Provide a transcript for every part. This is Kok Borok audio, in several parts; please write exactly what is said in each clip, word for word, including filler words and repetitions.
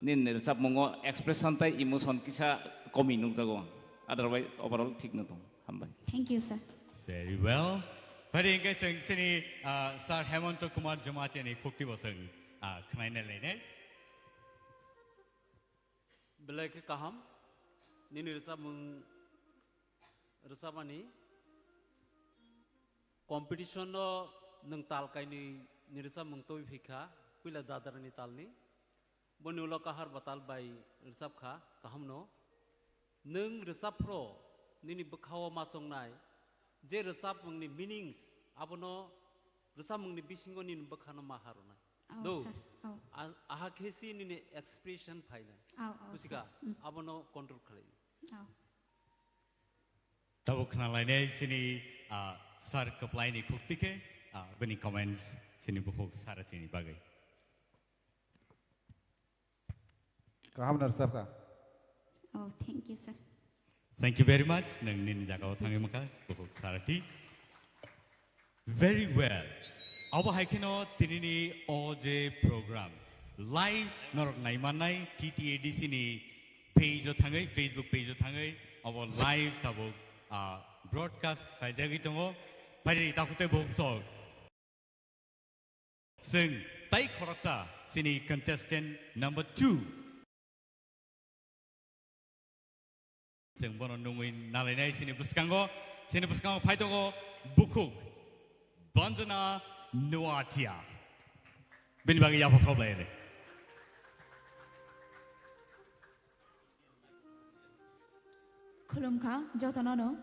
Nini rwchapmungo expression tei emotion kisa komi nukjago. Otherwise, overall thik no tong. Hambai. Thank you, sir. Very well. Phari hingke chwng chini, ah, Sir Hemanto Kumar Jamatia ni khukti bo chwng, ah, khnaina lainai. Belai khe kaham. Nini rwchapmung rwchapmani competition no nwng tal kainwi ni rwchapmung twi phikha, puila dadarani talni. Boni ulo Kahar Batal bai rwchapkha, kahamno. Nwng rwchapphro nini bwkhao ma chongnai, je rwchapmungni meanings, abono rwchapmungni bisingo nini bwkhano ma harwnai. Oh, do. Sir. Oh. A-, aha khe si nini expression phainai. Oh, oh, buchika, sir. Mm. Abono control khlai. Oh. Tabuk khna lainai chini, ah, sir kwplaini khukti khe, ah, bini comments chini bukhuk Saratini bagwi. Kaham no rwchapkha. Oh, thank you, sir. Thank you very much. Nwng nini jagao thangwi mankha, bukhuk Sarati. Very well. Abo hai kheno tinini o je program live norok naimannai T T A D C ni page o thangwi, Facebook page o thangwi, abo live tabuk, ah, broadcast khlaijagwi tongo. Phai takhuk tei bukhuk sok. Chwng tai khoroksa chini contestant number two. Chwng bono nungwi nalainai chini bwskango, chini bwskango phai tongo bukhuk Banjana Nuatia. Bini bagwi yapha khoblaini. Khulumkha jotono no.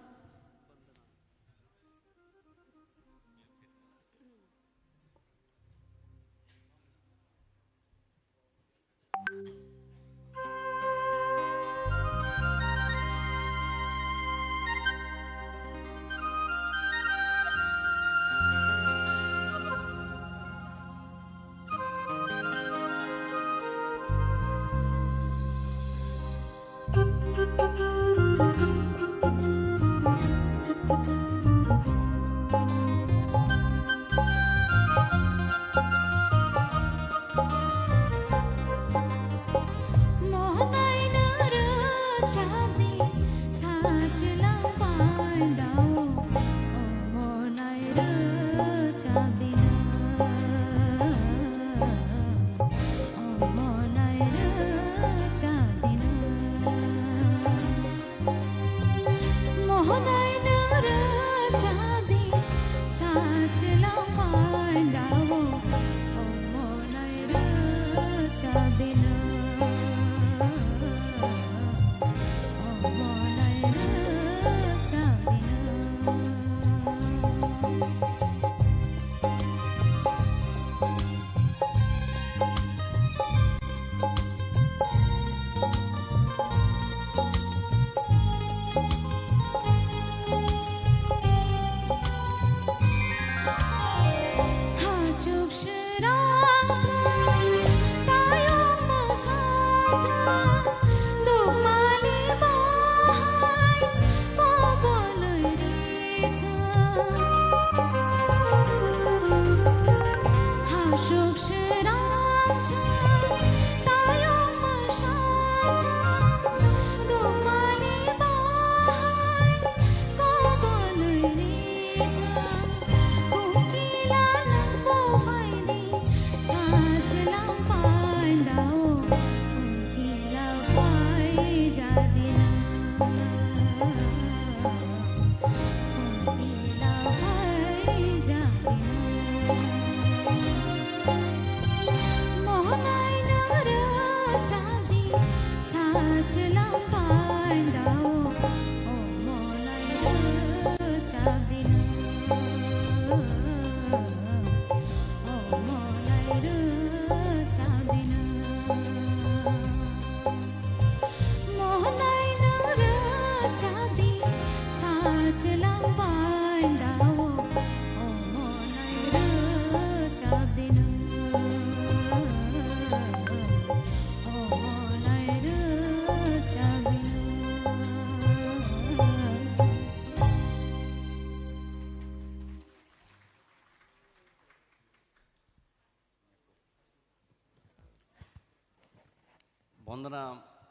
Bondona,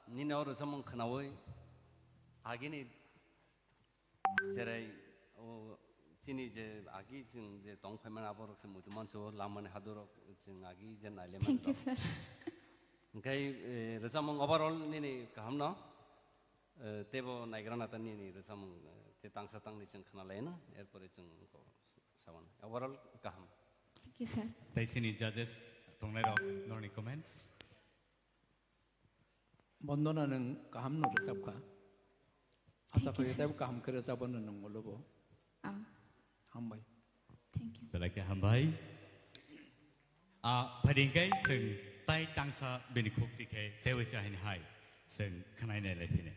nini o rwchapmung khwnaui agini jerai o chini je agi chwng je tong phaimani aborok se muitu manso lamani hadurok chwng agi je naile Thank you, sir. Hwnkhe, eh, rwchapmung overall nini kahamno, eh, teibo naigra nata nini rwchapmung, eh, tei tangsa tangni chwng khwnalaino, erpore chwng ko sawan. Overall kaham. Thank you, sir. Tei chini judges tongnairok norni comments. Bondona nwng kaham no rwchapkha. Asa Thank you, khaio sir. Teibo kaham khe rwchapano nwng ulo bo. Ah. Hambai. Thank you. Belai khe hambai. Ah, phaidi hwnkhe chwng tai tangsa bini khuk tikhe teibo se haini hai chwng khwnai nai lai phine.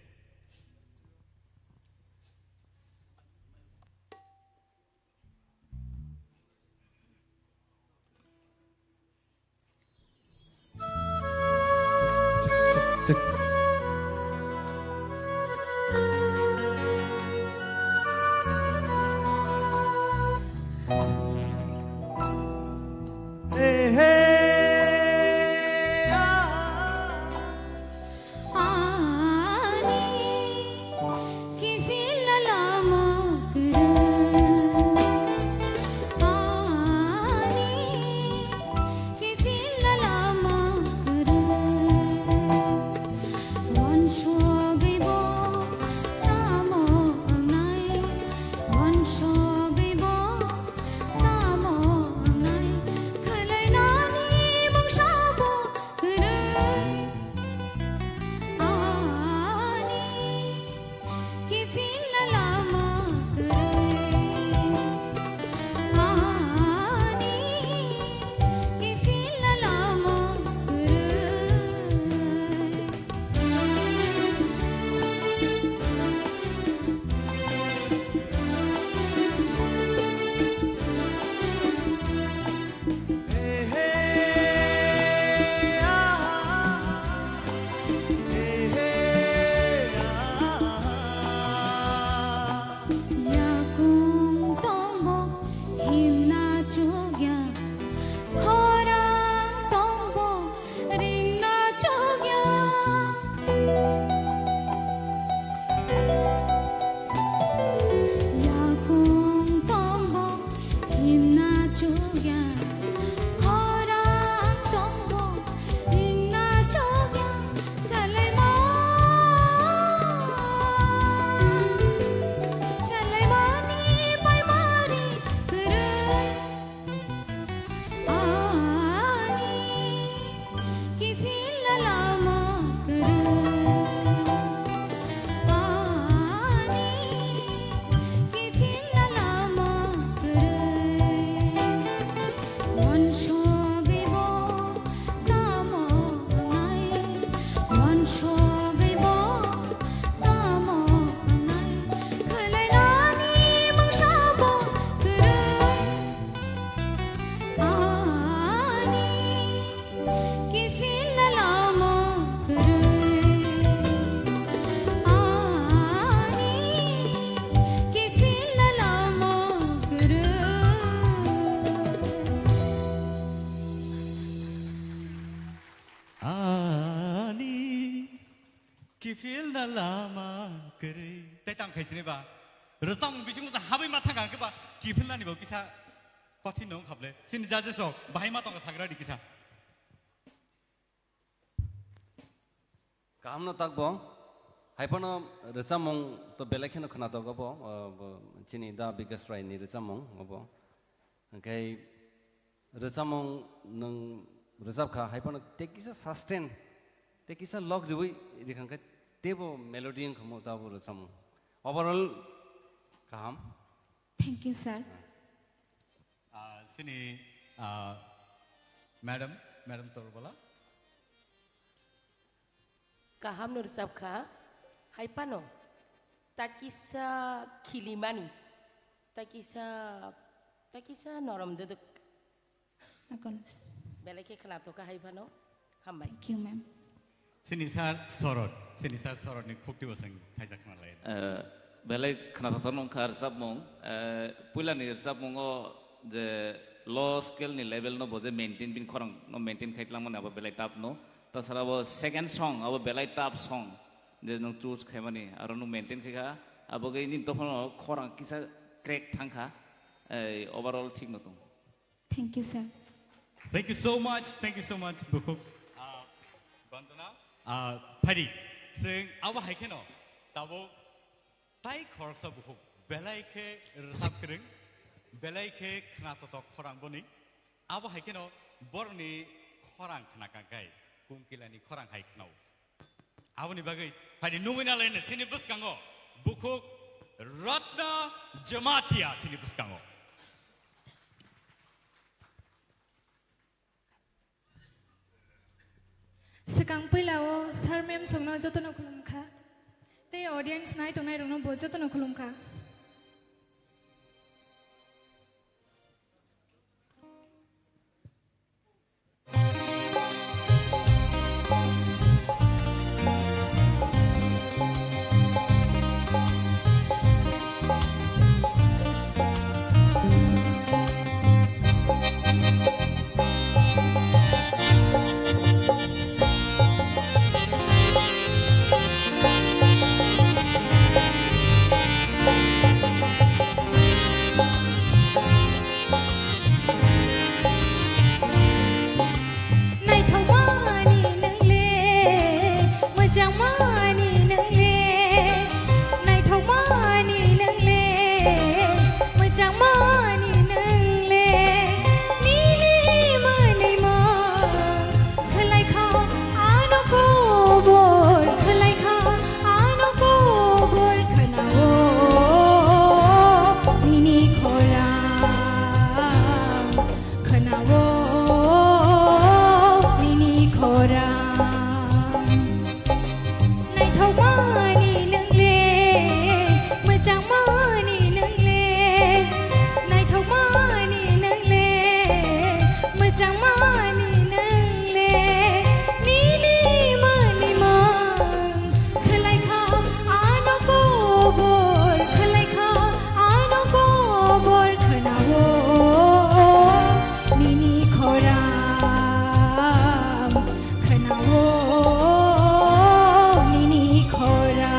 Ani, kiphil lama kwrwi. Ani, kiphil lama kwrwi. Wansugwi bo tamo wngnai, wansugwi bo tamo wngnai, khwlainani mungsa bo kwrwi. Ani, kiphil lama kwrwi. Ani, kiphil lama kwrwi. Yakung tongbo himna chukya, khorang tongbo ringna chukya. Yakung tongbo himna chukya, khorang tongbo ringna chukya. Chalaima, chalaimani paimari kwrwi. Ani, kiphil lama kwrwi. Ani, kiphil lama kwrwi. Wansugwi bo tamo wngnai, wansugwi bo tamo wngnai, khwlainani mungsa bo kwrwi. Ani, kiphil lama kwrwi. Ani, kiphil lama kwrwi. Ani, kiphilna lama kwrwi. Tei tang khai sini ba? Rwchapmung bisingo sa habai ma thang khe ba kiphilnani bo kisa kothin no wngkha ble. Sini judges rok bahai ma tongkha sagra di kisa. Kaham no tak bo. Hai phano rwchapmung to belai kheno khwnatok obo, o, bo, chini Da Bikas Rai ni rwchapmung obo. Hwnkhe rwchapmung nwng rwchapkha, hai phano tei kisa sustain, tei kisa lok riwi rikhangkhe teibo melody wngkha mo tabo rwchapmung. Overall kaham. Thank you, sir. Ah, sini, ah, madam, madam Torbola. Kaham no rwchapkha, hai phano takisa khilimani, takisa, takisa norom dwdwk. Akon. Belai khe khwnathokha hai phano. Hambai. Thank you, ma'am. Sini sir Sorot, sini sir Sorot ni khukti bo swng khaijak khna lai. Eh, belai khwnathok nung kha rwchapmung. Eh, puila ni rwchapmung o je low scale ni level no bo je maintain, bini khorang no maintain khai tlangmani abo belai tough no. Sala bo second song, abo belai tough song, je nwng choose khaimani, aro nwng maintain khaikha, abo gwi nini dophano khorang kisa crack thangkha, ei, overall thik no tong. Thank you, sir. Thank you so much, thank you so much, bukhuk. Ah, Bandana. Ah, Phadi, chwng abo hai kheno, tabuk tai khoroksa bukhuk, belai khe rwchap kwrwng, belai khe khna totok khorang boni. Abo hai kheno borokni khorang khna kangkhai, Kungkilani khorang hai khnao. Aboni bagwi phaidi nungwi nalaino chini bwskango bukhuk Ratna Jamatia chini bwskango. Swkang puila o sir ma'am songno jotono khulumkha. Tei audience nai tongnai rokno bo jotono khulumkha. Naithokmani nwng le, mwchangmani nwng le, naithokmani nwng le, mwchangmani nwng le, nini mwnwi mung khwlai kha, ano kobor khwlai kha, ano kobor khwnao nini khorang. Khwnao nini khorang. Naithokmani nwng le, mwchangmani nwng le, naithokmani nwng le, mwchangmani nwng le, nini mwnwi mung khwlai kha, ano kobor khwlai kha, ano kobor khwnao nini khorang, khwnao nini khorang.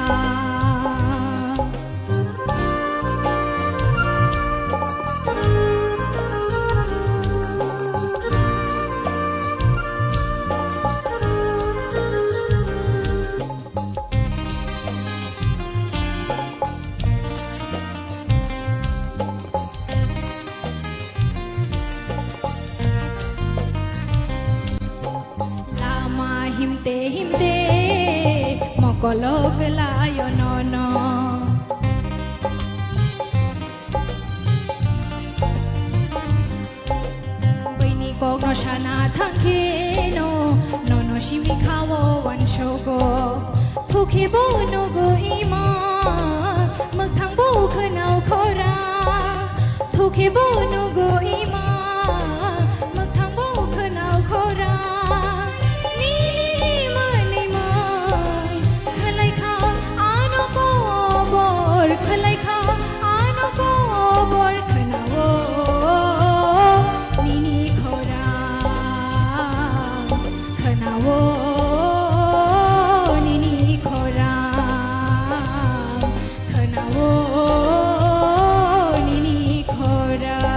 Lama himte himte mokolo kelayo nono. Bini kokno sana thangkheno, nono simi khao wansogo. Thukhe bo nugo ima, mwkthang bo khwnao khora. Thukhe bo nugo ima, mwkthang bo khwnao khora. Nini mwnwi mung khwlai kha, ano kobor khwlai kha, ano kobor khwnao nini khorang, khwnao nini khorang, khwnao nini khorang.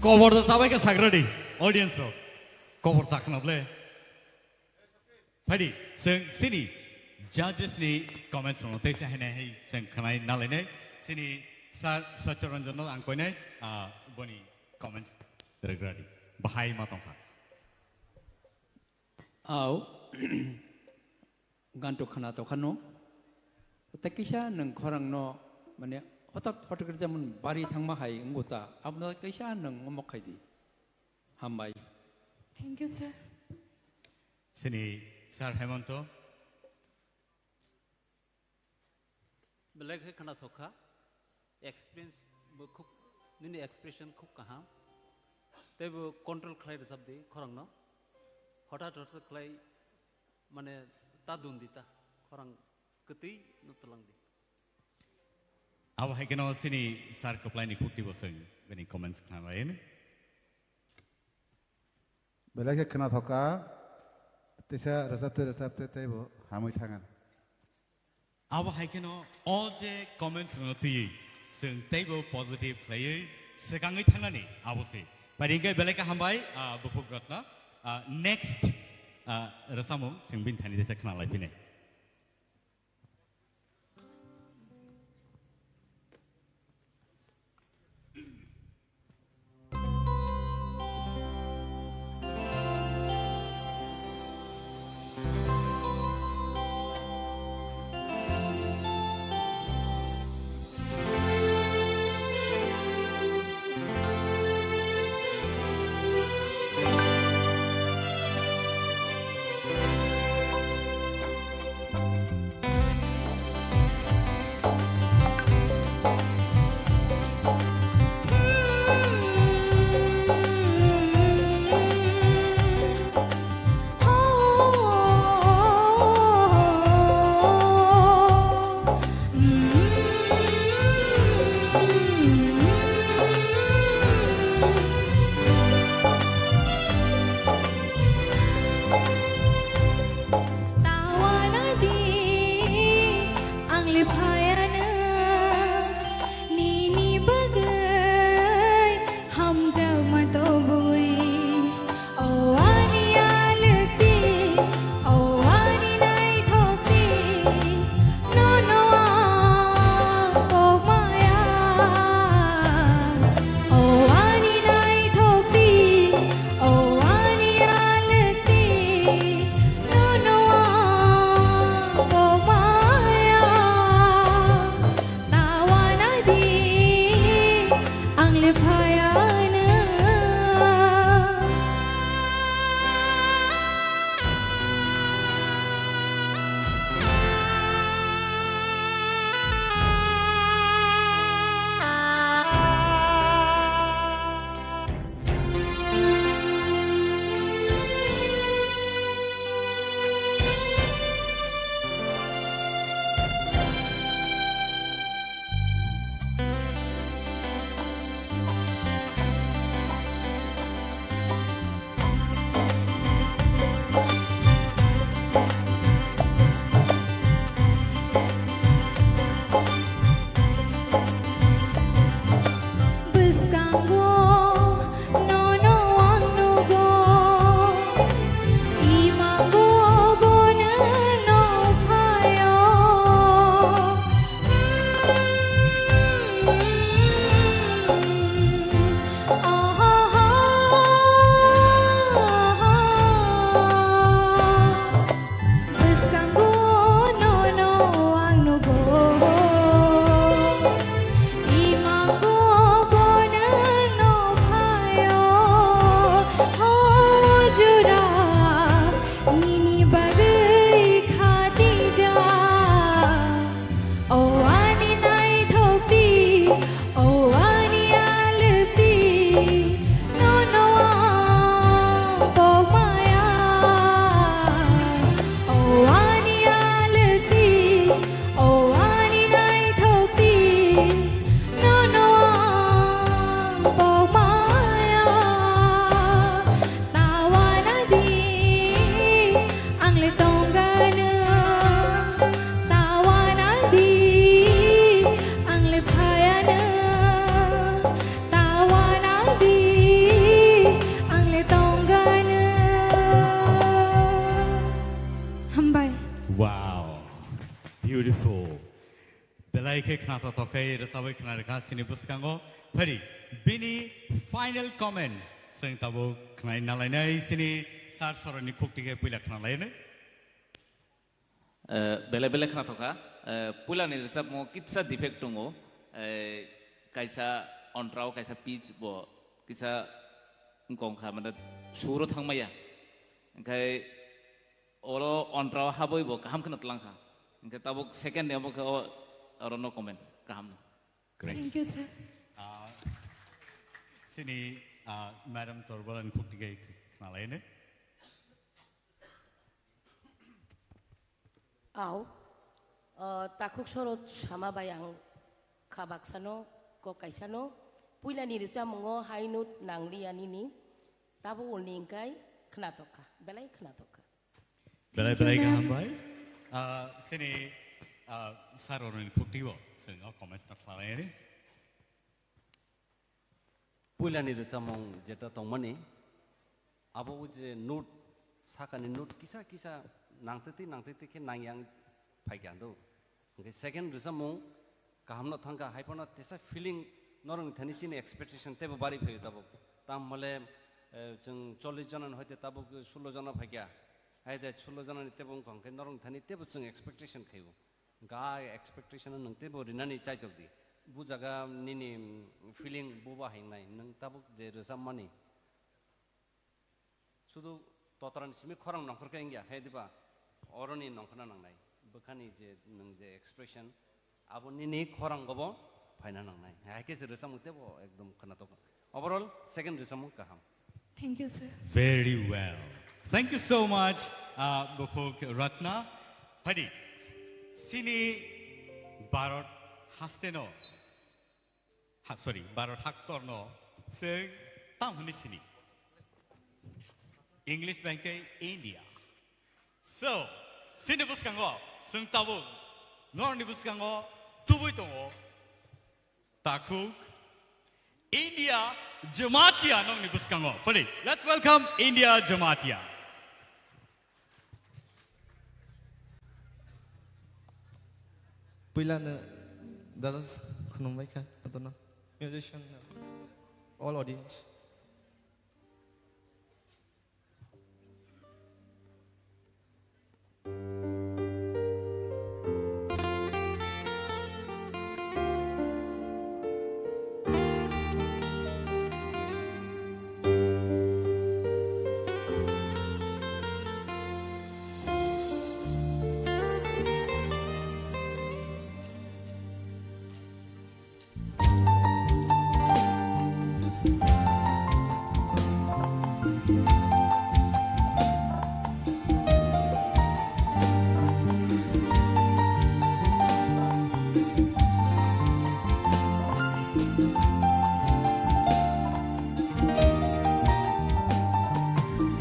Kobor da chabai khe sagradi, audience rok. Kobor chakhnable. Phaidi, chwng chini judges ni comments rokno teisa hainai hai chwng khwnai nalainai. Chini Sir Satya Ranjan no ang koinai, ah, boni comments rwgradi. Bahai ma tongkha. Au, ganto khwna tongkha no. Tei kisa nwng khorang no, mane, hotak hotak khe jemon bari thangma hai wngbo ta. Abono kisa nwng omo khaidi. Hambai. Thank you, sir. Chini Sir Hemonto. Belai khe khwnathok kha. Experience bo khub, nini expression khub kaham. Tei bo control khlai rwchap di khorang no. Hothat hothat khlai, mane, ta dun di ta. Khorang kwtwi no twlang di. Abo hai kheno chini Sir Kwplai ni khukti bo chwng bini comments khna lai. Belai khe khwnathok kha, teisa rwchapte rwchapte teibo hamwi thangani. Abo hai kheno o je comments rwno twiwi chwng teibo positive khlaiwi swkangwi thangnani abo se. Pari hwnkhe belai khe hambai, ah, Buphuk Ratna. Ah, next, ah, rwchapmung chwng bini thani teisa khna lai phini. Tawana di ang le phayano nini bagwi hamjakma tobwi. O ani alwkti, o ani naithokti, nono ang kokmaya. O ani naithokti, o ani alwkti, nono ang kokmaya. Tawana di ang le phayano. Bwskango nono ang nugo, imango bo nwngno phaio. Bwskango nono ang nugo, imango bo nwngno phaio. Hojura nini bagwi khatijak. O ani naithokti, o ani alwkti, nono ang kokmaya. O ani alwkti, o ani naithokti, nono ang kokmaya. Tawana di ang le tongano, tawana di ang le phayano, tawana di ang le tongano. Hambai. Wow, beautiful. Belai khe khna thothokhai rwchabwi khna rwkha chini bwskango. Phari bini final comments chwng tabuk khnai nalainai chini sir soroni khukti khe puila khna laino. Eh, belai belai khna thokha. Eh, puilani rwchapmo kitsa defect tongo. Eh, kaisa ontrao kaisa pitch bo kitsa wngkong kha, mane suro thangmaya. Hwnkhe oro ontrao habwi bo kaham kheno tlang kha. Hwnkhe tabuk second ni omo khe o, oro no comment. Kaham no. Great. Thank you, sir. Ah, chini, ah, Madam Torbola ni khukti khe khna laino. Au, ah, takhuk soro sama bai ang kha baksano, kok kaisano, puilani rwchapmungo high note nangliya nini, tabo ulni hwnkhe Khwnatok kha, belai khwnatok kha. Belai Thank you, belai ma'am. Kaham bai. Ah, sini, ah, sir oroni khukti o, sing o comments na khlai ri. Puilani rwchapmung jeta tongmani, abo o je note, sakani note kisa kisa nangtwi twi nangtwi twi khe nangyang phaikha do. Hwnkhe second rwchapmung kahamno thangkha, haiphano tesa feeling norokni thani chini expectation teibo bari phaio tabuk. Tam hole, eh, chwng chollish jona ni hoite tabuk sullo jona phaikha. Haide sullo jona ni teibo wngkha hwnkhe norokni thani teibo chwng expectation khaio. Ga expectation no nwng teibo rinani chaitok di. Bu jaga nini, mm, feeling buba hingnai nwng tabuk je rwchapmani. Sudu totorani simi khorang nongkhor khe wngya, he diba? Oroni nongkhorna nangnai. Bwkhani je nwng je expression, abo nini khorang gobo phaina nangnai. Hai khe se rwchapmung teibo ekdom khwnatok. Overall, second rwchapmung kaham. Thank you, sir. Very well. Thank you so much, uh, Bukhuk Ratna. Phadi, sini Bharat hasteno, ha, sorry, Bharat haktorno, chwng tam hwnwi sini. English bai khe India. So, sini bwskango, chwng tabuk, norokni bwskango tubui tongo. Takhuk, India Jamatia nokni bwskango. Pwlwi, let's welcome India Jamatia. Puilano judges khulumbai kha, jotono. Musician, all audience.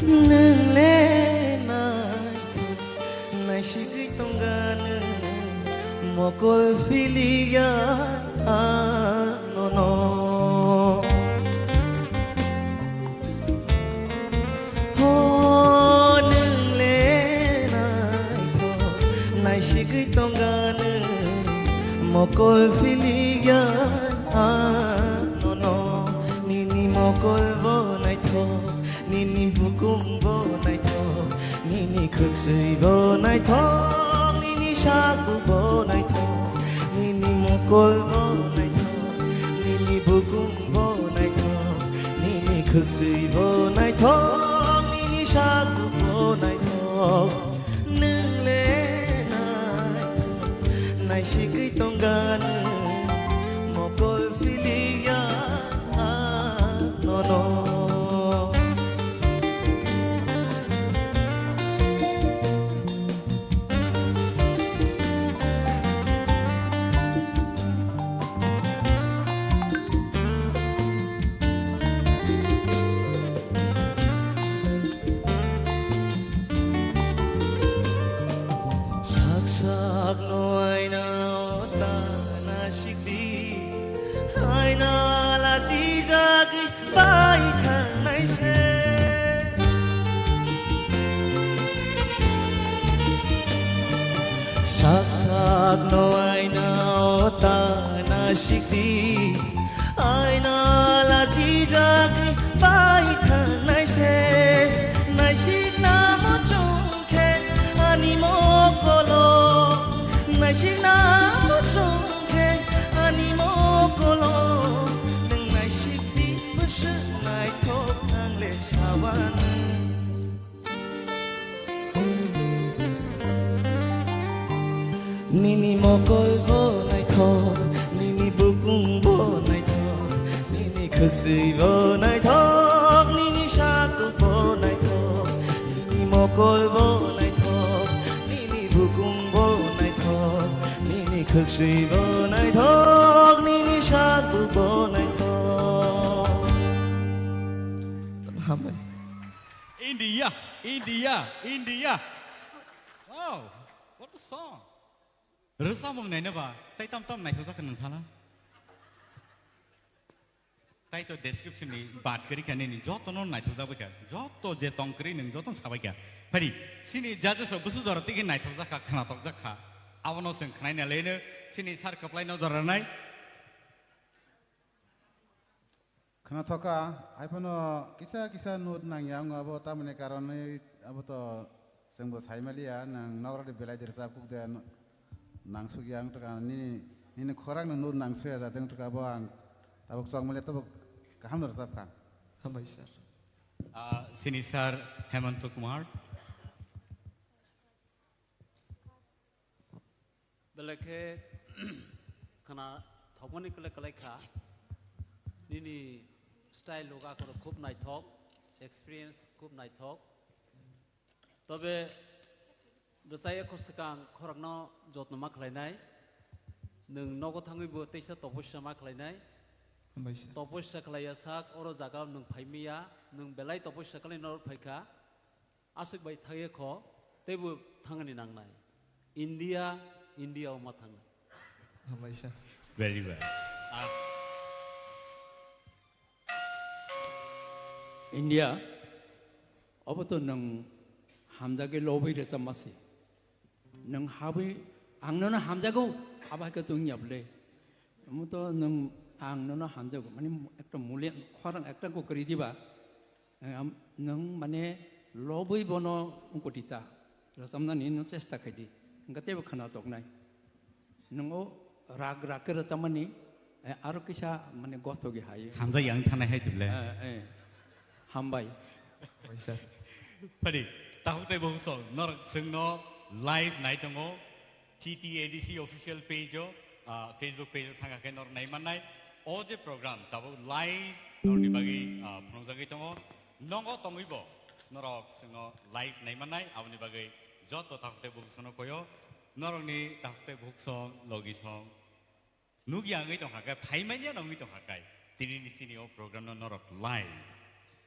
Nwng le naithok naisigwi tongganw, mokol philiya anono. Ho, nwng le naithok naisigwi tongganw, mokol philiya anono. Nini mokol bo naithok, nini bukhuk bo naithok, nini khwksui bo naithok, nini saku bo naithok, nini mokol bo naithok, nini bukhuk bo naithok, nini khwksui bo naithok, nini saku bo naithok. Nwng le naithok naisigwi tongganw, mokol philiya anono. Sak sakno aina o ta nasikdi, aina lasijagwi bai thangnai se. Sak sakno aina o ta nasikdi, aina lasijagwi bai thangnai se. Naisikna muchung khe ani mokolo, naisikna muchung khe ani mokolo. Nwng naisikdi bwswk naithok ang le sawanw. Nini mokol bo naithok, nini bukung bo naithok, nini khwksui bo naithok, nini saku bo naithok, nini mokol bo naithok, nini bukung bo naithok, nini khwksui bo naithok, nini saku bo naithok. Hambai. India, India, India. Wow, what a song. Rwchapmung naina ba, tai tam tam naithok jak kha nwng sala. Tai to description ni bat kwrwi kha nini joto no naithok jak bai kha. Joto je tong kwrwi nwng joto no sabai kha. Phari, sini judges rok bwswk jora tigi naithok jak kha, khwnathok jak kha. Abono chwng khwnai na leno, sini sir kwplai no jora nai. Khwnathok kha, hai phano kisa kisa note nangya wngo abo tamoni karonwi abo to chwngbo saimaliya, nwng nokrok de belai de rwchap kuk de no-, nangsukya wng tongkha, nini, nini khorang no note nangsuya jate wng tongkha, abo ang tabuk chokmaliya tabuk kaham no rwchap kha. Hambai sir. Ah, sini sir Hemanta Kumar. Belai khe khwnathokmani kwlai kwlai kha. Nini style loga khoro khub naithok, experience khub naithok. Tobe rwchaya kho swkang khorokno jotno ma khlainai. Nwng nogo thangwi bo teisa topoisa ma khlainai. Hambai sir. Topoisa khlaiya sak oro jaga nwng phaimiya, nwng belai topoisa khlai norok phaikha. Aswk bai thangya kho, teibo thangani nangnai. India, India o ma thangnai. Hambai sir. Very well. Ah. India, obo to nwng hamjagwi lobwi rwchapma se. Nwng habwi ang nono hamjago, abo hai khe to wngya bwle. Omo to nwng ang nono hamjago, mane ekta muli khorang ekta ko kwrwi diba. Ang am-, nwng mane lobwi bono wngkoti ta, rwchapnani nwng chesta khai di, hwnkhe teibo khwnathoknai. Nwng o rag rag khe rwchapmani, eh, aro kisa mane gothogwi hai. Hamjak yang thanai hai se bwle. Eh, eh. Hambai. Waisa. Phadi, takhuk tei bukhuk song, norok chwngno live nai tongo. T T A D C official page o, ah, Facebook page o thangkha khe norok nai mannai. O je program tabuk live norokni bagwi, ah, phunukjagwi tongo. Nogo tongwi bo norok chwngno live nai mannai, aboni bagwi joto takhuk tei bukhuk songno koyo. Norokni takhuk tei bukhuk song, logi song, nukya wngwi tongkha khe, phaimanya no wngwi tongkha khe, tinini chini o program no norok live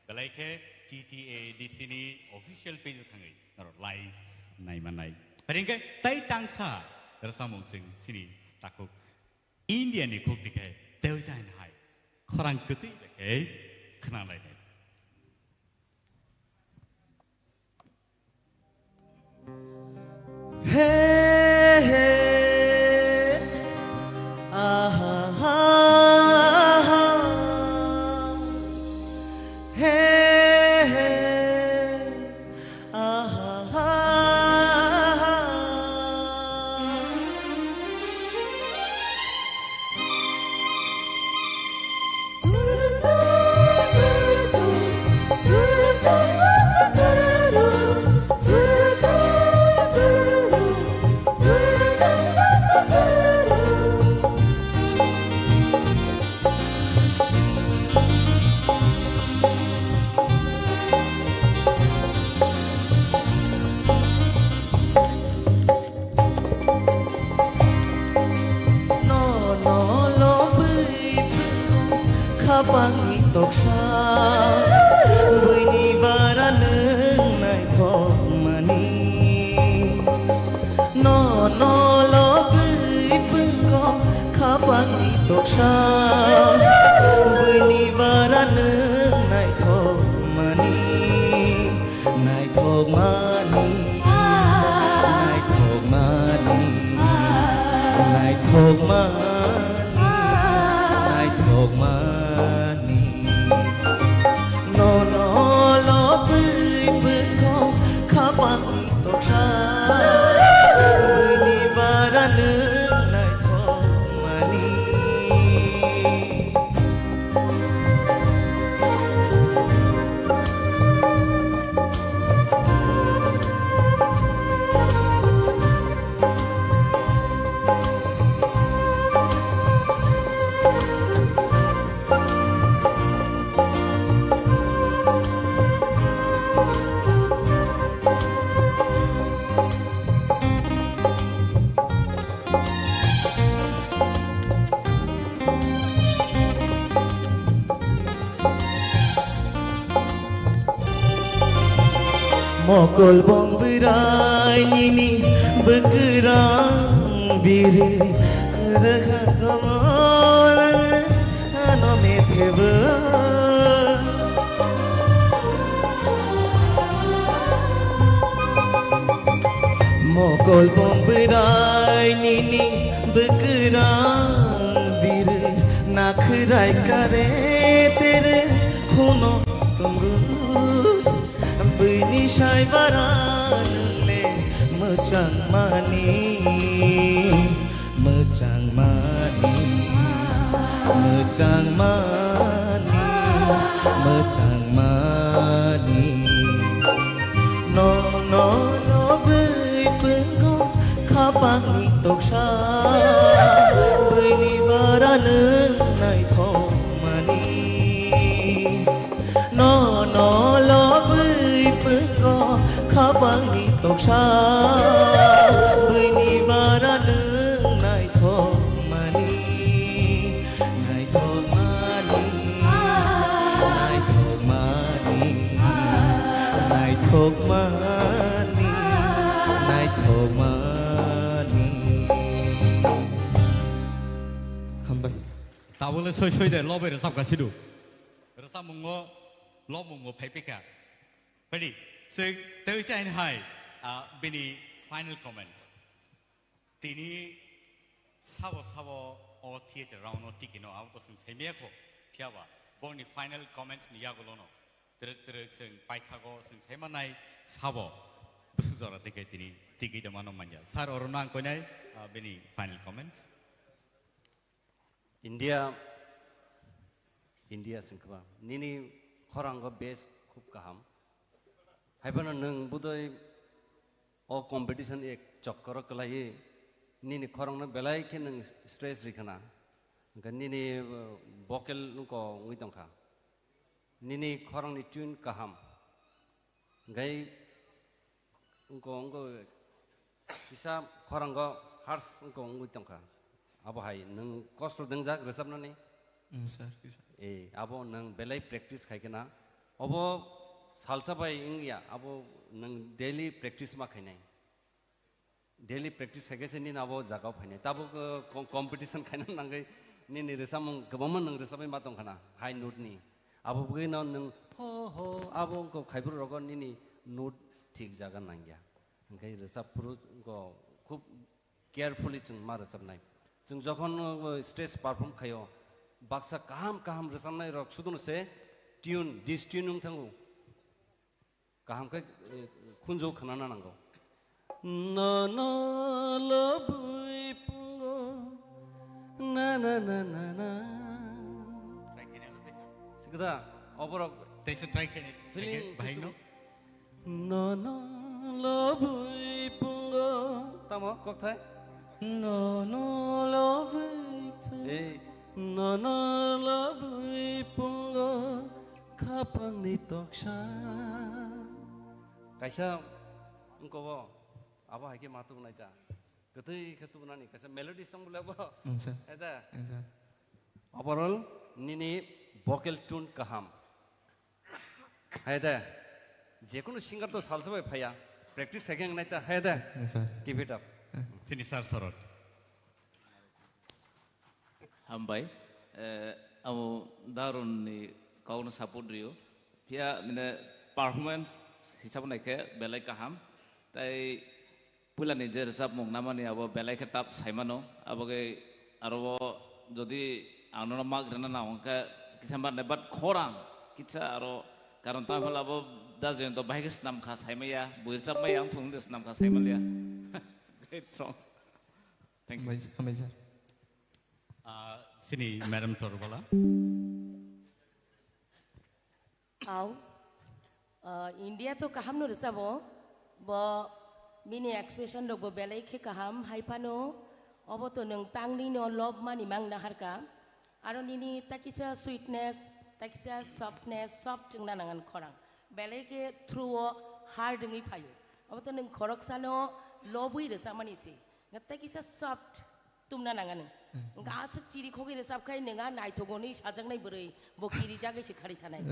belai khe T T A D C ni official page o thangwi norok live nai mannai. Phari hwnkhe tai tangsa rwchapmung chwng chini takhuk India ni khuk tikhe tei jain hai khorang kwtwi bai khe khwnalainai. He, he, aha, ha, ha. He, he, aha, ha, ha. Nono lobwi phano khapangni toksa, buini bara nwng naithokmani. Nono lobwi phano khapangni toksa, buini bara nwng naithokmani. Naithokmani, naithokmani, naithokmani, naithokmani. Nono lobwi bwkha khapang toksa, buini bara nwng naithokmani. Kolbong bwrai nini bwkrang biri rwkha gomol ano methebo. Mokol bong bwrai nini bwkrang biri nakhrai kare tere khuno tongo. Bini sai bara nungle mwchang mani, mwchang mani, mwchang mani, mwchang mani. No, no, no, bwipwngo khapangni toksa, bwini bara nwng naithok mani. No, no, lo bwipwngo khapangni toksa, bwini bara nwng naithok mani, naithok mani, naithok mani, naithok mani, naithok mani. Hambai. Tabole soi soi de lobe rwchapka sidu. Rwchapmungo, lobmungo phaiphika. Ready? Chwng tei se haino hai, ah, bini final comments. Tini sabo sabo o theater round o tiki no abo to chwng saimaya kho. Phiyaba boni final comments ni yagulo no twrwk twrwk chwng paithago chwng saimanai sabo bwswk jora tike tini tiki de mano manya. Sir oro no ang koinai, ah, bini final comments. India, India sengkha ba. Nini khorango best khub kaham. Haiphano nwng budoi o competition ek chokkoro kwlaiwi nini khorangno belai khe nwng stress rikhana. Hwnkhe nini, uh, vocal wngko wngwi tongkha. Nini khorangni tune kaham. Hwnkhe wngko, wngko kisa khorango harsh wngko wngwi tongkha. Abo hai nwng kosto dwngjak rwchapnani? Mm, sir, kisa. Eh, abo nwng belai practice khai khena. Obo salsa bai wngya, abo nwng daily practice ma khainai. Daily practice khai khe se nini abo jagao phainai. Tabuk, uh, com-, competition khaina nangwi nini rwchapmung kwbangma nwng rwchapwi ma tongkhana, high note ni. Abo bwgwino nwng ho ho abo wngkha khaibruk rogo nini note thik jaga nangya. Hwnkhe rwchap phuru wngkha khub carefully chwng ma rwchapnai. Chwng jokhon, uh, stage perform khaio, baksa kaham kaham rwchapnai rok suduno se tune, distune wng thango. Kaham khe, eh, khunju khnana nango. Nono lobwi pungo, na, na, na, na, na. Sikda, oborok Tei se try khaini, feeling bahai no? Nono lobwi pungo. Tamo, kokthai? Nono lobwi pungo. Ei, nono lobwi pungo. Khapangni toksa. Kaisa wngkobo, abo hai khe ma tubunai ta. Kwtwi khe tubunani kaisa melody song bole bo. Wngsa. Eta. Wngsa. Overall, nini vocal tune kaham. Hai de. Jekunu singer to salsa bai phaya. Practice khai khe wngnai ta. Hai de. Wngsa. Keep it up. Sini sir sorot. Hambai. Eh, amo Darun ni kau no support rio. Phiya nini performance hisab nai khe belai kaham. Tai puila ni je rwchapmung namani abo belai khe tap saimano. Abo khe aro jodi ang nono mak rwna nang khe kisa mar nai, but khorang kisa aro karon ta phela abo da Jayanta bahai khe snam kha saimaya, bui rwchapmaya ang thung de snam kha saimaliya. Great song. Thank you. Hambai, hambai sir. Ah, sini Madam Torbala. Au. Ah, India to kaham no rwchabo. Bo bini expression rok bo belai khe kaham. Hai phano obo to nwng tangni no love mani mang naharka. Aro nini takisa sweetness, takisa softness, soft wngna nangan khorang. Belai khe through o hard wngwi phaio. Obo to nwng khoroksano lobwi rwchapmani se. Nga takisa soft tumna nanganw. Nga aswk chiri khogwi rwchapkhai nwng a naithok hwnwi sajaknai bwrwi bo kirijagwi se khari thanai.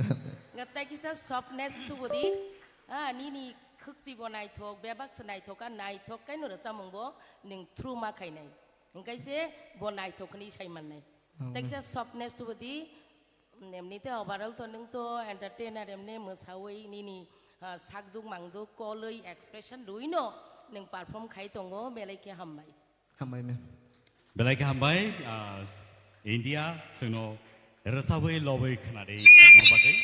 Nga takisa softness tubudi, ah, nini khwkchi bo naithok, bebak se naithok, a naithok kaino rwchapmung bo nwng through ma khainai. Hwnkhe se bo naithok hwnwi sai mannai. Omo. Teksa softness tubudi, emnite overall to nwng to entertainer, emni mwsawi nini, ah, sakduk mangduk kolwi expression rwino nwng perform khai tongo, belai khe hambai. Hambai, ma'am. Belai khe hambai, ah, India, chwngno rwchabwi lobwi khwnadi tongma bagwi.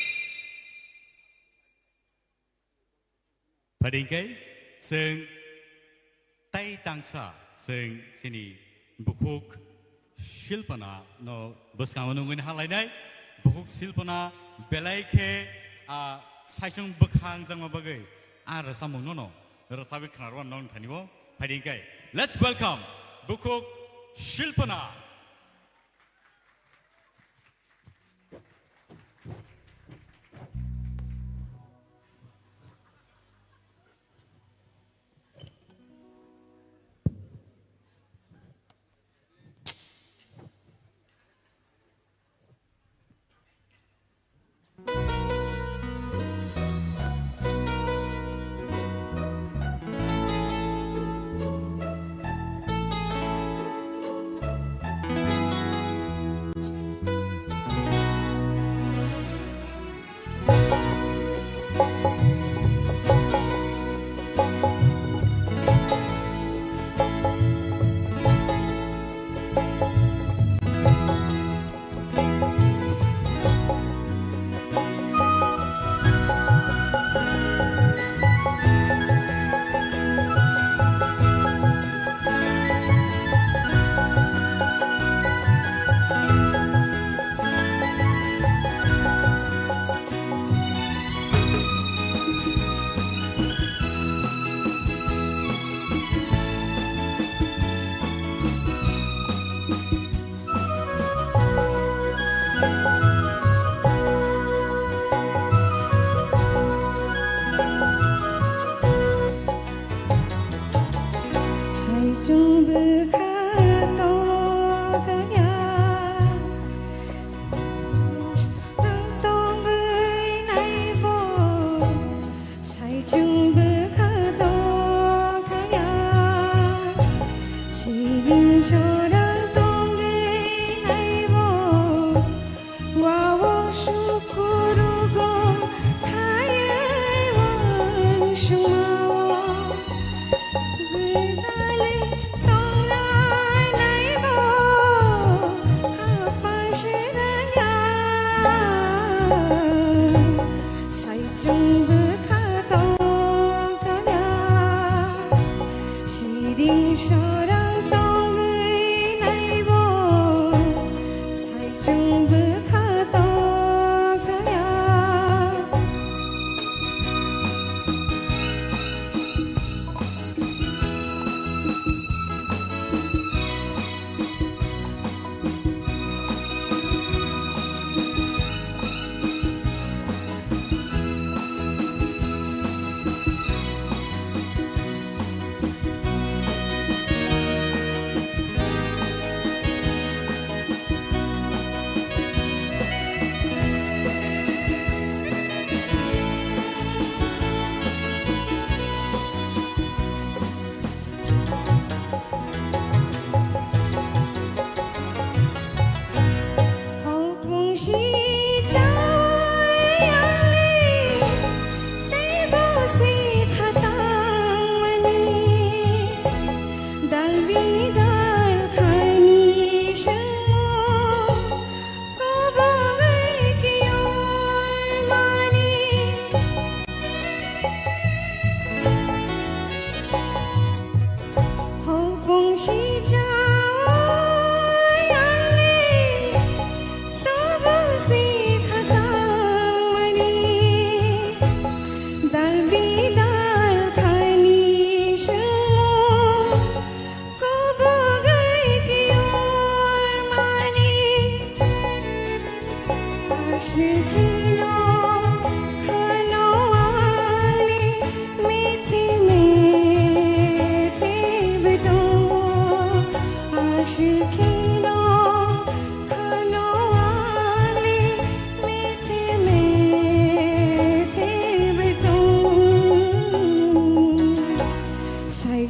Phaidi hwnkhe chwng tai tangsa chwng chini bukhuk Shilpana no bwskango nungwi halainai. Bukhuk Shilpana belai khe, ah, saichung bwkha wngjakma bagwi a rwchapmung nono rwchabwi khwnarwano nong thani o. Phaidi hwnkhe, let's welcome Bukhuk Shilpana. Saichung bwkha tongthokya, ang tongwi naibo. Saichung bwkha tongthokya, siring jorang tongwi naibo. Wao sukurugo khaiwi wansukmao. Bwtalwi tongna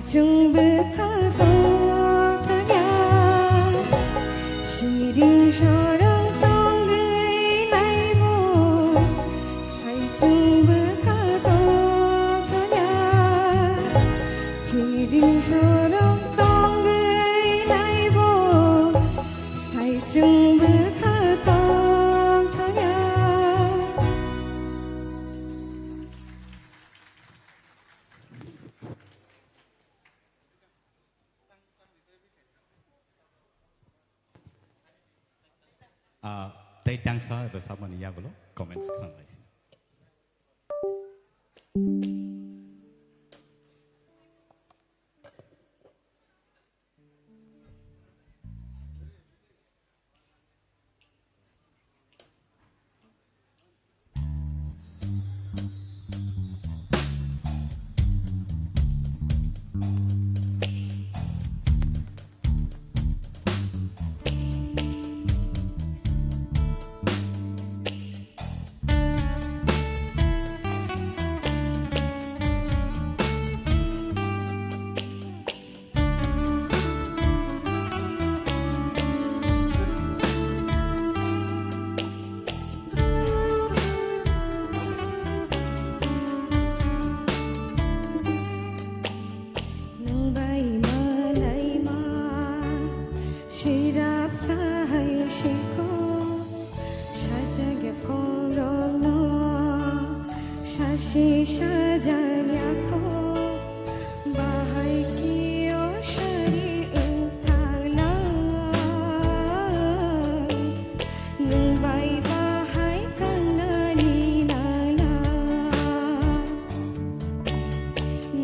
Chwng bwkha tongthokya, siring sorong tongwi naibo. Sai chwng bwkha tongthokya, siring sorong tongwi naibo. Sai chwng bwkha tongthokya. Ah, tei tangsa rwchapmani yagulo comments khanglai sini. Nwng bai malaima, sirap sahai sikho, sajagya kongrokno, sasi sajagya kho. Bahai khe o sari wngthang lang, nwng bai bahai kangnani nang lang,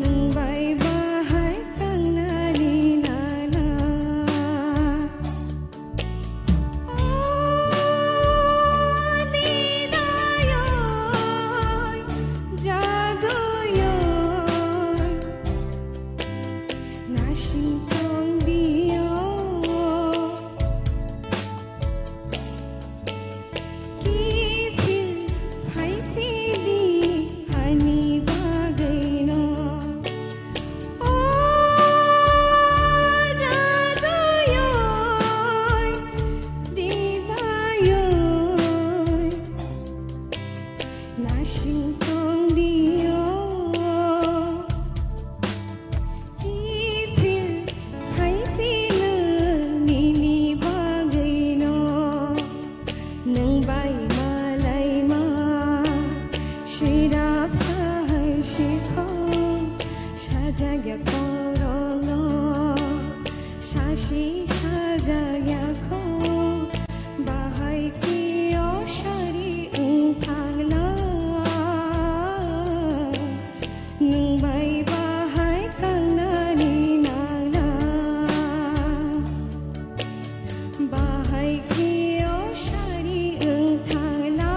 nwng bai bahai kangnani nang lang. Kiphil phaiphili ani bagwino. O jaduyoi, dibayoi, nasing tongdio. Kiphil phaiphino nini bagwino. Nwng bai malaima, sirap sahai sikho, sajagya kongrokno, sasi sajagya kho, bahai khe o sari wngthang lang. Nwng bai bahai kangnani nang lang, bahai khe o sari wngthang lang.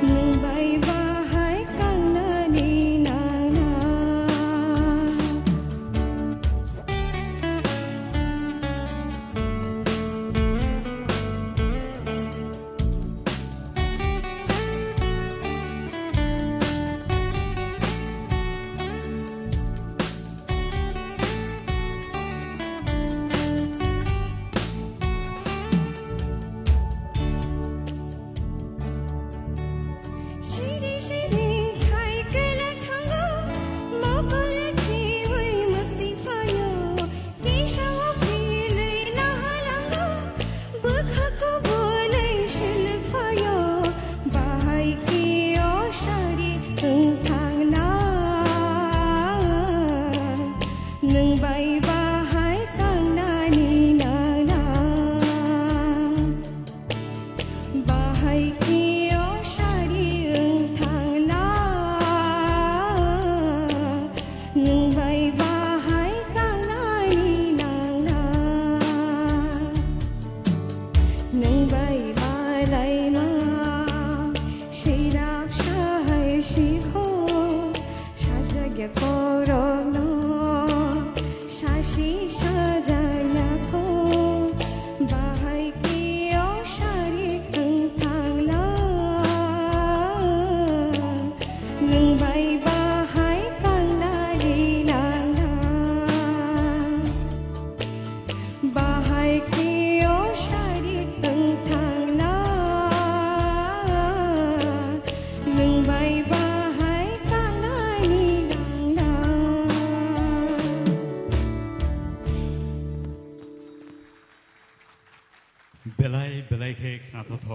Nwng bai bahai kangnani nang lang.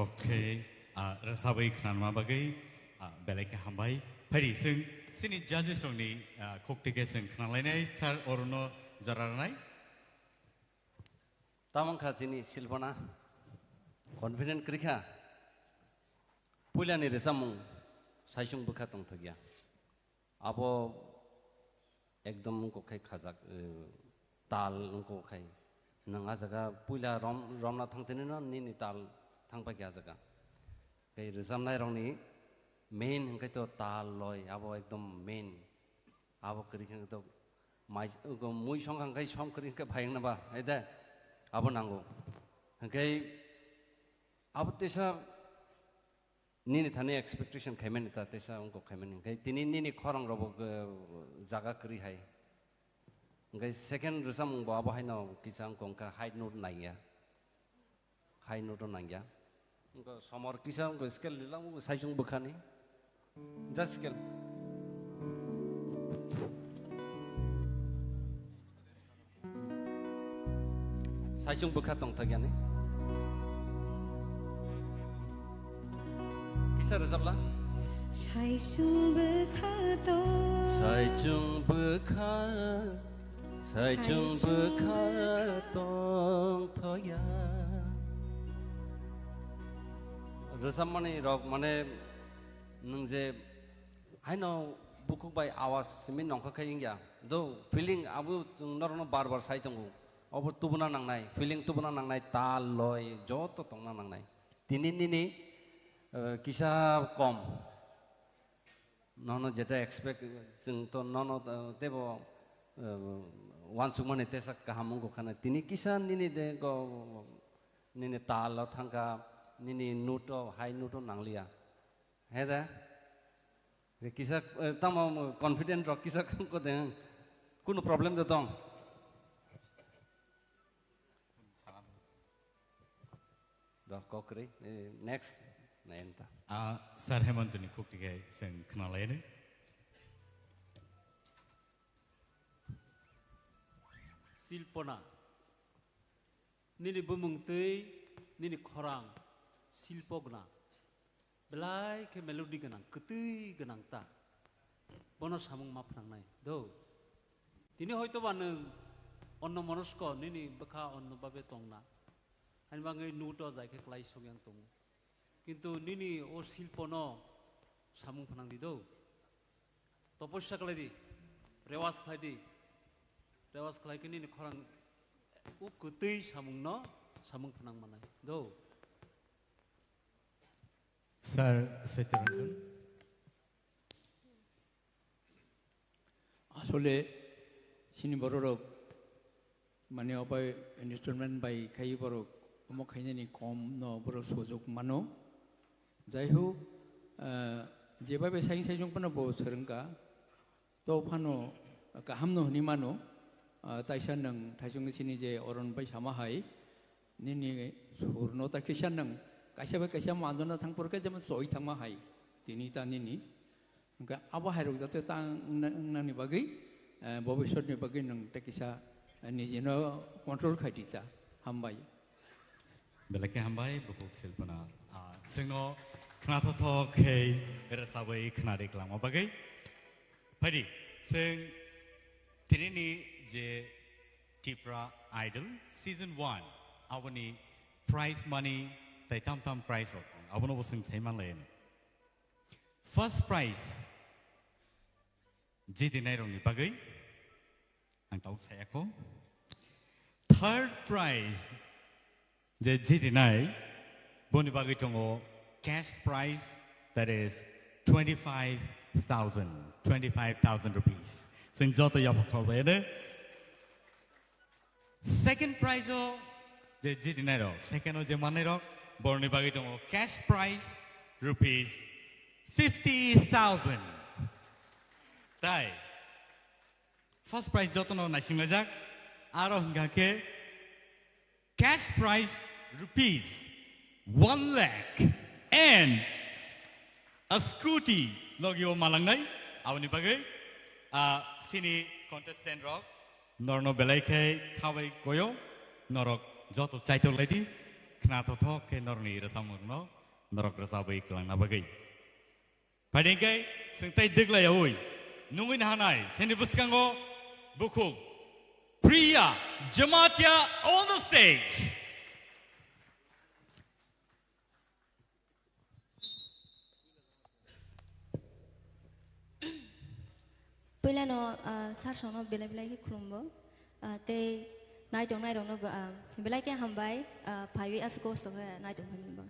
Khe, ah, rwchabwi khnanma bagwi, ah, belai khe hambai. Phaidi, chwng chini judges rokni, ah, khukti khe chwng khnalainai, sir, orono jora rwnai. Tamo wngkha chini Silpana, confident kwrwi kha. Puilani rwchapmung saichung bwkha tongthokya. Abo ekdom wngkok khai khajak, eh, tal wngkok khai. Nwng a jaga puila rom-, romna thangtini no nini tal thangpai khe a jaga. Tei rwchapnai rokni main hwnkhe to tal loi, abo ekdom main. Abo kwrwi khe to mai, mui song kha hwnkhe som kwrwi hwnkhe phai wngna ba, hai de? Abo nango. Hwnkhe abo teisa nini thani expectation khaimani ta teisa wngkok khaimani. Hwnkhe tini nini khorang rokbo, eh, jaga kwrwi hai. Hwnkhe second rwchapmung bo abo haino kisa wngkha high note nangya. High note o nangya. Wngkha somor kisa wngkha scale lilang wngkha saichung bwkhani. Just scale. Saichung bwkha tongthok yani. Kisa rwchapla? Saichung bwkha tong. Saichung bwkha, saichung bwkha tongthok ya. Rwchapmani rok mane nwng je haino bukhuk bai awas simi nongkha khe wngya. Do feeling abo chwng norokno bar bar sai tongo. Obo tubuna nangnai, feeling tubuna nangnai, tal loi joto tongna nangnai. Tini nini, eh, kisa kom. Nono jeta expect, chwng to nono, eh, tebo, eh, uansukmani tesa kaham wngkha na. Tini kisa nini de go, nini tal o thangkha, nini note o, high note o nangliya. He de? Kisa, eh, tamo confident rok kisa ko de. Kunu problem de tong? Do kokri, eh, next, na enta. Ah, Sir Hemantoni khukti khe chwng khnalaini. Silpona, nini bumung twi, nini khorang, silpo gwnang. Belai khe melody gwnang, kwtwi gwnang ta. Bono samung ma phnangnai, do. Tini hoito ba nwng onno monosko, nini bwkha onno babe tongna. Ani bagwi note o jai khe klai sok yang tongo. Kintu nini o silpono samung phnang di do. Toposya khlai di, rewas khlai di. Rewas khlai khe nini khorang o kwtwi samungno samung phnang manai do. Sir Satyaranjan. Asole, chini bororok, mane, obai instrument bai khai borok, omo khainani kom no borok sujok mano. Jai hok, ah, jeba bai saing saijong phano bo swrwngkha. To phano kaham no hwnwi mano, ah, taisa nwng thaisong sini je oron bai sama hai, nini sur no ta kisa nwng kaisa bai kaisa manjona thang por khe jemon soi thangma hai, tini ta nini. Hwnkhe abo hai rok jate ta wngna-, wngnani bagwi, eh, bobiswt ni bagwi nwng ta kisa, eh, niji no control khai di ta. Hambai. Belai khe hambai, bukhuk silpana. Ah, chwngno khnathotho khe rwchabwi khna ri kwlangma bagwi. Phaidi, chwng tinini je Tipra Idol Season one, aboni prize money tai tam tam prize rok tong, abono bo chwng sai manlai ani. First prize, jidinairokni bagwi ang tabuk saya kho. Third prize je jidinai, boni bagwi tongo cash prize, that is twenty-five thousand, twenty-five thousand rupees. Chwng joto yapha kholbai de. Second prize o je jidinairok, second o je mannairok, borokni bagwi tongo cash prize rupees fifty thousand. Tai first prize jotono naisinglaijak, aro hwnkha khe cash prize rupees one lakh and a scooty logio malangnai, aboni bagwi, ah, sini contestant rok norno belai khe khabai koyo, norok joto chaitok laidi, Khna thothok khe norokni rwchapmungno norok rwchapwi kwlangna bagwi. Phaidi hwnkhe chwng tei dwglaiyaui nungwi nahanai chini bwskango bukhuk Priya Jamatia on the stage. Puilano, ah, sir songno belai belai khe khulumgo. Ah, tei naitong nairokno bo, ah, belai khe hambai, ah, phaiwi aswk kosto khe naitong phaimani bo.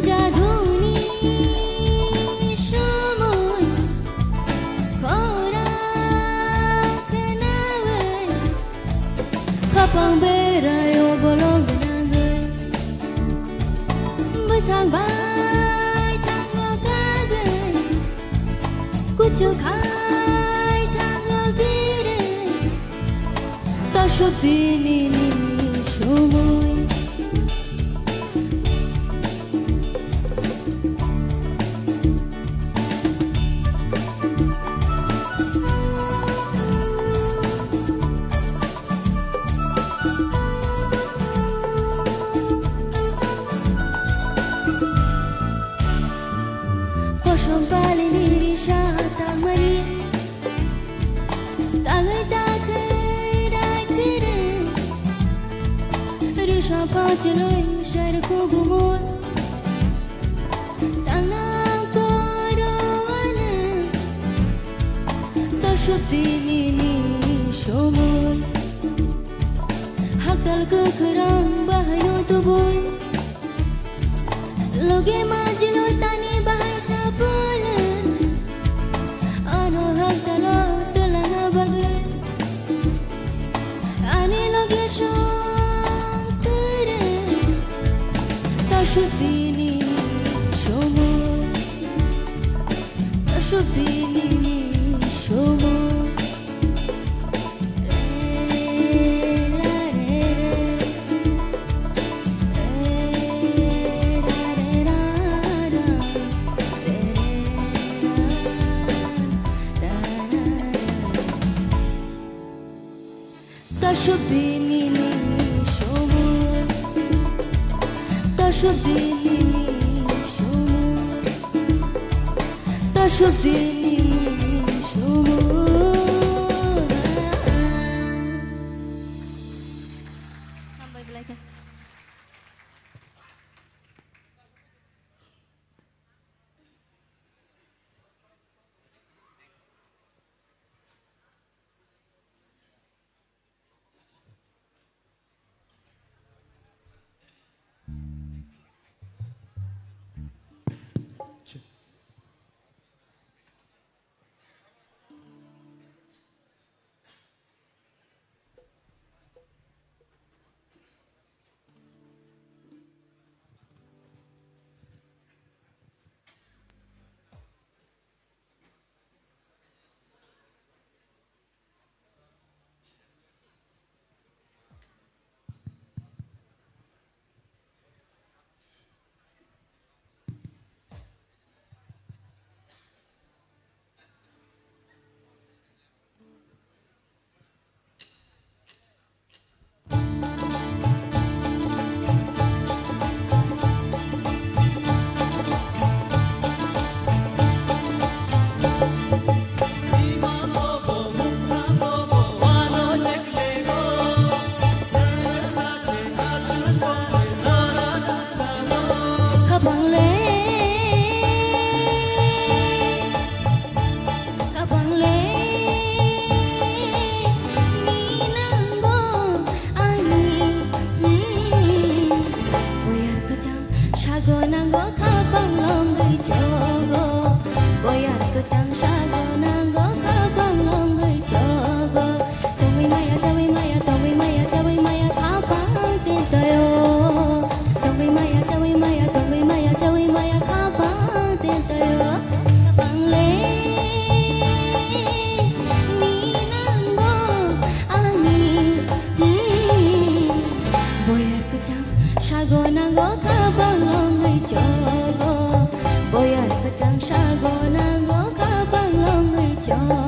Jaduni somoi khorang khnawi, khapang berai o bolong gwnangwi. Bwsang bai thango kagwi, kuchuk hai thango birwi. Tasuk dinini somoi. Kosom palini risa tangmani. Tangwi takhwi rai tiri, risa pachinwi sar kubumor. Tangnang koro ane, tasuk dinini somoi. Haktal kwkhwrang bahaino tubui. Logi majino tani bahai sapule. Ano haktalo twlana bagwi. Ani logi song tere. Tasuk dinini somoi. Tasuk dinini somoi. Tasuk dinini somoi. Tasuk dinini somoi. Tasuk dinini somoi. Hambai belai khe. Gonango khapang longwi chogo, boyar kwchang sago nango khapang longwi chogo. Tongwi maya, chawi maya, tongwi maya, chawi maya, khapang tentayo. Tongwi maya, chawi maya, tongwi maya, chawi maya, khapang tentayo. Khapang le ni nango ani, hmm. Boyar kwchang sago nango khapang longwi chogo. Boyar kwchang sago nango khapang longwi chogo.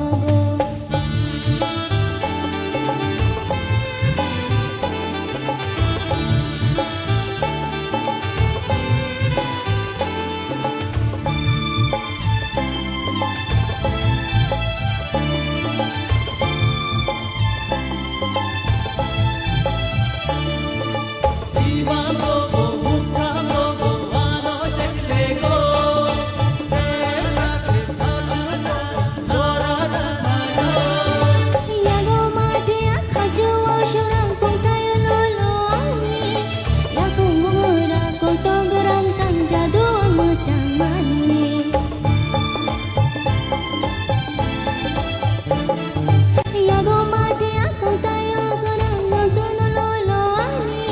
Yago mate akhajuo surang kongtayo lolo ani. Yakung mura kotong gorang tang jadu ang mochang mani. Yago mate akhajuo tayo gorang nontono lolo ani.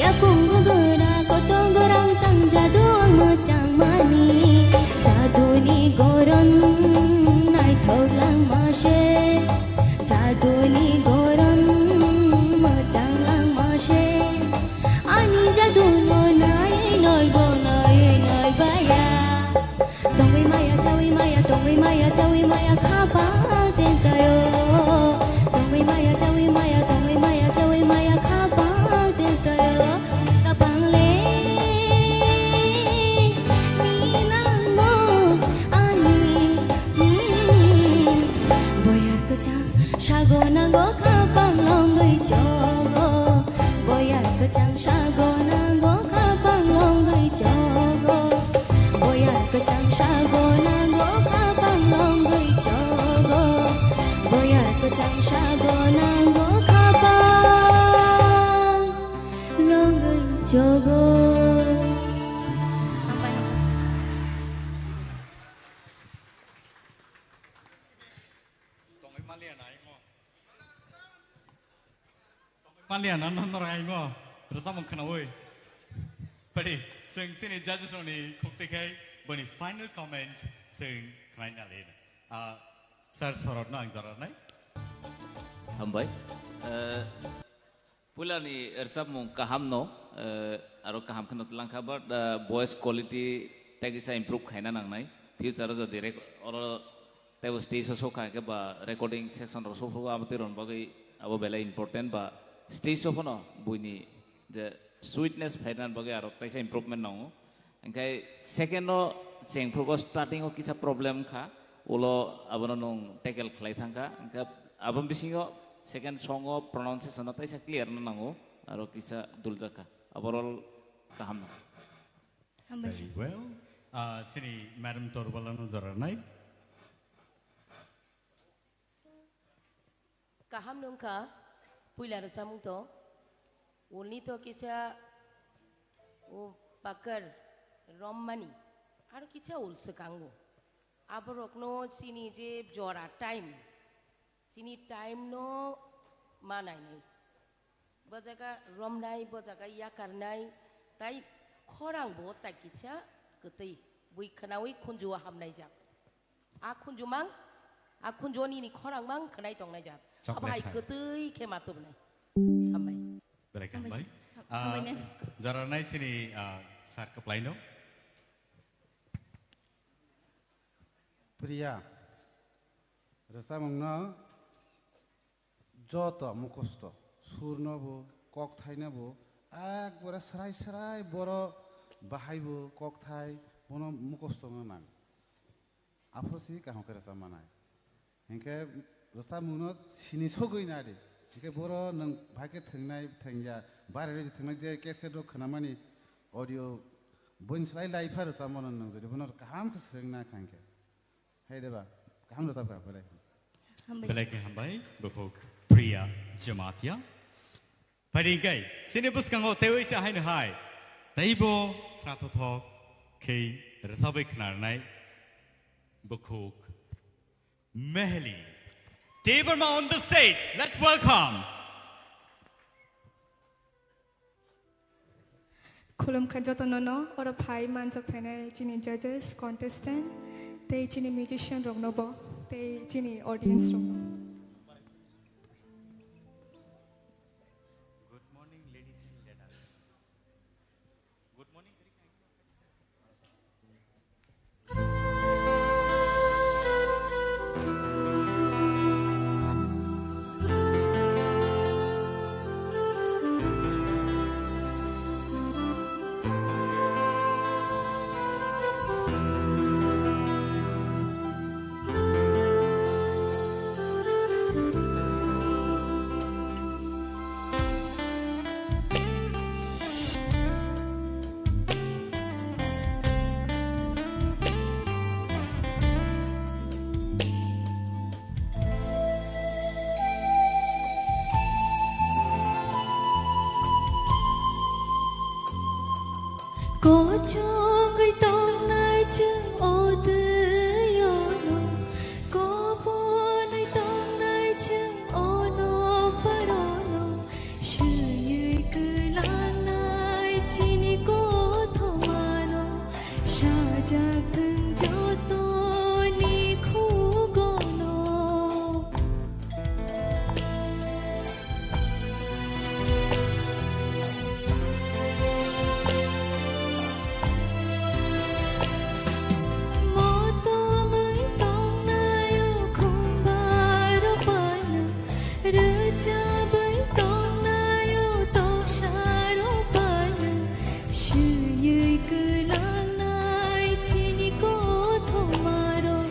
Yakung gura kotong gorang tang jadu ang mochang mani. Jaduni goron naithok langma se. Jaduni goron mochang langma se. Ani jaduno nai noi bo nai noi baya. Tongwi maya, chawi maya, tongwi maya, chawi maya, khapang tentayo. Tongwi maya, chawi maya, tongwi maya, chawi maya, khapang tentayo. Khapang le ni nango ani, hmm. Boyar kwchang sago nango khapang longwi chogo. Boyar kwchang sago nango khapang longwi chogo. Boyar kwchang sago nango khapang longwi chogo. Boyar kwchang sago nango khapang longwi chogo. Tongwi maliya nai mo. Maliya na non rai mo. Rwchapmung khnawi. Padi, chwng chini judges rokni khukti khai boni final comments chwng khlaina le. Ah, sir Sorotno ang jora nai. Hambai. Eh, puilani rwchapmung kahamno, eh, aro kaham kheno twlangkha, but, eh, voice quality tei kisa improve khaina nangnai. Future o jodi rek-, oro teibo stage o sokha hwnkhe ba recording section rok sokphuru abo twi rwna bagwi abo belai important ba stage o phano buini je sweetness phaina bagwi aro teisa improvement nango. Hwnkhe second o chengphrugo starting o kisa problem kha, ulo abono nwng tackle khlai thangkha. Hwnkhe aboni bisingo second song o pronunciation no teisa clear no nango, aro kisa duljak kha. Overall kaham no. Hambai. Very well. Ah, chini Madam Torbala no jora nai. Kaham nungkha, puila rwchapmung to, ulni to kisa, o pakar, rommani, aro kisa ul swkango. Aborokno chini je jora time, chini time no manainai. Bo jaga romnai, bo jaga yakarnai, tai khorang bo tai kisa kwtwi, bui khwnawi khunju o hamnai jak. A khunjumang, a khunjoni ni khorang mang khwnai tongnai jat. Chocolate Abo hai hai. Kwtwi khe ma tubunai. Hambai. Belai khe hambai. Hambai. Ah, hambai ne. Jora nai chini, ah, sir kwplai no. Priya, rwchapmung no joto mukhusto, sur no bo, kok thai no bo, ekbare srai srai boro bahai bo, kok thai bono mukhusto no nang. Aphuru si kaham khe rwchap manai. Hinkhe rwchapmungno sini sogwi nadi. Hinkhe boro nwng bahai khe thwngnai, thwngya, bare rwi thwngnai je cassette rok khwnamani audio boin slai lai pha rwchapmano nwng jodi bono kaham khe swrwngna kha hinkhe. Hai deba, kaham rwchapkha belai. Hambai. Belai khe hambai, bukhuk Priya Jamatia. Phaidi hinkhe, chini bwskango teiwi se haino hai. Teibo khnathok khe rwchabwi khnarnai bukhuk Meheli Debbarma on the stage. Let's welcome. Khulumkha jotono no, oro phai manjak phainai chini judges, contestant, tei chini musician rokno bo, tei chini audience rokno. Good morning, ladies and leaders. Good morning. Kochongwi tongnai chwng o twi-o no, koponwi tongnai chwng o nokbarono, swiwi kwlangnai chini kothomano, sajak thwng jotoni khugono. Motomwi tongnaio khumbarok baino, rwchabwi tongnaio toksarok baino, swiwi kwlangnai chini kothomarok.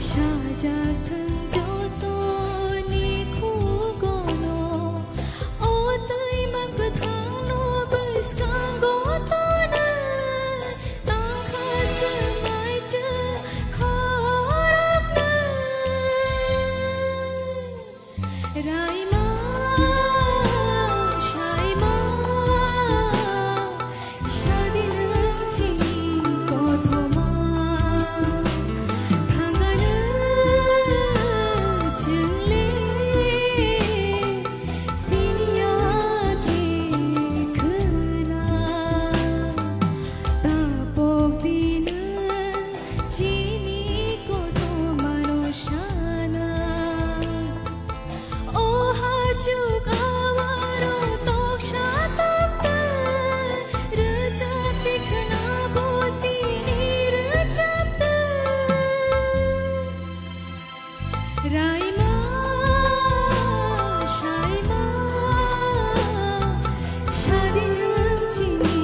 Sajak thwng jotoni khugono, o twima kwthangno bwskango tonwi, tongkha swmai chwng khoroknwi. Raima, saima, sadi nwng chini kothoma, thangano chwngle tini yakhe khwna, tapok di nwng chini kothomano sana. O hachuk awaro toksa tokta, rwchapti khna bo tini rwchapta. Raima, saima, sadi nwng chini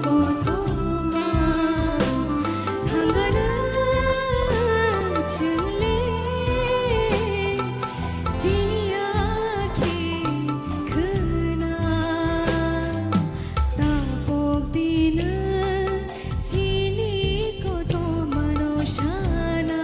kothoma, thangano chwngle. Tini yakhe khwna, tapok di nwng chini kothomano sana.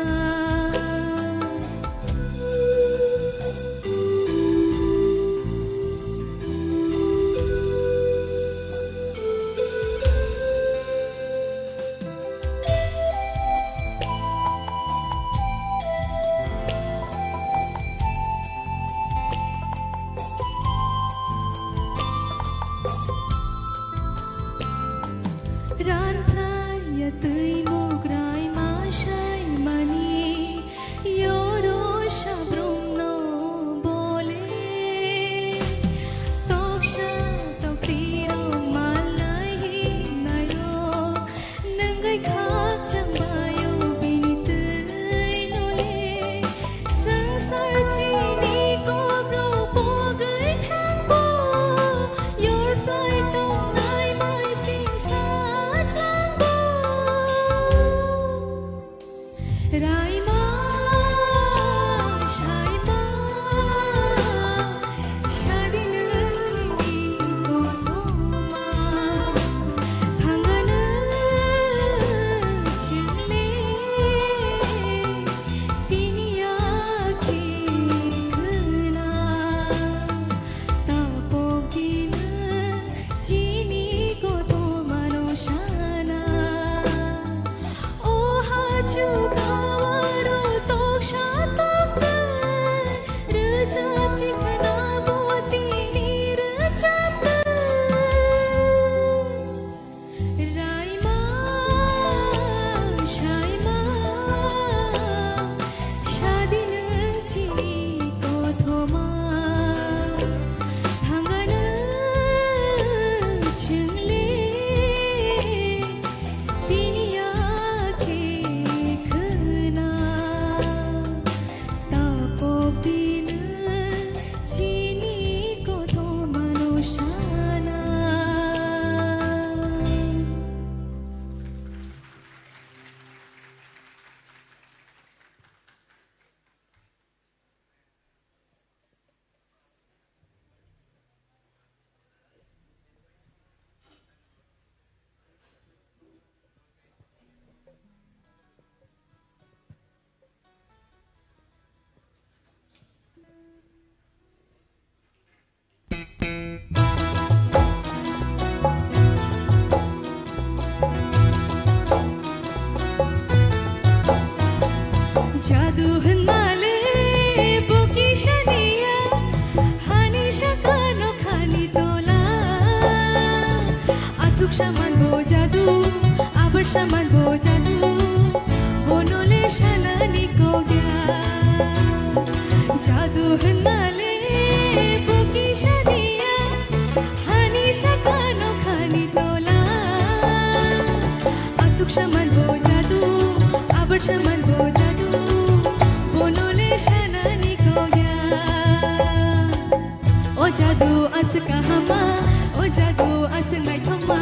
Ranphlaiya twi mukrai ma saimani, yoro sabrumno bole. Toksa toktirok malai hinnairok, nwngwi khakchang baio bini twi nole. Swngchar chini kokrok pogwi thangbo, yorphlai tongnai maising sajlangbo. Raima, saima, sadi nwng chini kothoma, thangano Chukhawa ro toksa tokta, rwchapni khna bo tini rwchapta. Raima, saima, sadi nwng chini kothoma. Thangano chwngle tini yakhe khwna. Tapok dino chini kothomano sana. Jadu hwnmale bo kisa niya, hani sakano khani tola. Athuk saman bo jadu, abar saman bo jadu, bonole sanani kogya. Jadu hwnmale bo kisa niya, hani sakano khani tola. Athuk saman bo jadu, abar saman bo jadu, bonole sanani kogya. O jadu aswk kahama, o jadu aswk naithokma,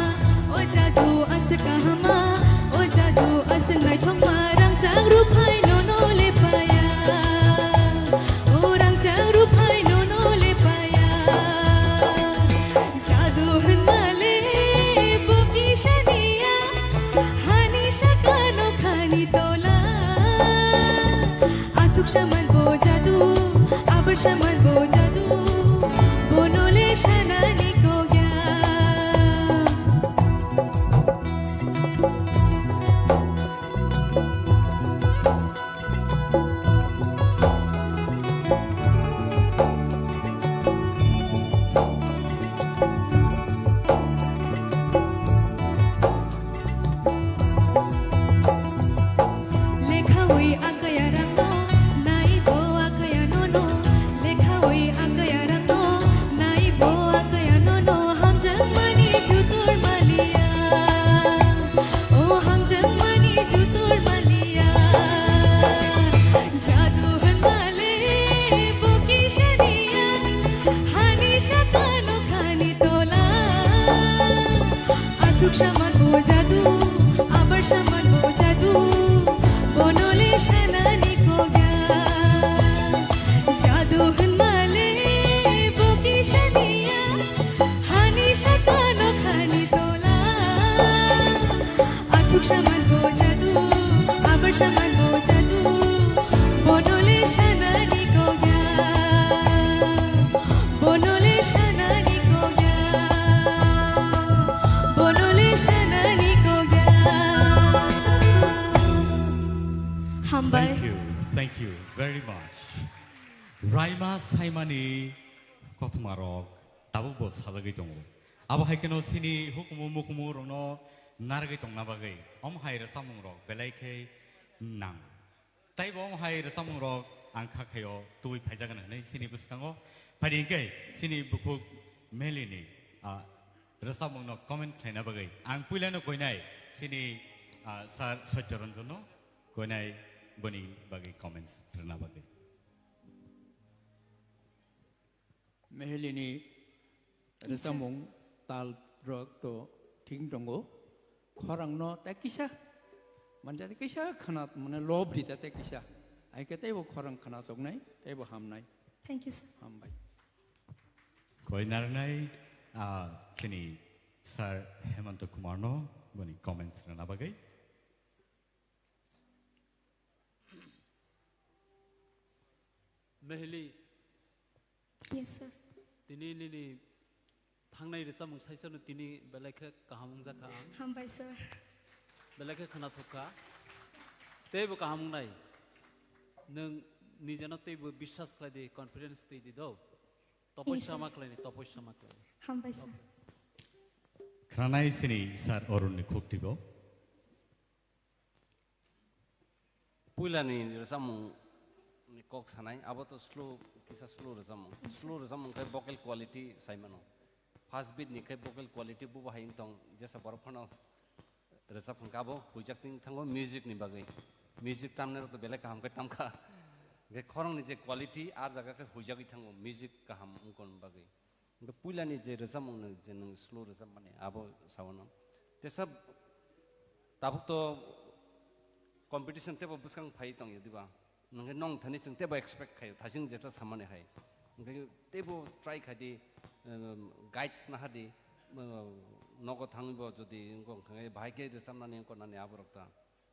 o jadu aswk kahama, o jadu aswk naithokma, rangchak ruphai nono lepaya, o rangchak ruphai nono lepaya. Jadu hwnmale bo kisa niya, hani sakano khani tola. Athuk saman bo jadu, abar saman bo jadu, bonole sanani kogya. Lekhawi akaya rangno, naibo akaya nono. Lekhawi akaya rangno, naibo akaya nono. Hamjakmani jutur maliya, o hamjakmani jutur maliya. Jadu hwnmale bo kisa niya, hani sakano khani tola. Athuk saman bo jadu, abar saman bo jadu, bonole sanani kogya. Jadu hwnmale bo kisa niya, hani sakano khani tola. Athuk saman bo jadu, abar saman bo jadu, bonole sanani kogya, bonole sanani kogya, bonole sanani kogya. Hambai. Thank you, thank you very much. Raima saimani kothoma rok tabukbo sajagwi tongo. Abo hai kheno chini hukumu mukumu rokno narwgwi tongna bagwi omo hai rwchapmung rok belai khe nang. Taibo omo hai rwchapmung rok ang kha khaio tubui phaijagan hwnwi chini bwskango. Phaidi hwnkhe chini bukhuk Melini, ah, rwchapmungno comment khlaina bagwi ang puilano koinai chini, ah, Sir Satya Ranjanno koinai boni bagwi comments rwna bagwi. Mehelini Yes, sir. Rwchapmung tal rok to thik tongo. Khorangno tei kisa, manja tei kisa khna, mane, lob rita tei kisa. Ai khe teibo khorang khna toknai, teibo hamnai. Thank you, sir. Hambai. Koi narnai, ah, chini Sir Hemanta Kumarno boni comments rwna bagwi. Meheli. Yes, sir. Tini nini thangnai rwchapmung saisano tini belai khe kaham wngjakha ang. Hambai, sir. Belai khe khwnathok kha. Teibo kaham wngnai. Nwng nijeno teibo biswas khlai di, confidence twi di do. Yes, sir. Topoisya ma khlai di, topoisya ma khlai di. Hambai, sir. Khranai sini sir Arun ni khuk tibo. Puila ni rwchapmung ni kok sanai, abo to slow, kisa slow rwchapmung. Yes, sir. Slow rwchapmung khe vocal quality sai mano. First beat ni khe vocal quality bubo hai wng tong, jesa borok phano rwchap hwnkhe abo huijak twi thango music ni bagwi. Music tamnai rok to belai kaham khe tamkha. Hwnkhe khorang ni je quality, a jaga khe huijagwi thango music kaham wngkon bagwi. Hwnkhe puila ni je rwchapmung no je nwng slow rwchapmani abo sao no. Tesa tabuk to competition tebo bwskang phai tong ya diba? Nwng khe nong thani chwng tebo expect khaio, thasing jeto samani hai. Hwnkhe tebo try khai di, um, guides naha di, um, nogo thangwi bo jodi wngkha hwnkhe bahai khe rwchapnani wngkha nani aborok ta.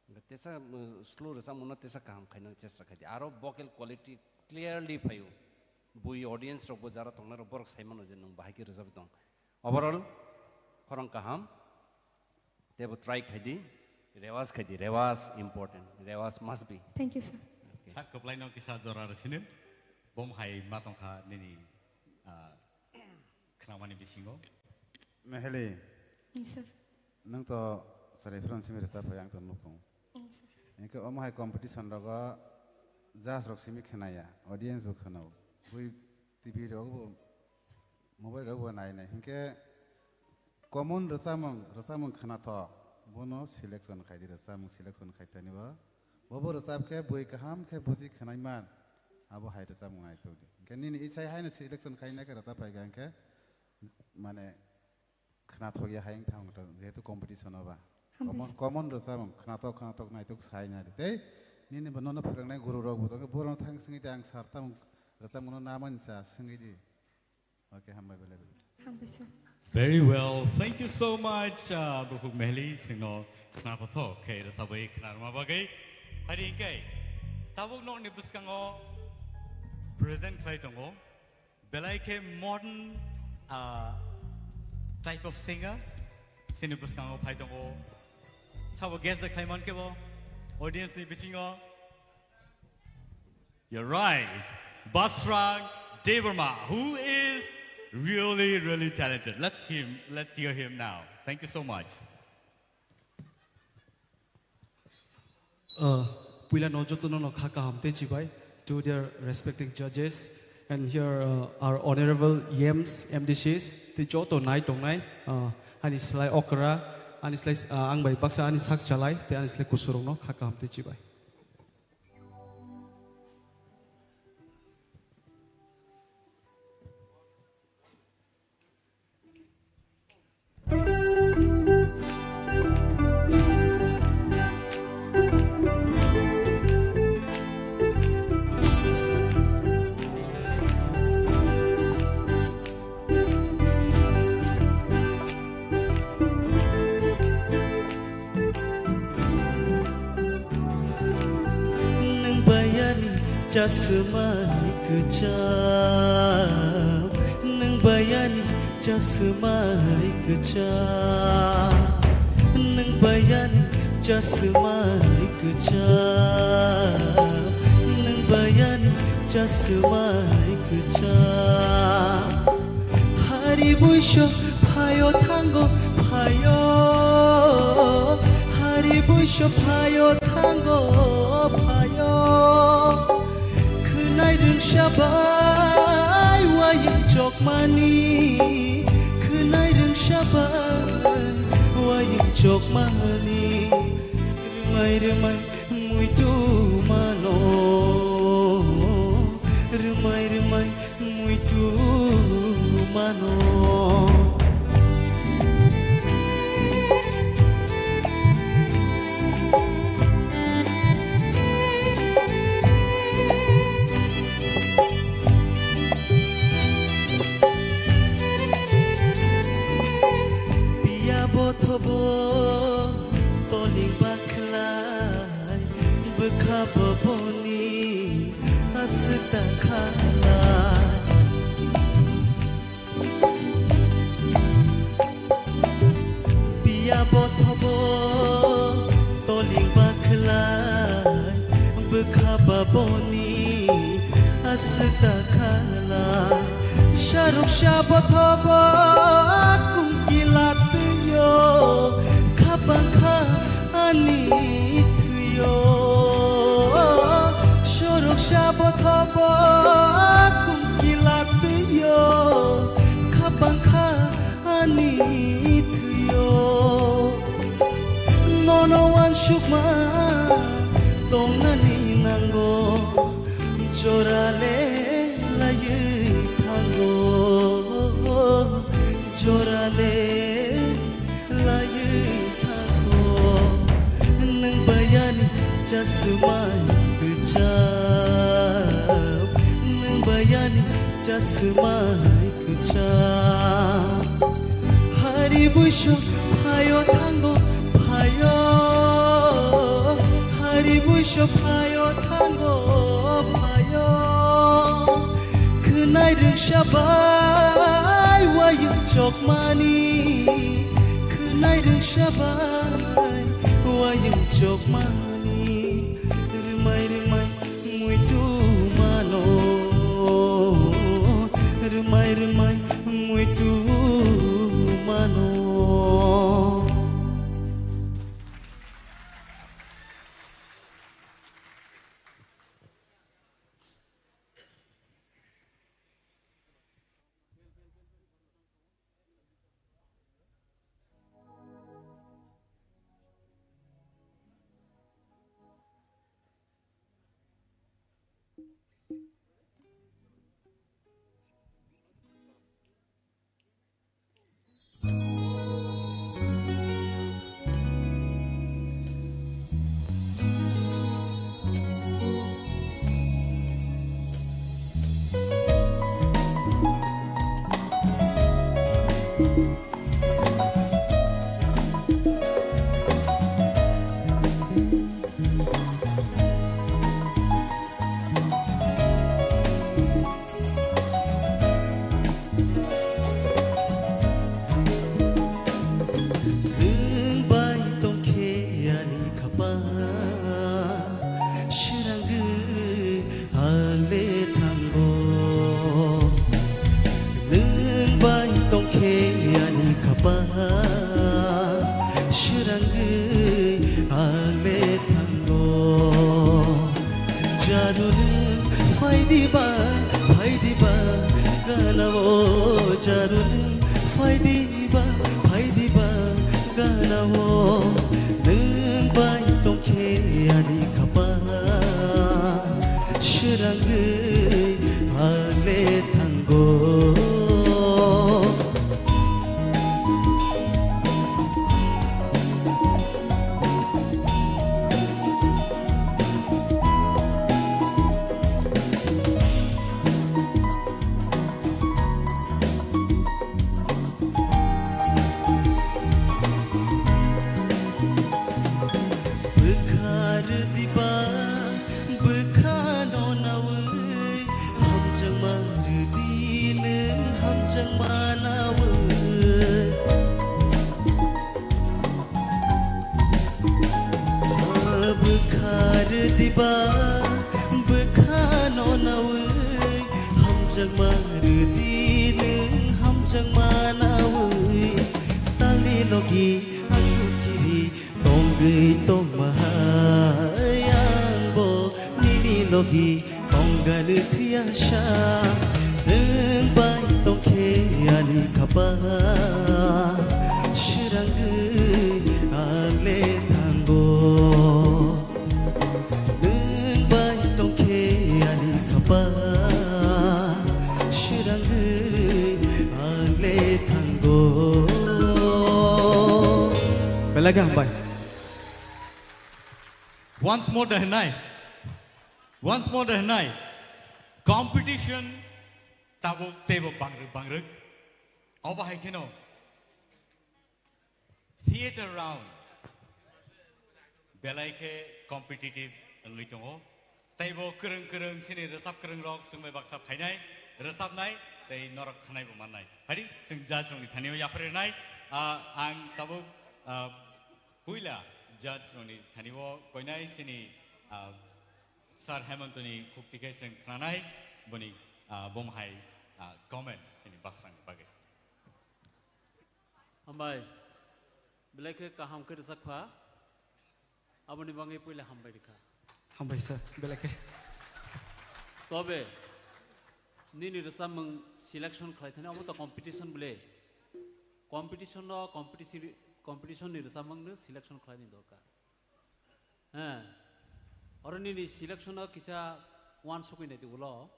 Hwnkhe tesa, um, slow rwchapmano tesa kaham khaina chesta khai di. Aro vocal quality clearly phaio. Bui audience rok bo jara tongnai rok borok sai mano je nwng bahai khe rwchapwi tong. Overall, khorang kaham. Tebo try khai di, rewas khai di, rewas important, rewas must be. Thank you, sir. Okay. Sak kwplai no kisa jora rw sini, bom hai ma tongkha nini, ah, khnamani bisingo. Meheli. Yes, sir. Nwng to sarai phran simi rwchap phai ang to nuk tongo. Yes, sir. Hwnkhe omo hai competition rogo judge rok simi khnaya, audience bo khnao. Bui T V rogo bo, mobile rogo bo nai nai. Hwnkhe common rwchapmung, rwchapmung khnathok, bono selection khai di, rwchapmung selection khai tani bo. Bobo rwchap khe bui kaham khe buji khnai man, abo hai rwchapmung naitok di. Hwnkhe nini ichai haino selection khai nai khe rwchap phai kha hwnkhe, mane, khnathok ya hai wng thang ta, jehetu competition o ba. Hambai. Common, sir. Common rwchapmung, khnathok, khnathok naitok sai nai di. Tei nini bo nono phwrwngnai guru rok bo tongkhe, borok thang swngwi di, ang sir, tamo rwchapmung no na mani cha swngwi di. Okay, hambai belai belai. Hambai, sir. Very well. Thank you so much, uh, Bukhuk Mehli, singno khnathok khe rwchabwi khnarma bagwi. Hari hwnkhe tabuk nokni bwskango present khlai tongo. Belai khe modern, ah, type of singer, sini bwskango phai tongo. Sabo guess da khlai man khe bo, audience ni bisingo. You're right. Basrang Debbarma, who is really, really talented. Let's him, let's hear him now. Thank you so much. Uh, puila no joto no no kha kaham tei chibai to their respective judges, and here, uh, our honorable E Ms, M D Cs tei joto nai tongnai, uh, ani slai okra, ani slai, uh, ang bai baksa ani sak chalai tei ani slai kusurok no kha kaham tei chibai. Nwng bayani chasmai kwcham, nwng bayani chasmai kwcham, nwng bayani chasmai kwcham, nwng bayani chasmai kwcham. Hari buiso phaio thango phaio, hari buiso phaio thango phaio. Khwnai rwngsa bai wayung chokmani, khwnai rwngsa bai wayung chokmani. Rwmai rwmai muitu mano, rwmai rwmai muitu mano. Piya bothobo toling bakhlai. Bwkha boboni aswk ta khalai. Piya bothobo toling bakhlai. Boni aswk ta khala, saruk sabo thobo kumkila twiyo, khabang kha ani thwiyo. Saruk sabo thobo kumkila twiyo, khabang kha ani thwiyo. Nono wansukma tongnani nango, jorale laiwi thango, jorale laiwi thango. Nwng bayani chasmai kwcham, nwng bayani chasmai kwcham. Hari buiso phaio thango phaio, hari buiso phaio thango phaio. Khwnai rwngsa bai wayung chokmani, khwnai rwngsa bai wayung chokmani. Rwmai rwmai muitu mano, rwmai rwmai muitu mano. Nwng bai tongkhe ani khapang, swrangwi ang le thango. Nwng bai tongkhe ani khapang, swrangwi ang le thango. Jadu nwng phai diba, phai diba gana o, jadu nwng phai diba, phai diba gana o. Nwng bai tongkhe ani khapang, swrangwi ang le thango. Bwkha rw diba, bwkha no nawi, hamjakma rw di nwng hamjakma nawi. Bwkha rw diba, bwkha no nawi, hamjakma rw di nwng hamjakma nawi. Talni logi aswk kiri tongwi tongma hai, ang bo nini logi tongganw thwiya sa. Nwng bai tongkhe ani khapang, swrangwi ang le thango. Nwng bai tongkhe ani khapang, swrangwi ang le thango. Belai khe hambai. Once more da hwnai. Once more da hwnai. Competition tabuk teibo bangrwk bangrwk. Obo hai kheno theatre round belai khe competitive wngwi tongo. Teibo kwrwng kwrwng chini rwchap kwrwng rok chwngbai baksa phainai, rwchapnai tei norok khwnaibo mannai. Phadi chwng judge rokni thani o yapharwi rwnai. Ah, ang tabuk, ah, puila judge rokni thani o koinai chini, ah, Sir Hemantoni khukti khe chwng khnanai, boni, ah, bumhai, ah, comments chini Basrangni bagwi. Hambai. Belai khe kaham khe rwchapkha. Aboni bagwi puila hambai rikha. Hambai sir, belai khe. Tobe, nini rwchapmung selection khlai thani, omo to competition bole. Competition no, competition, competition ni rwchapmung no selection khlaini dorkar. He. Oro nini selection o kisa uansukwi naidi ulo.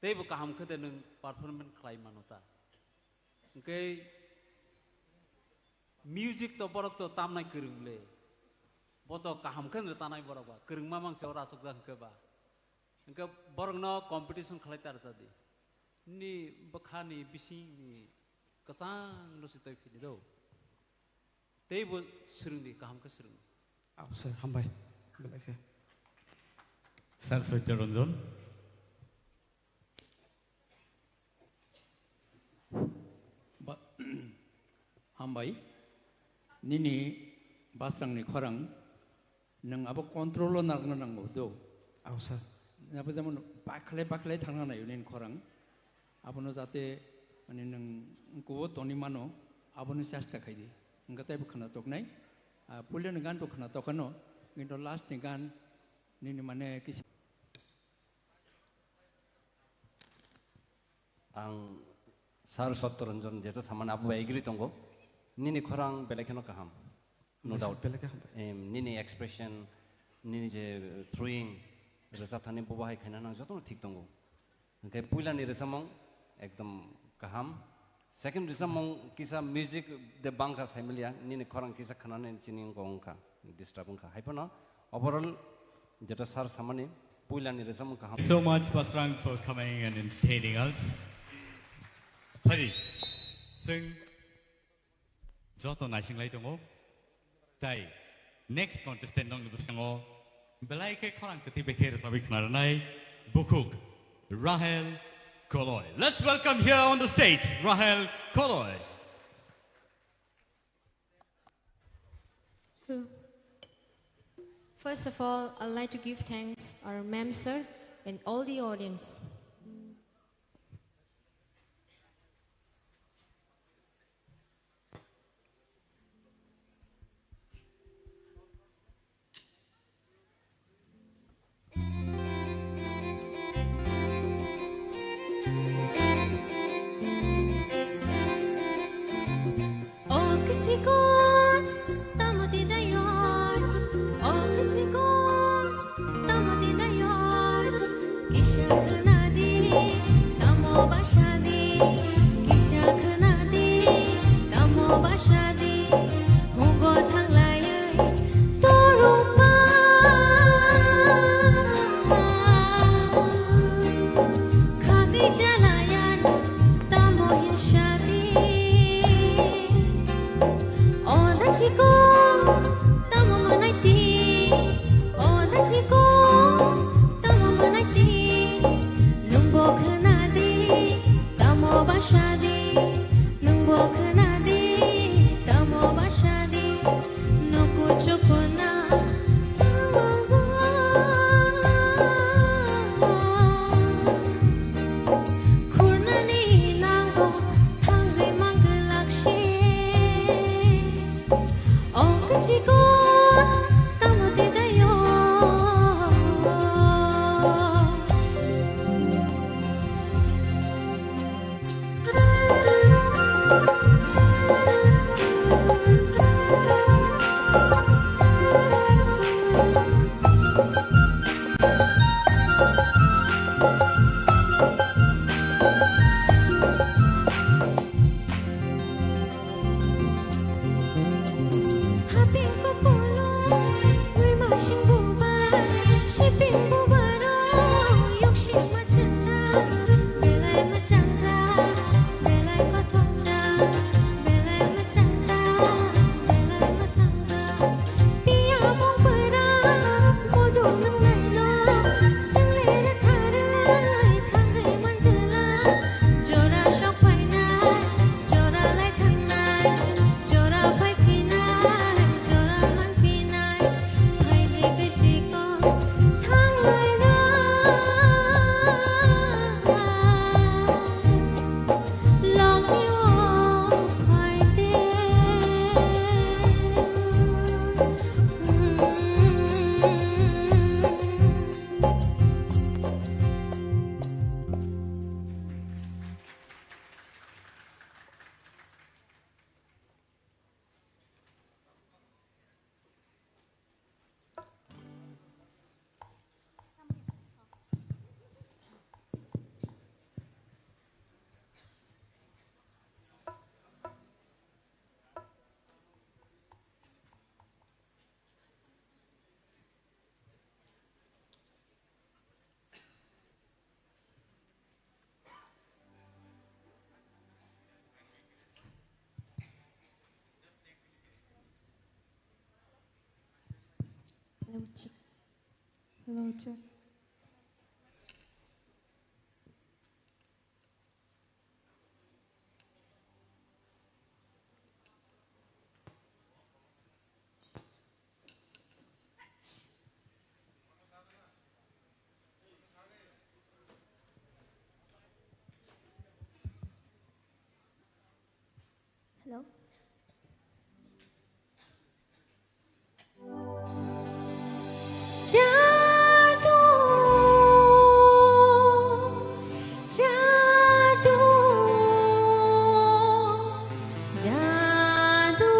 Teibo kaham khe de nwng performance khlai mano ta. Hwnkhe music to borok to tamnai kwrwng le. Bo to kaham khe no tanai borok ba. Kwrwngma mangse oro asukjak hwnkhe ba. Hwnkhe borokno competition khlai ta rwchadi. Nini bwkhani bisingni kwchang no se twi phini do. Teibo swrwngdi, kaham khe swrwng. Aw, sir, hambai. Belai khe. Sir Satya Ranjan. Ba-, hambai. Nini Basrangni khorang nwng abo control o narwkna nango do. Aw, sir. Abo jemon bakhle bakhle thangna naio nini khorang. Abono jate, mane, nwng kubo toni mano, abono chesta khaidi. Hwnkhe teibo khwna toknai. Ah, puilani gan bo khwna tokano, kintu last ni gan nini, mane, kisa. Ang Sir Satya Ranjan jeta samani abo bai agree tongo. Nini khorang belai kheno kaham. No doubt. Belai khe hambai. Em, nini expression, nini je throwing, rwchap thani bo bahai khaina nang jotono thik tongo. Hwnkhe puilani rwchapmung ekdom kaham. Second rwchapmung kisa music de bangkha saimaliya, nini khorang kisa khnanani chini wngkha, wngkha, disturb wngkha. Haiphano overall jeta sir samani puilani rwchapmung kaham. So much, Basrang, for coming and entertaining us. Phari, chwng joto naisinglai tongo. Tai next contestant nongni bwskango belai khe khorang kwtwi bai khe rwchapwi khna rwnai bukhuk Rahel Koloi. Let's welcome here on the stage Rahel Koloi. Hello. First of all, I'd like to give thanks our ma'am sir and all the audience. O kichiko, tamo tinayo, o kichiko, tamo tinayo, kisa khna Hello, check. Hello, check. Hello? Jadu, jadu, jadu.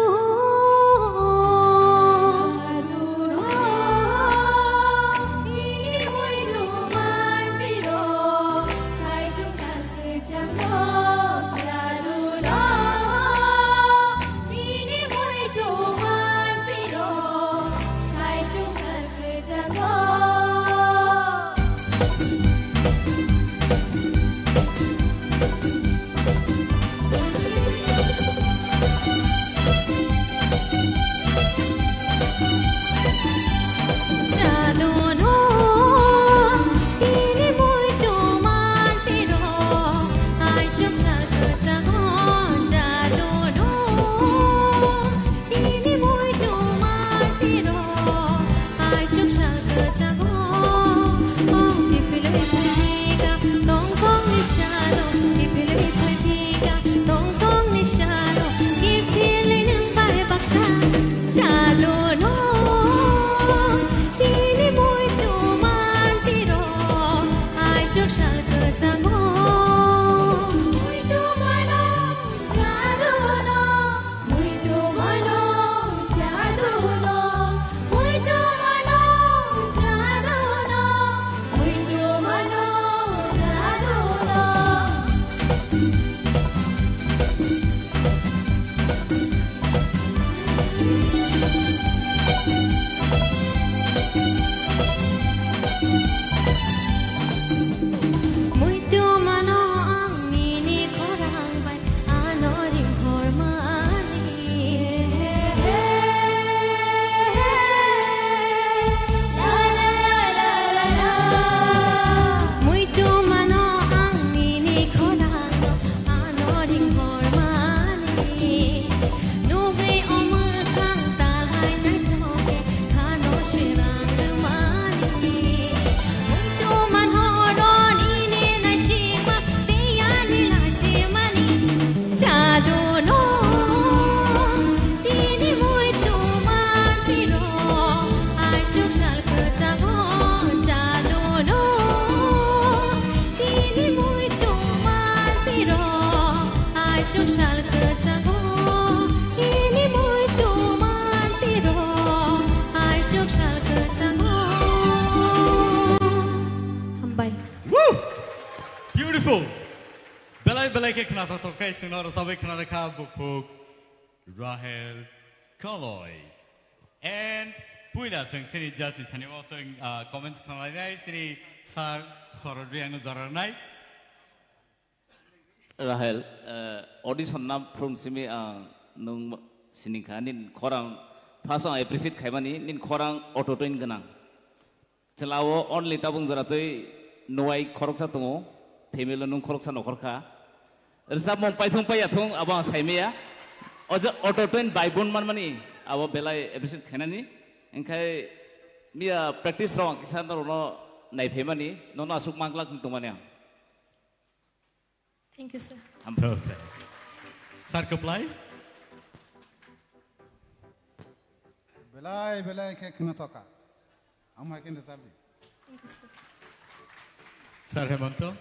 Muitu mano ang nini khorang bai ano ringhor mani. Muitu mano ang nini khorang ano ringhor mani. Nugwi o mwkhang talhai naithok khe khano sirang rwmani. Muitu manhoro nini naisikma tei ani lachimani. Jaduno tini muitu manphiro, aichuk sal kwchango. Jaduno tini muitu manphiro, aichuk sal kwchango. Tini muitu manphiro, aichuk sal kwchango. Hambai. Woo! Beautiful! Belai belai khe khnathok thok khe chwngno rwchabwi khna rwkha bukhuk Rahel Koloi. And puila chwng chini judge ni thani o chwng, ah, comments khna lainai chini sir Sorod Reang no jora rwnai. Rahel, eh, audition na phurung simi ang nwng sining kha nini khorang first ang appreciate khaimani nini khorang auto tune gwnang. Chwla o only tabung jora twi nuwai khoroksa tongo, family o nwng khoroksa nokhor kha. Rwchapmung paithung paiya thung abo ang saimaya. O je auto tune bai bun manmani abo belai appreciate khainani. Engkhai miya practice rok ang kisa norokno naiphaimani, nono aswk manglak wng tongmani ang. Thank you, sir. Perfect. Sir, kwplai. Belai, belai khe khna thoka. Ang hai khe rwchap di. Thank you, sir. Sir Hemanto.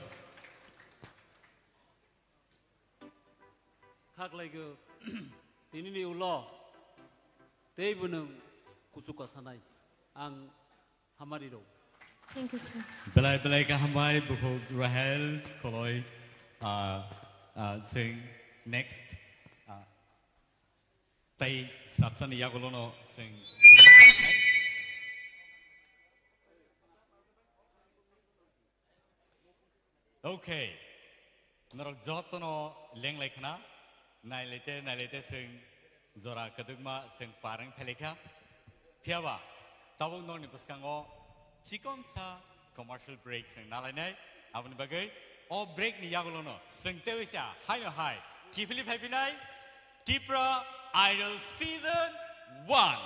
Khaklai go, tini ni ulo, tei bo nwng kuchuk kasanai. Ang Hamari rw. Thank you, sir. Belai belai khe hambai bukhuk Rahel Koloi, ah, ah, chwng next, ah, tai swrapsani yagulono chwng. Okay. Norok jotono lenglai khna, nailaite, nailaite chwng jora kwdwkma chwng par wng phailaikha. Phiyaba, Tabuk norni bwskango chikonsa commercial break chwng nalainai. Aboni bagwi o break ni yagulono chwng tei waisa haino hai kiphilwi phaiphinai Tipra Idol Season one.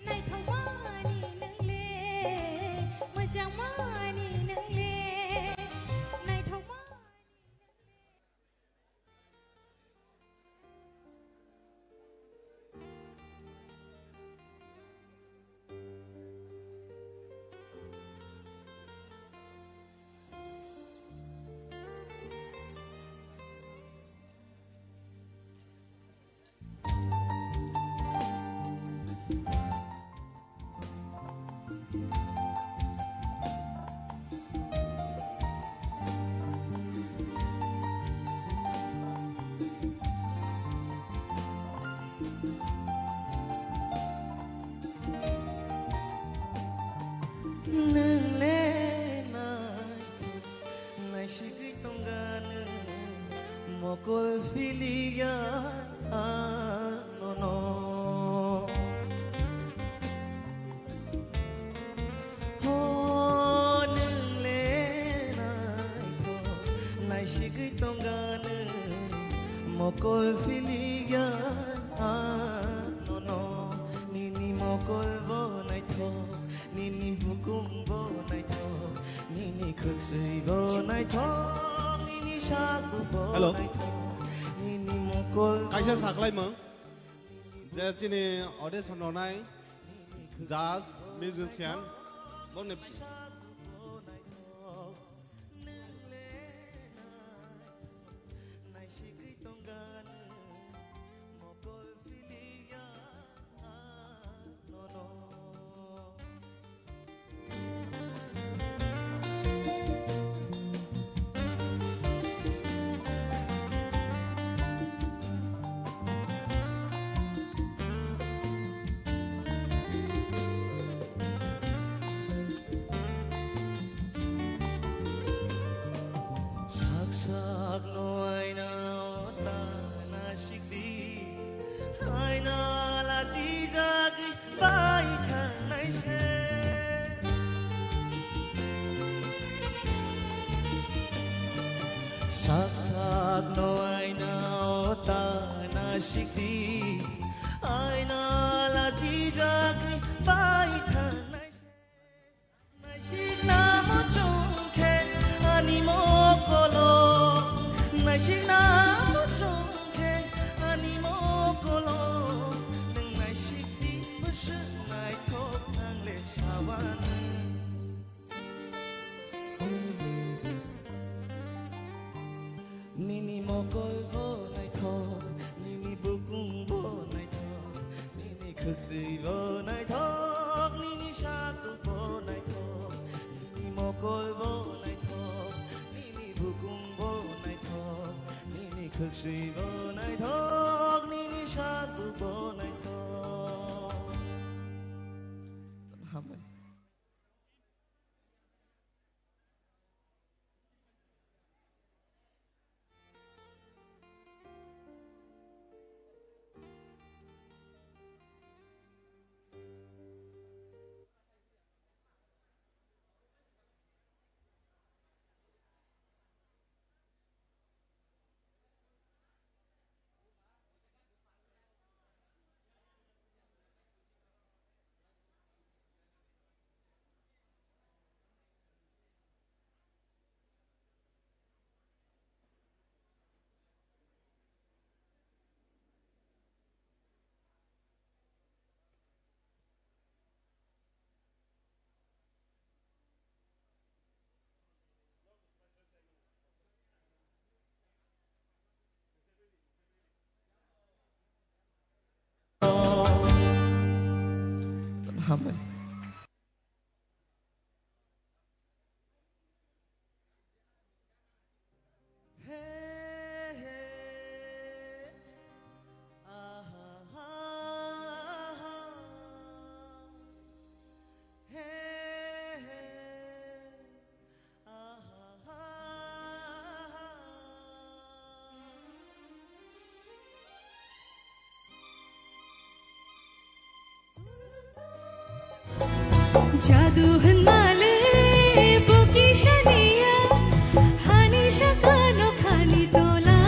Naithokmani nwngle, mwchangmani nwngle, naithokmani nwngle. Nwng le naithok naisigwi tongga nwng, mokol philiya anono. Ho nwng le naithok naisigwi tongga nwng, mokol philiya anono. Nini mokol bo naithok, nini bukum bo naithok, nini khwksui bo naithok, nini saku bo Hello. Naithok, nini mokol bo Kaisa saklaimung, je chini audience rwnai, judge, musician, boni Sak sak no aina o ta na sikdi, aina la si jagi bai thangnai se. Sak sak no aina o ta na sikdi, aina la si jagi bai thangnai se. Naisikna muchung khe ani mokolo, naisikna muchung khe ani mokolo, nwng naisik di bwswk naithok ang le sawano. Nini mokol bo naithok, nini bukung bo naithok, nini khwksui bo naithok, nini saku bo naithok, nini mokol bo naithok, nini bukung bo naithok, nini khwksui bo naithok, nini saku bo naithok. Hambai. Hambai. Jadu hwnmale bo kisa niya, hani sakano khani tola.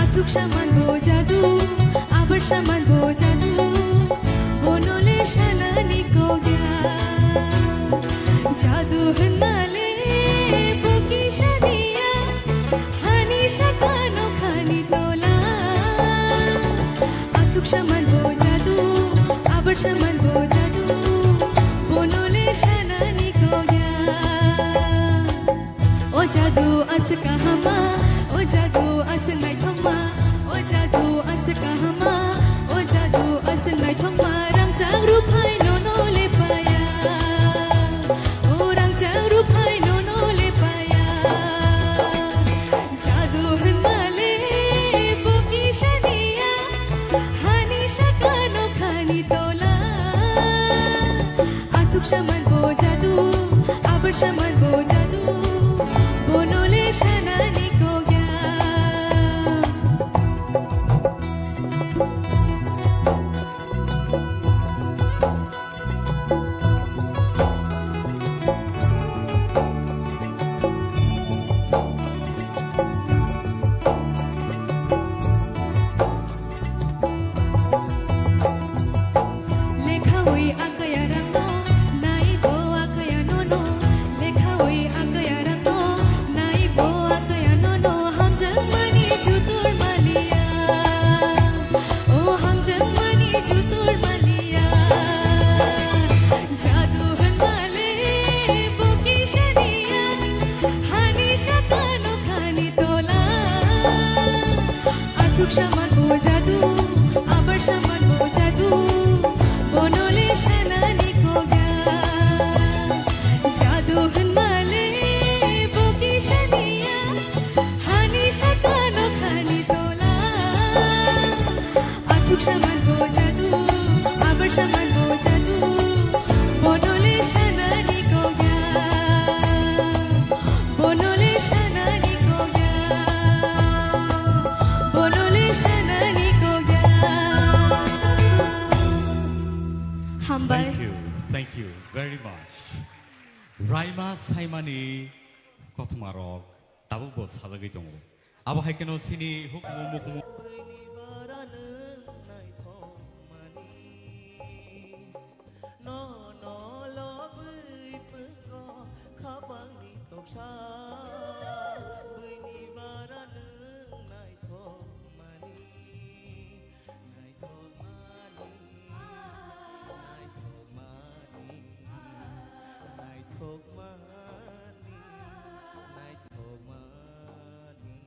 Athuk saman bo jadu, abar saman bo jadu, bonole sanani kogya. Jadu hwnmale bo kisa niya, hani sakano khani tola. Athuk saman bo jadu, abar saman bo jadu, bonole sanani kogya. O jadu aswk kahama, o jadu aswk naithokma, o jadu aswk kahama, o jadu aswk naithokma, rangchak ruphai nono lepaya, o rangchak ruphai nono lepaya. Jadu hwnmale bo kisa niya, hani sakano khani tola. Athuk saman bo jadu, abar saman bo jadu, bonole sanani kogya. Lekhawi akaya rangno, naibo akaya nono. Lekhawi akaya rangno, naibo akaya nono. Hamjakmani jutur maliya, o hamjakmani jutur maliya. Jadu hwnmale bo kisa niya, hani sakano khani tola. Athuk saman bo jadu, abar saman bo jadu, bonole sanani kogya. Jadu hwnmale bo kisa niya, hani sakano khani tola. Athuk saman bo jadu, abar saman bo jadu, bonole sanani kogya, bonole sanani kogya, bonole sanani kogya. Hambai. Thank you, thank you very much. Raima Saimani kothoma rok tabuk bo sajagwi tongo. Abo hai kheno chini hukumu mukumu. Buini bara nwng naithokmani, nono lobwi pwngo khabangni toksa. Buini bara nwng naithokmani, naithokmani, naithokmani, naithokmani, naithokmani.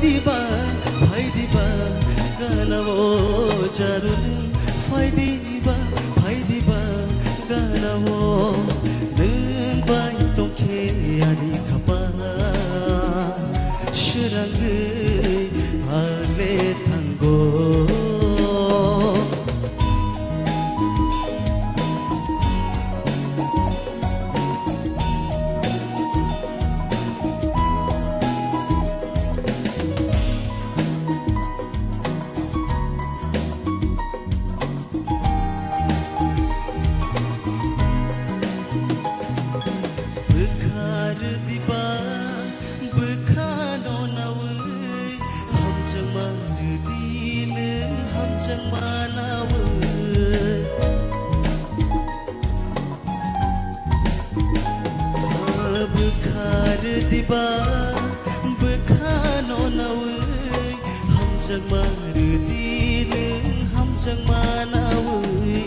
Diba, phai diba, gana o jaru. Phai diba, phai diba, gana o. Nwng bai tongkhe ani khapang, swrangwi ang le thango. Bwkha rwdiba, bwkhano nawi, hamjakma rwdi nwng hamjakma nawi. Bwkha rwdiba, bwkhano nawi, hamjakma rwdi nwng hamjakma nawi.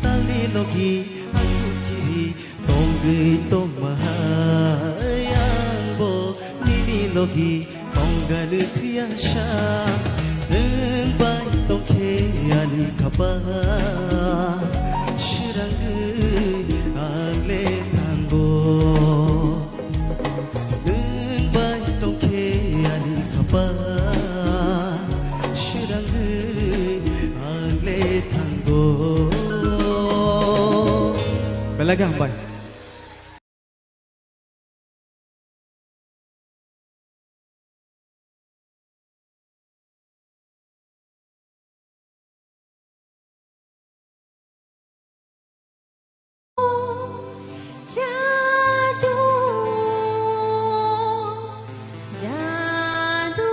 Talni logi ang kiri tongwi tongma hai, angbo nini logi tongganwi thwiya sa. Nwng bai tongkhe ani khapang, swrangwi ang le thango. Nwng bai tongkhe ani khapang, swrangwi ang le thango. Belai khe hambai. Jadu, jadu.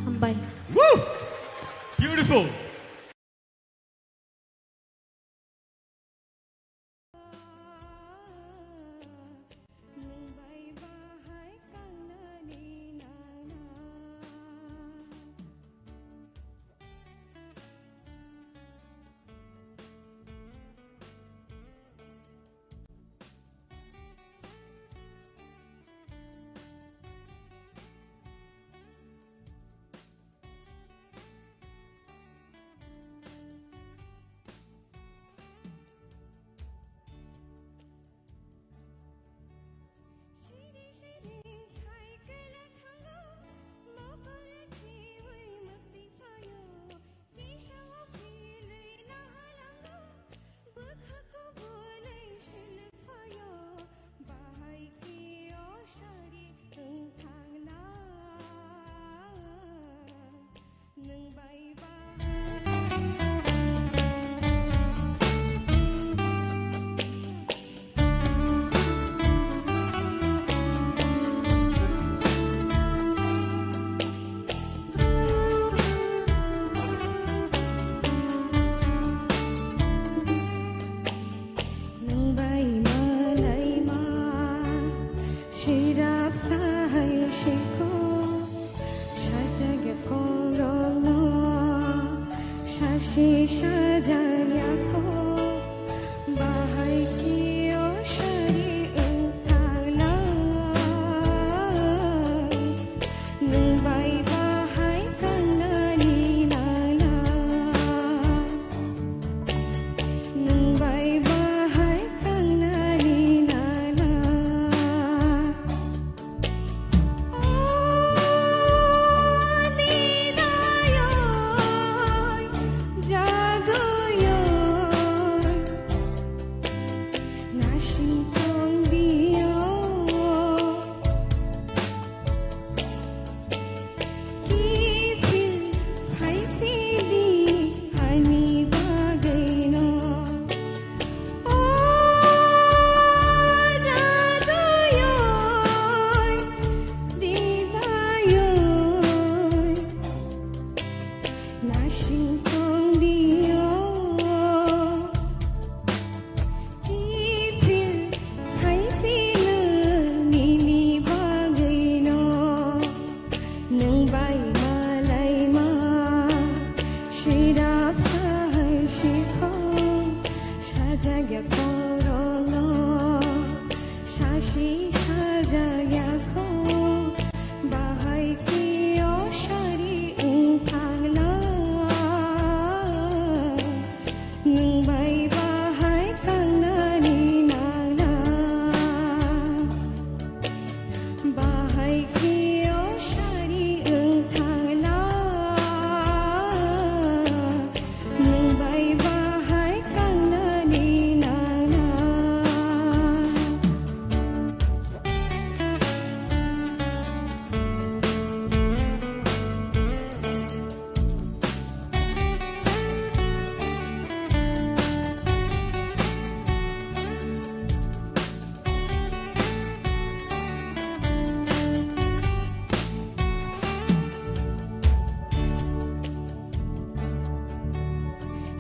Hambai. Woo! Beautiful. Sajak yakho bahai khe o sari wng thangla. Nwng bai bahai kangnani nangla. Nwng bai bahai kangnani nangla. O didayoi, jaduyoi, nasing tongdio. Kiphil phaiphidi ani bagwino. O jaduyoi, didayoi, nasing tongdio. Kiphil phaiphino nini bagwino. Nwng bai malaima, sirap sahai sikho, sajagya korokno, sasi sajagya kho, bahai khe o sari wng thangla. Nwng bai bahai kangnani nangla. Bahai khe o sari wng thangla. Nwng bai bahai kangnani nangla.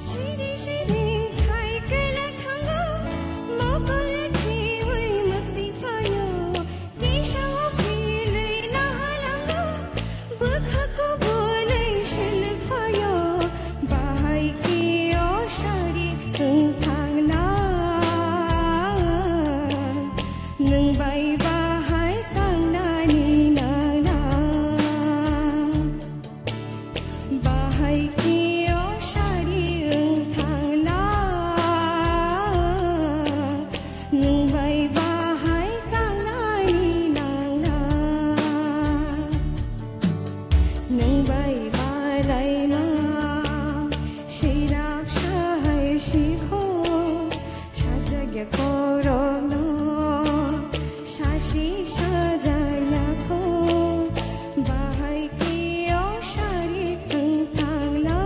Siri siri khai kwlai thango, mokol khiwi mwktwi phaio. Kisa o philwi nahalango, bwkha kubulwi selek phaio, bahai khe o sari wng thangla. Nwng bai bahai kangnani nangla. Bahai khe o sari wng thangla, nwng bai bahai kangnani nangla. Nwng bai malaima, sirap sahai sikho, sajagya korokno, sasi sajagya kho, bahai khe o sari wng thangla.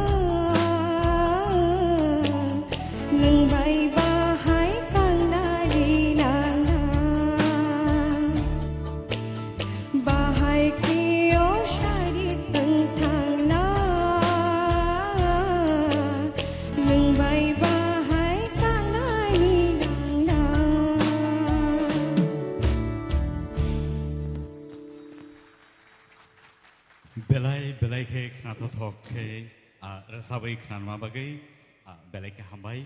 Nwng bai bahai kangnani nangla. Bahai khe o sari wng thangla, nwng bai bahai kangnani nangla. Belai belai khe khnathothok khe, ah, rwchabwi khnanma bagwi, ah, belai khe hambai.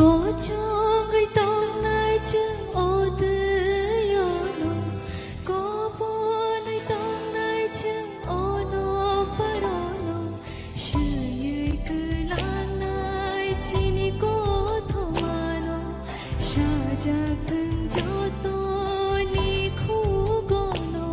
Kochongwi tongnai chwng o twi-o no, koponwi tongnai chwng o no paro no, swiwi kwlangnai chini kothoma no, sajak thwng jotoni khugo no.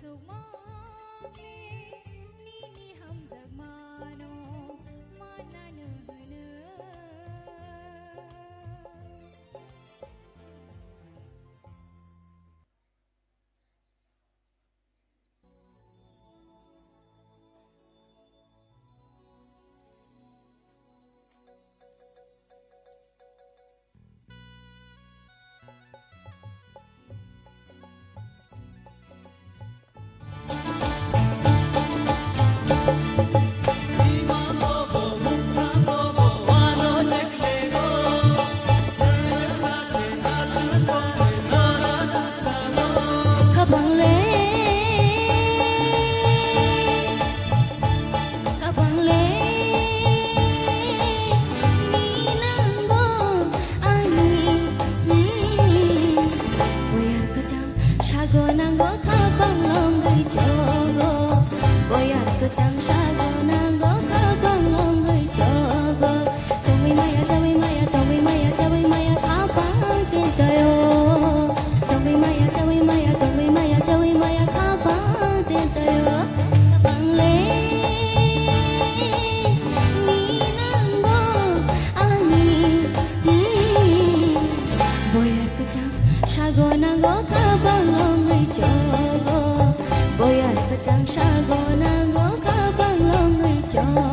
Tongmani nini hamjakmano manano hwno. Kabang le, kabang le, ni nango ani, hmm. Boyar kwchang sago nango, kabang longwi chogo. Boyar kwchang sago nango, kabang longwi chogo. Tongwi maya, chawi maya, tongwi maya, chawi maya, kabang tentayo. Tongwi maya, chawi maya, tongwi maya, chawi maya, kabang tentayo. Kabang le ni nango ani, hmm. Boyar kwchang sago nango, kabang longwi chogo. Boyar kwchang sago nango, kabang longwi chogo.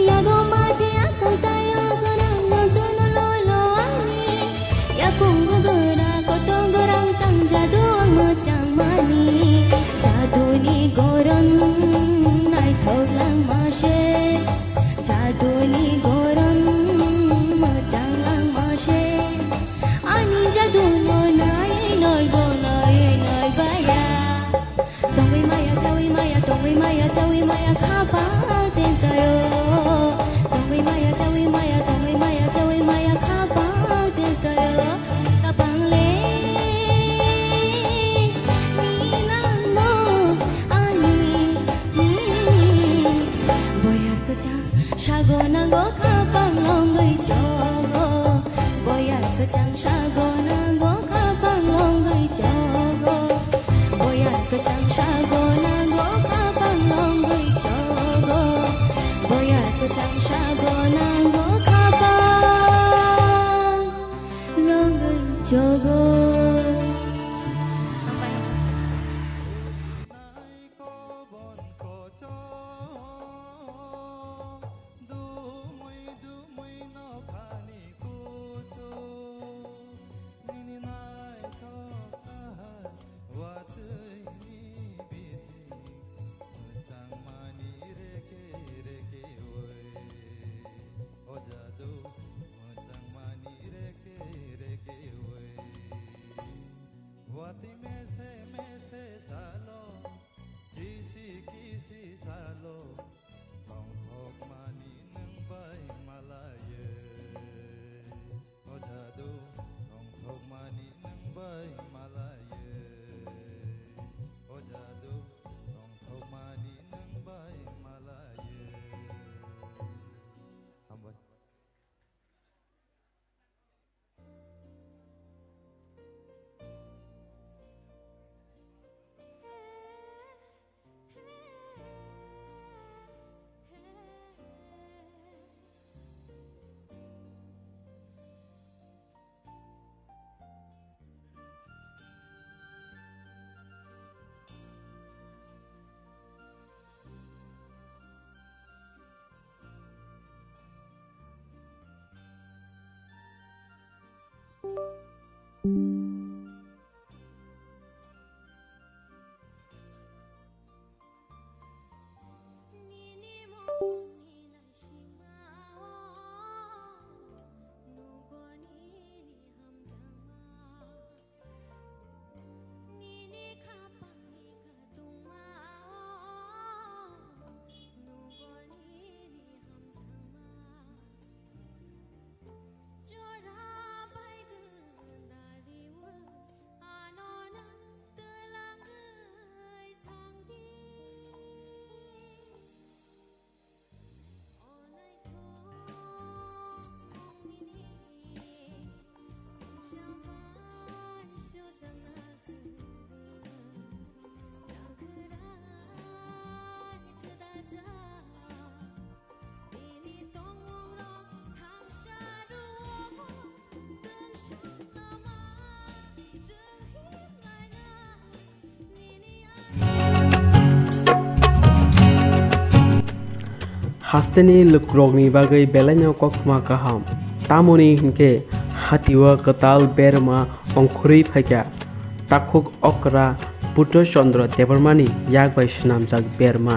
Yago mate akang tayo gorang no tono loi lo ani. Yakung gura kotong gorang tang jadu ang mochangmani. Jaduni goron naithok langma se. Jaduni goron mochang langma se. Ani jadu no nai noi bo noi noi baya. Tongwi maya, chawi maya, tongwi maya, chawi maya, khapang tentayo. Tongwi maya, chawi maya, tongwi maya, chawi maya, khapang tentayo. Khapang le ni nango ani, hmm. Boyar kwchang sago nango, khapang longwi chogo. Boyar kwchang sago nango, khapang longwi chogo. Boyar kwchang sago nango, khapang longwi chogo. Boyar kwchang sago nango, khapang longwi chogo. Dumui dumui nokhani kuchuk, nini naithok sahar watwini bising, mwchangmani reke reke oi. O jadu, mwchangmani reke reke oi. Watwi mese mese salo, kisi kisi salo, tongthokmani nwng bai malaye. O jadu, tongthokmani nwng bai malaye. O jadu, tongthokmani nwng bai malaye. Hambai. Hasteni lukurokni bagwi belaino koktwma kaham, tamoni hinkhe hatio kwtal berma ongkhorwi phaikha. Takhuk okra Purto Chandra Debbarmani yak bai swnamjak berma.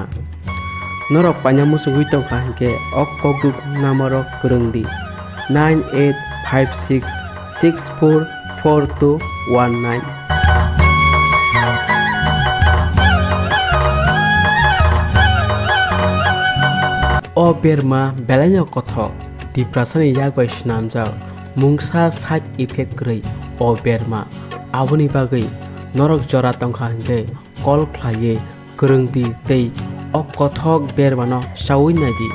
Norok paina muchungwi tongkha hinkhe o kokduk number-o kwrwng di, nine eight five six six four four two one nine. O berma belaino kothok, Tiprasani yak bai swnamjak, mungsa side effect kwrwi o berma. Aboni bagwi norok jora tongkha hinkhe call khlaiwi kwrwng di tei o kothok bermano chaui nai di.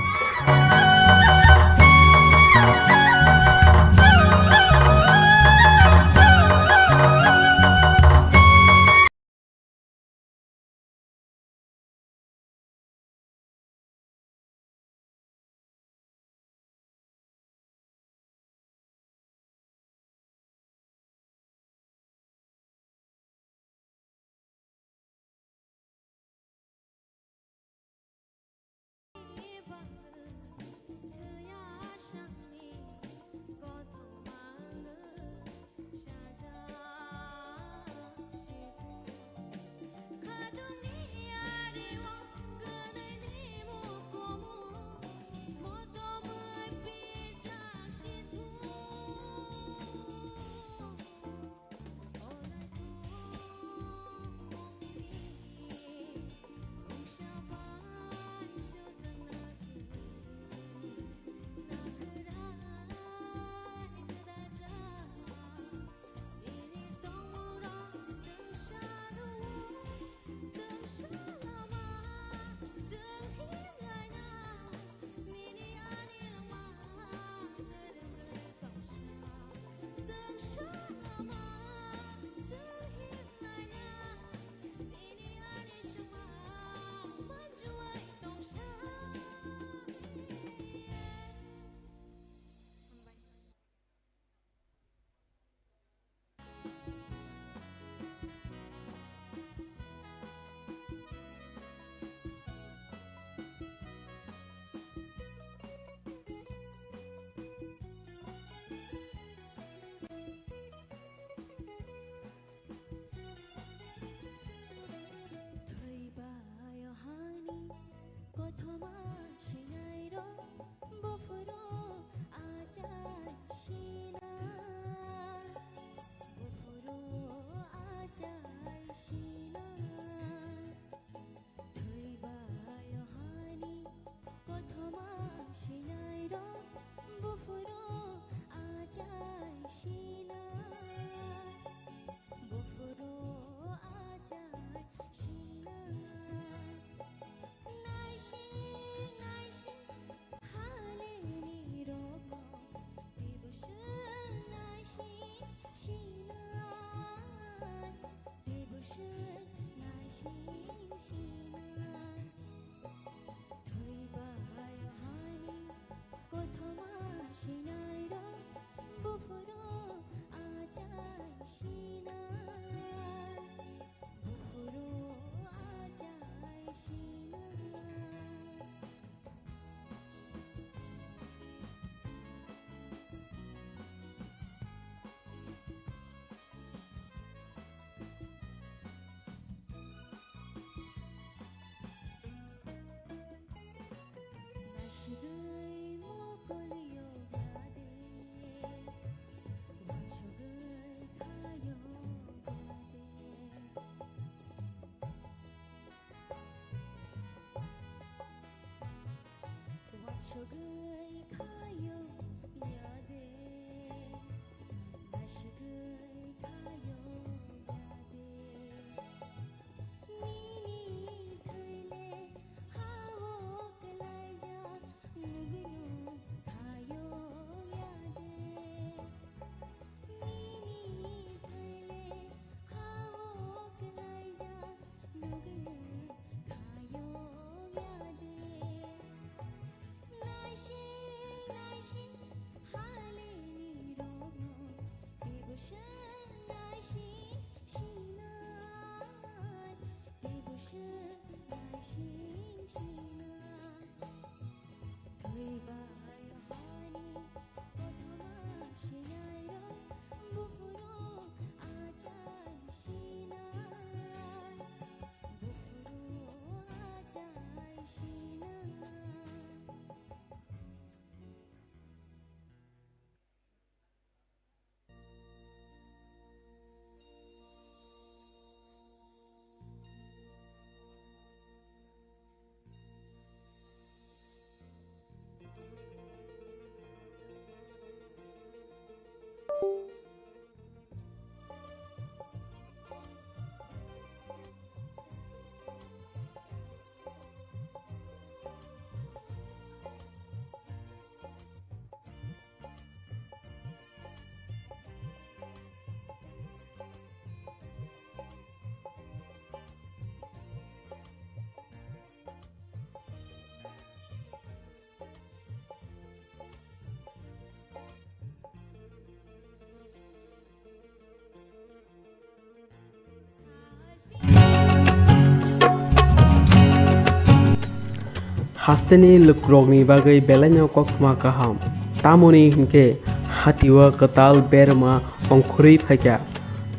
Hasteni lukurokni bagwi belaino koktma kaham. Tamoni hinkhe hatio kwtal berma ongkhorwi phaikha.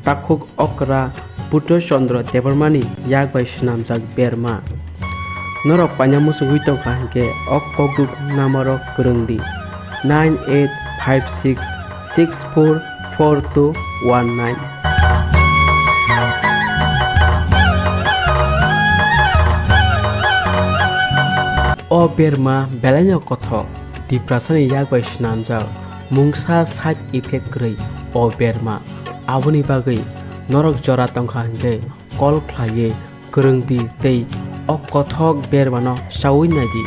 Takhuk okra Buddho Chandra Debbarmani yak bai swnamjak berma. Norok paina muchungwi tongkha hinkhe o kokduk number-o kwrwng di, nine eight five six six four four two one nine. O berma belaino kothok, Tiprasani yak bai swnamjak, mungsa side effect kwrwi o berma. Aboni bagwi norok jora tongkha hinkhe call khlaiwi kwrwng di tei o kothok bermano chaui nai di.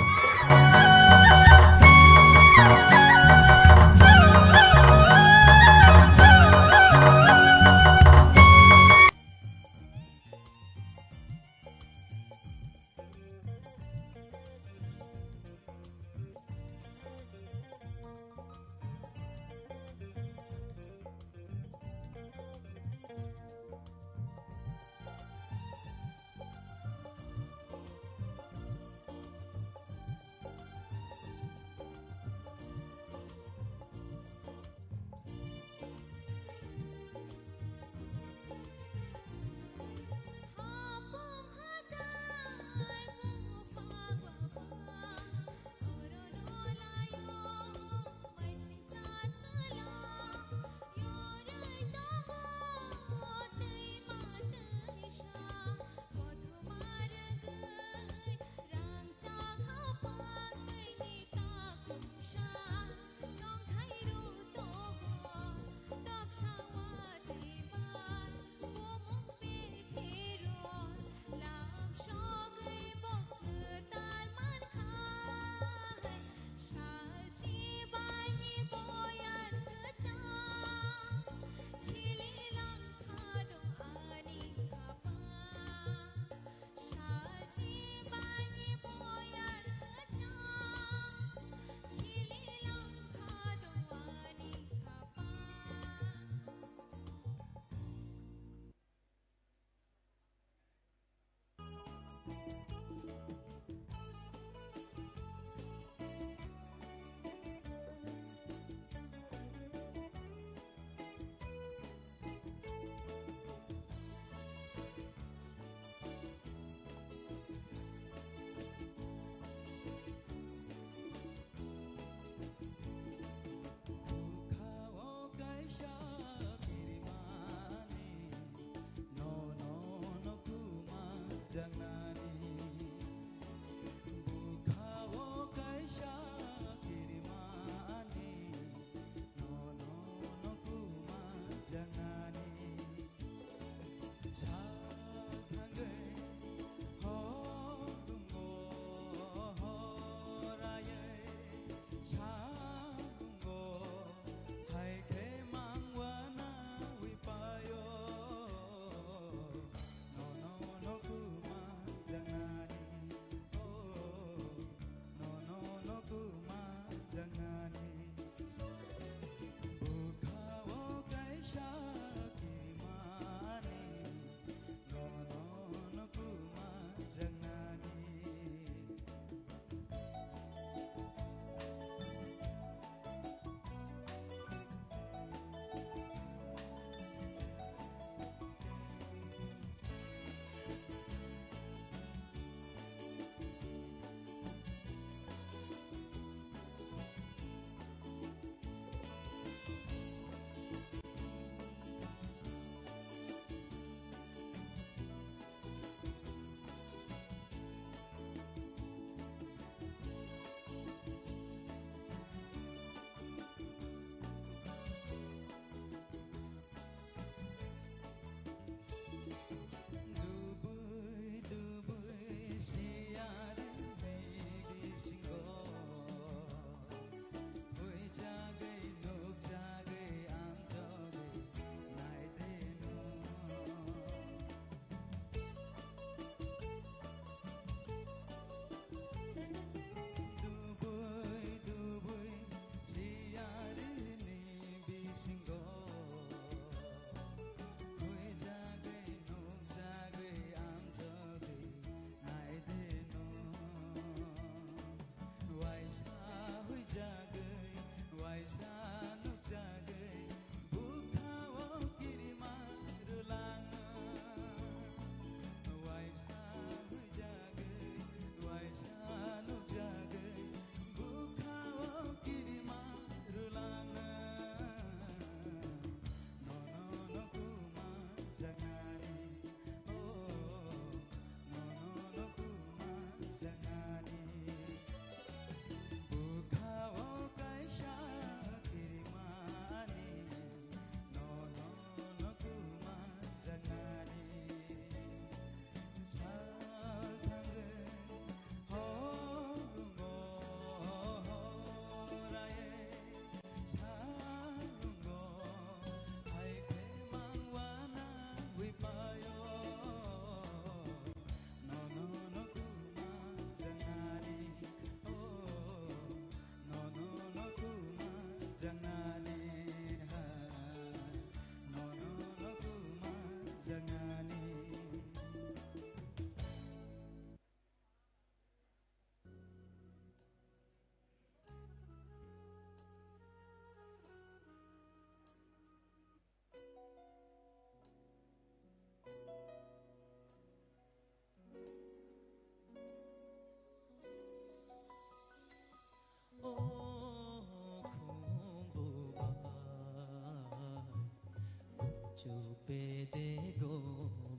Bedego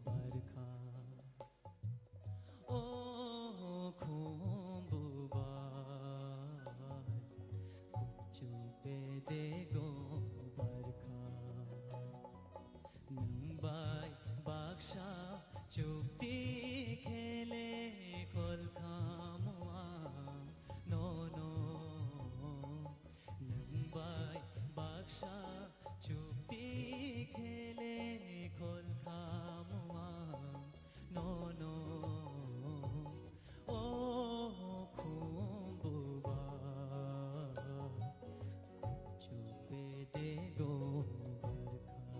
barkha, o khumbu bai, kuchuk bedego barkha. Nwng bai baksa chukti khele khol khamu ang nono. Nwng bai baksa chukti khele khol khamu ang nono. O khumbu bai, kuchuk bedego barkha.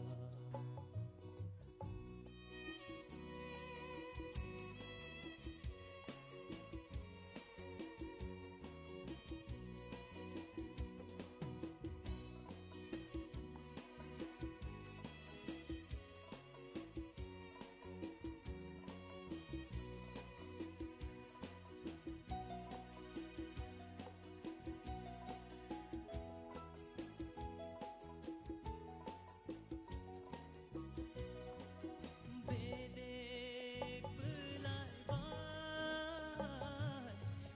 Bedek bwlai bai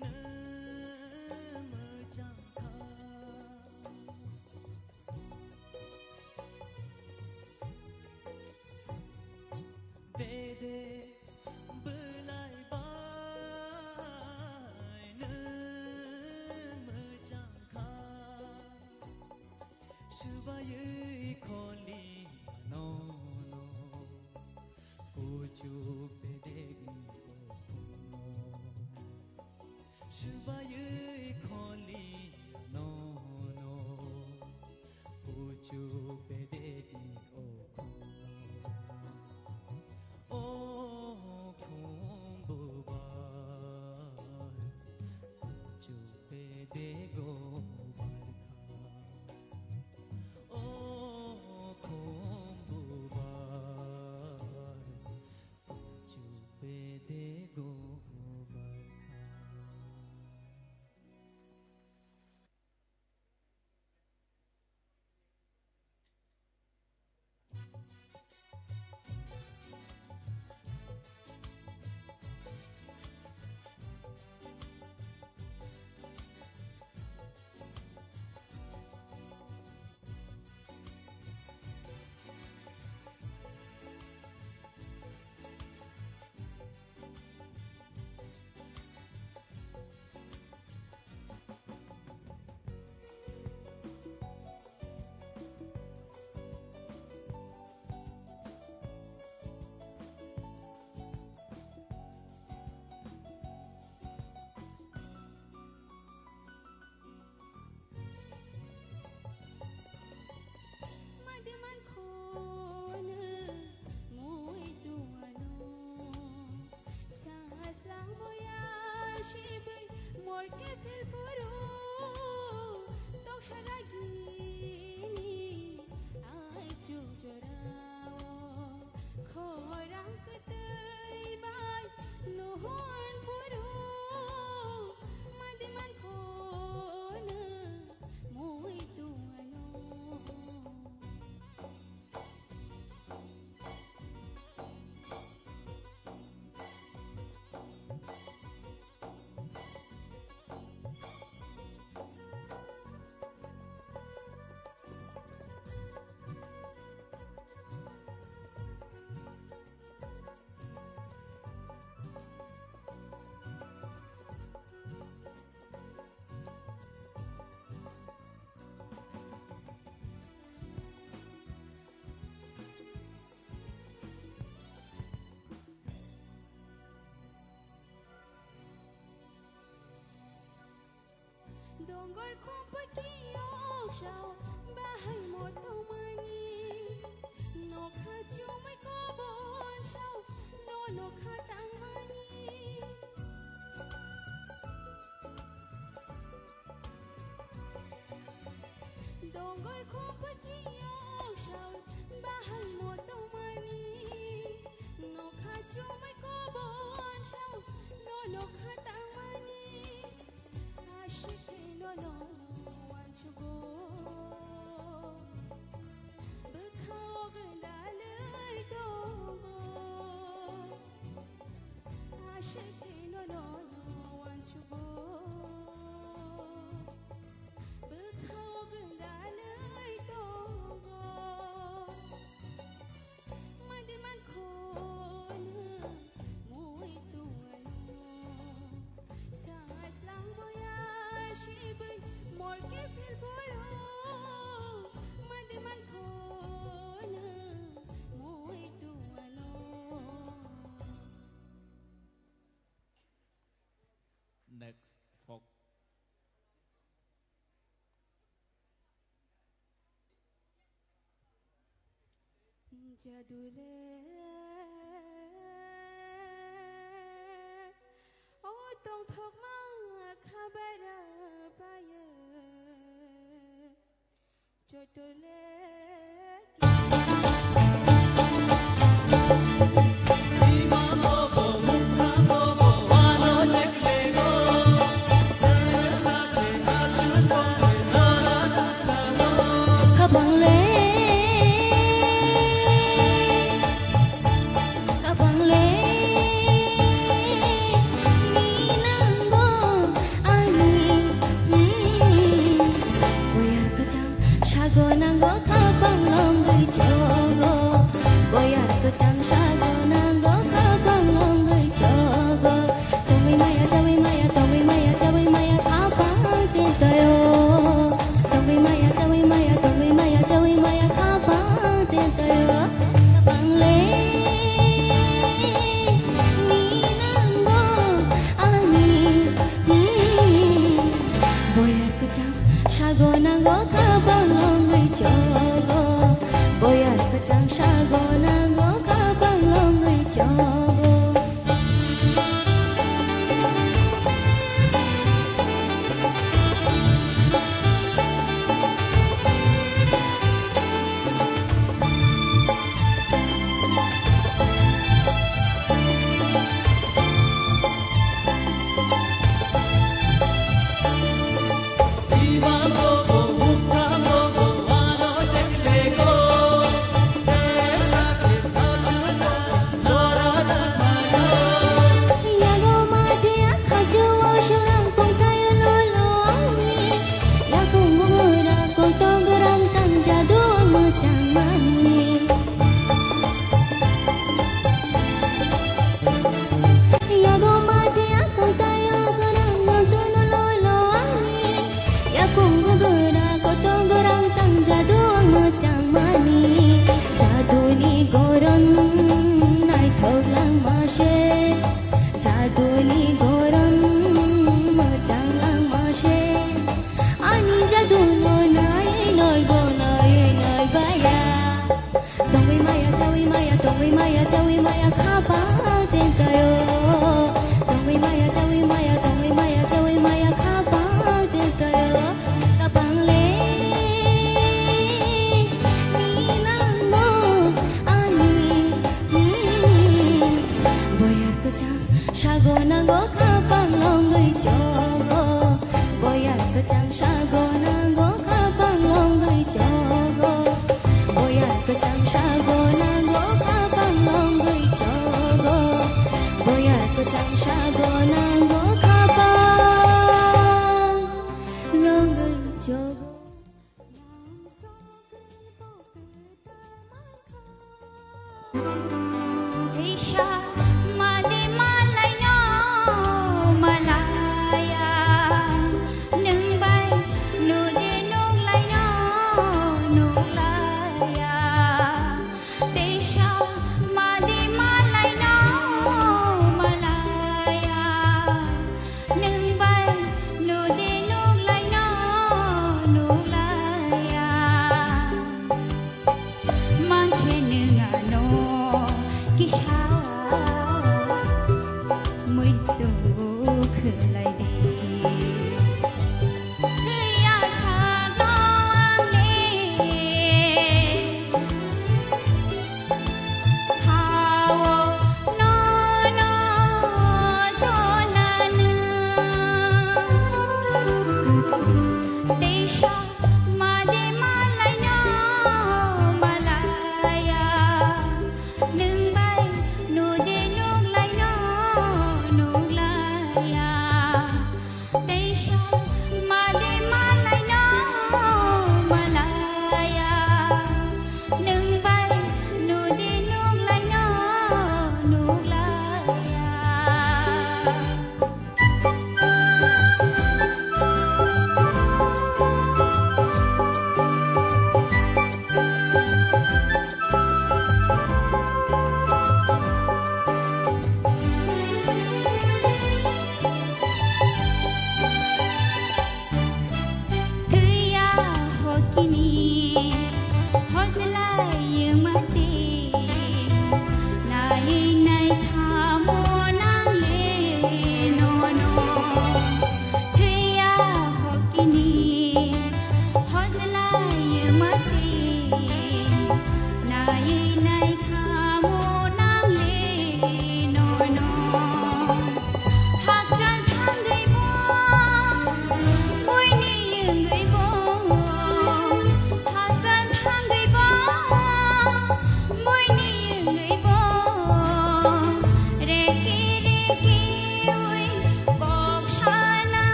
nwng mwchang kha. Bedek bwlai bai nwng mwchang kha. Swbaiwi kholi nono, kuchuk bedekni okhorno. Swbaiwi kholi nono, kuchuk bedekni okhorno. O khumbu bai, kuchuk bedego barkha. O khumbu bai, kuchuk bedego barkha. Mande man khon mui tuano. Saslang moya shibai morke phil puru. Toksa ragini ai chuk jorao. Khorang kwtwi bai nuhun puru. Mande man khon mui tuano. Dongor khumpa kiyok sao bahai motomani. Nokha chumai kobon sao no nokha tangmani. Dongor khumpa kiyok sao bahai motomani. Nokha chumai kobon sao no nokha tangmani. Ashike no no no wansugo. Bwkhao gwdalwi Jadule o tongthokma khabara paye jotole. Khabang le, khabang le, ni nango ani, hmm. Boyar kwchang sago nango, khabang longwi chogo. Boyar kwchang sago nango, khabang longwi chogo. Tongwi maya, chawi maya, tongwi maya, chawi maya, khabang tintoi o. Tongwi maya, chawi maya, tongwi maya, chawi maya, khabang tintoi o. Khabang le ni nango ani, hmm. Boyar kwchang sago nango, khabang longwi chogo. Boyar kwchang sago nango, khabang longwi chogo.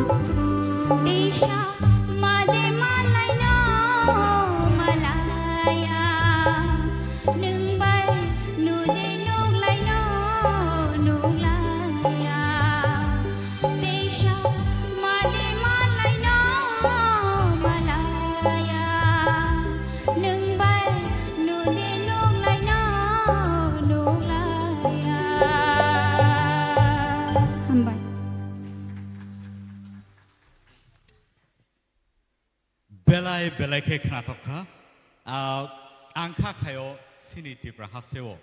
Teisa made malaino malaya, nwng bai nudi nuklaino nuklaya. Teisa made malaino malaya, nwng bai nudi nuklaino nuklaya. Hambai. Belai belai khe khnathok kha. Ah, ang kha khaio chini Tripura hasteo.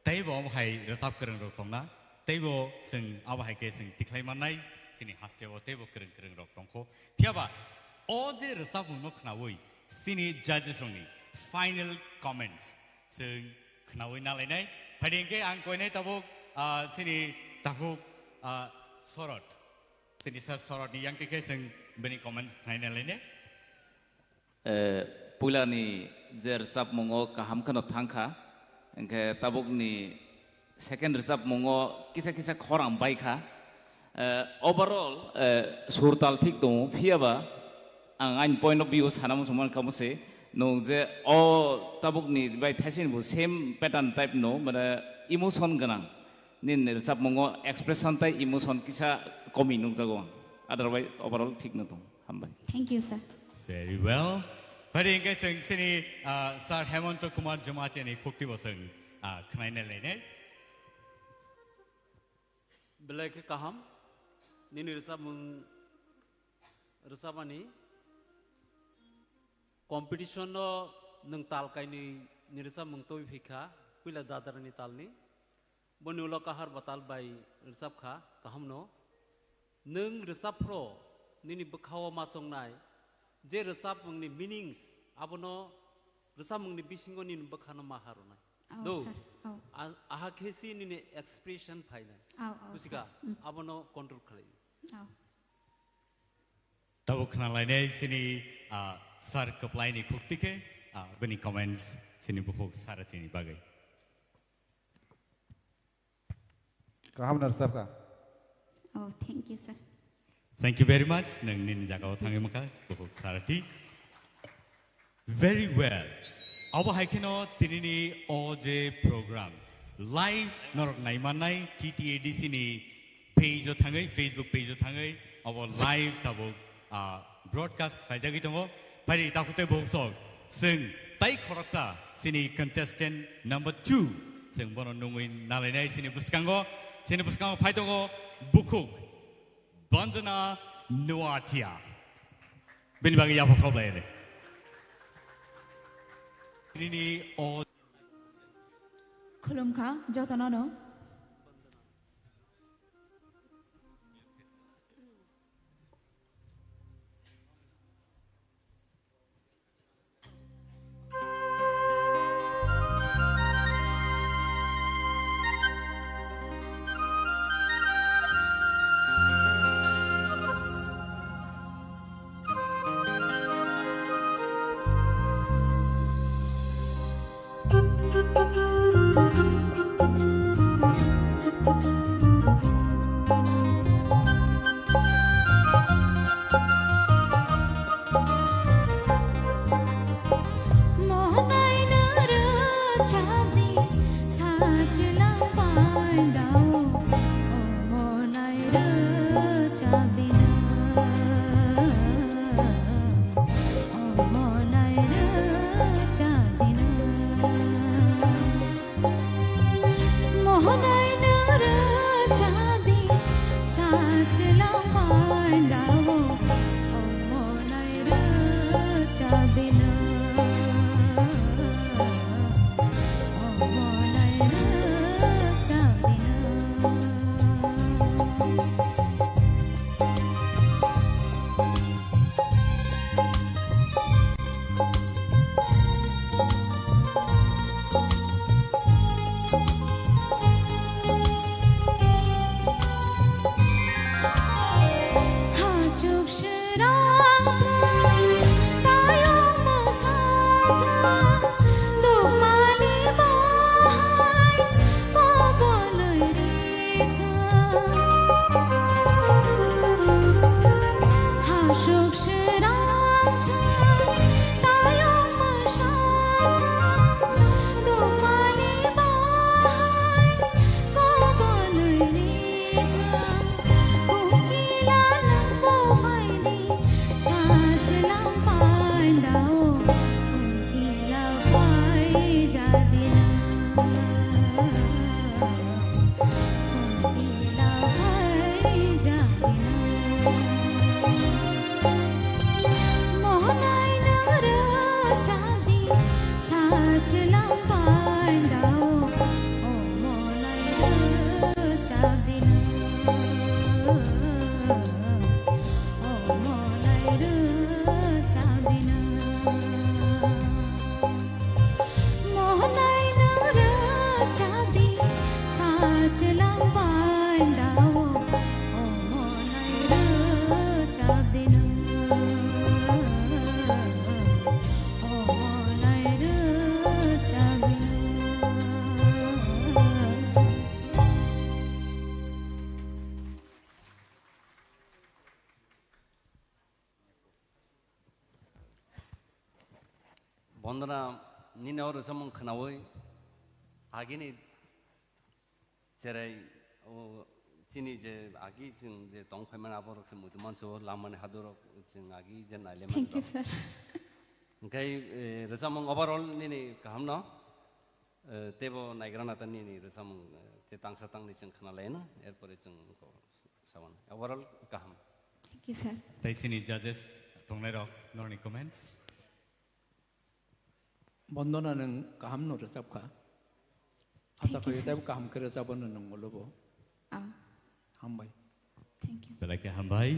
Teibo omo hai rwchap kwrwng rok tongna. Teibo chwng abo hai khe chwng tikhlai mannai chini hasteo teibo kwrwng kwrwng rok tongkho. Phiyaba o je rwchapmung no khnaui chini judges rokni final comments chwng khnaui nalainai. Phaidi hwnkhe ang koinai tabuk, ah, chini takhuk, ah, Sorot. Chini sir Sorotni yang khe chwng bini comments khnai nalainai. Eh, puilani je rwchapmungo kaham kheno thangkha, hwnkhe tabukni second rwchapmungo kisa kisa khorang baikha. Eh, overall, eh, sur tal thik tongo, phiyaba ang ani point of view sana muchungmani kamo se, nwng je o tabukni bai thaisini bo same pattern type no, mane emotion gwnang. Nini rwchapmungo expression tei emotion kisa komi nukjago ang. Otherwise, overall thik no tong. Hambai. Thank you, sir. Very well. Phaidi hwnkhe chwng chini, ah, Sir Hemanta Kumar Jamatia ni khukti bo chwng, ah, khwnai nai lainai. Belai khe kaham. Nini rwchapmung rwchapmani competition no nwng tal kainwi ni rwchapmung twi phikha, puila dadarani talni. Boni ulo kahar batal bai rwchapkha, kahamno. Nwng rwchapphro nini bwkhao ma chongnai, je rwchapmungni meanings, abono rwchapmungni bisingo nini bwkhano ma harwnai. Oh, do. Sir. Oh. A-, aha khe si nini expression phainai. Oh, oh, Kusika, sir. Mm. Abono control khlai. Oh. Tabuk khna lainai chini, ah, sir kwplaini khukti khe, ah, bini comments chini bukhuk Sarati ni bagwi. Kaham no rwchapkha. Oh, thank you, sir. Thank you very much. Nwng nini jagao thangwi mankha, bukhuk Sarati. Very well. Abo hai kheno tinini o je program live norok naimannai T T A D C ni page o thangwi, Facebook page o thangwi, abo live tabuk, ah, broadcast khlaijagwi tongo. Phaidi takhuk tei bukhuk sok, chwng tai khoroksa chini contestant number two, chwng bono nungwi nalainai chini bwskango, chini bwskango phai tongo bukhuk Bandana Noatia. Bini bagwi yapha khop lai de. Nini o Khulumkha jotono no. Bondona, nini o rwchapmung khwnaui agini cherai o chini je agi chwng je tong phaimani aborok se muitu manso lamani hadurok chwng agi je nailaimani Thank you, rok. Sir. Hwnkhe, eh, rwchapmung overall nini kahamno, eh, teibo naigrana ta nini rwchapmung, eh, tei tangsa tangni chwng khwnalaino, erpore chwng ko sabano. Overall kaham. Thank you, sir. Tei chini judges tongnairok norni comments. Bondona nwng kaham no rwchap kha. Asa Thank you, khayo sir. Teibo kaham khe rwchapano nwng ulo bo. Ah. Hambai. Thank you. Belai khe hambai.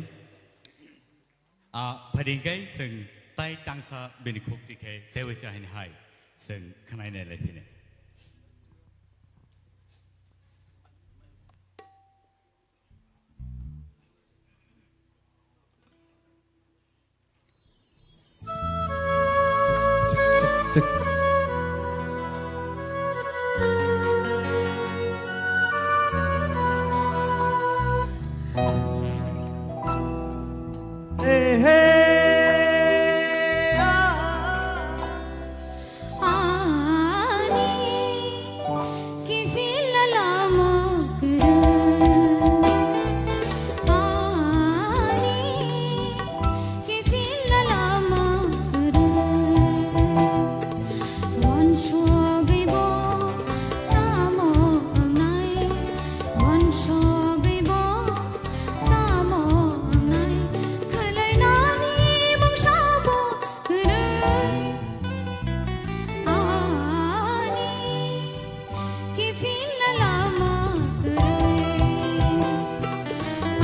Ah, phaidi hwnkhe chwng tai tangsa bini khukti khe teibo se haini hai chwng khwnai nai lai phini. Ani, kiphil lama kwrwi. Ani, kiphil lama kwrwi. Wansugwi bo tamo wngnai, wansugwi bo tamo wngnai, khwlainani mungsa bo kwrwi. Ani, kiphil lama kwrwi.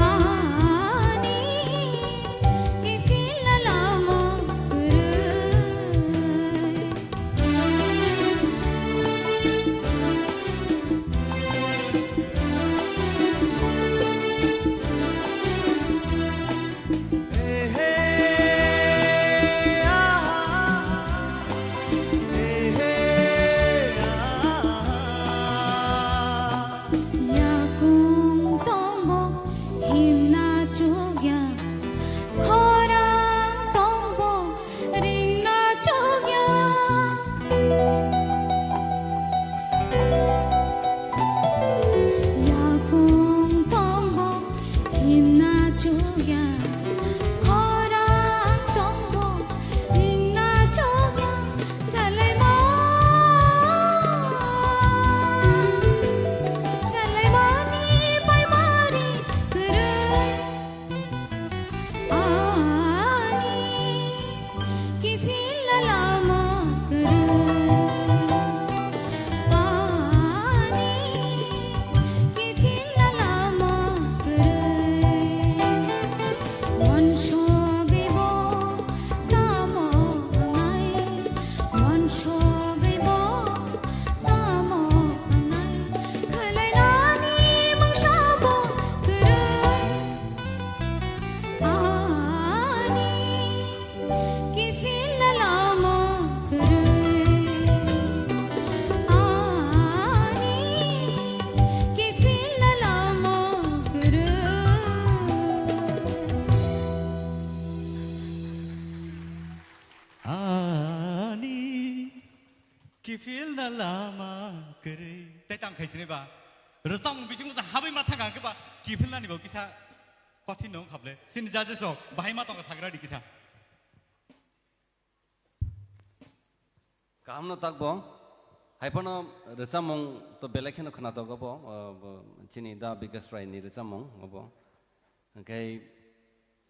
Ani, kiphil lama kwrwi. Yakung tongbo himna chukya, khorang tongbo ringna chukya. Yakung tongbo himna chukya, khorang tongbo ringna chukya. Chalaima, chalaimani paimari kwrwi. Ani, kiphil lama kwrwi. Ani, kiphil lama kwrwi. Wansugwi bo tamo wngnai, wansugwi bo tamo wngnai, khwlainani mungsa bo kwrwi. Ani, kiphil lama kwrwi. Ani, kiphil lama kwrwi. Ani, kiphilna lama kwrwi. Tei tang khai sini ba. Rwchapmung bisingo sa habai ma thang khe ba kiphilnani bo kisa kothin no khable. Sini judges rok bahai ma tong sagra di kisa. Kaham no takbo. Hai phano rwchapmung to belai kheno khwnatok obo, uh, bo chini Da Bikas Rai ni rwchapmung obo. Hwnkhe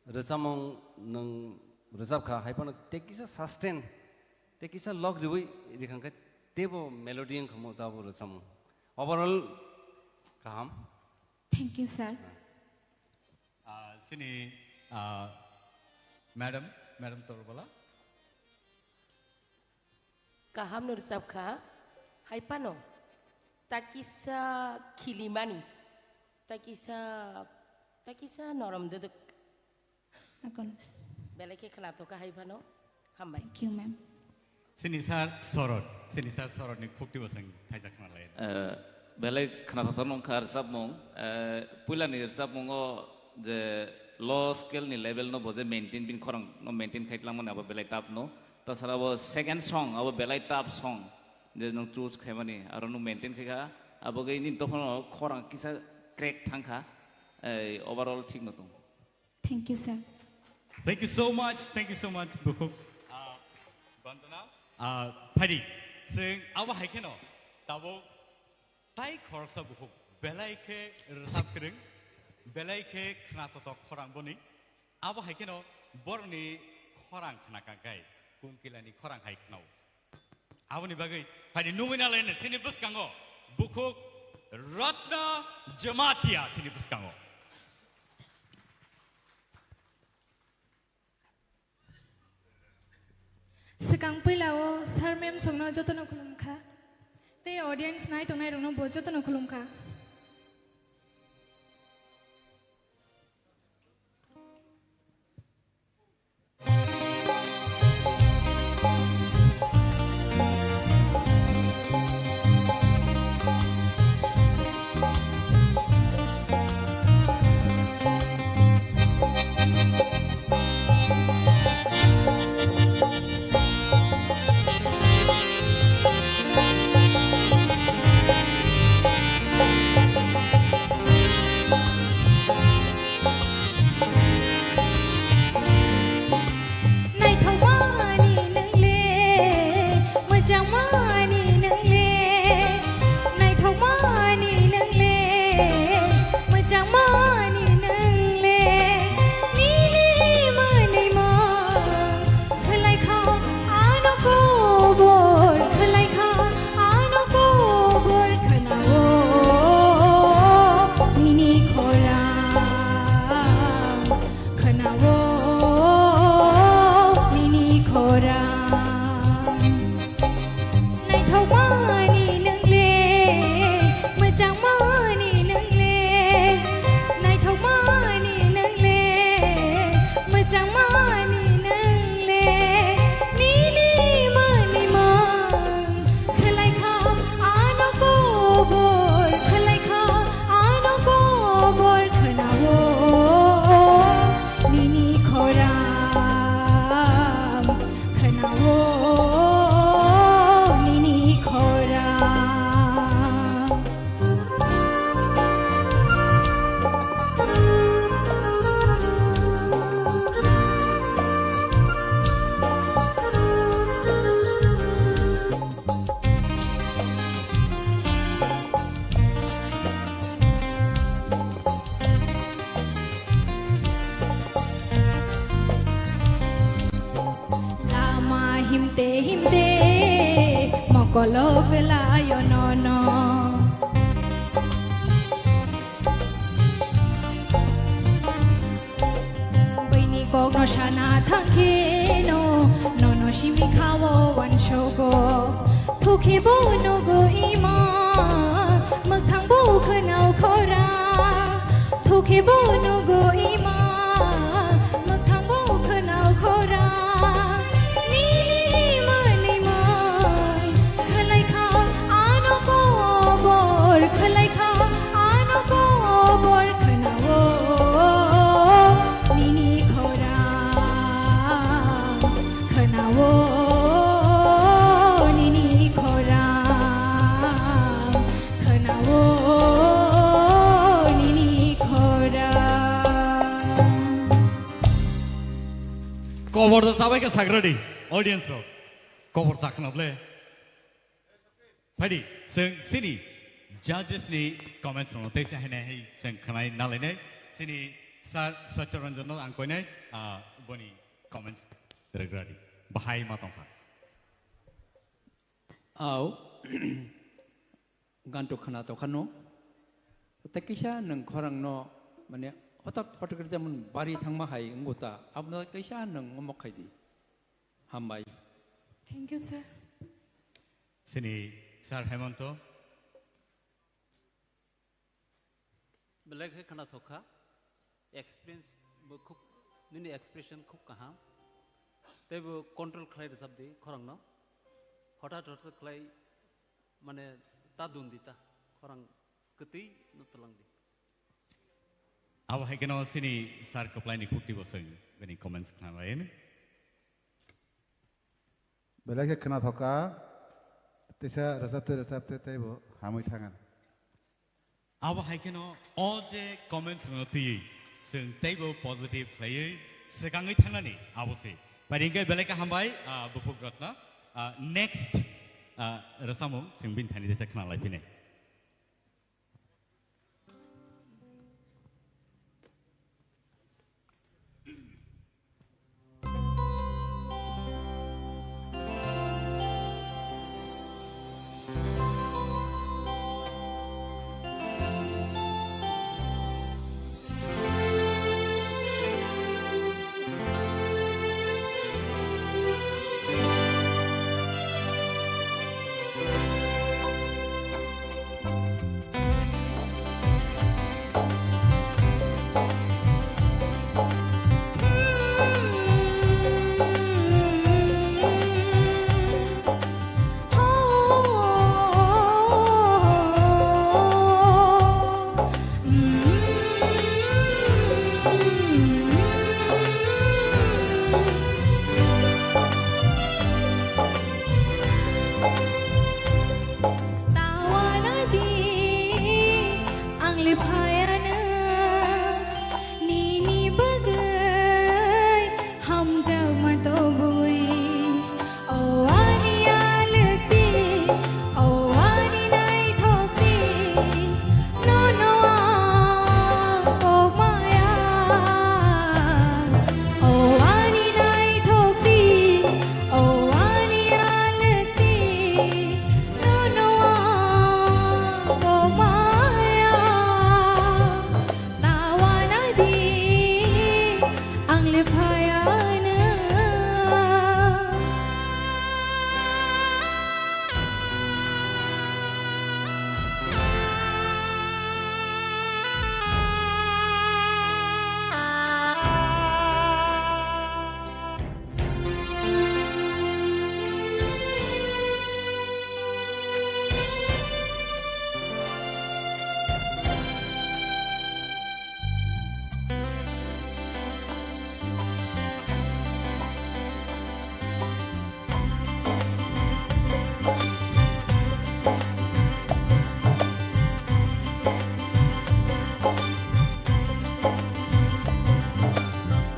rwchapmung nwng rwchap kha, hai phano tei kisa sustain, tei kisa log riwi rikhang khe teibo melody wng kha mo tabo rwchapmung. Overall kaham. Thank you, sir. Ah, sini, ah, madam, madam Torbala. Kaham no rwchap kha, hai phano ta kisa khilimani, ta kisa, ta kisa norom dwdwk. Akon. Belai khe khwnathok kha hai phano. Hambai. Thank you, ma'am. Sini sir Sorot, sini sir Sorot ni khukti bo chwng thaijak khna lai. Eh, belai khwnathok nong kha rwchapmung. Eh, puila ni rwchapmung o je low scale ni level no bo je maintain, bini khorang no maintain khai tlangmani abo belai tough no. Tasara abo second song, abo belai tough song. Je nwng choose khaimani, aro nwng maintain khaikha, abo gwi nini dophano khorang kisa crack thangkha, ei, overall thik no tong. Thank you, sir. Thank you so much, thank you so much, bukhuk. Ah, Bandana. Ah, Phadi, chwng abo hai kheno, tabuk tai khoroksa bukhuk, belai khe rwchap kwrwng, belai khe khna totok khorang boni. Abo hai kheno borokni khorang khna kangkhai, kungkilani khorang hai khnao. Aboni bagwi phaidi nungwi nalaino chini bwskango bukhuk Ratna Jamatia chini bwskango. Swkang puila o sir ma'am songno jotono khulumkha. Tei audience nai tongnai rokno bo jotono khulumkha. Naithokmani nwngle, mwchangmani nwngle, naithokmani nwngle, mwchangmani nwngle, nini mwnwi mung khwlaikha, ano kobor khwlaikha, ano kobor khwnao nini khorang. Khwnao nini khorang. Naithokmani nwngle, mwchangmani nwngle, naithokmani nwngle, mwchangmani nwngle, nini mwnwi mung khwlaikha, ano kobor khwlaikha, ano kobor khwnao nini khorang, khwnao nini khorang. Lama himte himte mokolo belayo nono. Buini kokno sana thangkheno, nono simi khao wansogo. Thukhe bo nugo ima, mwkhang bo khwnao khora. Thukhe bo nugo ima, mwkhang bo khwnao khora. Nini mwnwi mung khwlaikha, ano kobor khwlaikha, ano kobor khwnao nini khorang, khwnao nini khorang, khwnao nini khorang. Kobor da chabai khe sakradi, audience rok. Kobor chakhnable. Phaidi, chwng chini judges ni comments rokno teisa hainai hai chwng khwnai nalainai. Chini Sir Satya Ranjan no ang koinai, ah, boni comments rwgradi. Bahai ma tongkha. Au, ganto khwna tokha no. Tei kisa nwng khorang no, mane, hotak hotak khe jemon bari thangma hai wngbo ta, abono kisa nwng omok khai di. Hambai. Thank you, sir. Chini Sir Hemonto. Belai khe khwnathok kha. Experience bo khub, nini expression khub kaham. Tei bo control khlai rwchap di khorang no. Hothat hothat khlai, mane, ta dun di ta. Khorang kwtwi no twlang di. Abo hai kheno chini Sir Kwplai ni khukti bo chwng bini comments khna lai. Belai khe khwnathok kha, teisa rwchapte rwchapte teibo hamwi thangani. Abo hai kheno o je comments rwno twiwi chwng teibo positive khlaiwi swkangwi thangnani abo se. Pai hwnkhe belai khe hambai, ah, Bukhuk Ratna. Ah, next, ah, rwchapmung chwng bini thani teisa khwna lai phinai. Tawana di ang le phayano nini bagwi hamjakma tobwi. O ani alwkti, o ani naithokti, nono ang kokmaya. O ani naithokti, o ani alwkti, nono ang kokmaya. Tawana di ang le phayano.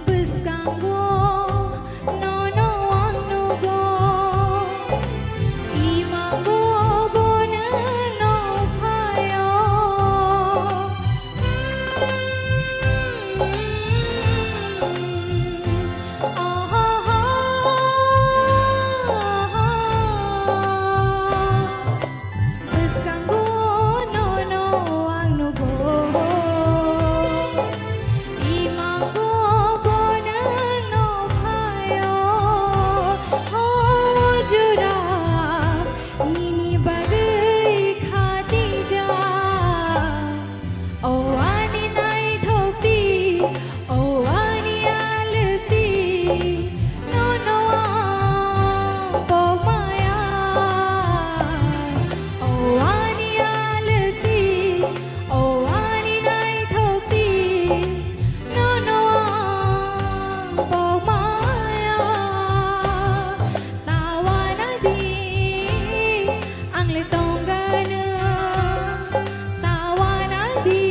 Bwskango nono ang nugo, imango bo nwng no phaio. Bwskango nono ang nugo, imango bo nwng no phaio. O jora nini bagwi khatijak. O ani naithokti, o ani alwkti, nono ang kokmaya. O ani alwkti, o ani naithokti, nono ang kokmaya. Tawana di ang le tongano, tawana di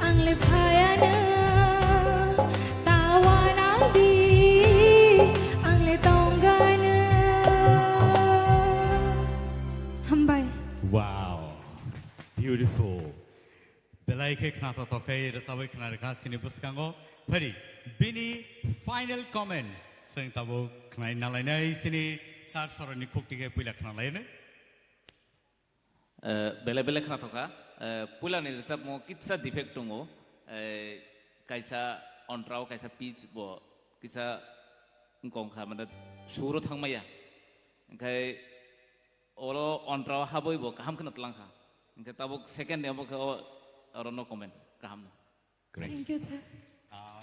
ang le phayano, tawana di ang le tongano. Hambai. Wow, beautiful. Belai khe khna thokthok khe rwchabwi khna rwkha chini bwskango. Phari bini final comments chwng tabuk khnai nalainai chini sir soroni khukti khe puila khna laino. Eh, belai belai khna thokha. Eh, puilani rwchapmo kitsa defect tongo. Eh, kaisa ontrao kaisa pitch bo kitsa wngkong kha, mane suro thangmaya. Hwnkhe oro ontrao habwi bo kaham kheno tlang kha. Hwnkhe tabuk second ni omo khe o, oro no comment. Kaham no. Great. Thank you, sir. Ah,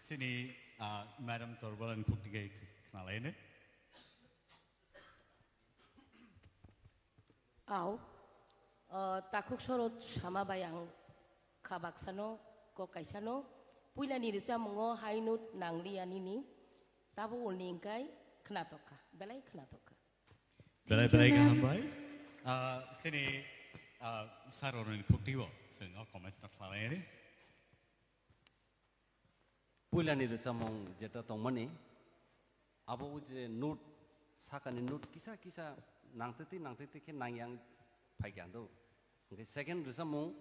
chini, ah, Madam Torbolani khukti khe khna laino. Au, ah, takhuk sorot sama bai ang kha baksano, kok kaisano, puilani rwchapmungo high note nangliya nini, tabuk ulni hwnkhe Khwnatok kha, belai khwnatok kha. Belai Thank you, belai ma'am. Kaham bai. Ah, sini, ah, sir oroni khukti o, sini o comments no khlai ri. Puilani rwchapmung jeta tongmani, abo o je note, sakani note kisa kisa nangtwtwi nangtwtwi khe nangyang phaikha do. Hwnkhe second rwchapmung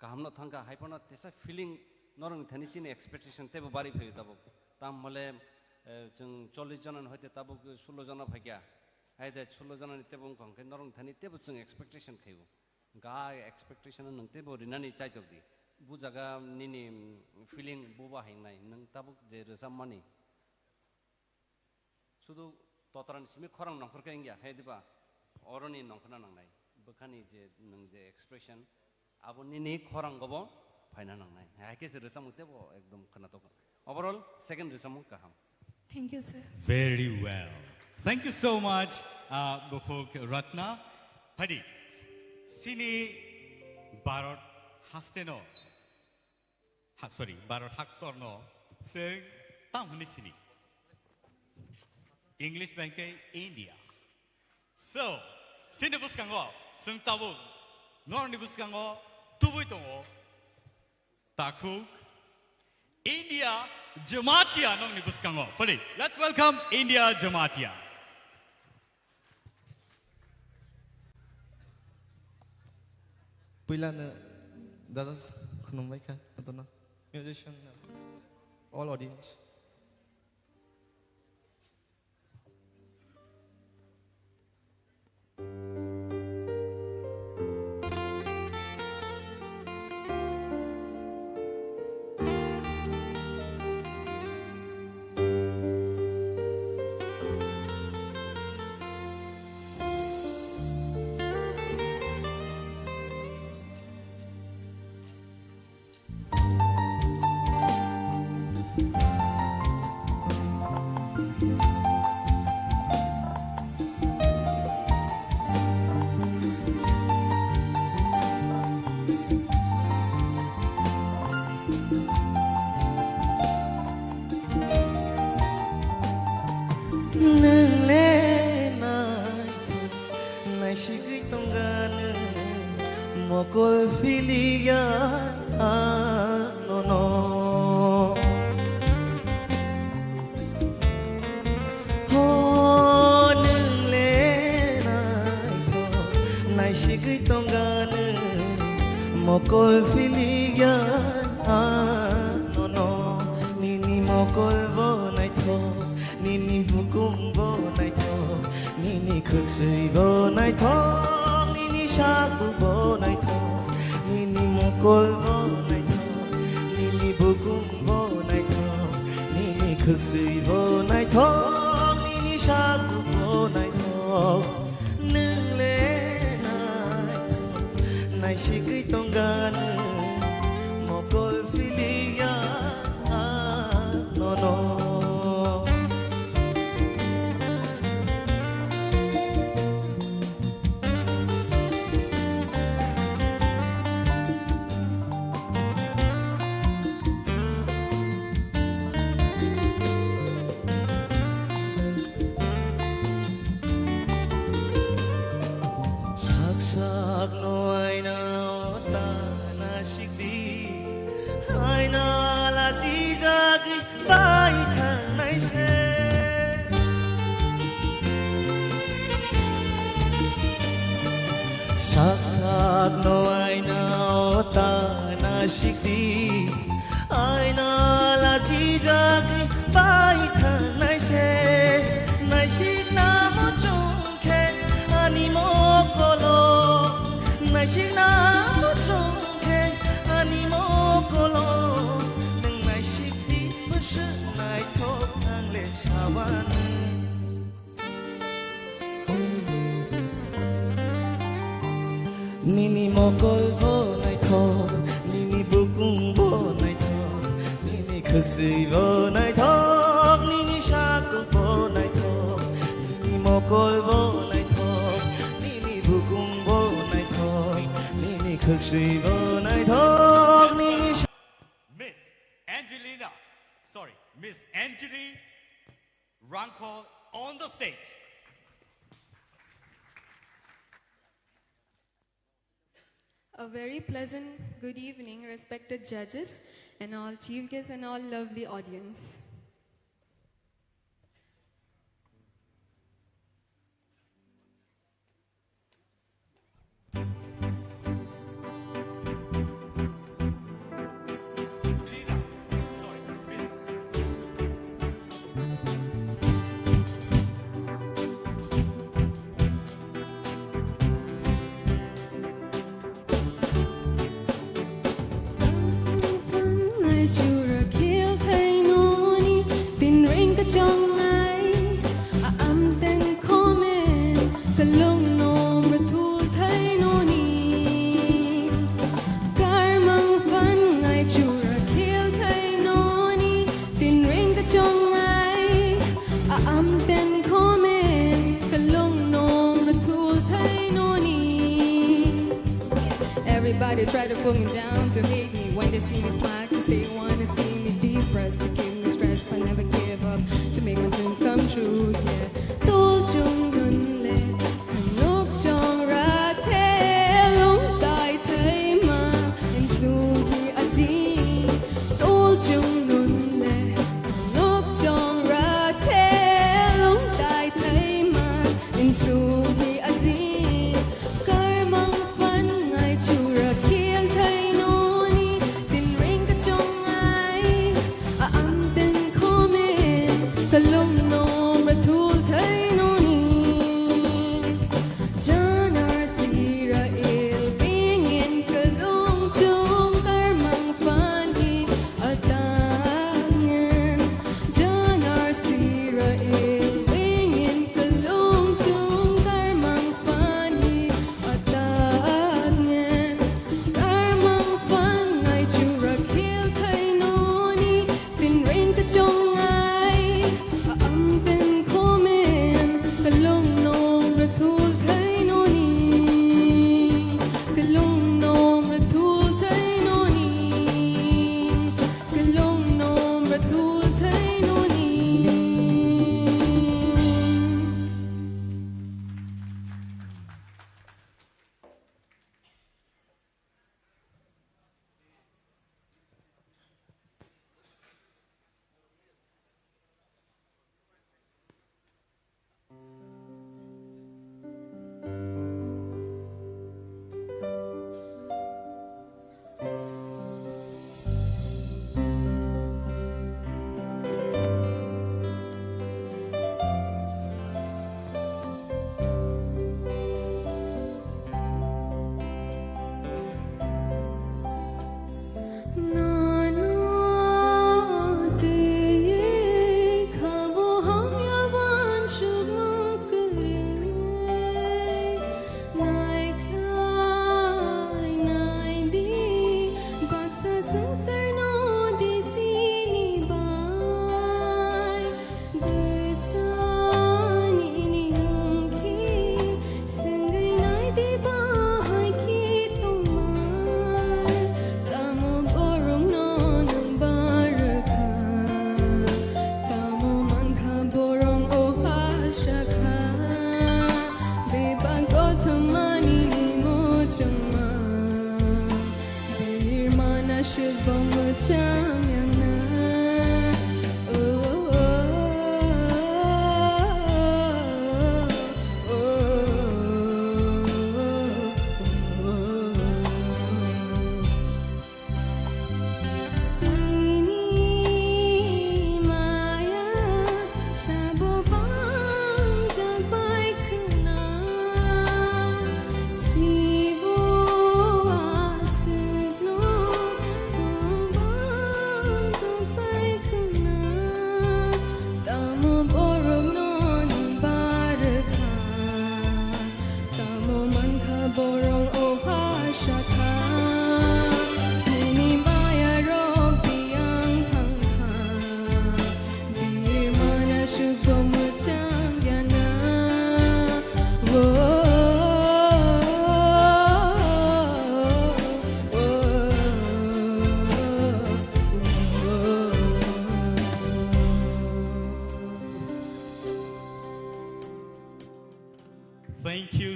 kahamno thangkha, haiphano tesa feeling norokni thani chini expectation teibo bari phaio tabuk. Tam hole, eh, chwng chollish jona ni hoite tabuk sullo jona phaikha. Haide sullo jona ni teibo wngkha hwnkhe norokni thani teibo chwng expectation khaio. Ga expectation nwng teibo rinani chaitok di. Bu jaga nini, mm, feeling buba hingnai nwng tabuk je rwchapmani. Sudu totran simi khorang nongkhor khe wngya, hai diba? Oroni nongkhorna nangnai. Bwkhani je nwng je expression, abo nini khorang gobo phaina nangnai. Hai khe se rwchapmung teibo ekdom khwnatok. Overall, second rwchapmung kaham. Thank you, sir. Very well. Thank you so much, uh, Bukhuk Ratna. Phadi, sini Bharat hasteno, ha, sorry, Bharat haktorno, seng tam hini sini. English bai khe India. So, sini bwskango, seng tabuk, norni bwskango, tubui tongo. Takhuk, India Jamatia nongni bwskango. Pwdi, let's welcome India Jamatia. Puilano judges khulumbai kha, jotono musician, all audience. Nwng le naithok naisigwi tongganw, mokol philiya anono. Ho nwng le naithok naisigwi tongganw, mokol philiya anono. Nini mokol bo naithok, nini bukum bo naithok, nini khwksui bo naithok, nini saku bo naithok, nini mokol bo naithok, nini bukum bo naithok, nini khwksui bo naithok, nini saku bo naithok. Nwng le naithok naisigwi tongganw, mokol philiya anono. Sak sakno aina o ta nasikdi, aina lasijagwi bai thangnai se. Sak sakno aina o ta nasikdi, aina lasijagwi bai thangnai se. Naisikna muchung khe ani mokolo, naisikna muchung khe ani mokolo. Nwng naisikdi bwswk naithok ang le sabanw. Nini mokol bo naithok, nini bukum bo naithok, nini khwksui bo naithok, nini saku bo naithok, nini mokol bo naithok, nini bukum bo naithok, nini khwksui bo naithok, nini sa- Miss Angelina, sorry, Miss Angeline Rangkhol on the stage. A very pleasant good evening, respected judges and all chief guests and all lovely audience. Chura khel thai noni, tin ring ka chong ai, a am ten khomen, ka long nom ra thul thai noni. Karmang fan ngai chura khel thai noni, tin ring ka chong ai, a am ten khomen, ka long nom ra thul thai noni. Everybody try to pull me down to hate me when they see me smile, 'cause they wanna see me depressed, to keep me stressed, but never give up, to make my dreams come true, yeah. Tol chung nun le, nok chong ra the, long tai thai ma, in sung hi a ji. Tol chung nun le, nok chong ra the, long tai thai ma, in sung hi a ji. Karmang fan ngai chura khel thai noni, tin ring ka chong ai, a am ten khomen, ka long nom ra thul thai noni. Janar sira il bingin ka long chung karmang fan hi a tangen. Janar sira il bingin ka long chung karmang fan hi a tangen. Karmang fan ngai chura khel thai noni, tin ring ka chong ai, a am ten khomen, ka long nom ra thul thai noni. Ka long nom ra thul thai noni. Ka long nom ra thul thai noni.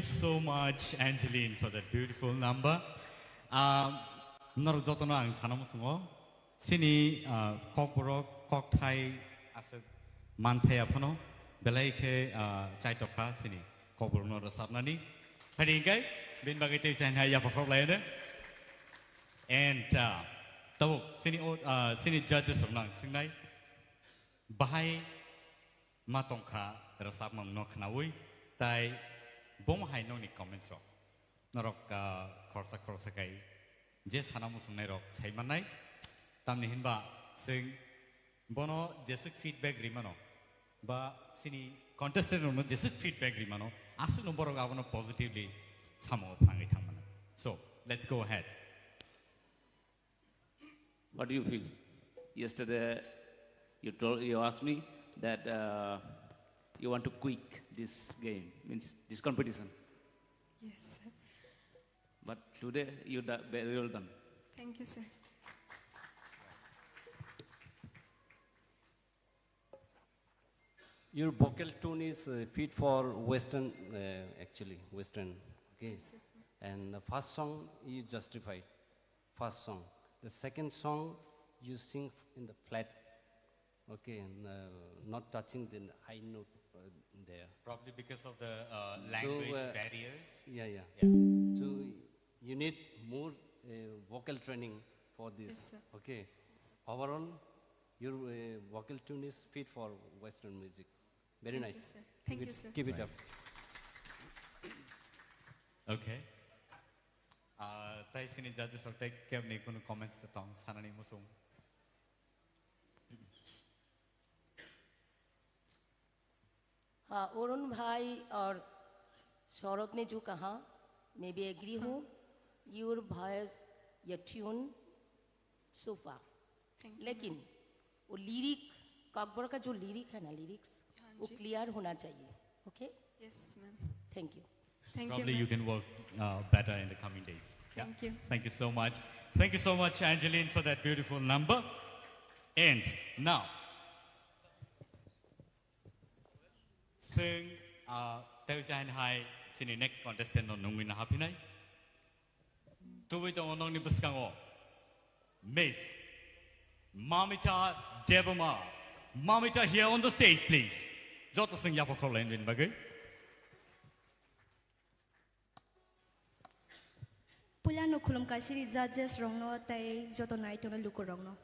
So much, Angeline, for that beautiful number. Um, norok jotono ang sana muchungo. Chini, uh, kokborok, kokthai aswk manthai aphano belai khe, uh, chaitokha chini kokborokno rwchapnani. Phadi hingkai, bini bagwi tei chainai yapha khorok laino. And, uh, tabuk chini o-, uh, chini judges rokno ang swngnai. Bahai ma tongkha rwchapmungno khnaui, tai bomo hai nokni comments rok. Norok, ah, khoroksa khoroksa khai je sana muchungnairok sai mannai. Tamni hinba chwng bono jeswk feedback ri mano, ba chini contestant rokno jeswk feedback ri mano, aswkno borok abono positively samo phangwi thang mano. So, let's go ahead. What do you feel? Yesterday, you told, you asked me that, uh, you want to quit this game, means this competition. Yes, sir. But today, you do very well done. Thank you, sir. Your vocal tone is, uh, fit for Western, uh, actually, Western. Okay. Yes, sir. And the first song you justified. First song. The second song you sing in the flat. Okay, and, uh, not touching the high note, uh, there. Probably because of the, uh, So, language uh, barriers. Yeah, yeah. Yeah. So you need more, uh, vocal training for this. Yes, sir. Okay. Yes, sir. Overall, your, uh, vocal tune is fit for Western music. Very Thank nice. You, sir. Thank Keep you, it, sir. Keep it Right. up. Okay. Uh, tai sini judges rok tai kebni kunu comments ta tong sanani muchung. हाँ, अरुण भाई और सौरभ ने जो कहा, मैं भी एग्री हूँ। Your voice, your tune, so far. Thank you, लेकिन वो लिरिक, ककबोरो का जो लिरिक है ना, लिरिक्स, हाँ वो जी। क्लियर होना चाहिए। Okay? Yes, ma'am. Thank you. Thank you, Probably you ma'am. Can work, uh, better in the coming days. Yeah. Thank you. Thank you so much. Thank you so much, Angeline, for that beautiful number. And now, Chwng, ah, tei jain hai chini next contestant no nungwi na haphinai. Tubui tongo nokni bwskango Miss Mamita Debbarma. Mamita here on the stage, please. Joto chwng yapha khorlaini bagwi. Puilano khulumkha siri judges rokno tei joto naitongnai lukurokno.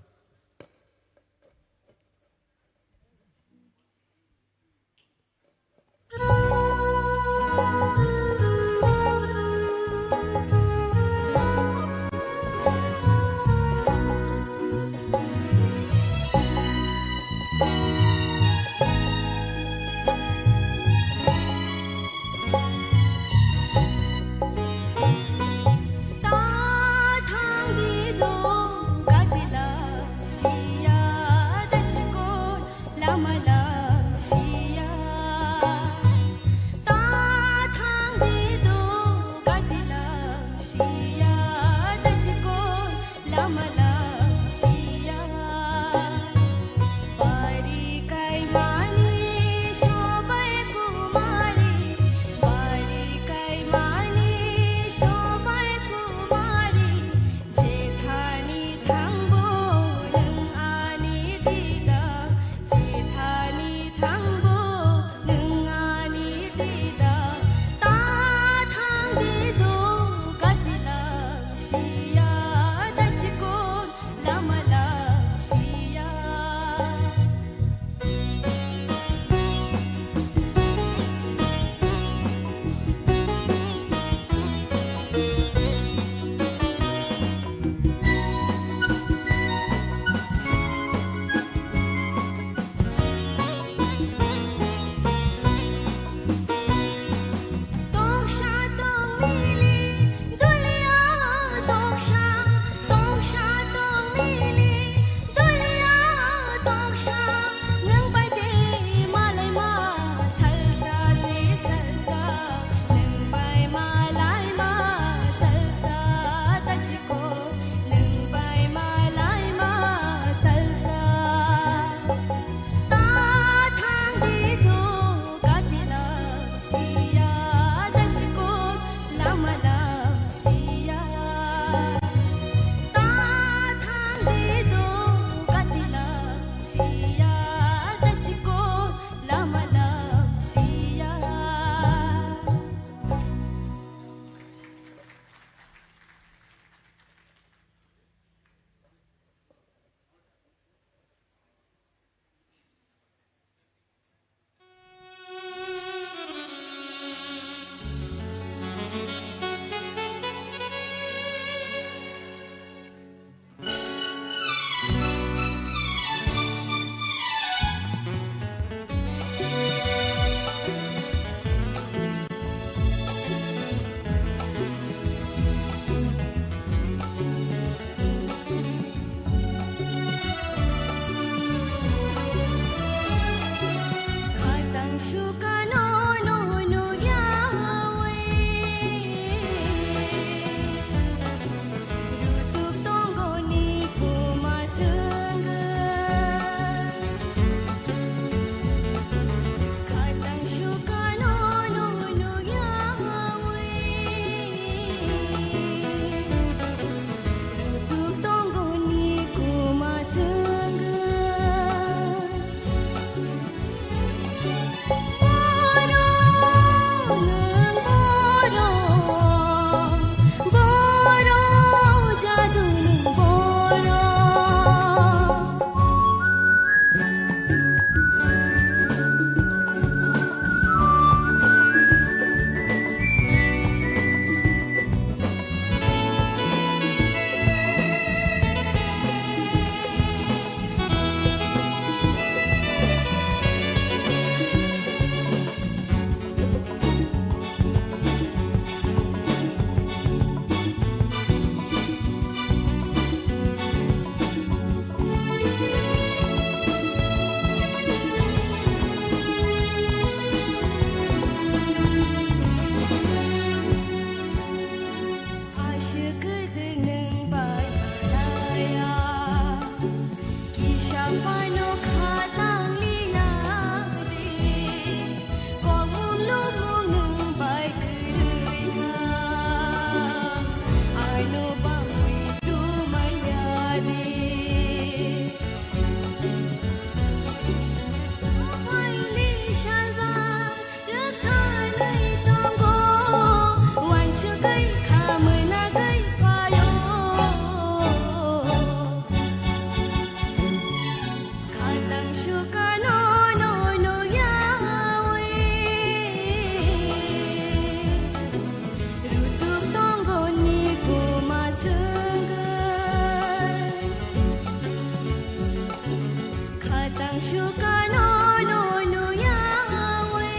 Sukano no nuyawi,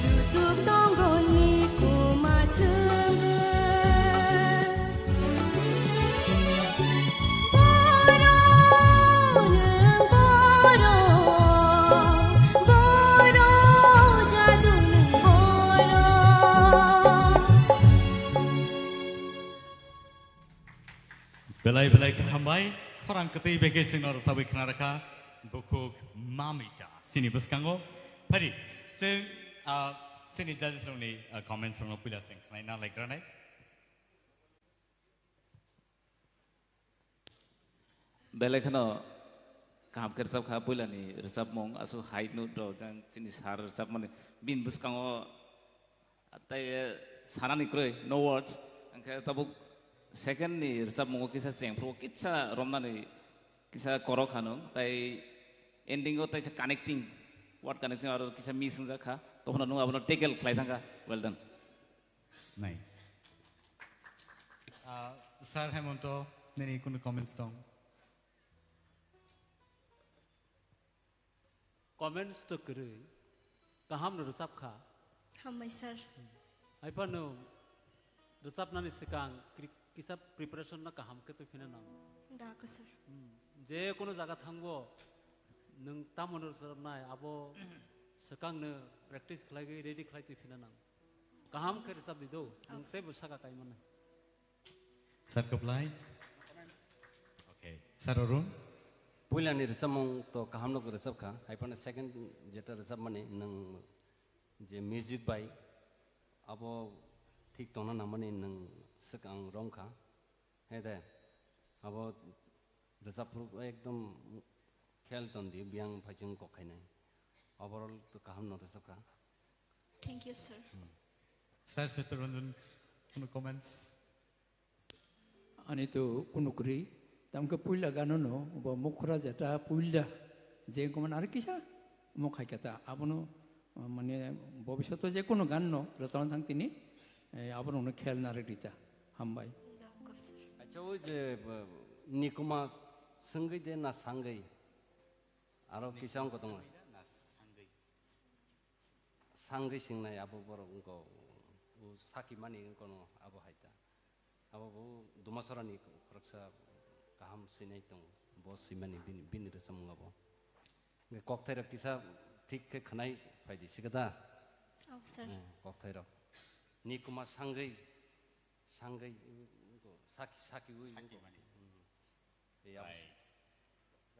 rutuk tongoni kuma sengge. Boro nung boro, boro jadu nung boro. Belai belai khe hambai, khorang kwtwi bai khe chwngno rwchabwi khna rwkha bukhuk Mamita. Chini bwskango phari chwng, ah, chini judges rokni, ah, comments rokno puila chwng khnaina laikranai. Belai kheno kaham khe rwchap kha, puilani rwchapmung aswk high note rok jang chini sir rwchapmani bini bwskango tei, eh, sanani kwrwi, no words. Hwnkhe tabuk second ni rwchapmungo kisa chengphuru kisa romnani kisa korok hanung tei ending o teisa connecting, word connecting aro kisa miss wngjak kha. Tokhono nwng abono tackle khlai thangkha. Well done. Nice. Ah, Sir Hemonto, nini kunu comments tong? Comments to kwrwi, kaham no rwchap kha. Hambai sir. Haiphano rwchapnani swkang kri-, kisa preparation no kaham khe twi phina nang. Da ko sir. Hmm. Je kono jaga thangbo nwng tamo no rwchapnai abo swkang no practice khlaiwi ready khlai twi phina nang. Kaham khe rwchap di do, nwng teibo saka kai mannai. Sir Kublai. Okay. Sir Arun. Puilani rwchapmung to kaham no rwchap kha. Haiphano second jeta rwchapmani nwng je music bai abo thik tongna nangmani nwng swkang rom kha. He de, abo rwchapphuru ekdom khel ton di, biyang phaichung kok khainai. Overall to kaham no rwchap kha. Thank you, sir. Sir Setranjan, kunu comments? Ani to kunu kwrwi, tamkhe puila gano no, bo mukhra jeta puila, je wngkha mani aro kisa, omo khaikha ta, abono, uh, mane, bobishoto je kunu gan no, rwchapna thang tini, eh, abono no khel narwk rita, hambai. Acha, o je, uh, nikuma swngwi de na sangwi, aro kisa wngkha tongo. Sangwi singnai abo borok wngkha, o saki mani wngkha no abo hai ta. Abo bo Dumasarani khoroksa kaham swinai tongo, bo swimani bini, bini rwchapmung abo. Hwnkhe kokthairok kisa thik khe khwnai phaidi sikha da? Oh, sir. Eh, kokthairok. Nikuma sangwi, sangwi, saki, saki wi. Saki mani. Hmm. Ei abo. Right.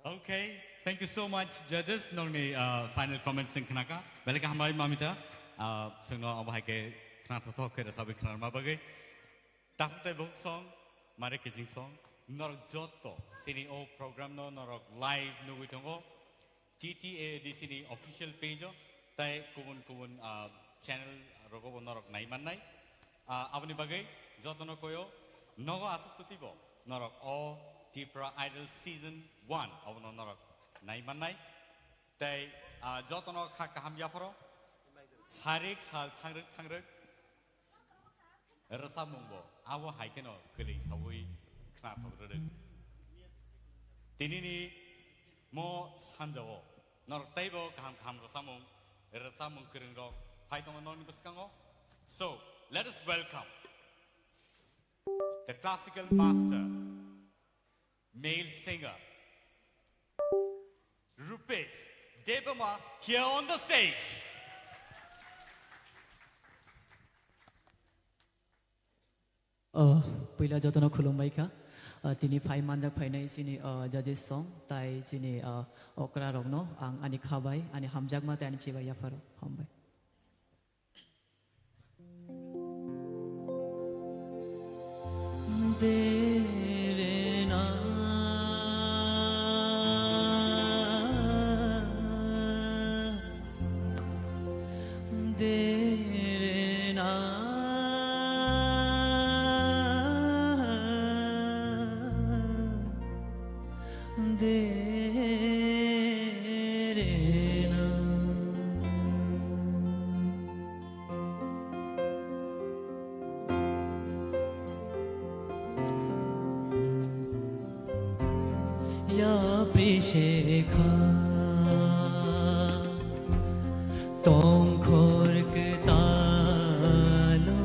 Okay, thank you so much, judges. Nongni, uh, final comments sing khnaka. Belai khe hambai Mamita. Uh, singno abo hai khe khna thothok khe rwchabwi khnarma bagwi. Takhuk tei bukhuk song, mare kijing song. Norok jotto sini o program no norok live nugwi tongo. T T A D C ni official page o tei kubun kubun, ah, channel rogo bo norok nai mannai. Ah, aboni bagwi jotono koyo nogo aswk twtwi bo norok o Tipra Idol Season one abono norok nai mannai. Tei, ah, jotono kha kaham yapharo sarik sal thangrwk thangrwk rwchapmung bo abo hai kheno kwlwi saui khnathok rwrwk. Tinini mo sanjao norok teibo kaham kaham rwchapmung, rwchapmung kwrwng rok phai tongo nokni bwskango. So, let us welcome the classical master, male singer, Rupesh Debbarma here on the stage. Oh, puila jotono khulumbai kha. Ah, tini phai manjak phainai chini, ah, judges song, tai chini, ah, okra rokno ang ani khabai, ani hamjakma tai ani chibai yapharo. Hambai. Yapri shekha tongkhor kwtalo,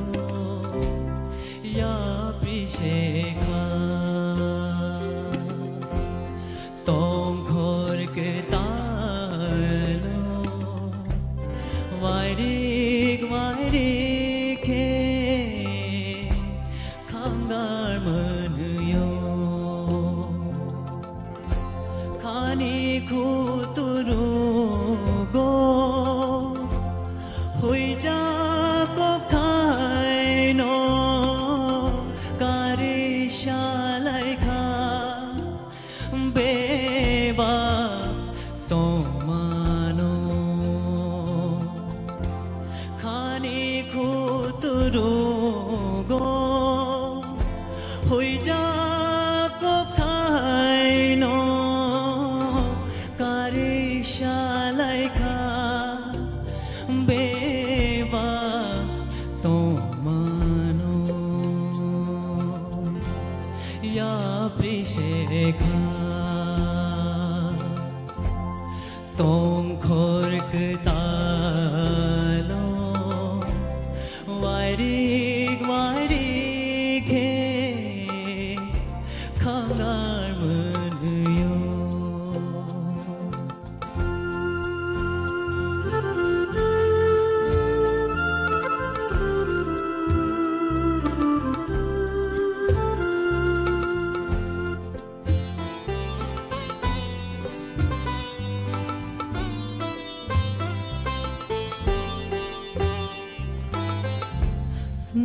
yapri shekha tongkhor kwtalo, wairik wairik khe khangar mwnwio. Khani khuturugo huija kokthaino kari salaikha beba tomano. Khani khuturugo huija kokthaino kari salaikha beba tomano. Yapri shekha tongkhor kwtalo, wairik wairik khe khangar mwnwio.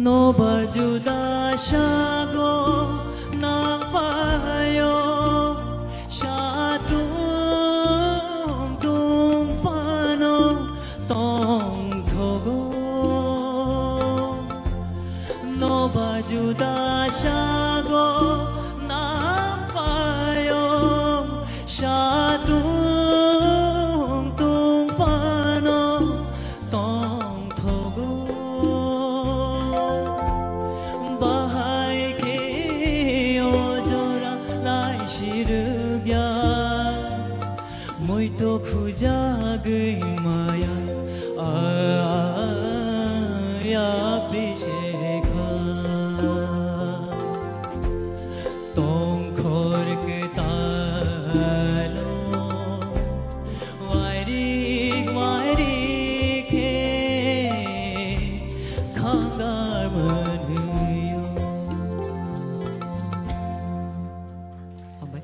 Nobar juda sago nangpaio, satung tung phano tongthogo. Nobar juda sago nangpaio, satung tung phano tongthogo. Bahai khe o jora lai sirwkya, muito khujagwi maya, a, a, yapri shekha. Tongkhor kwtalo, wairik wairik khe khangar mwnwio. Hambai.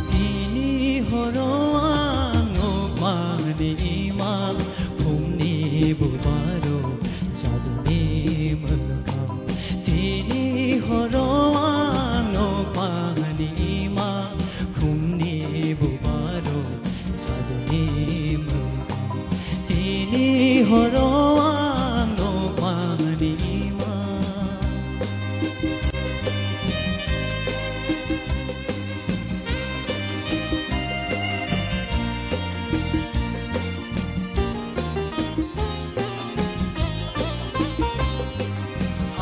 Tini horo ang nukmani imang, khumni bubaro jaduni mwkhang. Tini horo ang nukmani imang, khumni bubaro jaduni mwkhang. Tini horo ang nukmani imang.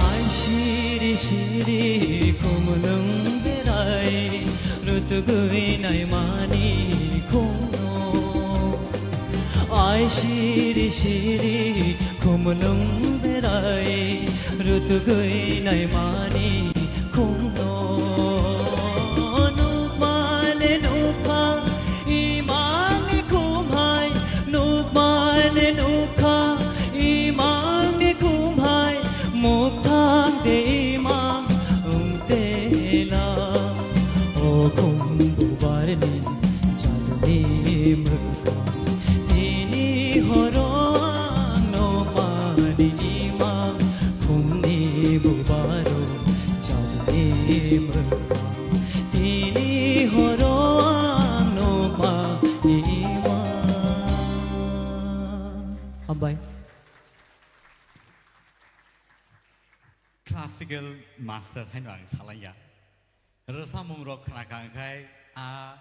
Ai siri siri khumlwng berai rutugwi naimani khumno. Ai siri siri khumlwng berai rutugwi naimani khumno. Nukmale nukha imangni khumhai, nukmale nukha imangni khumhai, mukthang de imang wngtela. O khum bubarni jaduni mwkhang, tini horo Hambai. Classical master haino ang salaiya. Rwchapmung rok khna kha hwnkhe a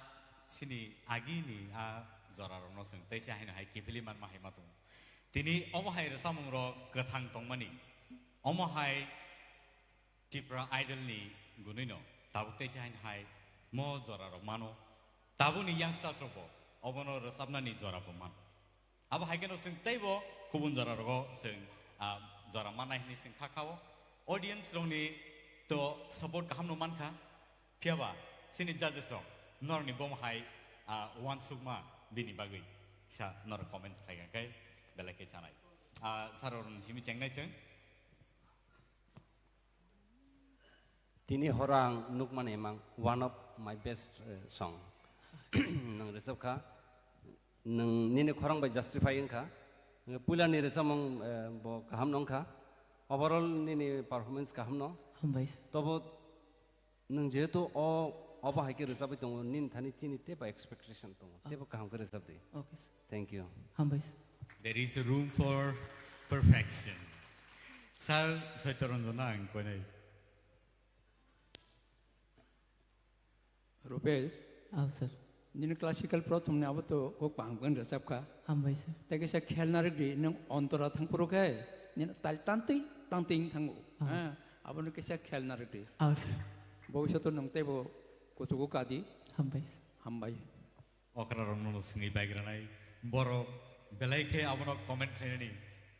chini agini a jora rokno chwng tei se haino hai kiphilwi manma hai ma tongo. Tini omo hai rwchapmung rok kwthang tongmani. Omo hai Tipra Idol ni gunui no tabuk tei se haino hai mo jora rok mano. Tabuk ni youngsters rok bo obono rwchapnani jora bo mano. Abo hai kheno chwng teibo kubun jora rogo chwng, ah, jora mannai hinwi chwng kha kha o. Audience rokni to support kaham no mankha. Phiya ba chini judges rok norokni bomo hai, ah, uansukma bini bagwi kisa norok comments khai kha khe belai khe chanai. Ah, sir rokni simi chengnai chwng. Tini horo ang nukmani emang one of my best, eh, song. Nwng rwchapkha, nwng nini khorang bai justify wngkha. Puilani rwchapmung, eh, bo kaham no wngkha. Overall nini performance kaham no. Hambai sir. Tobo nwng jehetu o, obo hai khe rwchapwi tongo, nini thani chini teibo expectation tongo. Ah. Teibo kaham khe rwchapdi. Okay sir. Thank you. Hambai sir. There is room for perfection. Sir, Soito Ranjan ang koinai. Rupesh. Aw, sir. Nini classical prothom ni abo to kok pang pang rwchap kha. Hambai sir. Tei kisa khelna rwgdi, nwng ontora thang phuru khe nini tal tantwi tantwi wng thango. Ah. Ha, abono kisa khelna rwgdi. Aw, sir. Bobishoto nwng teibo kuchugo kadi. Hambai sir. Hambai. Okra rokno swngwi baigranai borok belai khe abono comment khlainani,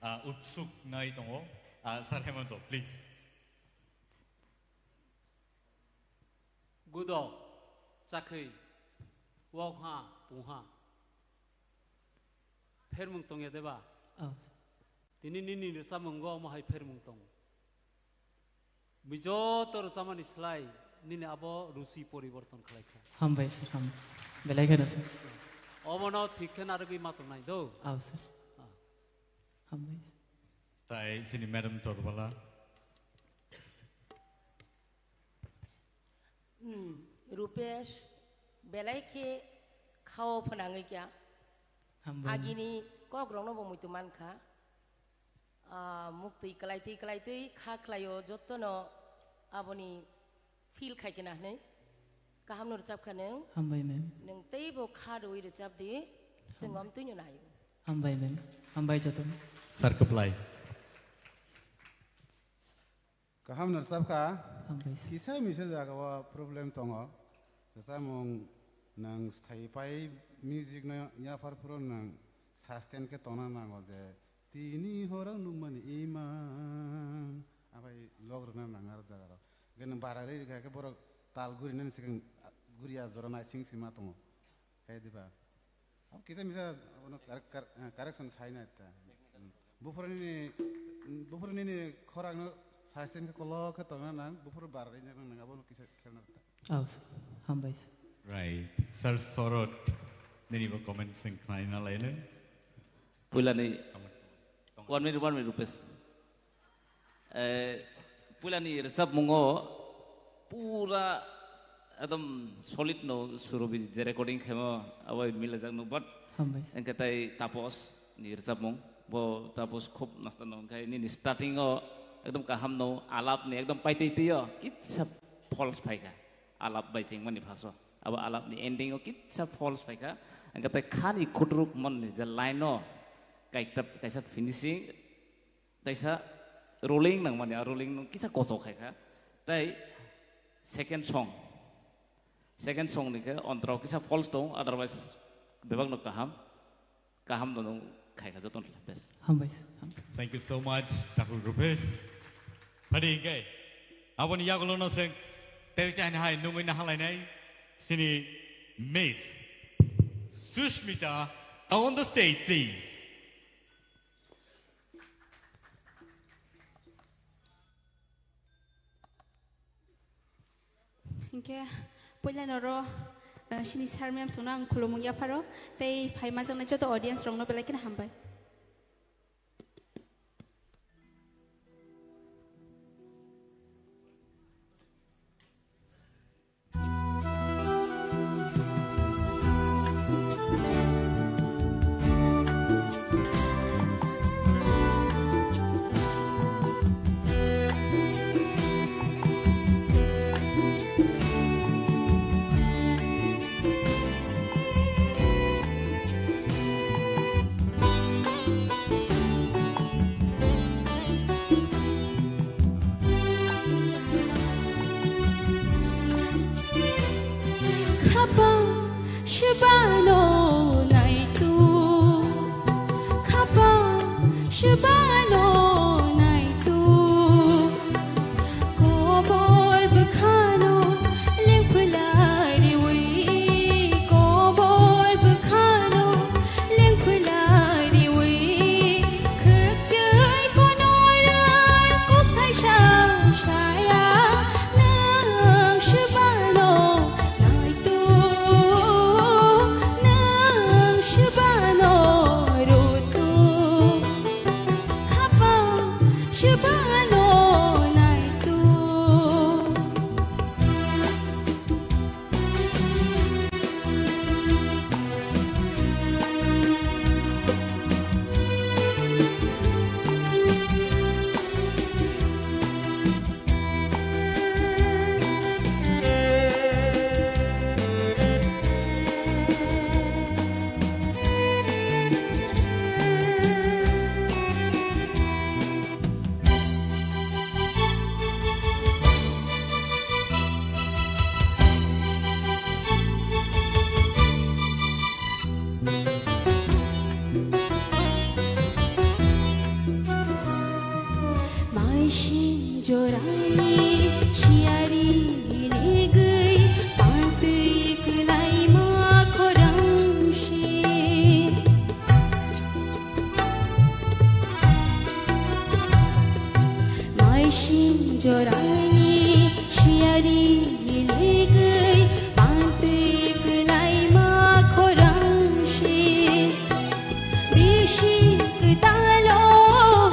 ah, utsuk nai tongo. Ah, Sir Hemanto, please. Gudok, chakhwi, wokha, pungha. Phermung tongya deba? Oh. Tini nini rwchapmungo omo hai phermung tongo. Bini joto rwchapmani slai nini abo ruchi poriborton khlai kha. Hambai sir, ham-, belai kheno sir. Obono thik khe narwgwi ma tongnai do. Aw sir. Ah. Hambai sir. Tai sini Madam Torbala. Hmm, Rupesh, belai khe khao phnangwi kya. Hambai. Agini kokrokno bo muitu mankha. Ah, muktwi kwlaitwi kwlaitwi kha khlaio, jottono aboni feel khai kena hwnwi. Kaham no rwchap kha nwng. Hambai ma'am. Nwng teibo kha rwui rwchap di, chwng Hambai. Om twino naio. Hambai ma'am. Hambai jotono. Sir kwplai. Kaham no rwchap kha. Hambai sir. Kisa misa jaga o problem tongo. Rwchapmung nwng sthai pai music no yaphar phuru nwng sustain khe tongna nango je tini horo nukmani imang abai log rwna nang aro jaga rok. Hwnkhe nwng bara ri rwkha khe borok tal gurinani swkang guriya jora naising sima tongo. Khe diba? Abo kisa misa abono correct-, cor-, eh, correction khaina ta. Hmm. Buphuru nini, buphuru nini khorang no sustain khe kolok khe tongna nang, buphuru bara ri nang nang abono kisa khelna ta. Oh, sir. Hambai sir. Right. Sir Sorot, nini bo comment sing khlaina laino. Puilani, one minute, one minute, Rupesh. Eh, puilani rwchapmungo pura ekdom solid no Surobi je recording khemo abo milajak no, but Hambai sir. Engke tai Tapos ni rwchapmung, bo Tapos khub nasta no, engke nini starting o ekdom kaham no, alap ni ekdom paitwi twi o kitsa false phaikha. Alap bai chengmani phaso. Abo alap ni ending o kitsa false phaikha. Engke tai khani khutruk mon ni je line o kaita, kaisa finishing, taisa rolling nangmani, a rolling no kisa kochok khaikha. Tai second song. Second song ni khe ontrao kisa false tong, otherwise bebak no kaham. Kaham no nung khaikha joto no best. Hambai sir. Hambai. Thank you so much, Takhuk Rupesh. Phadi hingke, aboni yagulo no seng, tei chahini hai nungwi nahalainai, sini Miss Sushmita on the stage, please. Hinkhe puila noro, eh, sini sir ma'am songno ang khulumung yapharo, tei phai majaknai joto audience rokno belai kheno hambai. Swbano naitu, kobor bwkhano lengphlai riwi, kobor bwkhano lengphlai riwi, khwkchwi kono rang kok thaisa saya, nwng swbano naitu, nwng swbano rutu. Khapang swbano naitu. Maising jorani siyari legwi pantwi kwlaima khorang se. Maising jorani siyari legwi pantwi kwlaima khorang se. Bisi kwtal o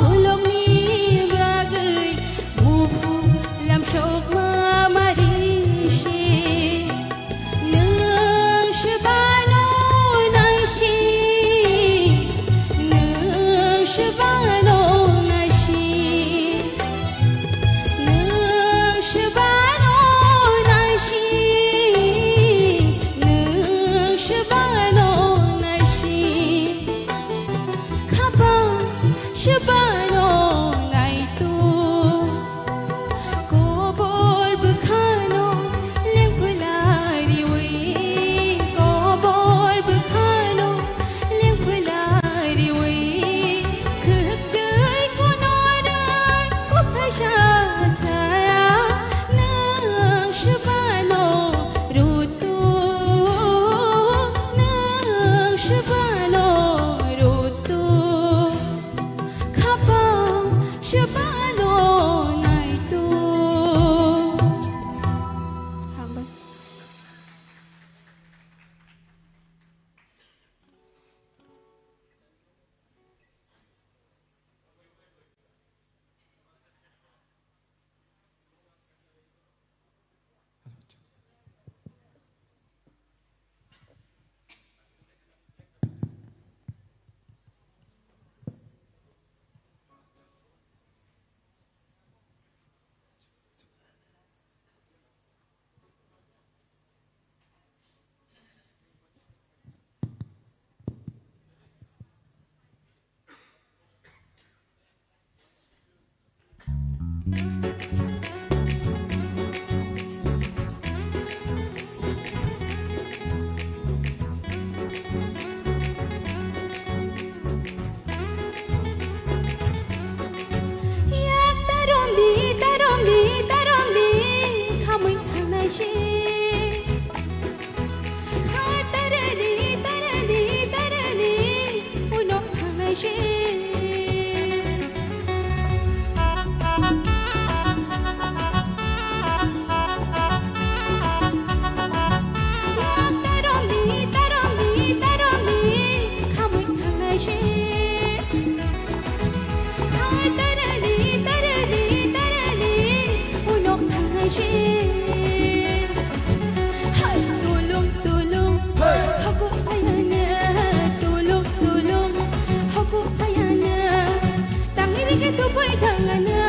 holongni bagwi buphang lamsokma mari se. Nwng swbano naisi, nwng swbano naisi, nwng swbano naisi, nwng swbano naisi. Khapang swbano naitu, kobor bwkhano lengphlai riwi, kobor bwkhano lengphlai riwi, khwkchwi kono rang kok thaisa saya, nwng swbano rutu, nwng swbano rutu. Khapang swbano naitu. Hambai. Yak tarom di, tarom di, tarom di, khamwi thangnai se. Kha tarani, tarani, tarani, uno thangnai se. Taromni, taromni, taromni, khamwi thangnai se. Hai tarani, tarani, tarani, uno thangnai se. Hai tulung, tulung, habu phayana, tulung, tulung, habu phayana. Tangri ke tu phai thangana.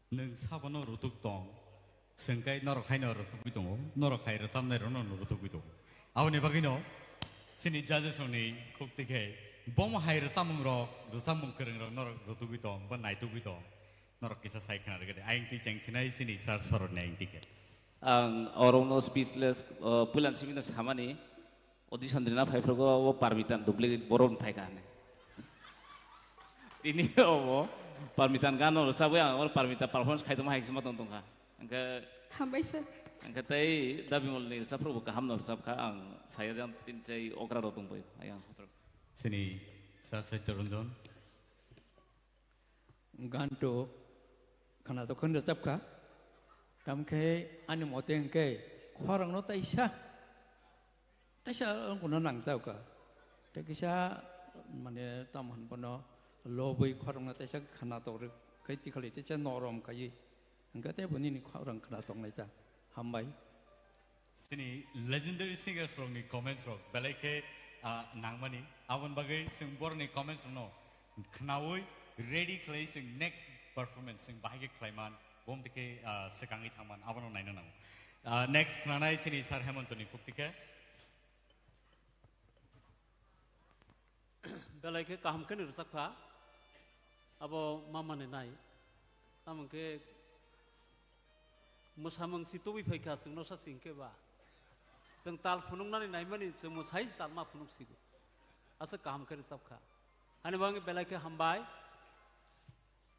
Nwng sabono rutuk tong, swngkai norok haino rutugwi tongo, norok hai rwchapnairokno no rutugwi tongo. Aboni bagwino chini judges rokni khuk tikhe bomo hai rwchapmungrok, rwchapmung kwrwngrok norok rutugwi tong ba naitugwi tong, norok kisa sai khna rwgwdi. Ayang twi chengsinai chini sir soroni ayang tikhe. Ang orokno speechless, uh, puilan simi no samani, audition rina phaiphrugo o Parmitan duplicate borok ni phaikha hinwi. Tini obo Parmitan gano rwchapwi ang oro Parmitan performance khaitongma hai sima tong tongkha. Hwnkhe Hambai sir. Hwnkhe tei Da Bimal ni rwchapphrugo kaham no rwchapkha, ang saya jang tin chai okra rok tongbai ayang. Chini sir Satya Ranjan. Ganto khwnatok khe rwchapkha. Tamkhe ani mote hwnkhe khorangno taisa, taisa wngkukno nangtokha. Tei kisa mane tamo hwn bono lobwi khorangno taisa khwnatok rw-, khai tikhali taisa norom khaiwi. Hwnkhe tei bo nini khorang khwnatok naita. Hambai. Chini legendary singers rokni comments rok belai khe, ah, nangmani. Aboni bagwi chwng borokni comments rokno khnaui ready khlai chwng next performance chwng bahai khe khlaiman, bom tei khe, ah, swkangwi thangman, abono naina nango. Ah, next khnanai chini Sir Hemontoni khuk tikhe. Belai khe kaham khe ni rwchapkha, abo mamani nai. Tamo hwnkhe mwsamung si tubui phaikha, chwngno sa singkhe ba. Chwng tal phunuknani naimani, chwng mwsai tal ma phunuk sigo. Aswk kaham khe rwchapkha. Ani bagwi belai khe hambai.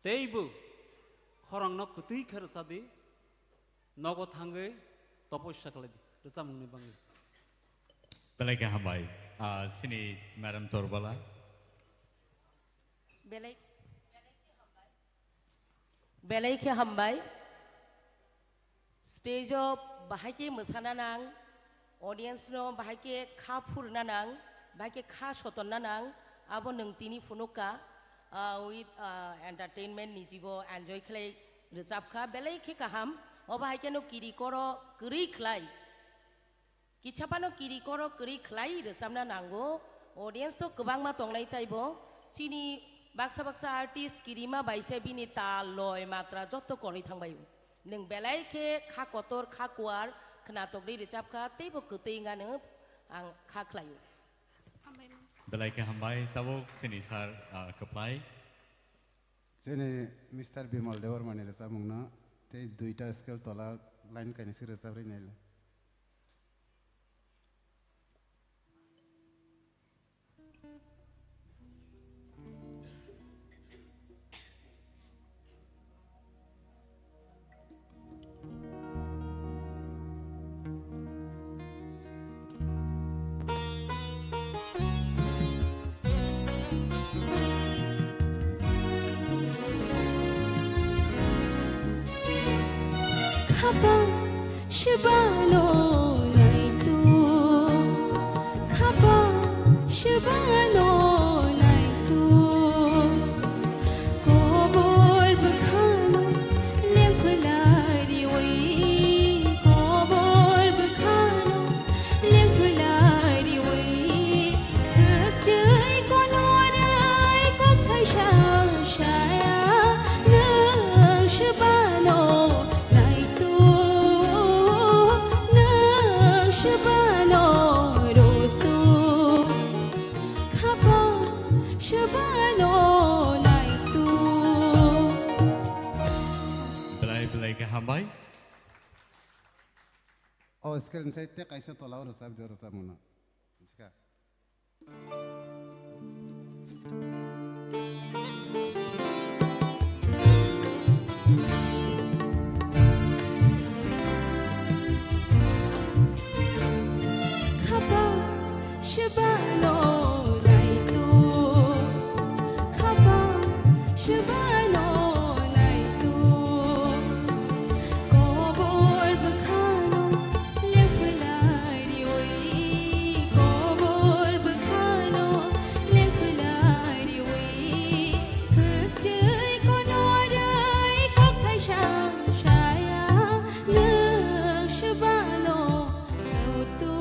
Teibo khorangno kwtwi khe rwchadi, nogo thangwi topoisa khlaidi rwchapmungni bagwi. Belai khe hambai. Ah, chini Madam Torbala. Belai, belai khe hambai. Stage o bahai khe mwsana nang, audience no bahai khe kha phurna nang, bahai khe kha sotonna nang, abo nwng tini phunukha, ah, with, ah, entertainment ni jibo enjoy khlai rwchapkha, belai khe kaham, obo hai kheno kiri koro kwrwi khlai. Kichapano kiri koro kwrwi khlai rwchapna nango, audience to kwbangma tongnai taibo, chini baksa baksa artist kirima bai se bini tal, loi, matra jotto korwi thangbai. Nwng belai khe kha kotor, kha kuar, khwnatok rwi rwchapkha, teibo kwtwi wngano ang kha khlaio. Belai khe hambai, tabuk chini sir, ah, kwplai. Chini Mister Bimal Debbarmani rwchapmungno tei duita scale tola line kainwi se rwchap rwi naila. Khapang shibano naitu, khapang shibano naitu. Kobor bwkhano lengphwlariwi, kobor bwkhano lengphwlariwi. Khwchwi konorwi kok thaisa saya, nwng swbano naitu, nwng swbano rutu. Khapang swbano naitu. Belai belai khe hambai. O screen side te kaisa tola o rwchap di, o rwchapmano. Miska. Khapang shibano naitu, khapang shibano naitu. Kobor bwkhano lengphwlariwi, kobor bwkhano lengphwlariwi. Khwchwi konorwi kok thaisa saya, nwng swbano utu.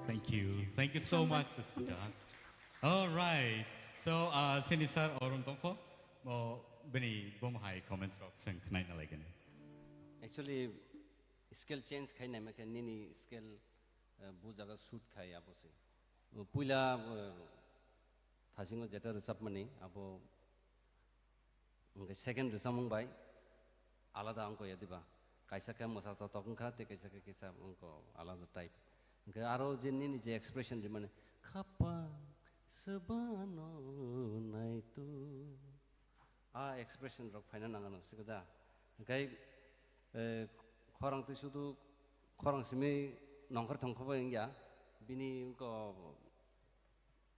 Thank you. Thank you so much, Sister John. All right. So, uh, chini sir, orong tongkho. O, Bini bum hai comments rok chwng khnaina laigani. Actually, scale change khai naima khe nini scale, eh, bu jaga shoot khai abo se. Puila, eh, thasingo jeta rwchapmani abo hwnkhe second rwchapmung bai alada wngkha ya diba? Kaisa khe mwsa totok wngkha, tei kaisa khe kisa wngkha alada type. Hwnkhe aro je nini je expression rimani, "Khapang swbano naitu." A expression rok phaina nang ano, sika da? Hwnkhe, eh, khorang twi sudu khorang simi nongkhor thongkho bai wngya, bini wngkha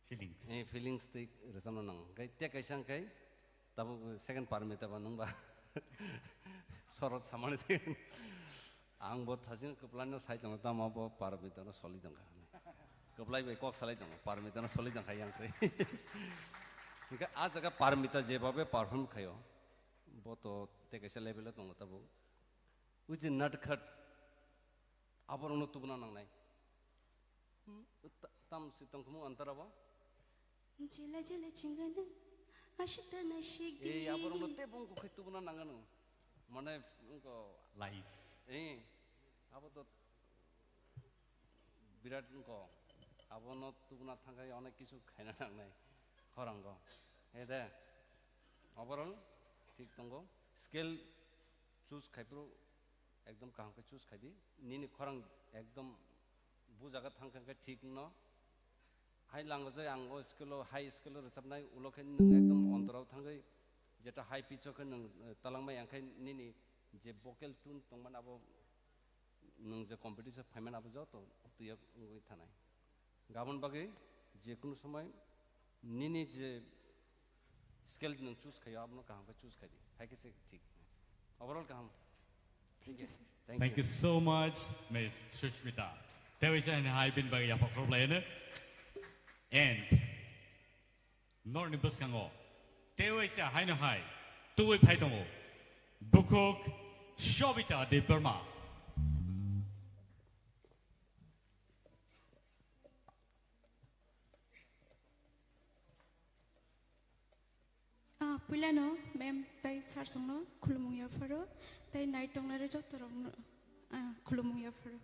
feelings. Eh, feelings twi rwchapna nang. Hwnkhe te kaisa hwnkhe tabuk second Parmita ba nung ba sorot samani twi. Ang bo thajing kwplai no sai tongo, tamo bo Parmita no soli tongkha. Kwplai bai kok salai tongo, Parmita no soli tongkha yang se. Hwnkhe a jaga Parmita jebabe perform khaio, bo to te kaisa level o tongo tabuk. Ui je natkhat aborokno tubuna nangnai. Hmm, ta-, tam si tongkhmu antara bo? Jila jila chingana, ashita na shigi. Ei, aborokno tei bung kukhai tubuna nangano. Mane, wngko. Life. Ei, abo to birat wngko. Abono tubuna thangkhai onek kisu khaina nangnai. Khorango. Ei de. Overall, thik tongo. Scale choose khaiphuru ekdom kaham khe choose khai di. Nini khorang ekdom bu jaga thang khe thik no. Hai lango je ang o scale o, high scale o rwchapnai, ulo khe nwng ekdom ontorao thangwi jeta high pitch o khe nwng, eh, talangmai, ang khe nini je vocal tune tongmani abo nwng je competition phaimani abo joto twiyo wngwi thanai. Gabon bagwi je kunu somoi nini je scale nwng choose khaio, abono kaham khe choose khai di. Hai khe se thik. Overall kaham. Thank you, sir. Thank you so much, Miss Sushmita. Tewaisa hai bin bagwi yapha khorok laino. And norni bwskango tewaisa haino hai tuwi phai tongo. Bukhuk Shobita Debbarma. Ah, puilano ma'am tai sir songno khulumung yapharo, tai nai tongnai joto rokno, ah, khulumung yapharo.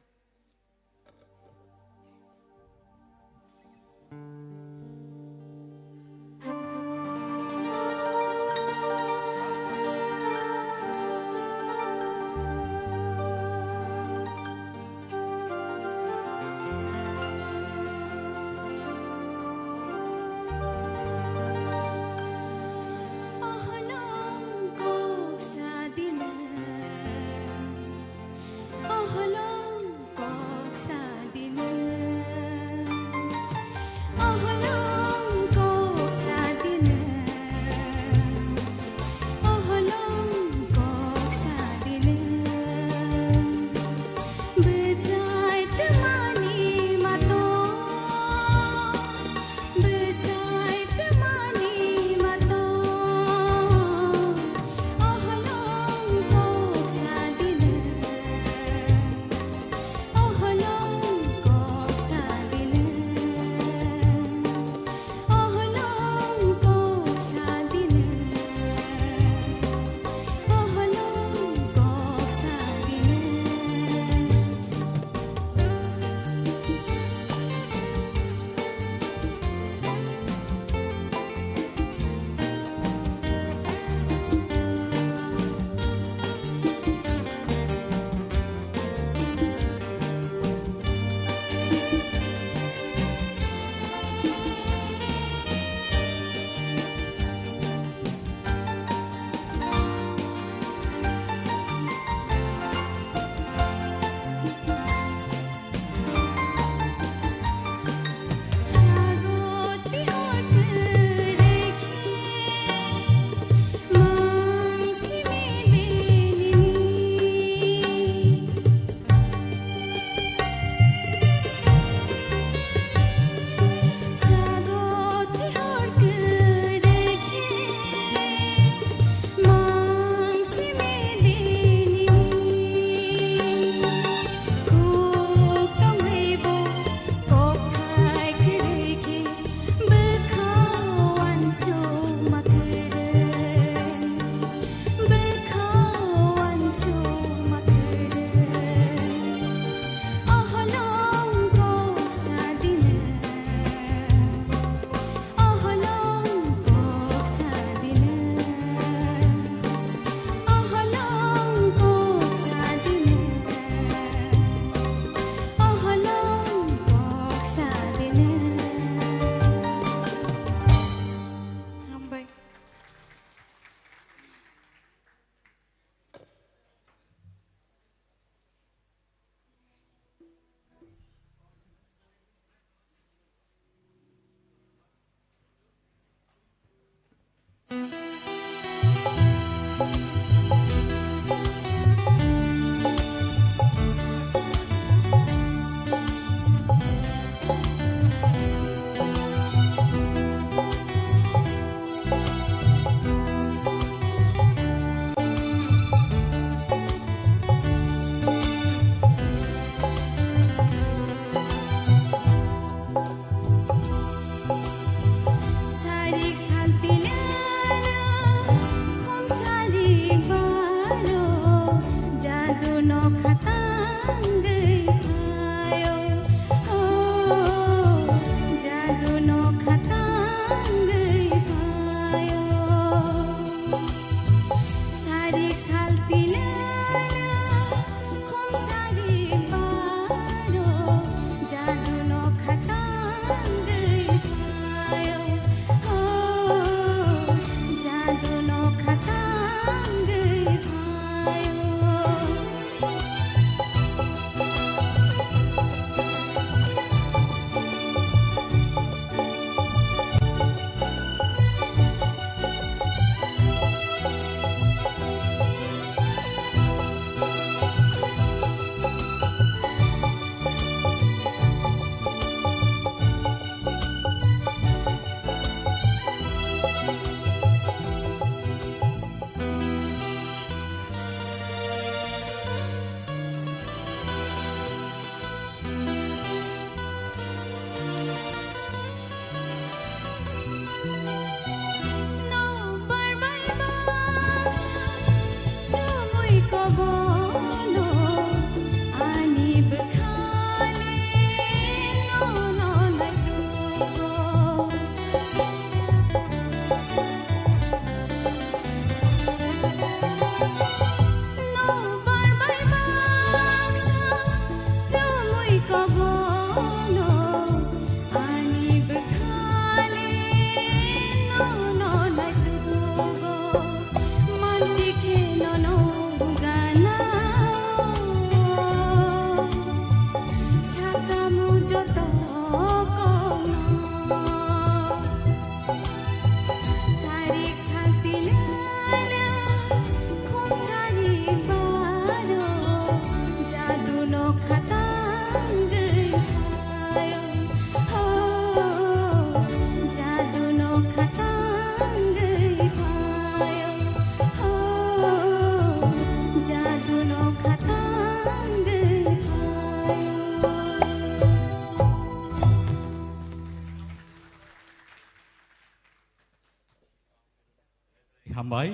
Hambai.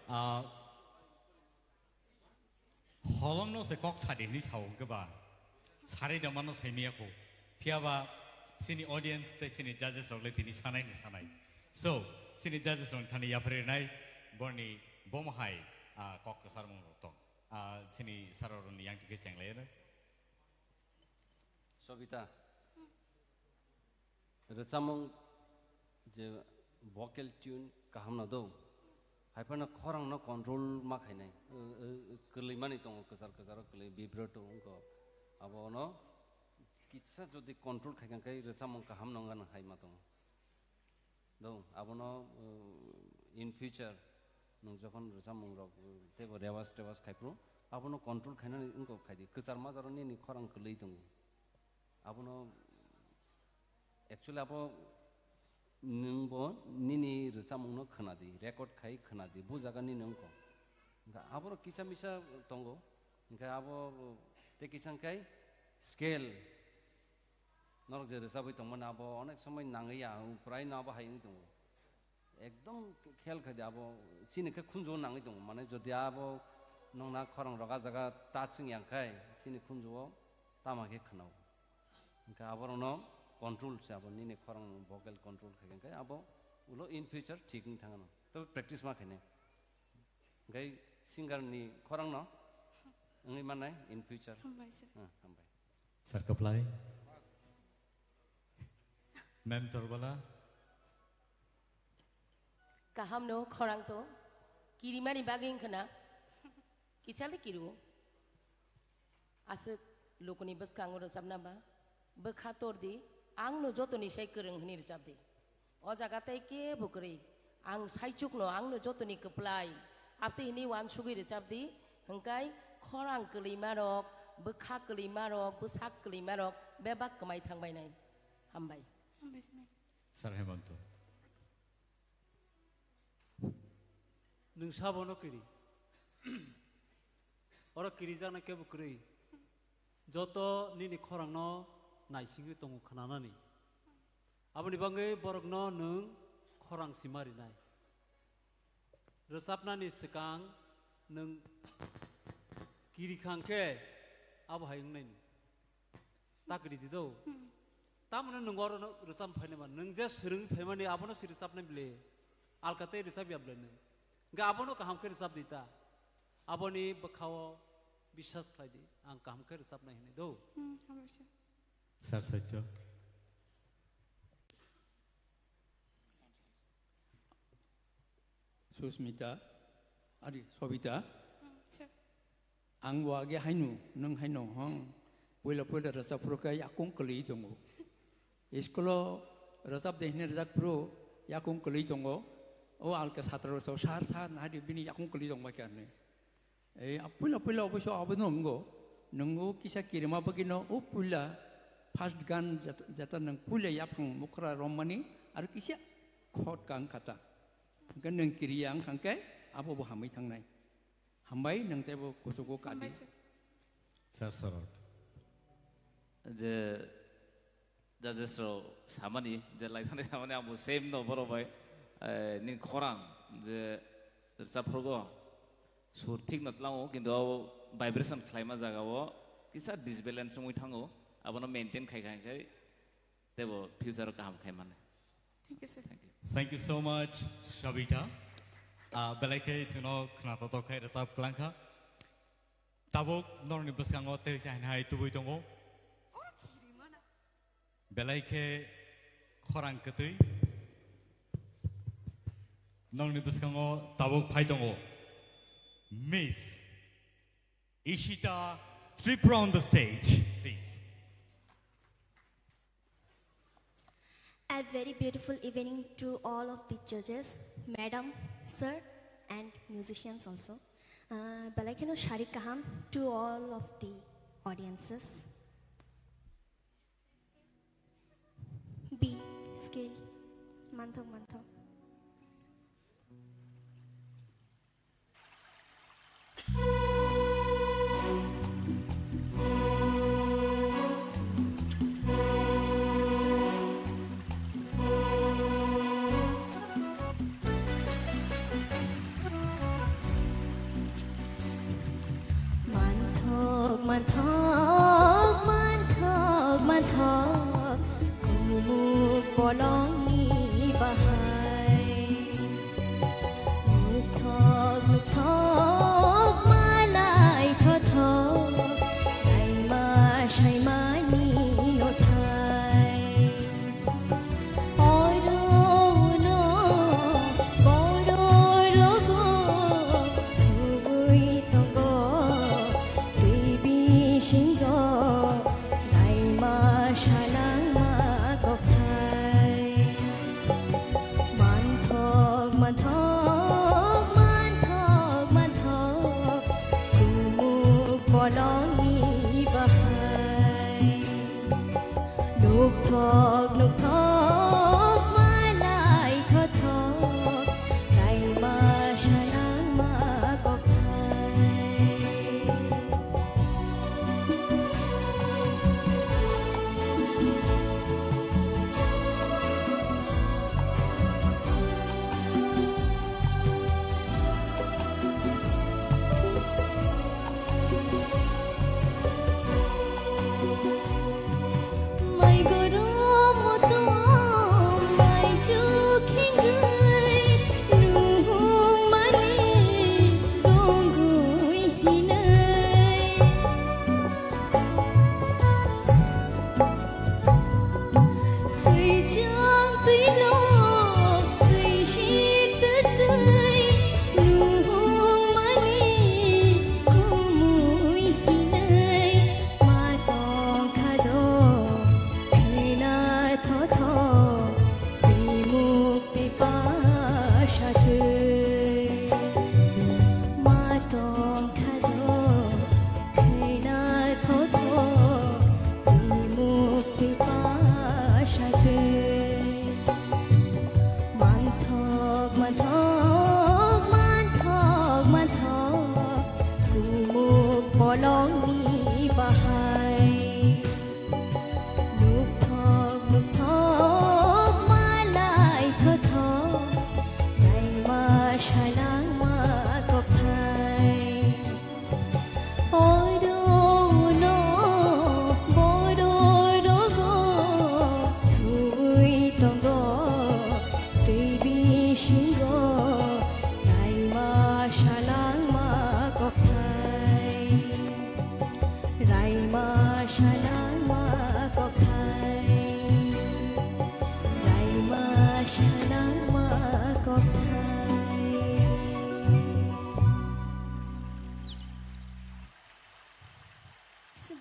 Ah, holongno se kok sadi hini sao hwnkhe ba. Sari da mano sai miya kho. Phiya ba sini audience tei sini judges rok le tini sanai ni sanai. So, sini judges rok thani yapharwi nai borni bomo hai, ah, kok kwsarmung rok tong. Ah, sini saro rok ni yang khe chenglai na. Sobita. Rwchapmung je vocal tune kaham no do. Hai phano khorang no control ma khainai. Kwlwi mani tongo, kwchar kwcharo kwlwi, vibrato wngkho. Abo no kisa jodi control khai kha khe rwchapmung kaham no wngna hai ma tongo. Do, abono, uh, in future nwng jokhon rwchapmung rok, uh, teibo rewas tewas khai phuru, abono control khainani wngkha khai di. Kwchar majaro nini khorang kwlwi tongo. Abono actually abo nwngbo nini rwchapmungno khwnadi, record khai khwnadi, bujaga nini wngkho. Hwnkhe aborok kisa misa tongo. Hwnkhe abo tei kisa hwnkhe scale. Norok je rwchapwi tongmani abo onek somoi nangwi ya, prai no abo hai wngwi tongo. Ekdom khel khai di abo chini khe khunju nangwi tongo. Mane jodi abo nokna khorang rok a jaga touch wng yang khai chini khunju o tama khe khwnao. Hwnkhe aborokno control se abo nini khorang vocal control khai khe abo ulo in future thik wng thangano. Tei practice ma khainai. Hwnkhe singer ni khorang no wngwi mannai in future. Hambai sir. Ah, hambai. Sir kwplai. Ma'am Torbala. Kaham no khorang to. Kirimani bagwi wngkha na. Kichali kiru. Aswk lukuni bwskango rwchapna ba. Bwkha tor di. Ang no jotoni sai kwrwng hwnwi rwchap di. O jaga tei kebo kwrwi. Ang saichukno, ang no jotoni kwplai. Abtwi hwnwi uansugwi rwchap di. Hwnkhe khorang kwlwima rok, bwkha kwlwima rok, bwsak kwlwima rok bebak kwmai thang bainai. Hambai. Hambai, sir. Sir Hemanto. Nwng sabono kiri. Oro kirijaknai kebo kwrwi. Joto nini khorangno naisingwi tongo khwnanani. Aboni bagwi borokno nwng khorang sima rinai. Rwchapnani swkang nwng kiri khang khe abo hai wngnai. Ta kiri di do. Hmm. Tamoni nwng oro rwchap phainai ba. Nwng je swrwng phaimani abono se rwchapnai bile. Alka tei rwchap ya bile nwng. Hwnkhe abono kaham khe rwchap di ta. Aboni bwkhao biswas khlai di. Ang kaham khe rwchapnai hwnwi do. Hmm, hambai sir. Sir Satya. Susmita, ari Sobita. Hmm, sir. Ang bo age haino, nwng haino hong. Puila puila rwchap phuru khe yakung kwlwi tongo. School-o rwchap de hwnwi rwchap phuru yakung kwlwi tongo. O alka satra rwchap, "Sir, sir, nai di, bini yakung kwlwi tongma khe," hwnwi. Ei, a puila puila oboisyo abono wngo. Nwng o kisa kirima bagwino o puila first gan jat-, jata nwng puila yaphang mukra rommani aro kisa khot kang kata. Hwnkhe nwng kiriya wng kha khe abo bo hamwi thangnai. Hambai, nwng teibo kuchugo kadi. Hambai sir. Sir Sorot. Je judges rok samani, je laithani samani, ang bo same no borok bai, eh, ni khorang je rwchapphrugo sur thik no tlango, kintu abo vibration khlaima jaga o kisa disbalance wngwi thango, abono maintain khai khai khai teibo future o kaham khai mano. Thank you, sir. Thank you. Thank you so much, Shabita. Ah, belai khe chwngno khna totok khai rwchap kwlang kha. Tabuk norokni bwskango tei se hai hai tubui tongo. Belai khe khorang kwtwi. Norokni bwskango tabuk phai tongo Miss Ishita Tripura on the stage, please. A very beautiful evening to all of the judges, madam, sir, and musicians also. Uh, belai kheno sari kaham to all of the audiences. B scale. Manthok, manthok. Manthok, manthok, manthok, kumuk bolongni bahai. Nukthok, nukthok, malai thothok, kaima sanangma kokthai. Mai gorom motom, mai chuk hingwi, nung mani dongwi hinai. Twi chang twi lo, twi sik twi twi, nung mani kumui hinai, ma tong kha do, khena tho tho, twi muk twi pa sa twi, ma tong kha do. Khena thotho, twi muk twi pa sa khe. Manthok, manthok, manthok, manthok, kumuk bolongni bahai. Nukthok, nukthok, malai thothok, naima sanangma kokthai. Oro uno bororogo thubui tongo twi bisingo naima sanangma kokthai. Raima sanangma kokthai. Raima sanangma kokthai.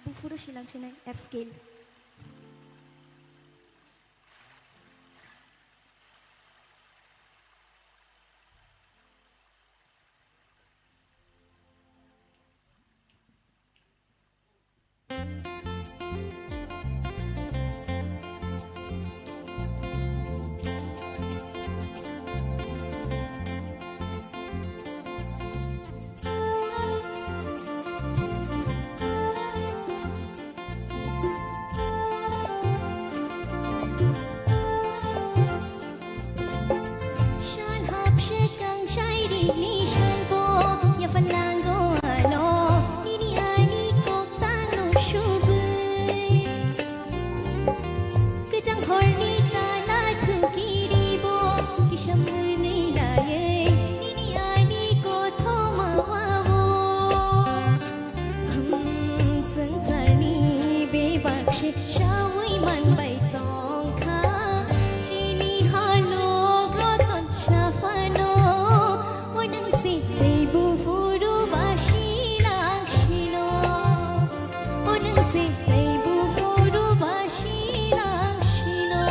Buphuru silang sinai F scale. Sal hapse kang sairi ni salbo, ya fanango ano, nini ani kok tano subui. Kwchang horni kana thukiribo, kisa mwnwi laiwi, nini ani kothoma wawo. Hmm, swngcharni bebak se saui manbai tongkha, chini halok roton saphano, o nwng se tei buphuru ba sinang sino. O nwng se tei buphuru ba sinang sino.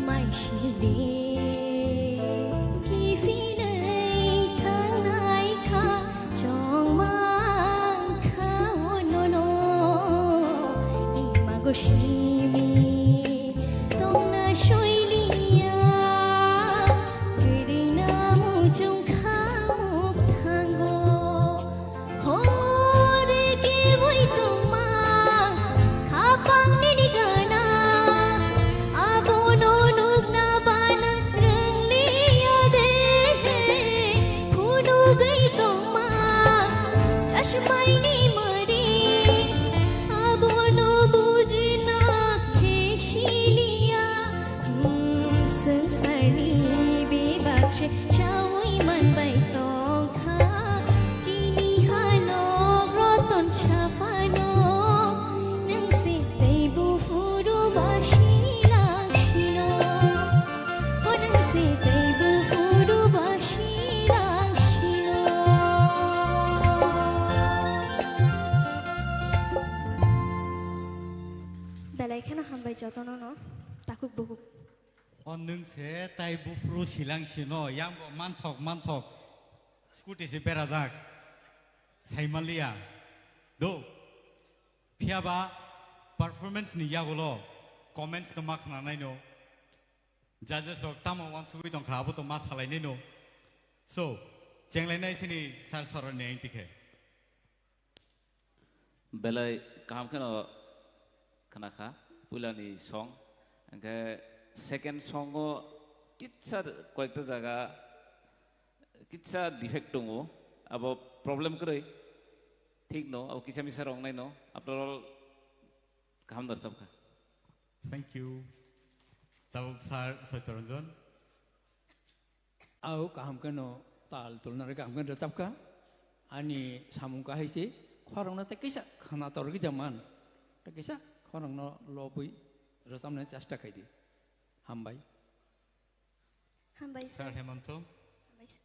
Maiside kiphilwi thangnai kha, chongmang kha o nono. Imago simi tongna soiliya, kwrwina muchung kha mukthango. Hore keboi tongma, khapang nini gana, abono nukna bana rwngliya de. Phunugwi tongma, chashmai ni mari, abono bujina Hambai jotono no, takhuk bukhuk. O nwng se tai buphuru silang sino, yang bo manthok manthok, scooty se berajak, saimanliya. Do, phiyaba performance ni yagulo comments no ma khna naino, judges rok tamo wansugwi tongkha abo to ma salai naino. So, chenglainai sini sir soroni aing tikhe. Belai kaham kheno khna kha puilani song. Hwnkhe second song o kitsa koyekta jaga kitsa defect tongo. Abo problem kwrwi. Thik no, abo kisa misa rok nai no. After all, kaham da rwchap kha. Thank you. Tabuk sir Satyaranjan. Au kaham kheno tal tulnari kaham kheno rwchapkha. Ani samung kahai se khorokno tei kisa khwna torgwi da man. Tei kisa khorokno lobwi rwchapnani chesta khaidi. Hambai. Hambai, sir. Sir Hemanto. Hambai, sir.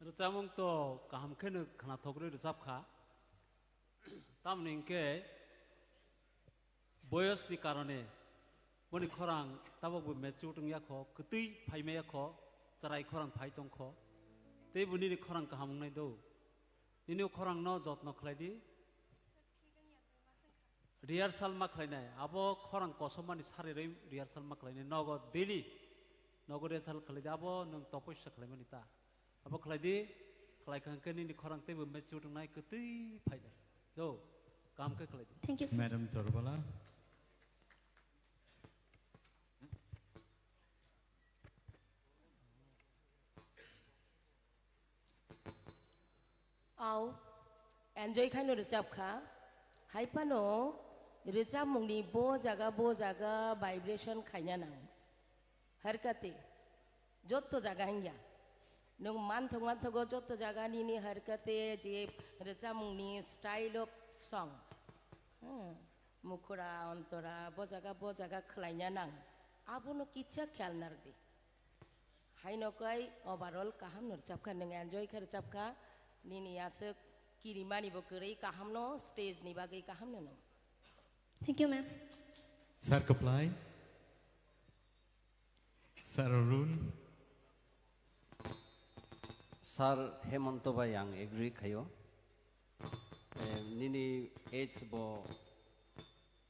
Rwchapmung to kaham kheno khwnathok rwi rwchapkha. Tamoni hinkhe boyos ni karone boni khorang tabok bo mature wng yakho, kwtwi phai ma yakho, chwrai khorang phai tongkho. Tei bo nini khorang kaham wngnai do. Nini o khorang no jotno khlai di. Rehearsal ma khlainai, abo khorang kosom mani sari rwi rehearsal ma khlainai, nogo daily, nogo rehearsal khlai di, abo nwng topossa khlaimani ta. Abo khlai di, khlai kha hwnkhe nini khorang teibo mature wngnai, kwtwi phainai. Do, kaham khe khlai di. Thank you, sir. Madam Torbala. Au, enjoy khaino rwchap kha. Hai phano rwchapmungni bo jaga, bo jaga vibration khaina nang. Harkati, jotto jaga hingya. Nwng manthok manthogo jotto jaga nini harkati je rwchapmungni style of song. Hmm, mukhura, ontora, bo jaga, bo jaga khlaina nang. Abono kitsa khayal narwdi. Haino kai overall kaham no rwchapkha, nwng enjoy khe rwchapkha, nini aswk kirimani bo kwrwi kahamno, stage ni bagwi kahamno nwng. Thank you, ma'am. Sir Kaplai, Sir Arun. Sir Hemanto bai ang agree khaio. Eh, nini age bo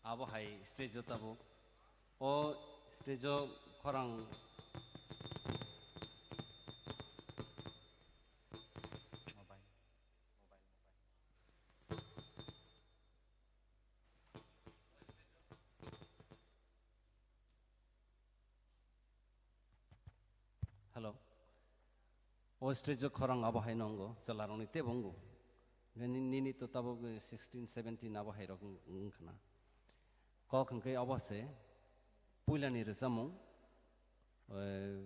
abo hai stage o tabuk. O stage o khorang Hello. O stage o khorang abo hai nongo, chwlarokni tebo wngo. Nini, nini to tabuk sixteen, seventeen abo hai rok wng-, wngkha na. Kok hwnkhe abo se puilani rwchapmung, eh,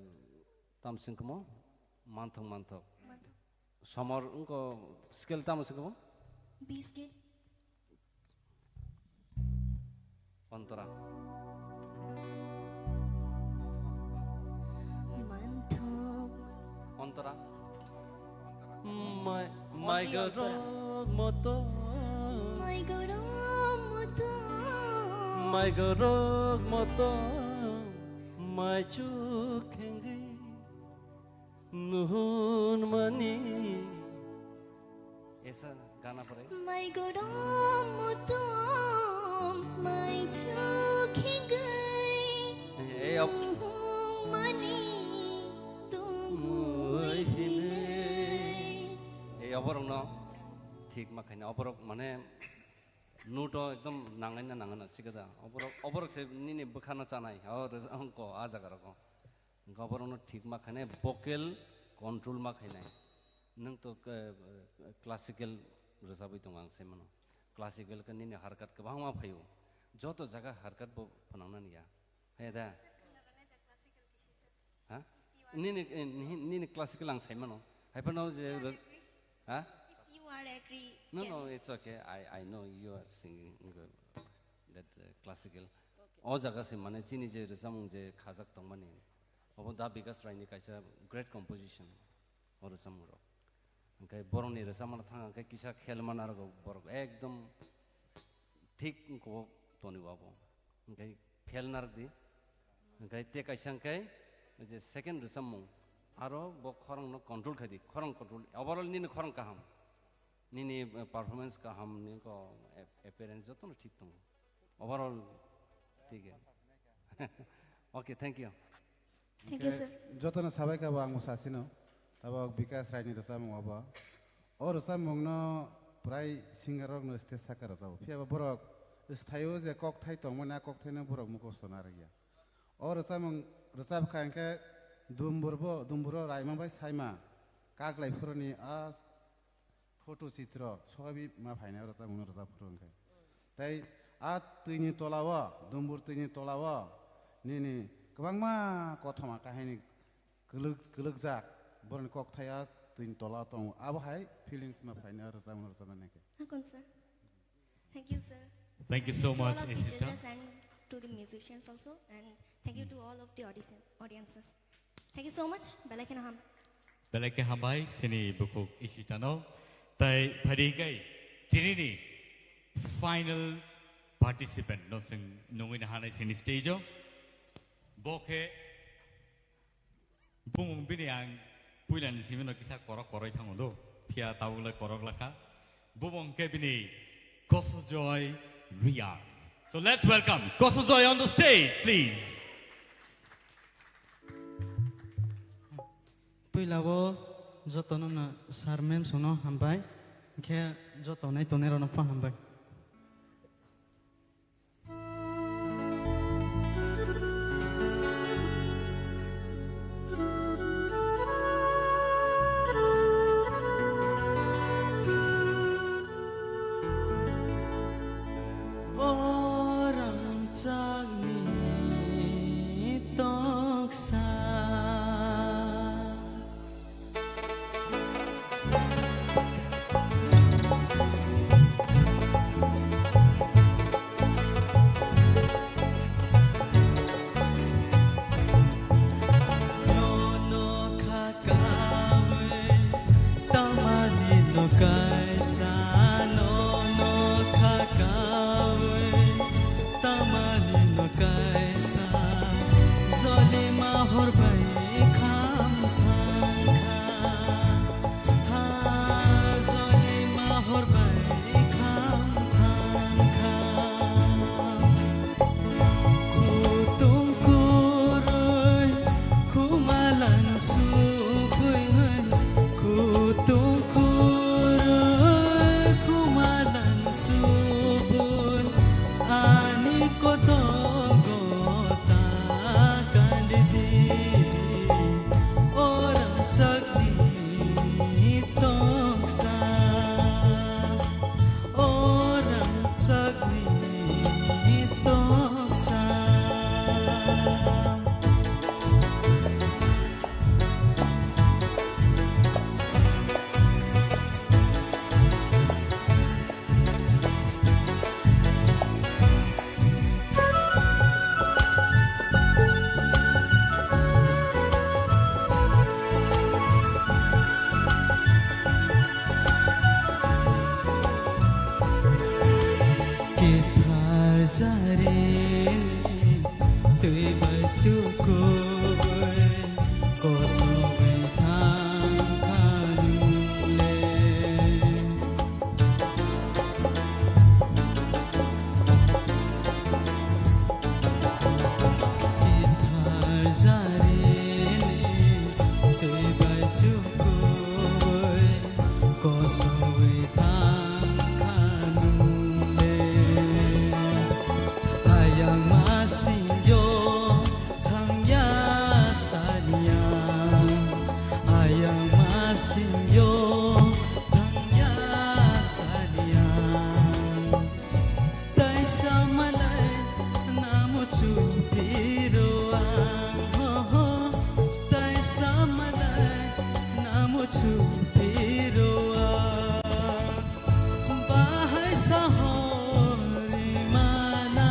tamswngkhe mo manthok manthok. Manthok. Somor wngkho scale tamo se kebo? B scale. Ontora. Manthok. Ontora. Mai, mai gorok moto. Mai gorok moto. Mai gorok moto. Mai chuk hengwi. Nuhun mani. Esa gana pore. Mai gorom mutom, mai chukhi gai. Ei, ob- Nuhun mani, tungui hinai. Ei, oborok no thik ma khaina, oborok mane nuto ekdom nangaina nangana sikada. Oborok, oborok se nini bwkhano chanai. O, rwjak ko, a jaga rok. Hwnkhe oborokno thik ma khainai, vocal control ma khainai. Nwng to, eh, classical rwchapwi tongo ang sai mano. Classical khe nini harkat kwbangma phaio. Joto jaga harkat bo phwnangnani ya. Hai da? Ha? Nini, eh, nini, nini classical ang sai mano. Hai phano je rw-, ha? If you are agree, no, can no, it's okay. I, I know you are singing good. That, uh, classical. O jaga se mane chini je rwchapmung je khajak tongmani, obo Da Bikas Raini kaisa great composition o rwchapmung rok. Hwnkhe borokni rwchapmano thang hwnkhe kisa khel mana rwgo borok ekdom thik wngkho toni wabo. Hwnkhe fail narwk di. Hwnkhe te kaisa hwnkhe je second rwchapmung, aro bo khorang no control khai di, khorang control, overall nini khorang kaham, nini, eh, performance kaham, nini ko ap-, appearance joto no thik tongo, overall thik. Okay, thank you. Thank you, sir. Jotono sabai kha bo ang bo sasino. Tabok Bikas Raini rwchapmung obo. O rwchapmungno prai singer rokno stage saka rwchabo. Phiya ba borok sthaio je kokthai tongmani, a kokthaino borok mukhusto narwkya. O rwchapmung rwchap kha hwnkhe Dumbur bo, Dumburo Raima bai Saima kaklai phuruni a photo chitro sokabi ma phainai o rwchapmungno rwchap phuru hwnkhe. Tei a twini tolao, Dumbur twini tolao nini kwbangma kothoma kahini kwlwk-, kwlwkjak borokni kokthai a twini tolao tongo. Abo hai feelings ma phainai o rwchapmungno rwchapnai hwnkhe. Hakon sir. Thank you, sir. Thank you so much, Ishita. To all of the judges and to the musicians also, and thank you to all of the audition-, audiences. Thank you so much. Belai kheno ham. Belai khe hambai, sini bukhuk Ishita no. Tai phadi kai, tini ni final participant no sing nungwi na hanai sini stage o. Bo khe Bumung bini ang puilani simino kisa korok koroi thango do, phiya tabuk lai korok lakha. Bumung khe bini Kosojoy Reang. So let's welcome Kosojoy on the stage, please. Puila o jotono no sir ma'am sono hambai, khe joto nai tongnai rokno pho hambai. O rangchakni toksa. Nono kha kawi tamani no kaisa, nono kha kawi tamani no kaisa, jolima hor bai kham thang kha. Ha jolima hor bai kham thang kha. Kutung kurui khumalang subui, kutung kurui khumalang subui, ani kotogo ta kandi di, o rangchak ni toksa, o rangchakni toksa. Kethar jarini twi bai tukui kosogwi thang kha nung le. Kithar jarini twi bai tukui kosogwi thang kha nung le. Ayang masingyo thangya saniya, ayang masingyo thangya saniya. Taisa malai namo chupiro ang, ho, ho. Taisa malai namo chupiro ang. Bahai sahori mana.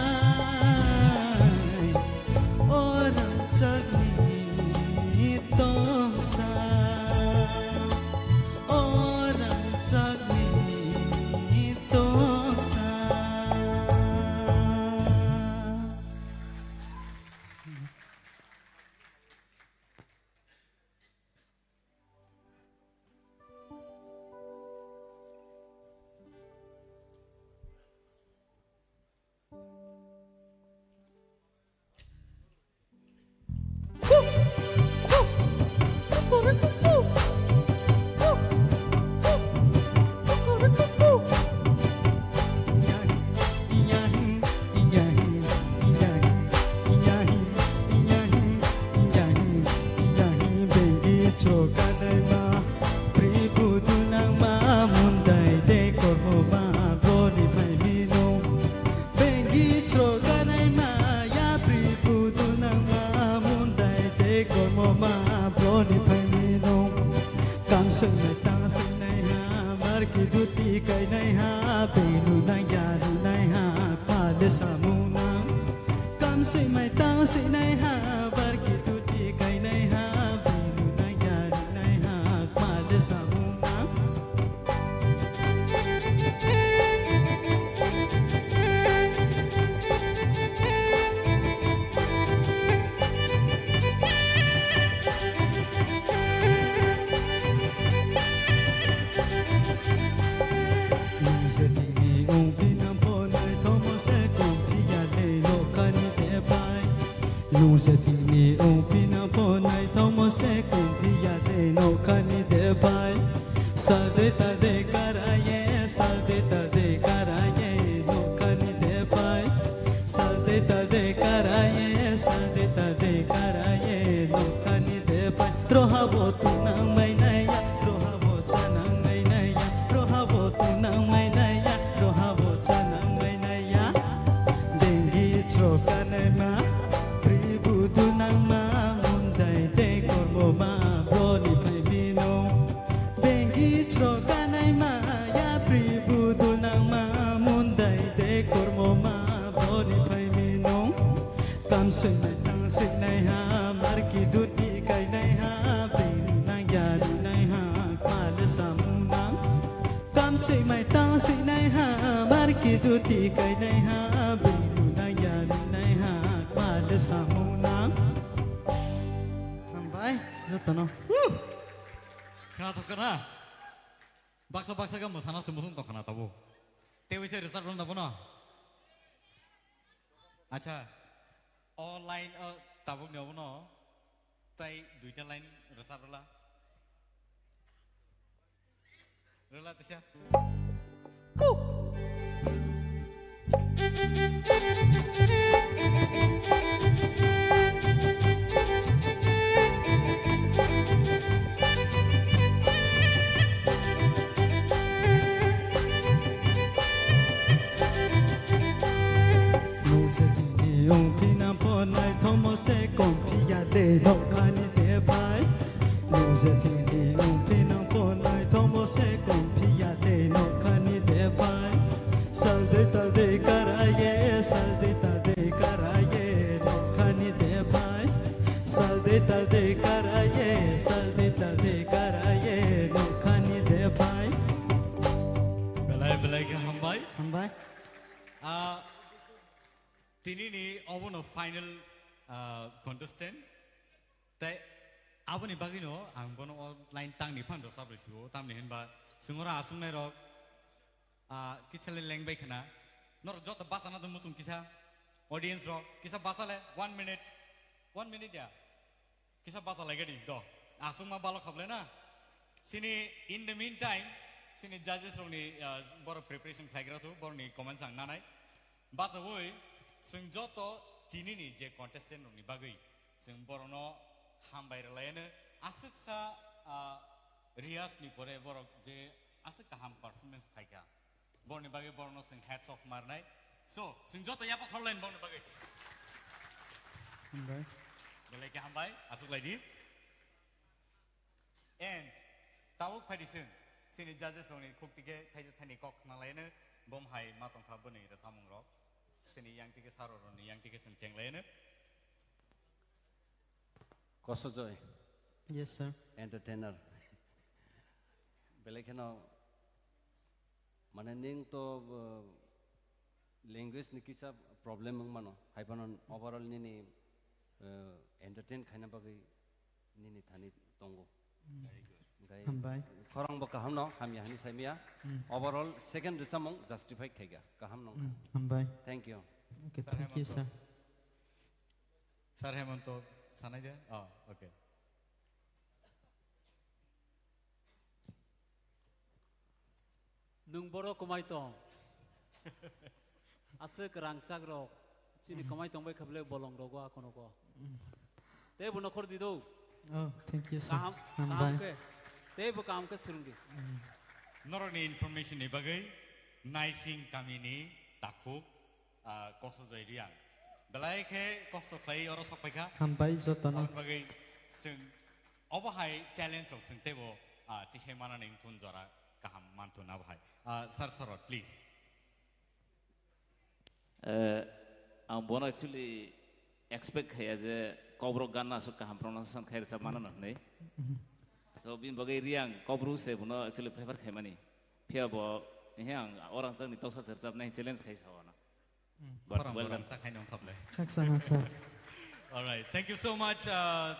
Ni phaimino, kam swngnai tang swngnai ha, marki duti kainai ha, belu nang ya nunai ha, kma de samung nang. Kam swngnai tang swngnai ha, marki duti kainai ha, belu nang ya nunai ha, kma de samung nang. Nung je tini ong phi nang pho naithomo se kom phi ya le nokhani de pai. Nung je tini ong phi nang pho naithomo se kom phi ya le nokhani de pai. Sal de tal de karaye, sal de tal de karaye, nokhani de pai. Sal de tal de karaye, sal de tal de karaye, nokhani de pai. Roha bo tunang mai naya, roha bo chanang mai naya, roha bo tunang mai naya, roha bo chanang mai naya. Dengi chro kanai ma, pri budu nang ma, mundai de kormo ma, boni phai bino. Bengi chro kanai ma ya pri budu nang ma mundai de kormo ma boni phai minung. Kam swngnai tang swngnai ha marki duti kainai ha beng nang ya nai ha kma le samung nang. Kam swngnai tang swngnai ha marki duti kainai ha beng nang ya nai ha kma le samung nang. Hambai jotono. Khna thok khna. Baksa baksa khe mwsana se muchung tong khna tabuk. Tei waisa rwchap rwna bono. Acha. O line o tabuk ni obono. Tai duita line rwchap rwla. Rwla tisa. Kuk. Nung je tini ong phi nang pho naithomo se kom phi ya de nokhani de pai. Nung je tini ong phi nang pho naithomo se kom phi ya de nokhani de pai. Sal de tal de karaye, sal de tal de karaye, nokhani de pai. Sal de tal de karaye, sal de tal de karaye, nokhani de pai. Belai belai khe hambai. Hambai. Ah, tini ni obono final, ah, contestant. Tai aboni bagwino ang bono o line tangni phan rwchap rwsio, tamni hinba chwng oro achuknai rok, ah, kisa le lengbai khna. Norok joto bachana do muchung kisa, audience rok kisa bacha le, one minute, one minute ya, kisa bacha lai gadi do, achukma balok khablai na. Chini in the meantime, chini judges rokni, ah, borok preparation khlaigra thu, borokni comments ang nanai. Bachawi, chwng joto tinini je contestant rokni bagwi, chwng borokno hambai rwlaiano aswksa, ah, rehearsal ni pore borok je aswk kaham performance khaikha, borokni bagwi borokno chwng hats off marnai. So, chwng joto yapha khorlaini borokni bagwi. Hambai. Belai khe hambai, aswk lai di. And tabuk phai di chwng, chini judges rokni khuk tike thaisa thaini kok khna laino, bom hai ma tongkha boni rwchapmung rok. Chini yang tike saro rokni yang tike chwng cheng laino. Kosojoy. Yes, sir. Entertainer. Belai kheno, mane, ning to, uh, language ni kisa problem wng mano, hai phano overall nini, uh, entertain khaina bagwi nini thani tongo. Mm. Very good. Hambai. Khorang bo kaham no, hamya hani saimya. Mm. Overall second rwchapmung justify khaikha, kaham no. Mm, hambai. Thank you. Okay, sir, thank you, Hemanto. Sir. Sir Hemanto, sanai de? Oh, okay. Nwng borok kwmai tong. Aswk rangchak rok chini kwmai tong bai kha bwle bolong rogo akono go. Tei bo nokhor di do. Oh, thank you, sir. Kaham, kaham khe. Tei bo kaham khe swrwng di. Norokni information ni bagwi Naising kamini takhuk, ah, Kosojoy Riang. Belai khe kosto khlai oro sok paikha. Hambai jotono. Aboni bagwi chwng Obo hai talents rok chwng teibo, ah, tisai manani wngthun jora kaham manthun abo hai. Ah, Sir Sorot, please. Eh, ang bono actually expect khaiya je Kokborok gan no aswk kaham pronunciation khai rwchap mano hwnwi. So, bini bagwi Riang Kokborok se bono actually prefer khaimani. Phiya bo, he ang orang changni toksa se rwchapnai challenge khai sao ano. Hmm, but khorang well borang done. Sa khai nong khaple. Khaksa, khaksa. All right, thank you so much, uh,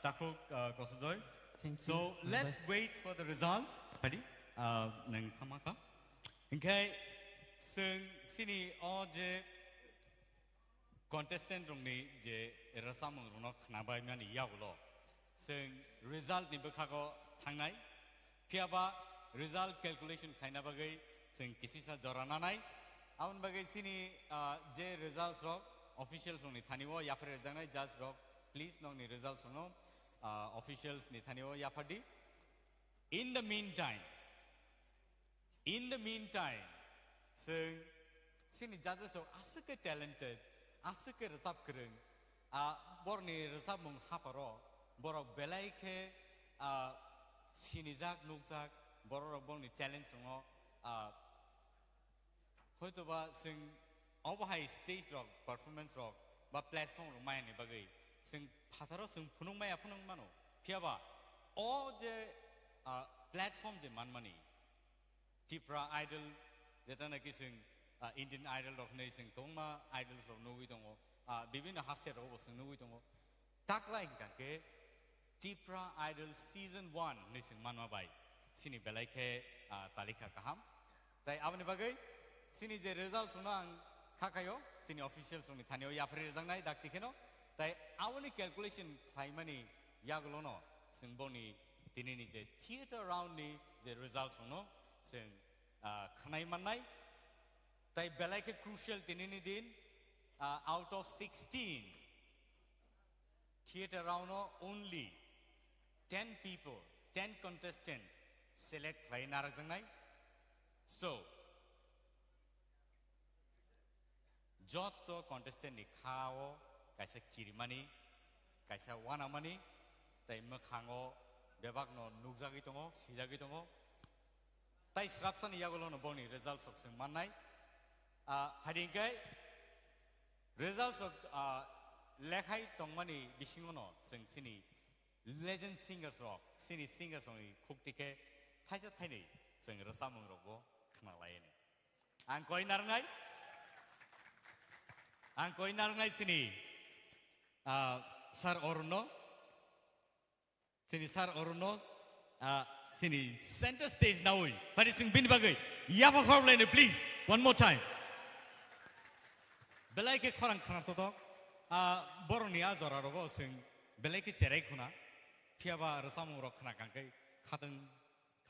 Takhuk, uh, Kosujoy. Thank you. So, let's wait for the result. Padi, uh, nang thama kha. Hingkhe, chwng chini o je contestant rokni je rwchapmung rokno khnabai mani yagulo, chwng result ni bwkhago thangnai. Phiya ba result calculation khaina bagwi chwng kisisa jora nanai. Aboni bagwi chini, ah, je results rok officials rokni thani o yaphar rwjaknai judge rok, please nokni results rokno, ah, officials ni thani o yaphar di. In the meantime, in the meantime, chwng chini judges rok aswk khe talented, aswk khe rwchap kwrwng, ah, borokni rwchapmung hapharo borok belai khe, ah, sinijak, nukjak, borok rok borokni talents rokno, ah, hoitoba chwng obo hai stage rok, performance rok ba platform rok mayani bagwi chwng phataro chwng phunuk maya phunuk mano. Phiya ba o je, ah, platform je manmani, Tipra Idol, jeta naki chwng, ah, Indian Idol rok hinwi chwng kwbangma idols rok nugwi tongo, ah, bibinno haste rok bo chwng nugwi tongo. Taklai hwnkha khe Tipra Idol Season one hinwi chwng manma bai chini belai khe, ah, talikha kaham. Tai aboni bagwi chini je results no ang kha khaio, chini officials rokni thani o yapharwi rwjaknai dakti kheno. Tai aboni calculation khlaimani yagulono chwng boni tinini je theatre round ni je results rokno chwng, ah, khwnai mannai. Tai belai khe crucial tinini din, ah, out of sixteen theatre round o only ten people, ten contestant select khlai narwkjaknai. So, joto contestant ni kha o kaisa kirimani, kaisa wanamani, tai mwkhango bebakno nukjagwi tongo, sijagwi tongo. Tai srapsani yagulono boni results rok chwng mannai. Ah, phaidi hwnkhe results rok, ah, lekhai tongmani bisingono chwng chini legend singers rok, chini singers rokni khukti khe thaisa thainwi chwng rwchapmung rokbo khwnalaini. Ang koi narwngnai, ang koi narwngnai chini, ah, Sir Arun no, chini Sir Arun no, ah, chini center stage nawi, phani chwng bini bagwi yapha khorlaini, please, one more time. Belai khe khorang khna totok, ah, borokni a jora rogo chwng belai khe cherai khuna, phiya ba rwchapmung rok khna kangkhe khatwng,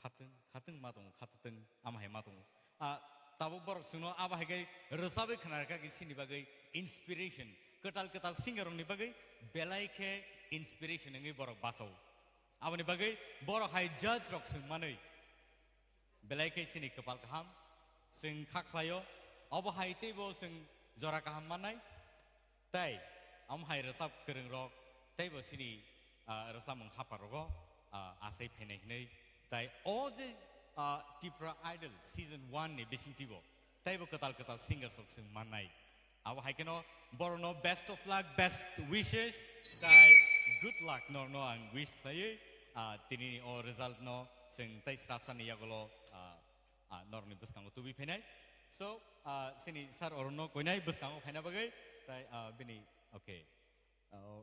khatwng, khatwng ma tongo, khatwng ama hai ma tongo. Ah, tabuk borok chwngno abo hai khe rwchabwi khna rwkha khe chini bagwi inspiration, kwtal kwtal singer rokni bagwi belai khe inspiration wngwi borok bachao. Aboni bagwi borok hai judge rok chwng manwi belai khe chini kwpal kaham, chwng kha khlaio, obo hai teibo chwng jora kaham mannai. Tai, omo hai rwchap kwrwng rok, teibo chini, ah, rwchapmung hapar rogo, ah, achai phainai hinwi. Tai o je, ah, Tipra Idol season one ni bisingtwi bo, teibo kwtal kwtal singers rok chwng mannai. Abo hai kheno borokno best of luck, best wishes, tai good luck norno ang wish khlaiwi, ah, tinini o result no chwng tai srapsani yagulo, ah, ah, norokni bwskango tubui phainai. So, ah, chini Sir Arun no koinai bwskango phaina bagwi, tai, ah, bini, okay. Ah,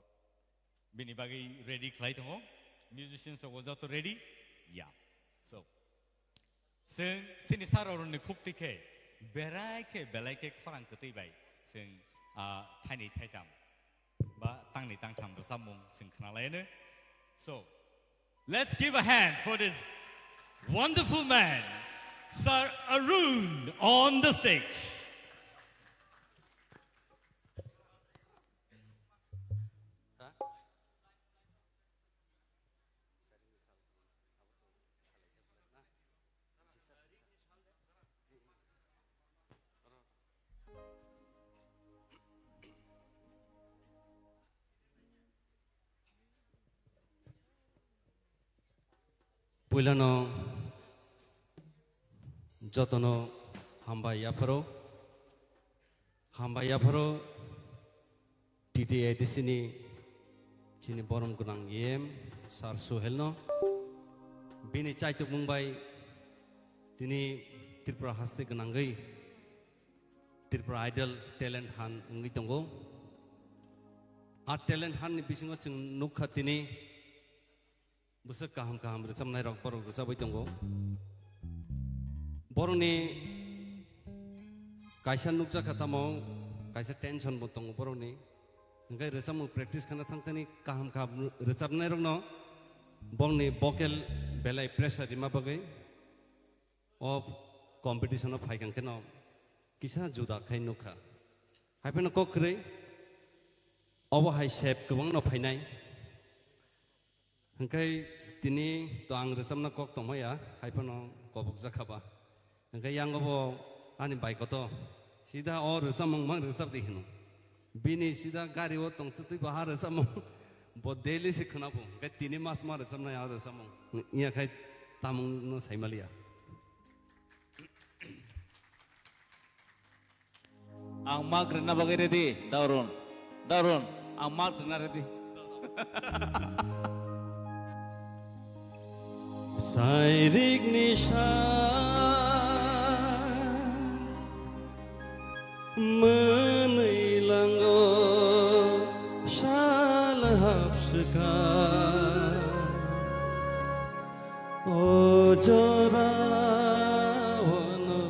bini bagwi ready khlai tongo. Musicians rok joto ready? Ya. So, chwng chini Sir Arun ni khukti khe, berai khe, belai khe khorang kwtwi bai chwng, ah, thaini thaitam ba tangni tangtham rwchapmung chwng khwnalaino. So, let's give a hand for this wonderful man, Sir Arun, on the stage. Puilano jotono hambai yapharo, hambai yapharo T T A D C ni chini borom gwnang E M Sir Suhel no. Bini chaitukmung bai tini Tripura haste gwnangwi Tripura Idol talent hunt wngwi tongo. A talent hunt ni bisingo chwng nukha tini bwswk kaham kaham rwchapnai rok borok rwchapwi tongo. Borokni kaisa nukjakha tamo kaisa tension bo tongo borokni. Hwnkhe rwchapmung practice khana thangthani kaham kaham rwchapnai rokno borokni vocal belai pressure rima bagwi o competition o phaikang kheno kisa juda khai nukha. Haiphano kok kwrwi obo hai sep kwbangno phainai. Hwnkhe tini to ang rwchapna kok tongmaya, haiphano kobokjakha ba. Hwnkhe yango bo ani bai koto, sida o rwchapmung mang rwchap di hino. Bini sida gari o tong twtwi bo ha rwchapmung. Bo daily se khwnabo, hwnkhe tini mas ma rwchapnai a rwchapmung. Wngya khai tamungno saimaliya. Ang mak rwna bagwi ready, Daurun. Daurun, ang mak rwna ready. Sairik ni sa mwnwi lango sal hapswka. O jora ono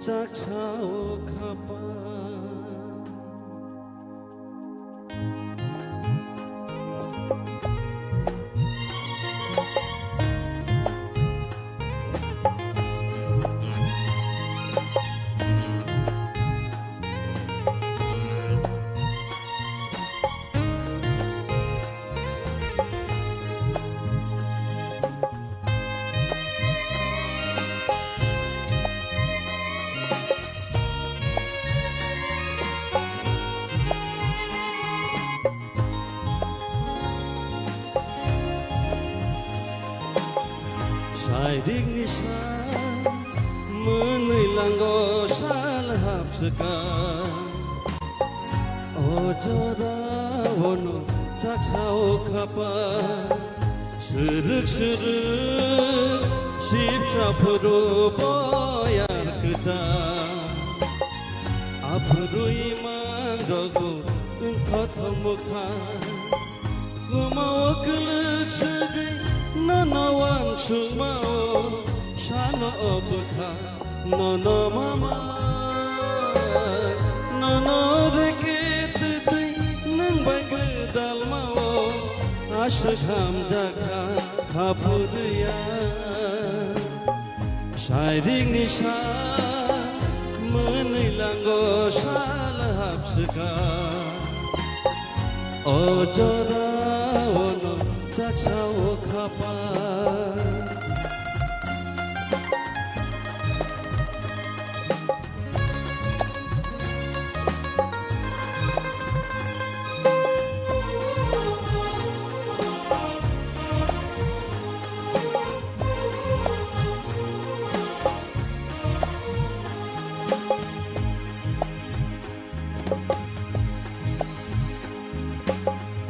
chaksa o khapa. Sairik ni sa mwnwi lango sal hapswka. O jora ono chaksa o khapa. Swrwk swrwk sipsa phuru boyar kwchang. Aphuru imang rogo wngthotho mwkha. Suma o kwlwk swgwi nono wansukma o sano o bwkha. Nono mama, nono reke twtwi nwng bai gwdalma o aswk hamjakha haphurya. Sairik ni sa mwnwi lango sal hapswka. O jora ono chaksa o khapa.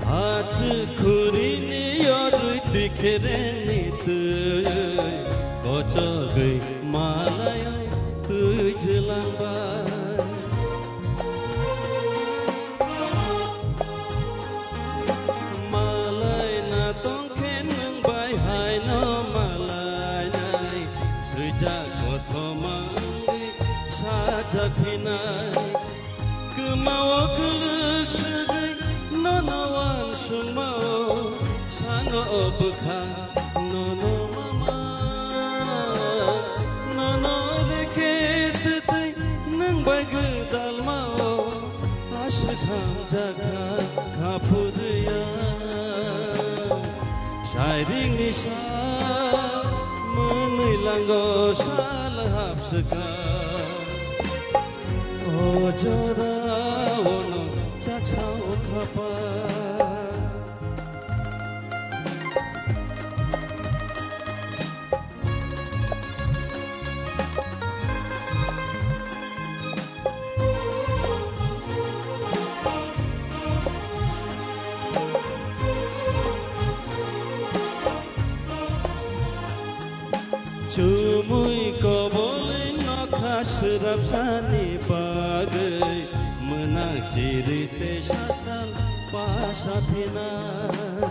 Achukhurini yorwi tikhereni twi kochogwi malayo twi jwlangbai. Malai na tongkhe nwng bai haino malai nai, swijak kothoma wngwi sajak hinai. Kwmao kwlwk swgwi nono wansukmao, sano o bwkha nono mama. Nono reke twtwi nwng bai gwdalmao, aswk hamjakha kha phurwya. Sairing ni sa mwnwi lango sal hapswkha. O jora ono chaksa o khapa. Chumui kobolwi nokha swrapsani bagwi, mwnak chiri tei sasal pasa phinai.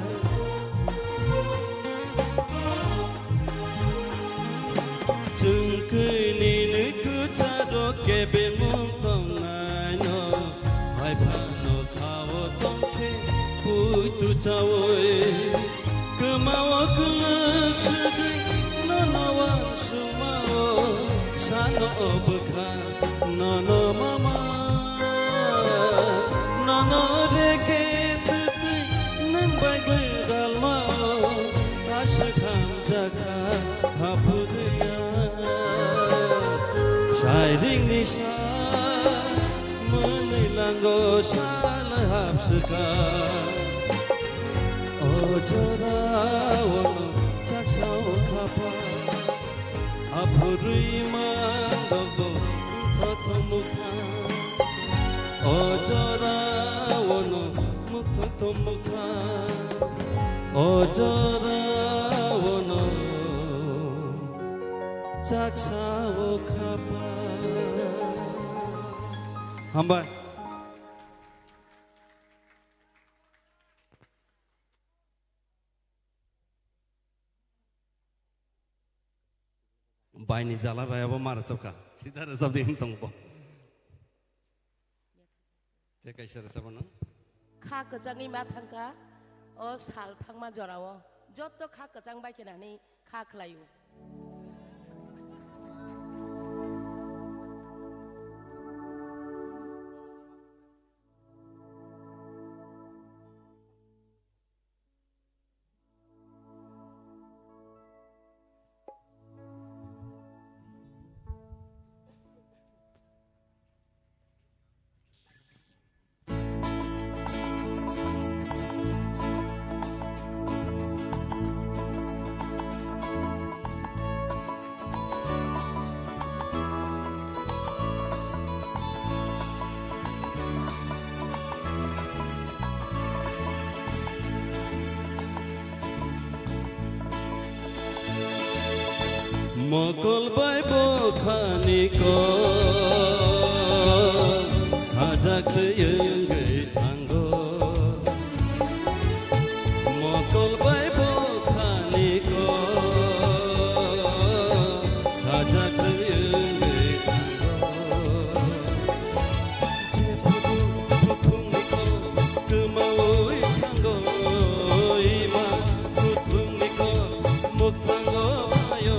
Chwng kwnwi nwi kwcharo kebengmung tongnaino, hai phano khao tongkhe puitu chaui. Kwmao kwlwk swgwi nono uansukmao, sano o bwkha nono mama. Nono reke twtwi nwng bai gwdalmao, aswk hamjakha haphurwi ang. Sairingni sa mwnwi lango sal hapswkha. O jorao chaksa o khapa, aphurwi manrokbo wngthothok mwkha. O jorao no mwkthokthok mwkha. O jorao no chaksa o khapa. Hambai. Baini jala bai abo ma rwchapkha. Sida rwchapdi wng tongo bo. Tei kaisa rwchapmano. Kha kwchangni ma thangkha o sal thangma jorao. Jotto kha kwchang bai khe nani kha khlaio. Mokol bai bokhani kok sajak twi wngwi thango. Mokol bai bokhani kok sajak twi wngwi thango. Jephuru bukhungni kok kwmawi thango, ima kuthumni kok mukthango phaio.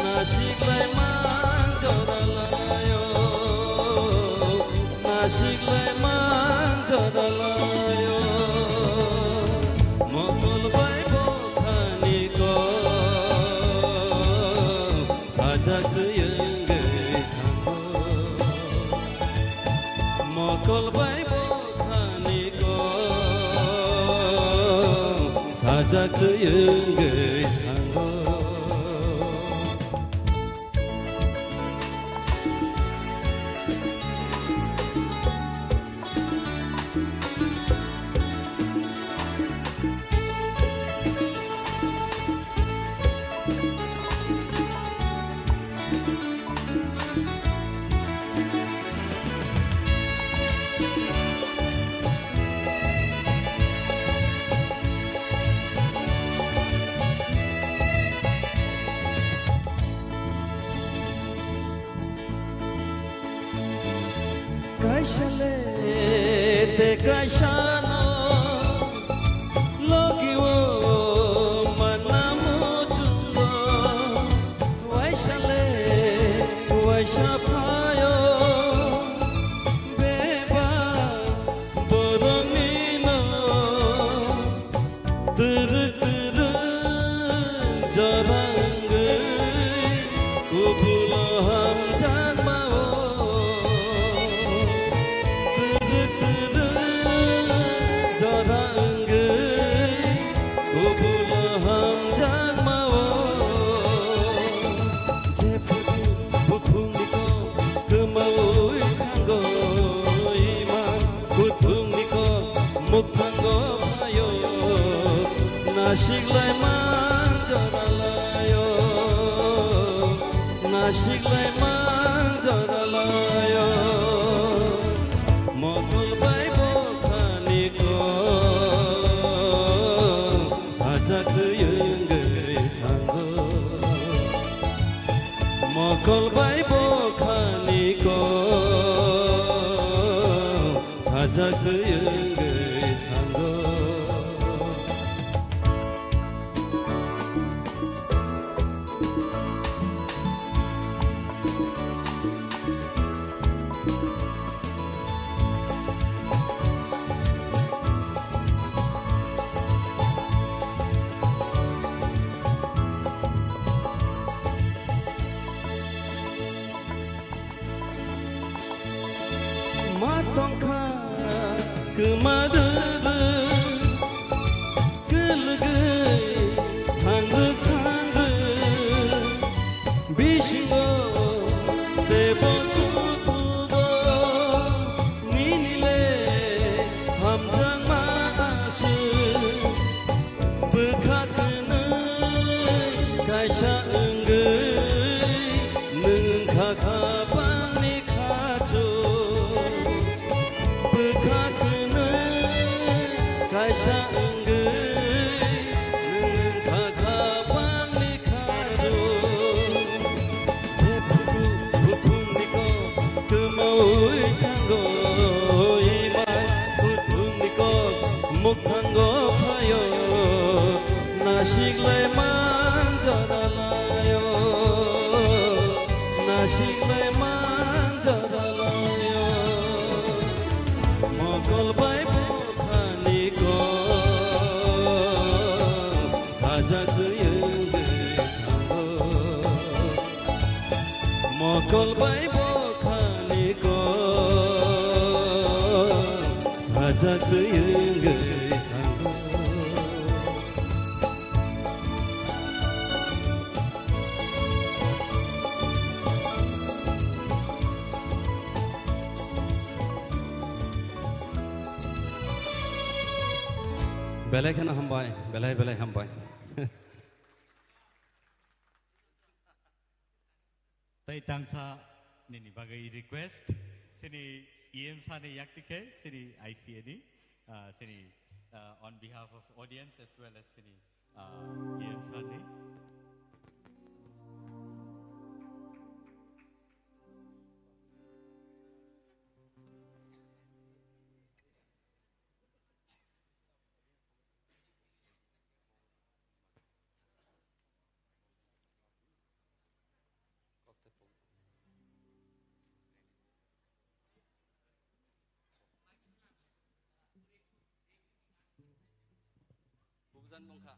Nasiklai mang joralaio, nasiklai mang joralaio. Mokol bai bokhani kok sajak twi wngwi thango. Mokol bai bokhani kok sajak twi wngwi thango. Kaisa le te kaisa no logi o manna muchungo. Waisa le waisa phaio beba borokni no. Twrwk twrwk jora wngwi kubulo hamjakma-o. Twrwk twrwk jora wngwi kubulo hamjakma-o. Jephuru bukhungni kok kwmawi thango, ima kuthumni kok mukthango phaio, nasiklai mang jora laio. Kolbai bokhani kok sajak wngwi thango. Ma tongkha kwma rwrw, kwlwgwi thangrwk thangrwk, bisingo teibo kutugo nini le hamjakma aswk. Bwkha kwnwi kaisa wngwi nwng wngkha kha bangni khachu. Bwkha kwnwi kaisa wngwi nwng wngkha kha bangni khachu. Jephuku bukhumni kok kwmaui thango, imai bukhumni kok mukthango phaio, nasiklai manjora laio, nasiklai manjora laio. Mokol bai bokhani kok sajak wngwi thango. Mokol bai bokhani kok sajak wngwi thango. Belai kheno hambai, belai belai hambai. Tei tangsa nini bagwi request, sini E M sani yakti khe, sini I C A ni, ah, sini, ah, on behalf of audience as well as sini, ah, E M sani. Bukjan bongkha.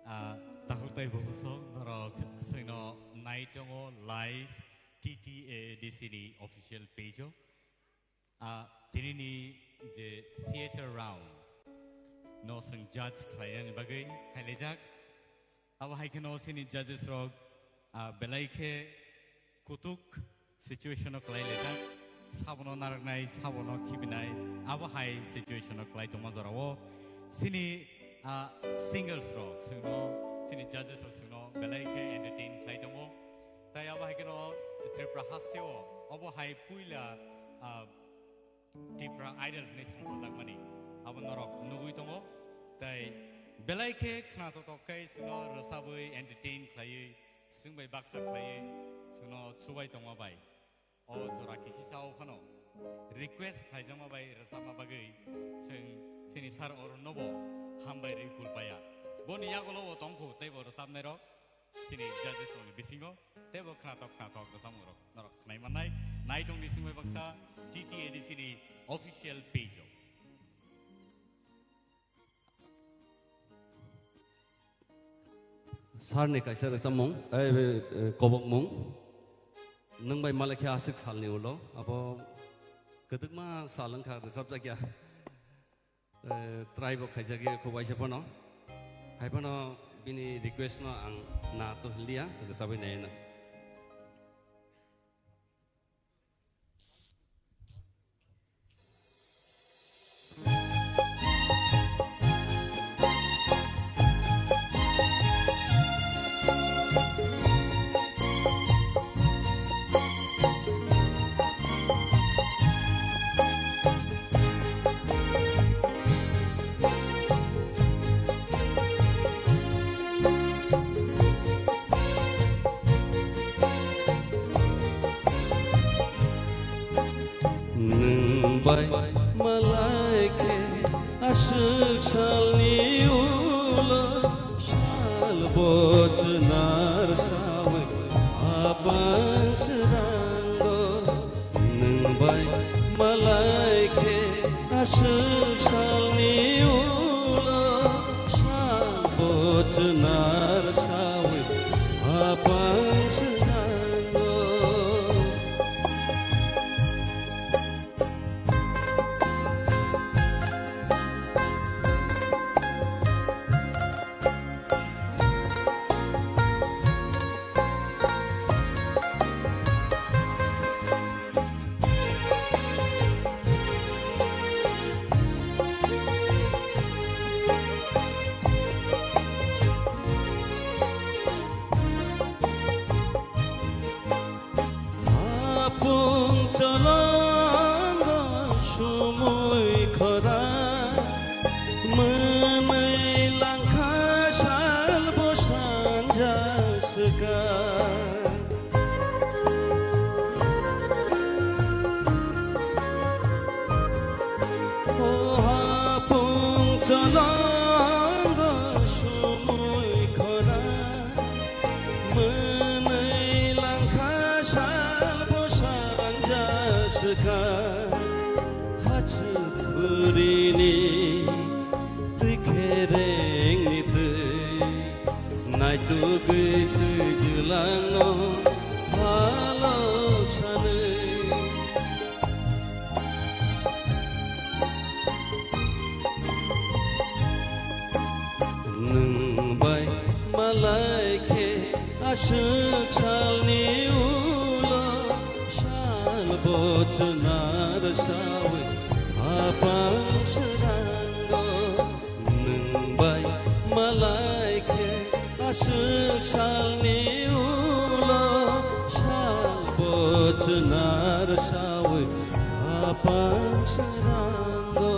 Ah, takhuk tei bukhuk sok norok chwngno nai tongo live T T A D C ni official page o. Ah, tinini je theater round no chwng judge khlainani bagwi hailaijak. Abo hai kheno chini judges rok, ah, belai khe kutuk situation o kwlai laijak, sabono narwknai, sabono khibinai, abo hai situation o kwlai tongma jorao chini, ah, singles rok chwngno, chini judges rok chwngno belai khe entertain khlai tongo. Tai abo hai kheno Tripura hasteo obo hai puila, ah, Tipra Idol hwnwi songchajakmani abo norok nugwi tongo. Tai belai khe khna totok khe chwngno rwchabwi entertain khlaiwi, chwng bai baksa khlaiwi chwngno chubai tongma bai. O jora kisisa o phano request khlaijakma bai rwchapma bagwi chwng chini sir Arun nobo hambai rwi kulpaya. Boni yagulo bo tongkhu teibo rwchapnairok. Chini judges rokni bisingo teibo khnatok khnatok rwchapmung rok norok khnai mannai. Nai tongdi singbai baksa T T A D C ni official page o. Sir ni kaisa rwchapmung, eh, eh, kobokmung. Nwng bai malai khe aswk salni ulo, abo kwdwkma sal wngkha rwchapjakya. Eh, try bo khaijak ya, kho waisa phano. Hai phano bini request no ang na to hiliya, rwchabwi nai na. Bo chwnar sawi hapang srango, nwng bai malai khe aswk salni ulo sal bo chwnar sawi hapang srango. Apung cholongo sumui khora, mwnwi langkha sal bo sanja swkang. O apung cholongo sumui khora, mwnwi langkha sal bo sanja swkang. Hachwk bwrwini twi kherengni twi, naitugwi twi jwlangno halok sanwi. Nwng bai malai khe aswk salni ulo sal bo chwnar sawi hapang srango. Nwng bai malai khe aswk salni ulo sal bo chwnar sawi hapang srango.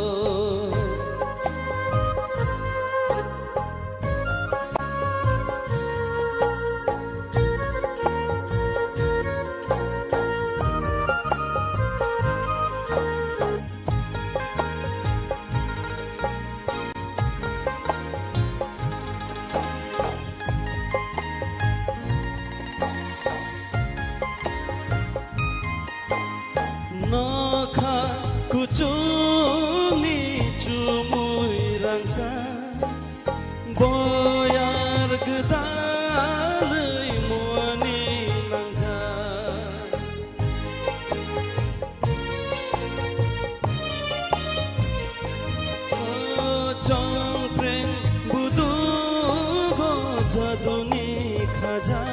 Nokha kuchukni chumui rangchak, boyar gwdalwi muani nangjak. O chongpreng budugo jaduni khaja,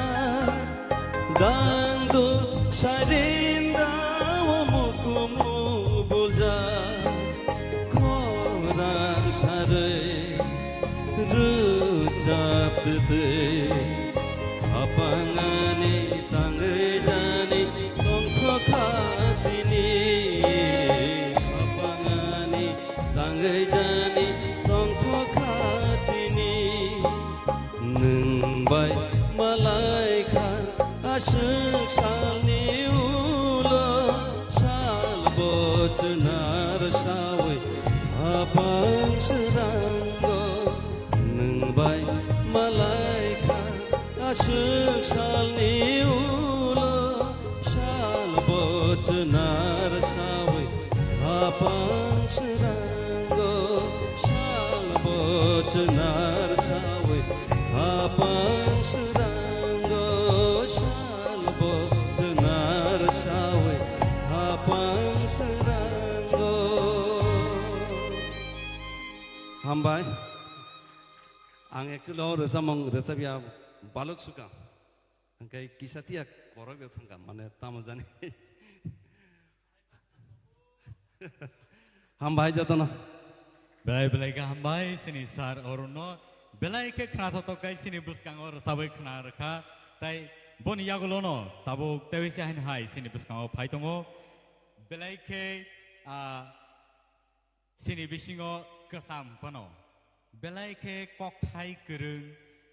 dangdu sairindao mukumu bulja, khorang sarwi rwchap twtwi. Khapangani tangwi jani tongthokha tini. Khapangani tangwi jani tongthokha tini. Nwng bai malai kha aswk salni ulo sal bo chwnar sawi hapang srango. Nwng bai malai kha aswk salni ulo sal bo chwnar sawi hapang srango. Sal bo chwnar sawi hapang srango. Sal bo chwnar sawi hapang srango. Hambai. Ang actually o rwchapmung rwchapya balok suka. Hwnkhe kisa tiya korok de thangkha, mane tamo jani. Hambai jotono. Belai belai khe hambai chini sir Arun no. Belai khe khnathokthok khai chini bwskango rwchabwi khna rwkha. Tai boni yagulono tabuk tei se haino hai chini bwskango phai tongo. Belai khe, ah, chini bisingo kwcham phano belai khe kokthai kwrwng,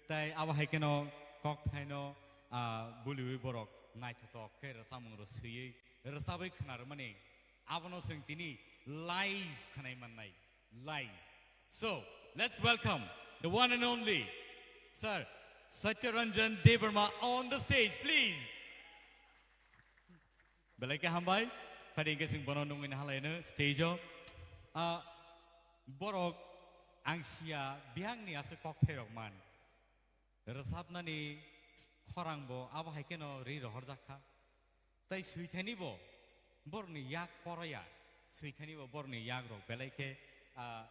tai abo hai kheno kokthaino, ah, buliwi borok naithotok khe rwchapmung rw swiwi rwchabwi khna rwmani, abono chwng tini live khwnai mannai, live. So, let's welcome the one and only Sir Satyaranjan Debbarma on the stage, please. Belai khe hambai. Phai di hwnkhe chwng bono nungwi nahalaino stage-o. Ah, borok ang siya bihangni aswk kokthairok man. Rwchapnani khorangbo abo hai kheno ri rohorjak kha. Tai swithanibo borokni yak koroya, swithanibo borokni yakrok belai khe, ah,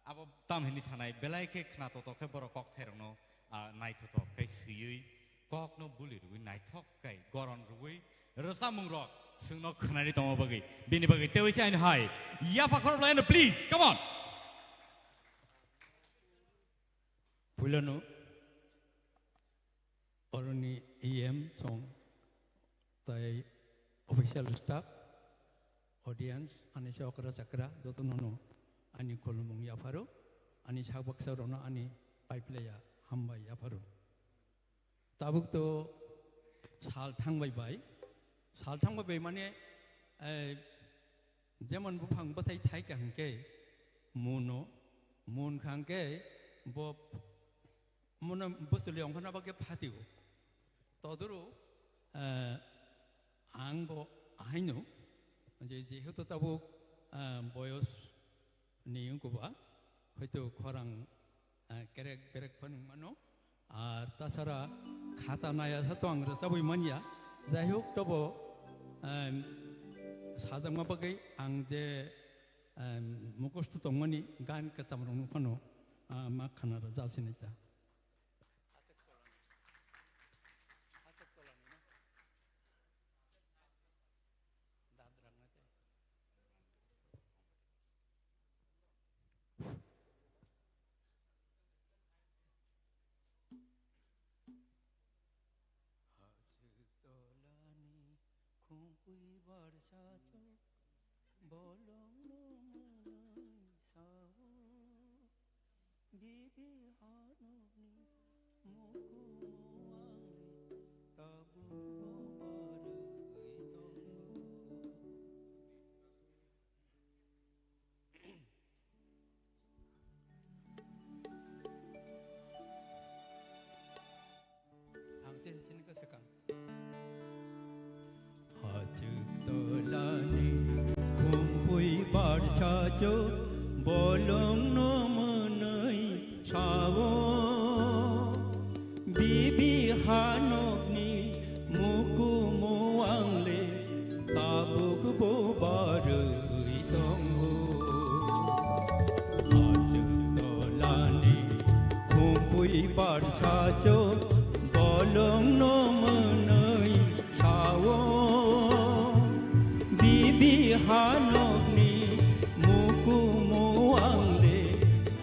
abo tam hinwi sanai, belai khe khna toto khe borok kokthairokno, ah, naithotok khe swiwi kokno buli rwui naithok khe goron rwui rwchapmungrok chwngno khwnani tongma bagwi, bini bagwi tewi se aino hai yapha khorok laino, please, come on. Puilano oroni E M song tai official staff, audience, ani se okra chakra jotono no ani khulumung yapharo, ani sak baksa rono ani paiplaya hambai yapharo. Tabuk to sal thangbai bai, sal thangbai bai mane, eh, jemon buphang bwthai thai ka hwnkhe muno, mun kha hwnkhe bo muno bwswli ongkhorna bagwi phatio. Todoro, eh, ang bo ahaino je, jehetu tabuk, eh, boyos ni wngkha ba, hoito khorang, ah, kerek berek phano wngmano. Ar tasara khata naya sa to ang rwchabwi manya. Jai hok, tobo, em, sajakma bagwi ang je, em, mukhusto tongmani gan kwcham rokno phano, ah, ma khana rwja sinai ta. Hachwk tolani khumpui barsa chwk bolongno mwnwi sao. Bibi hanokni mukumu ang le tabukbo barwi tongo. Ang tei sini ka sakang. Hachwk tolani khumpui barsa chwk bolongno mwnwi sao. Bibi hanokni mukumu ang le tabukbo barwi tongo. Hachwk tolani khumpui barsa chwk bolongno mwnwi sao. Bibi hanokni mukumu ang le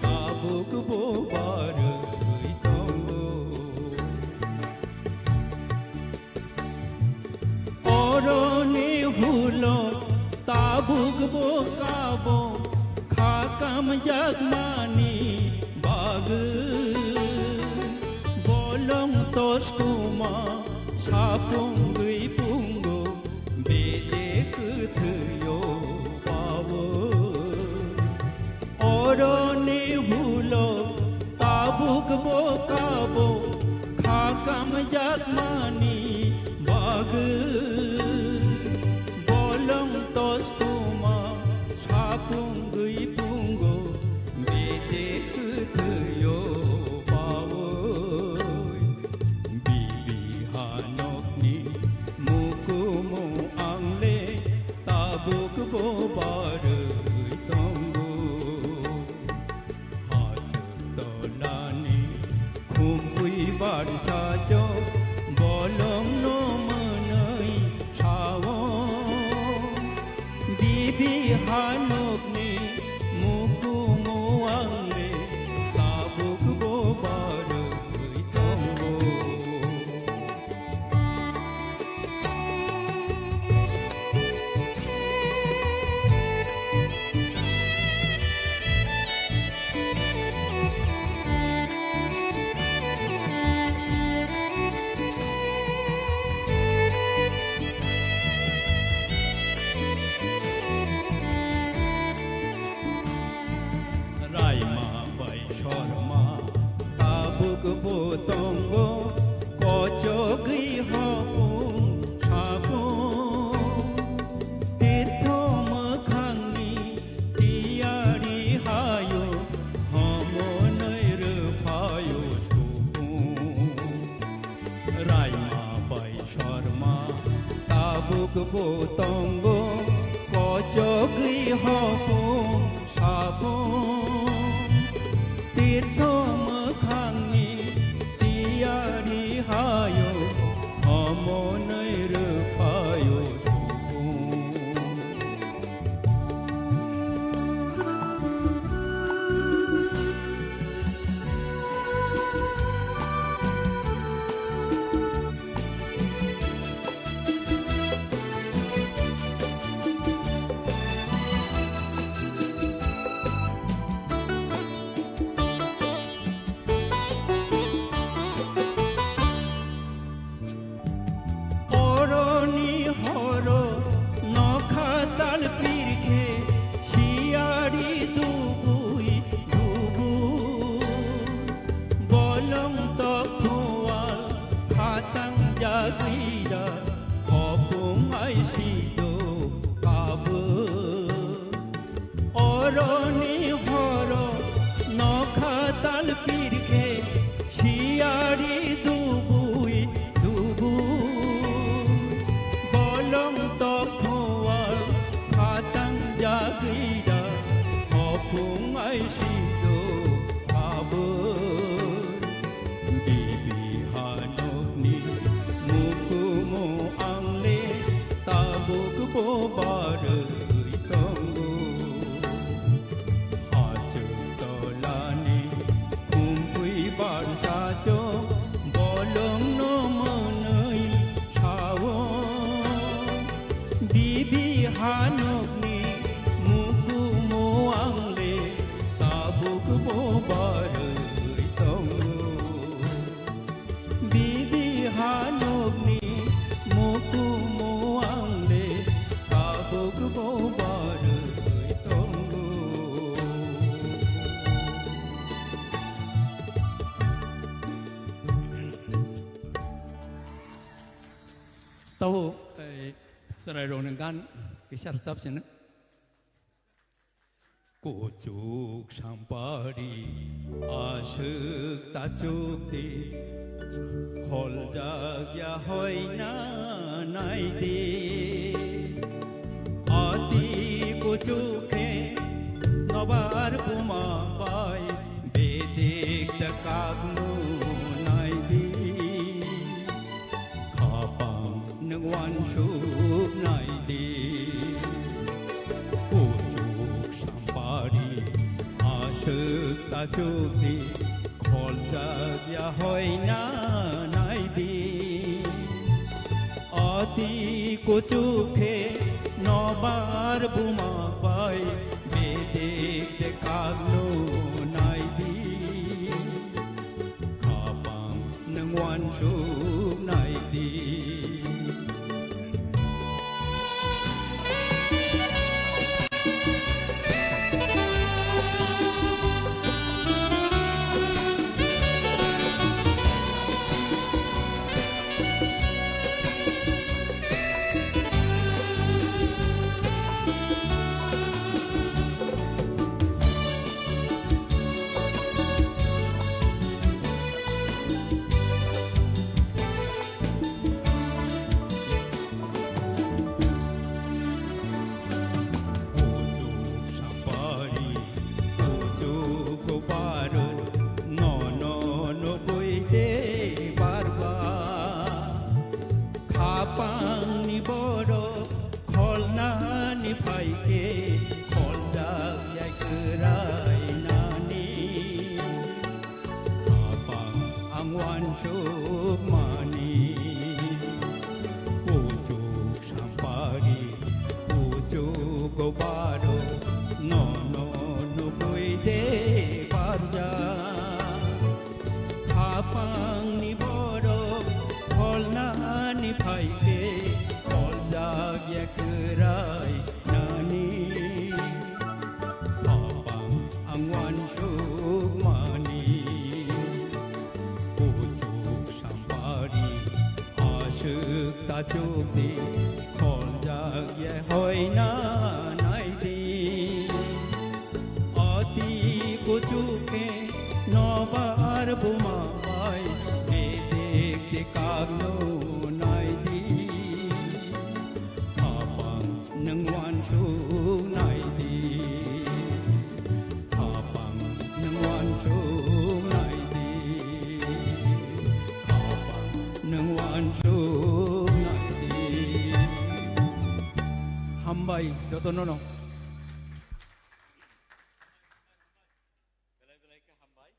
tabukbo barwi tongo. Oroni hulo tabukbo kabo kha kamjakmani bagwi. Bolong toskuma sapungwi pungo bede kwthwio pawo. Oroni hulo tabukbo kabo kha kamjakmani bagwi. Bolong toskuma sapungwi pungo bede kwthwio pawo. Bibi hanokni mukumu ang le tabukbo barwi tongo. Hachwk tolani khumpui barsa chwk bolo Tongo kochogwi hopung sapung, tirtho mwkhangni tiyari hayo, homonwi rwphayo supung. Raima bai Sorma tabukbo tongo kochogwi hopung sapung. Tirtho mwkhangni tiyari hayo, homonwi rwphayo supung. Oroni horo nokha tal pirkhe siyari dubui dubu. Bolong tok thual khatang jagwira hopung ai sido kabu. Oroni horo nokha tal pirkhe siyari dubui dubu. Bolong tok thual khatang jagwira hopung ai sido kabu. Bibi hanokni mukumu angle tabukbo barwi tongo. Hachuk tolani khumpui barsacho bolongno mwnwi sao. Bibi hanokni mukumu angle tabukbo barwi tongo. Bibi hanokni mukumu angle tabukbo barwi tongo. Tabuk, eh, chwrairokni gan kisa rwchap sino. Kuchuk sampari aswk tachuk di, kholjak ya hoina nai di. Ati kuchuk khe nobar buma bai bedik da kagnu nai di. Khapang nwng uansuk nai di. Kuchuk sampari aswk tachuk di, kholjak ya hoina nai di. Ati kuchuk khe nobar buma bai bedik de kagnu nai di. Khapang nwng uansuk nai di. Achuk di, kholjak ye hoina nai di. Ati kuchuk khe nobar buma bai, bedik de kagno nai di. Khapang nwng wansuk nai di. Khapang nwng wansuk nai di. Khapang nwng wansuk nai di. Hambai jotono no. Belai belai khe hambai.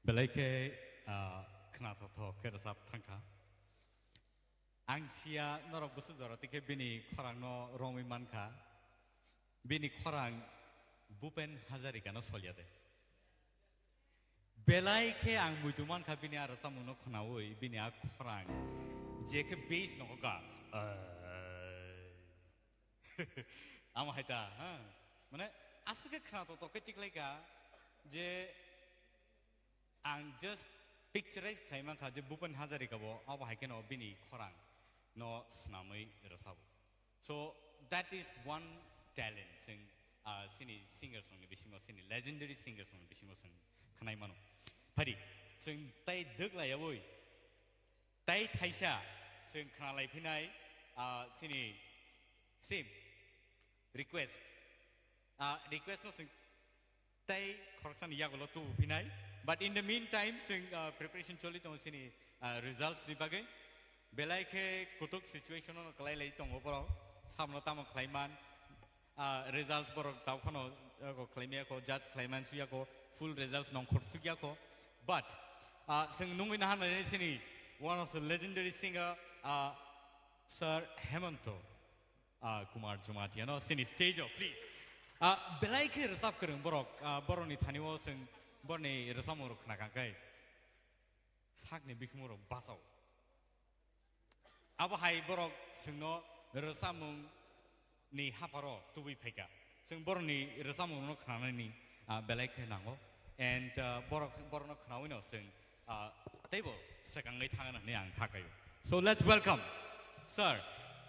Belai khe, ah, khnathokthok khe rwchap thangkha. Ang sia norok bwswk jora tikhe bini khorangno romwi mankha. Bini khorang Bhupen Hazarikano solyade. Belai khe ang muitu mankha bini a rwchapmungno khnaui, bini a khorang je khe bass nokha. Amo hai ta, ha? Mane, aswk khe khnathokthok khe tiklaikha je ang just picturize khlai mankha je Bhupen Hazarika bo abo hai kheno bini khorang no swnamwi rwchabo. So, that is one talent chwng, ah, chini singers rokni bisingo, chini legendary singers rokni bisingo chwng khwnai mano. Phari, chwng tei dwk laiyaui, tei thaisa chwng khwnalai phinai, ah, chini same request. Ah, request no chwng tei khoroksani yagulo tubu phinai. But in the meantime, chwng, ah, preparation choli tongo chini, ah, results ni bagwi. Belai khe kutuk situation no kwlai lai tongo borok. Samno tamo khlai man. Ah, results borok tao phano, eh, ko khlai maya ko, judge khlai man suya ko, full results nongkhor sukya ko. But, ah, chwng nungwi naha nai chini one of the legendary singer, ah, Sir Hemanto, ah, Kumar Jamatia no chini stage o, please. Ah, belai khe rwchap kwrwng borok, ah, borokni thani o chwng borokni rwchapmung rok khna kha khe sakni bikhumung rok bachao. Abo hai borok chwngno rwchapmung ni hapharo tubui phaikha. Chwng borokni rwchapmungno khnanani, ah, belai khe nango. And, ah, borok, borokno khnaui no chwng, ah, teibo swkangwi thangna hwnwi ang kha kaio. So let's welcome Sir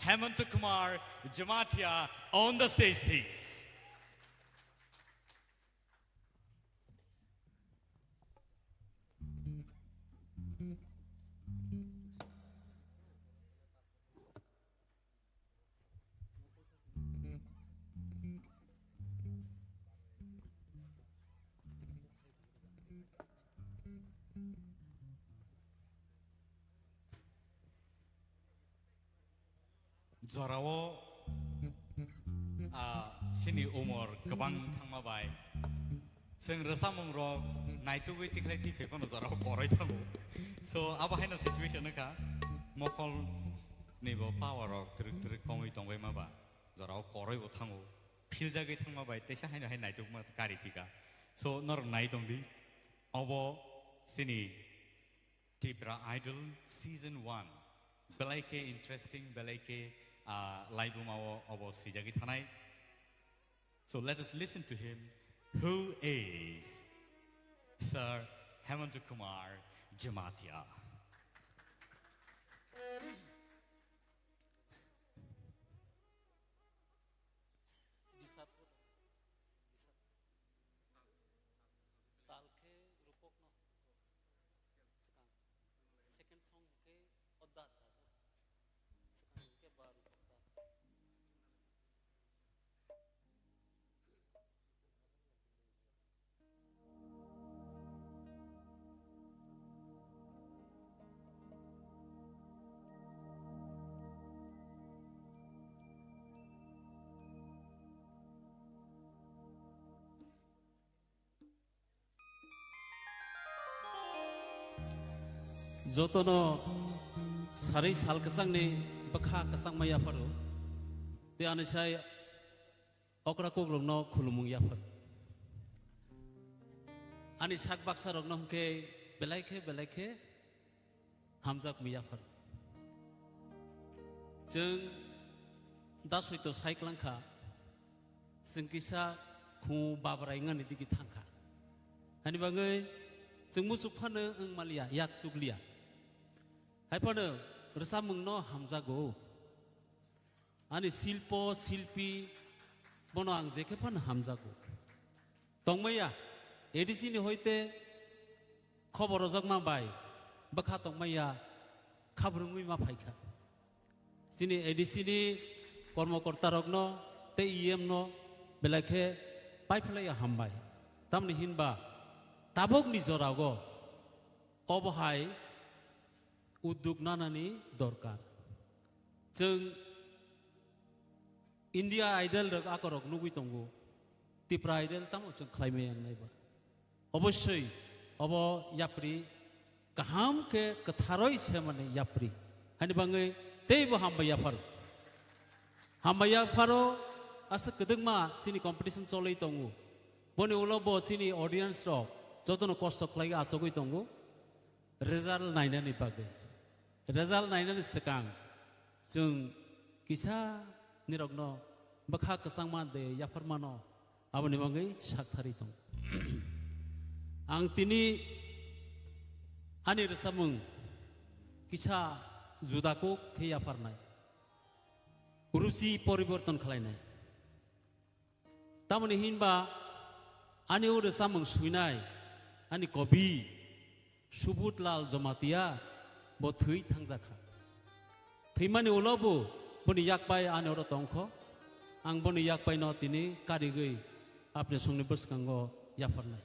Hemanta Kumar Jamatia on the stage, please. Jorao, ah, chini umor kwbang thangma bai, chwng rwchapmung rok naitugwi tikhlai tikhlai phano jorao koroi thango. So, abo haino situation wngkha, mokol ni bo power rok twrwk twrwk kongwi tongbai ma ba, jorao koroi bo thango, philjagwi thangma bai teisa haino hai naitugma kari pika. So, norok nai tongdi, obo chini Tipra Idol Season one. Belai khe interesting, belai khe, ah, laibuma o obo swijagwi thanai. So let us listen to him, who is Sir Hemanta Kumar Jamatia. Tal khe rupok no swkang. Second song khe odda da. Swkang khe ba rupok da. Jotono sarwi sal kwchangni bwkha kwchangma yapharo. Tei ani sai okra kokrokno khulumung yaphar. Ani sak baksarokno hwnkhe belai khe belai khe hamjakmung yaphar. Chwng da soito sai klangkha, Chwng kisa khu babrai wngani digi thangkha. Hani bagwi chwng muchuk phano wng maliya, yak sukliya. Hai phano rwchapmungno hamjago. Ani silpo, silpi bono ang jekhe phano hamjago. Tongmaya, A D C ni hoite khobor rwjakma bai bwkha tongmaya khabrwngwi ma phaikha. Chini A D C ni kormokortarokno tei E M no belai khe paiphlaiya hambai. Tamni hinba tabukni jorao obo hai udduk nanani dorkar. Chwng India Idol rok akorok nugwi tongo. Tipra Idol tamo chwng khlaimaya wngnai ba. Obosoi obo yapri kaham khe kwtharoi semani yapri. Hani bangwi teibo hambai yapharo. Hambai yapharo asa kwdwkma chini competition cholwi tongo. Boni ulo bo chini audience rok jotono kosto khlaiwi achugwi tongo. Result nainani bagwi. Result nainani swkang chwng kisa nirokno bwkha kwchangma de yapharmano aboni bagwi saktharwi tongo. Ang tini ani rwchapmung kisa juda kuk khe yapharnai. Ruchi poriborton khlainai. Tamoni hinba ani o rwchapmung swinai ani kobi Subut Lal Jamatia bo thwi thangjakha. Thwimani ulo bo boni yakpai ani oro tongkho. Ang boni yakpaino tini karigwi apni songni bwskango yapharnai.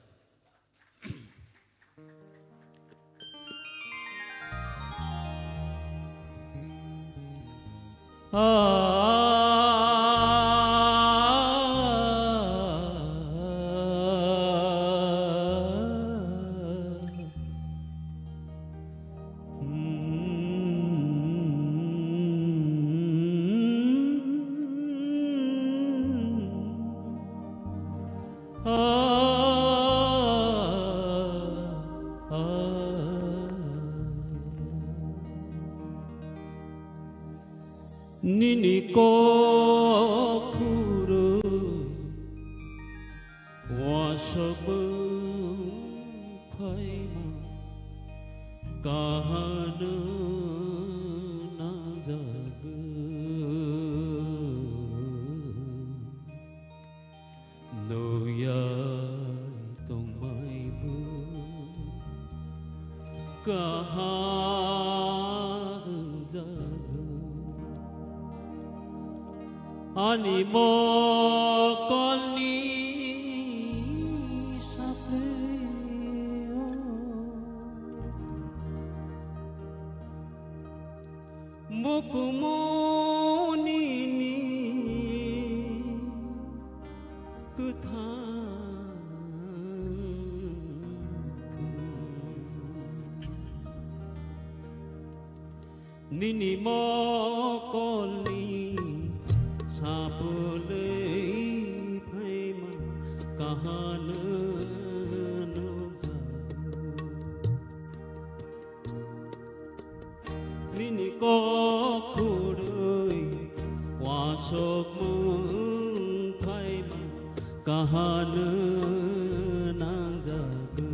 Nini kok khurwi wasok phaima kahano nangjago. Nuyai tongmaibo kaham wngjago. Ani mokolni saplio mukumunini kwthang thwi. Nini mokolni sapulwi phaima kahano nukjago. Nini kok khurwi wasokmung phaima kahano nangjago.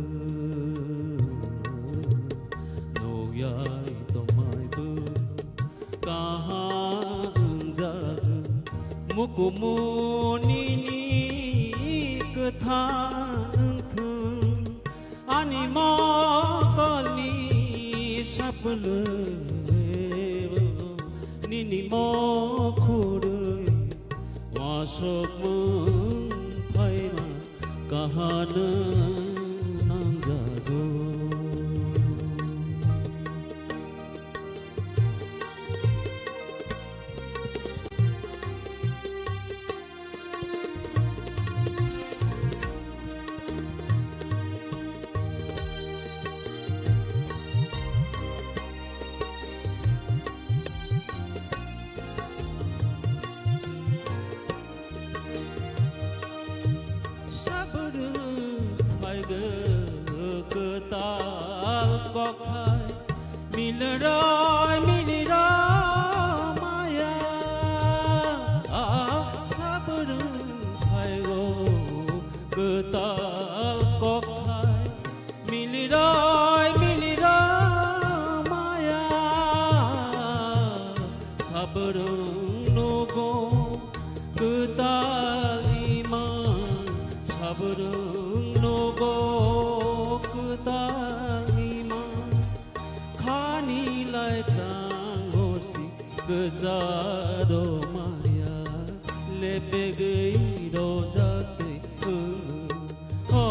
Nuyai tongmaibo kaham wngjago. Mukumunini kwthang wngthung. Ani mokolni sapulwi nini mokhorwi wasokmung phaima kahano nangjago. Sabrwng phaigw kwtal kokthai, milroi milroi maya. Sabrwng phai Kwcharo maya lepegwi rojak twi wngwi. O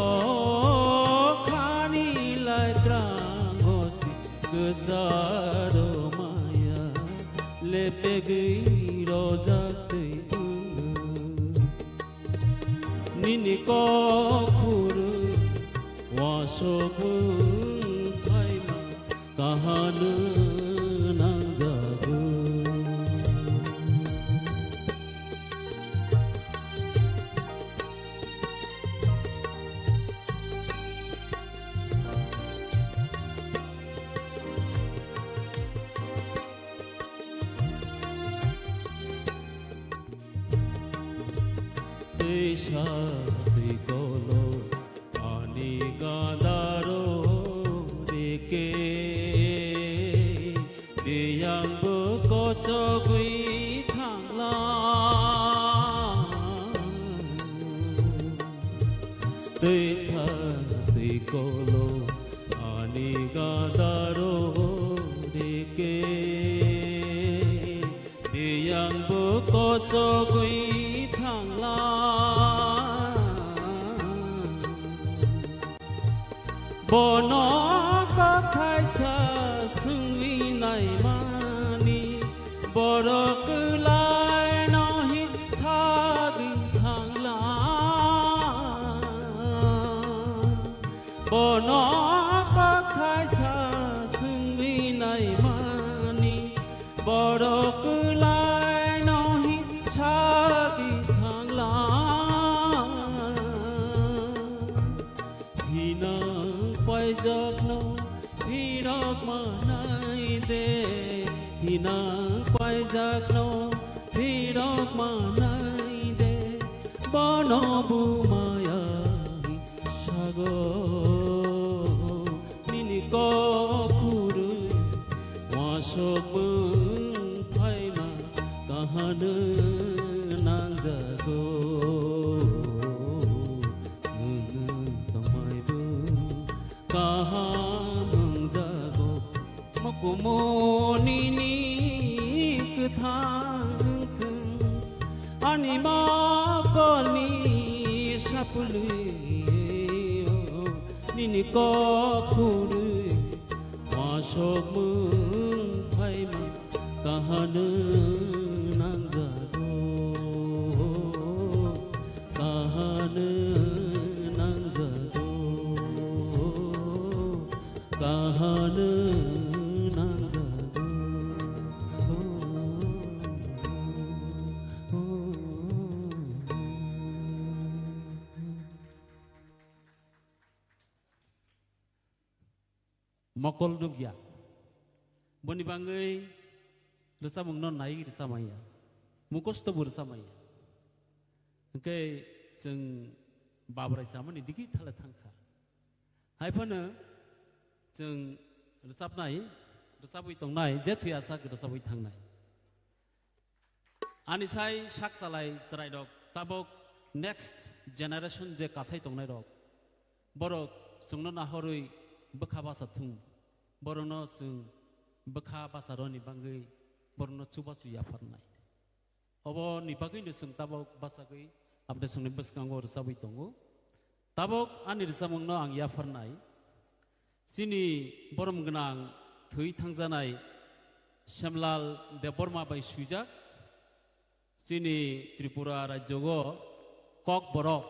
khani laitrango si kwcharo maya lepegwi rojak twi wngwi. Nini kok phuru wasok wng phaima kahano nangjago. Twisa twi kolo ani gandaro rike, biyangbo kochogwi thangla. Twisa twi kolo ani gandaro rike, biyangbo kochogwi thangla. Bono kok thaisa swngwi naimani, borok kwlaino hi sagwi thangla. Bono kok thaisa swngwi naimani, borok kwlaino hi sagwi thangla. Hinang paijakno phirok manai de, hinang paijakno phirok manai de, bono bumaya sago nini kok phuru wasok mung phaima kahano nangjago. Nwng tongmaibo kaham wngjago. Mukumu nini kwthang wngthung, ani mokolni sapulwi, nini kok phurwi, wasok mung phaima kahano nangjago, kahano nangjago, kahano nangjago. Mokol nukya. Boni bangwi rwchapmungno nai rwchapmanya. Mukosto bo rwchapmanya. Hwnkhe chwng Babrai chamani digi thala thangkha. Hai phano chwng rwchapnai, rwchapwi tongnai, je thwi asak rwchapwi thangnai. Ani sai sak chalai chwrairok tabok next generation je kasai tongnairok, borok chwngno nahorwi bwkha basa thung, borokno chwng bwkha basa rwni bangwi borokno chubachu yapharnai. Oboni bagwino chwng tabok bachagwi aboni chwngni bwskango rwchabwi tongo. Tabok ani rwchapmungno ang yapharnai. Chini borom gwnang thwi thangjanai Semlal Debbarma bai swijak. Chini Tripura rajyogo Kokborok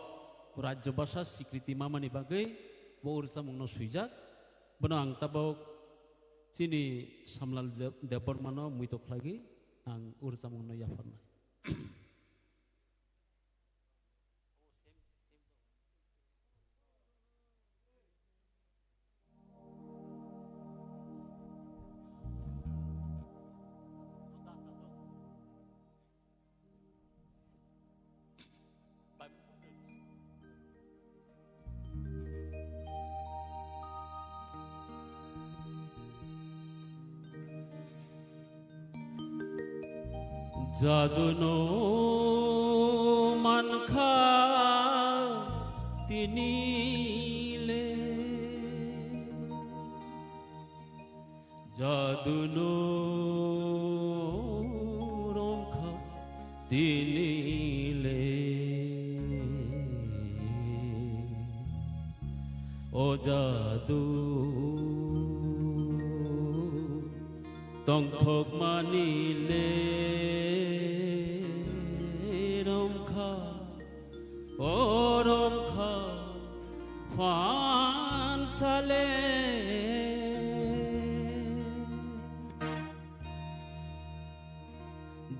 rajyo bhasha sikriti mamani bagwi bo rwchapmungno swijak. Bono ang tabok chini Semlal Deb-, Debbarmano muito khlaiwi ang rwchapmungno yapharnai. Jaduno mankha tinile, jaduno tini le. O jadu tongthokmani le romkha, o romkha phansale.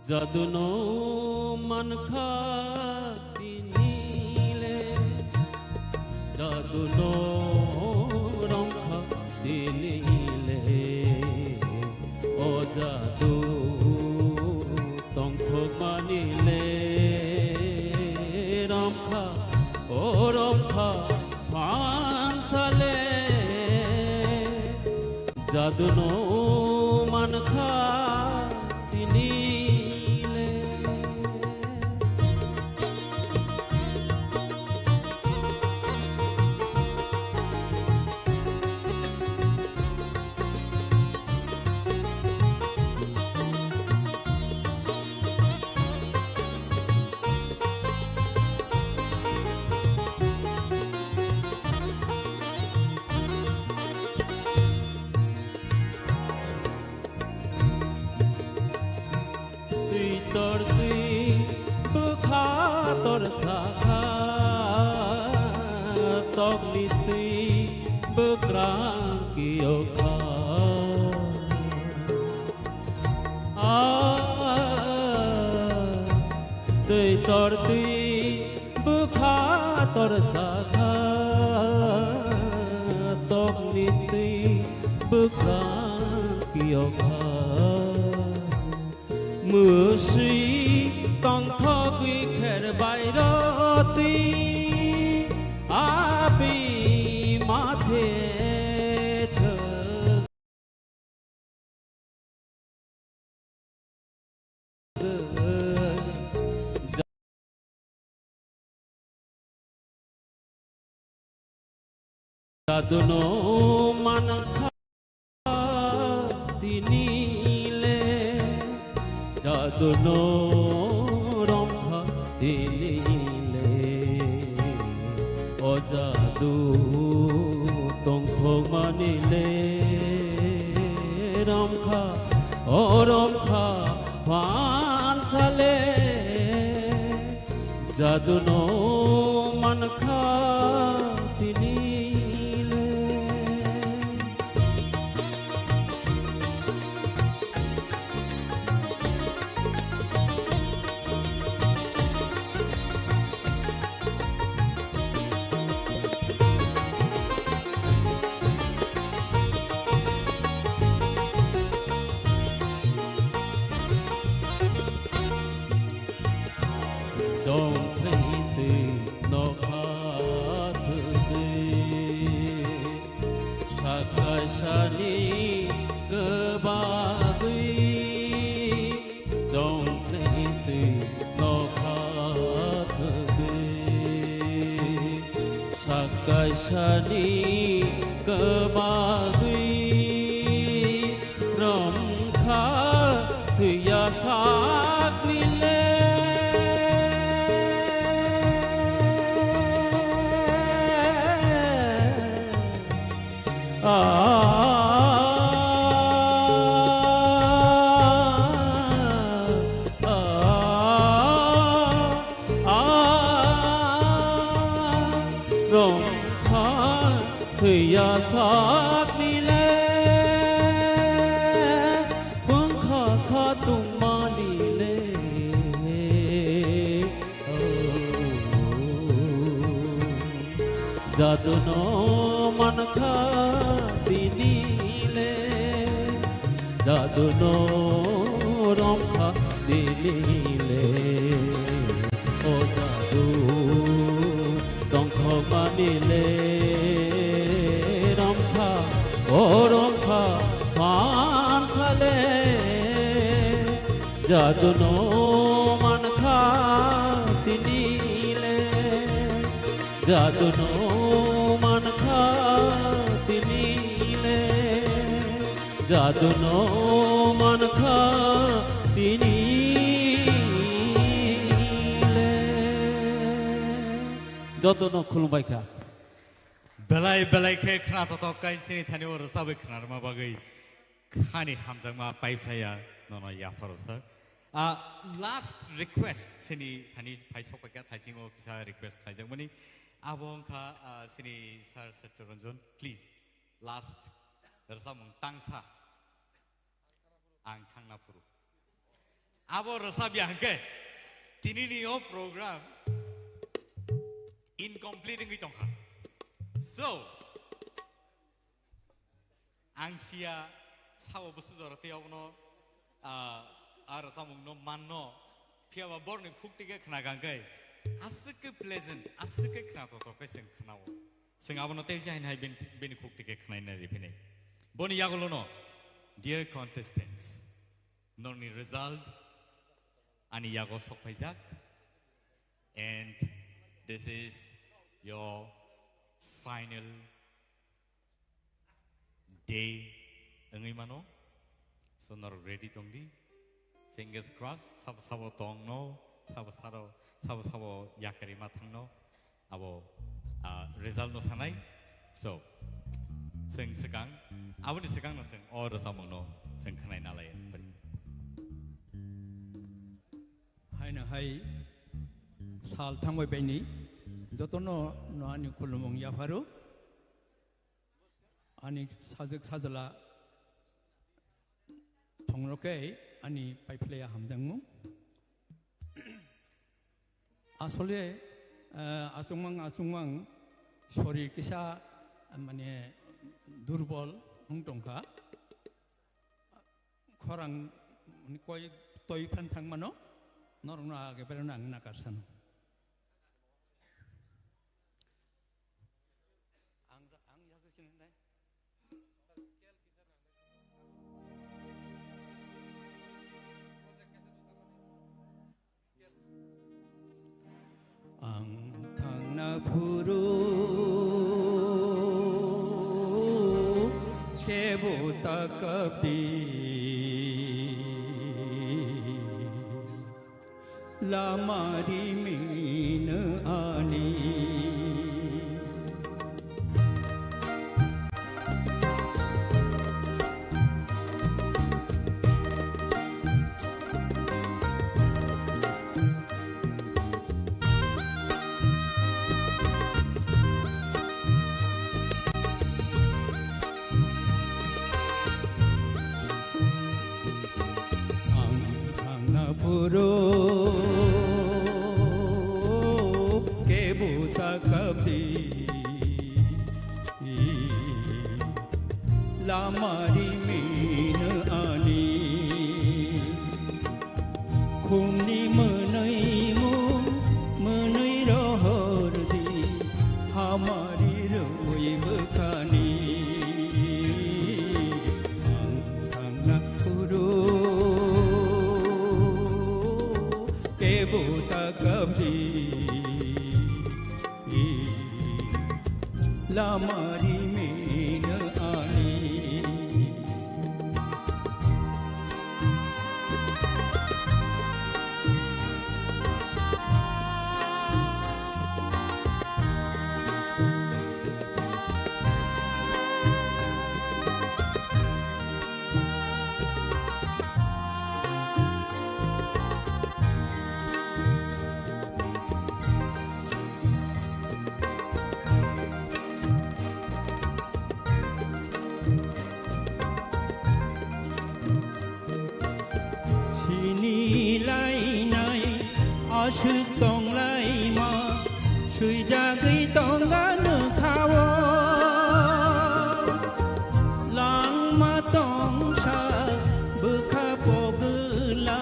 Jadu no mankha tini le, jadu no romkha tini le. O jadu tongthokmani le romkha, o romkha phansale. Jadu no mankha tini le. Twi tor twi bwkha tor sakha, tokni twi bwkrang kiyokha. Ah, twi tor twi bwkha tor sakha, tokni twi bwkrang kiyokha. Mwswi tongthogwi kher bai rw twi abi mathe thwng. Jadu no mankha tini le, jadu no romkha tini le. O jadu tongthokmani le romkha, o romkha phansale. Jadu no mankha tini le. Chongkhlai twi nokha thwgwi, sakaisani kwbagwi. Chongkhlai twi nokha thwgwi, sakaisani kwbagwi. Romkha thwiya sakni le. Ah, ah, ah, romkha thwiya sakni le, bwngkha khatungmani le. Jadu no mankha tini le, jadu no romkha tini le. O jadu tongthokmani le romkha, o romkha phansale. Jadu no mankha tini le, jadu no mankha tini le. Jadu no mankha tini Jotono khulumbai kha. Belai belai khe khna totok kai chini thani o rwchabwi khnarma bagwi khani hamjakma paiphlaiya nono yapharo sir. Ah, last request chini thani phai sokphaikha thaisingo kisa request khlaijakmani. Abo wngkha, ah, chini sir Satya Ranjan, please last rwchapmung tangsa. Ang thangna phuru. Abo rwchapya hwnkhe, tinini o program incomplete wngwi tongkha. So, ang siya sao bwswk jora tei abono, ah, a rwchapmungno manno, phiyaba borni khuk tike khna kha hwnkhe, aswk khe pleasant, aswk khe khna totok khe chwng khnao. Chwng abono tei se haino hai bini, bini khuk tike khnaina riphinai. Boni yagulono, dear contestants, norni result ani yago sokphaijak, and this is your final day wngwi mano. So norok ready tongdi. Fingers crossed, sabo sabo tongno, sabo saro, sabo sabo yakarima thangno. Abo, ah, result no sanai. So, chwng swkang, aboni swkang no chwng o rwchapmung no chwng khwnai nalai. Haino hai sal thangbai baini jotono no ani khulumung yapharo. Ani sajwk sajla thongrokhe ani paiphlaiya hamjakmung. Asole, eh, achukmang achukmang sorir kisa, mane, durbol wng tongkha. Khorang, mane, koi toi phan thangmano, norokno age berano ang nakarsano. Ang, ang yaso khe nai. Ang thangna phuru kebo takapdi. Lama rimino ani. Ang thangna phuru kebo takapdi. Lama rimino ani. Khumni mwnwi mung, mwnwi rohor di, hamari rwi bwkhani. Ang thangna phuru kebo takapdi. Lama rimino ani. Sini lainai aswk tonglaima, swijagwi tonga nokha-o. Langma tongsa bwkha pogwla,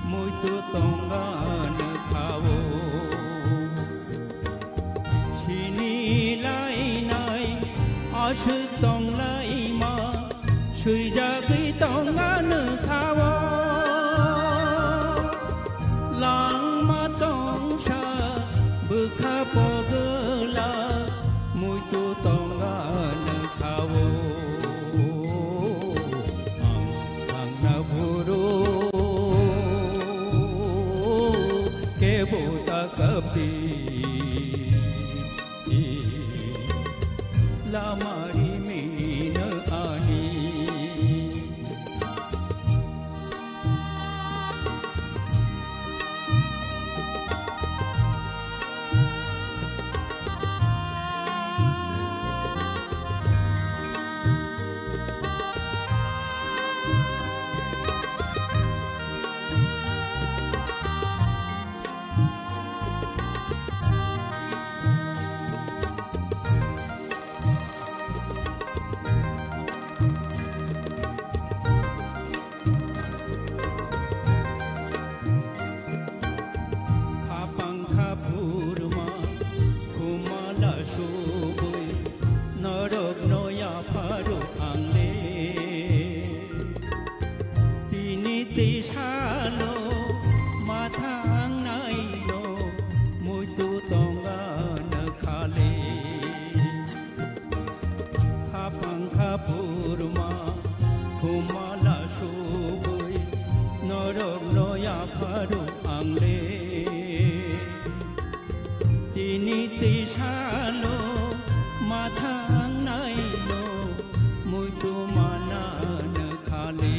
muitu tonga nokha-o. Sini lainai aswk tonglaima, swijagwi tonga nokha-o. Langma tongsa bwkha pogwla, muitu tonga nokha-o. Ang thangna phuru kebo takapdi. Amari mino ani. Khapang khaphurma khumala subui norokno yapharo ang le. Tini tei salo mathang naino muitu tongana khale. Khapang khaphurma khumala subui norokno yapharo ang le. Tini tei salo mathang naino muitu manana khale.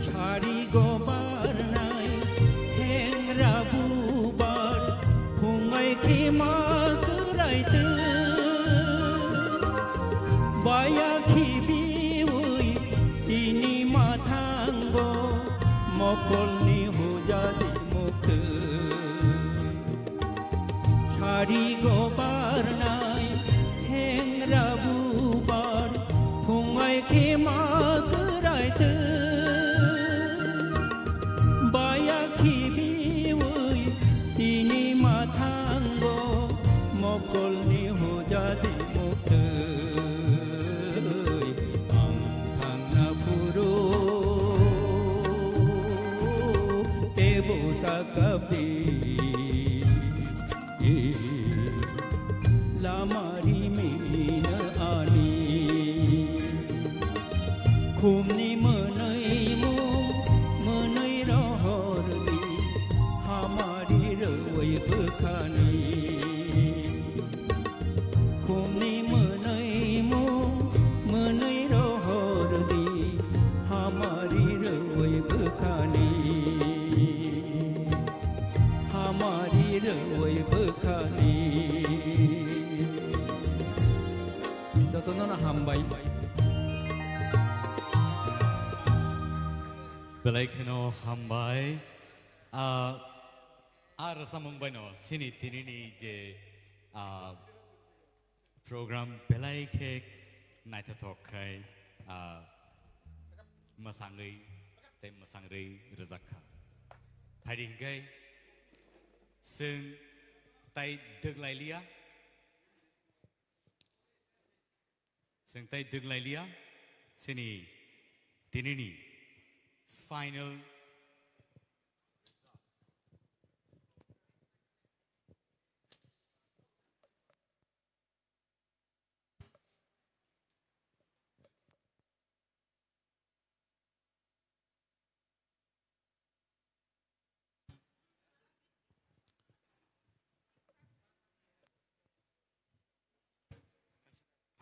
Sari go barnai thengra bubar phungai khima kwrai twi. Baya khibiwi tini mathango mokolni hujadi muktwi. Sari go barnai thengra bubar phungai khima kwrai twi. Baya khibiwi tini mathango mokolni hujadi muktwi. Ang thangna phuru kebo ta kapri. Lamari mina ani. Khumni mwnwi mung mwnwi rohor di. Hamari rwi bwkhani. Khumni mwnwi mung mwnwi rohor di. Hamari rwi bwkhani. Hamari rwi bwkhani. Jotono no hambai. Belai kheno hambai. Ah, ah, rwchapmung bai no sini tinini je, ah, program belai khe naithothok khai, ah, mwsangwi tei mwsangrwi rwjak kha. Phaidi hinkhe chwng tai dwk lai liya, chwng tai dwk lai liya, chini tinini final.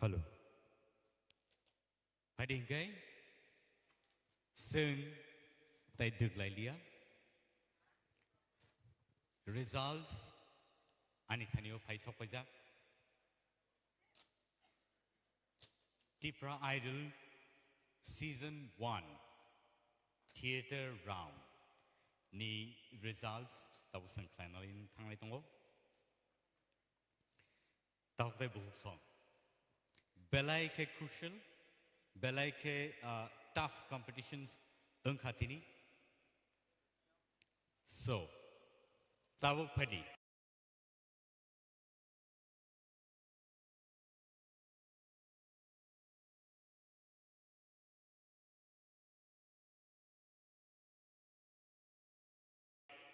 Hello. Phaidi hinkhe chwng tai dwk lai liya. Results ani thani o phai sok paijak. Tipra Idol Season one Theatre Round ni results tabuk chwng khlainani thanglai tongo. Tabuk tei buhuk song belai khe crucial, belai khe, ah, tough competitions wngkha tini. So, tabuk phaidi.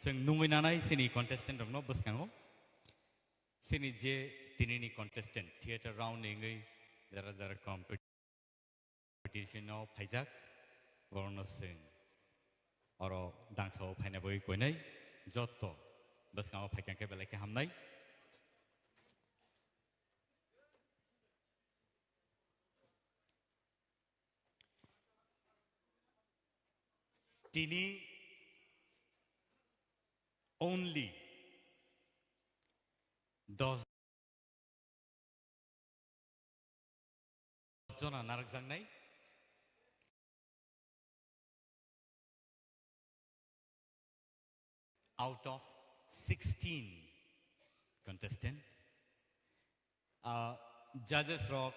Chwng nungwi nanai chini contestant rokno bwskango. Chini je tinini contestant theater round ni wngwi jara jara competition o phaijak, borokno chwng oro dangsa o phaina bagwi koinai jotto bwskango phaikha khe belai khe hamnai. Tini only dos jona narwkjaknai. Out of sixteen contestant, ah, judges rok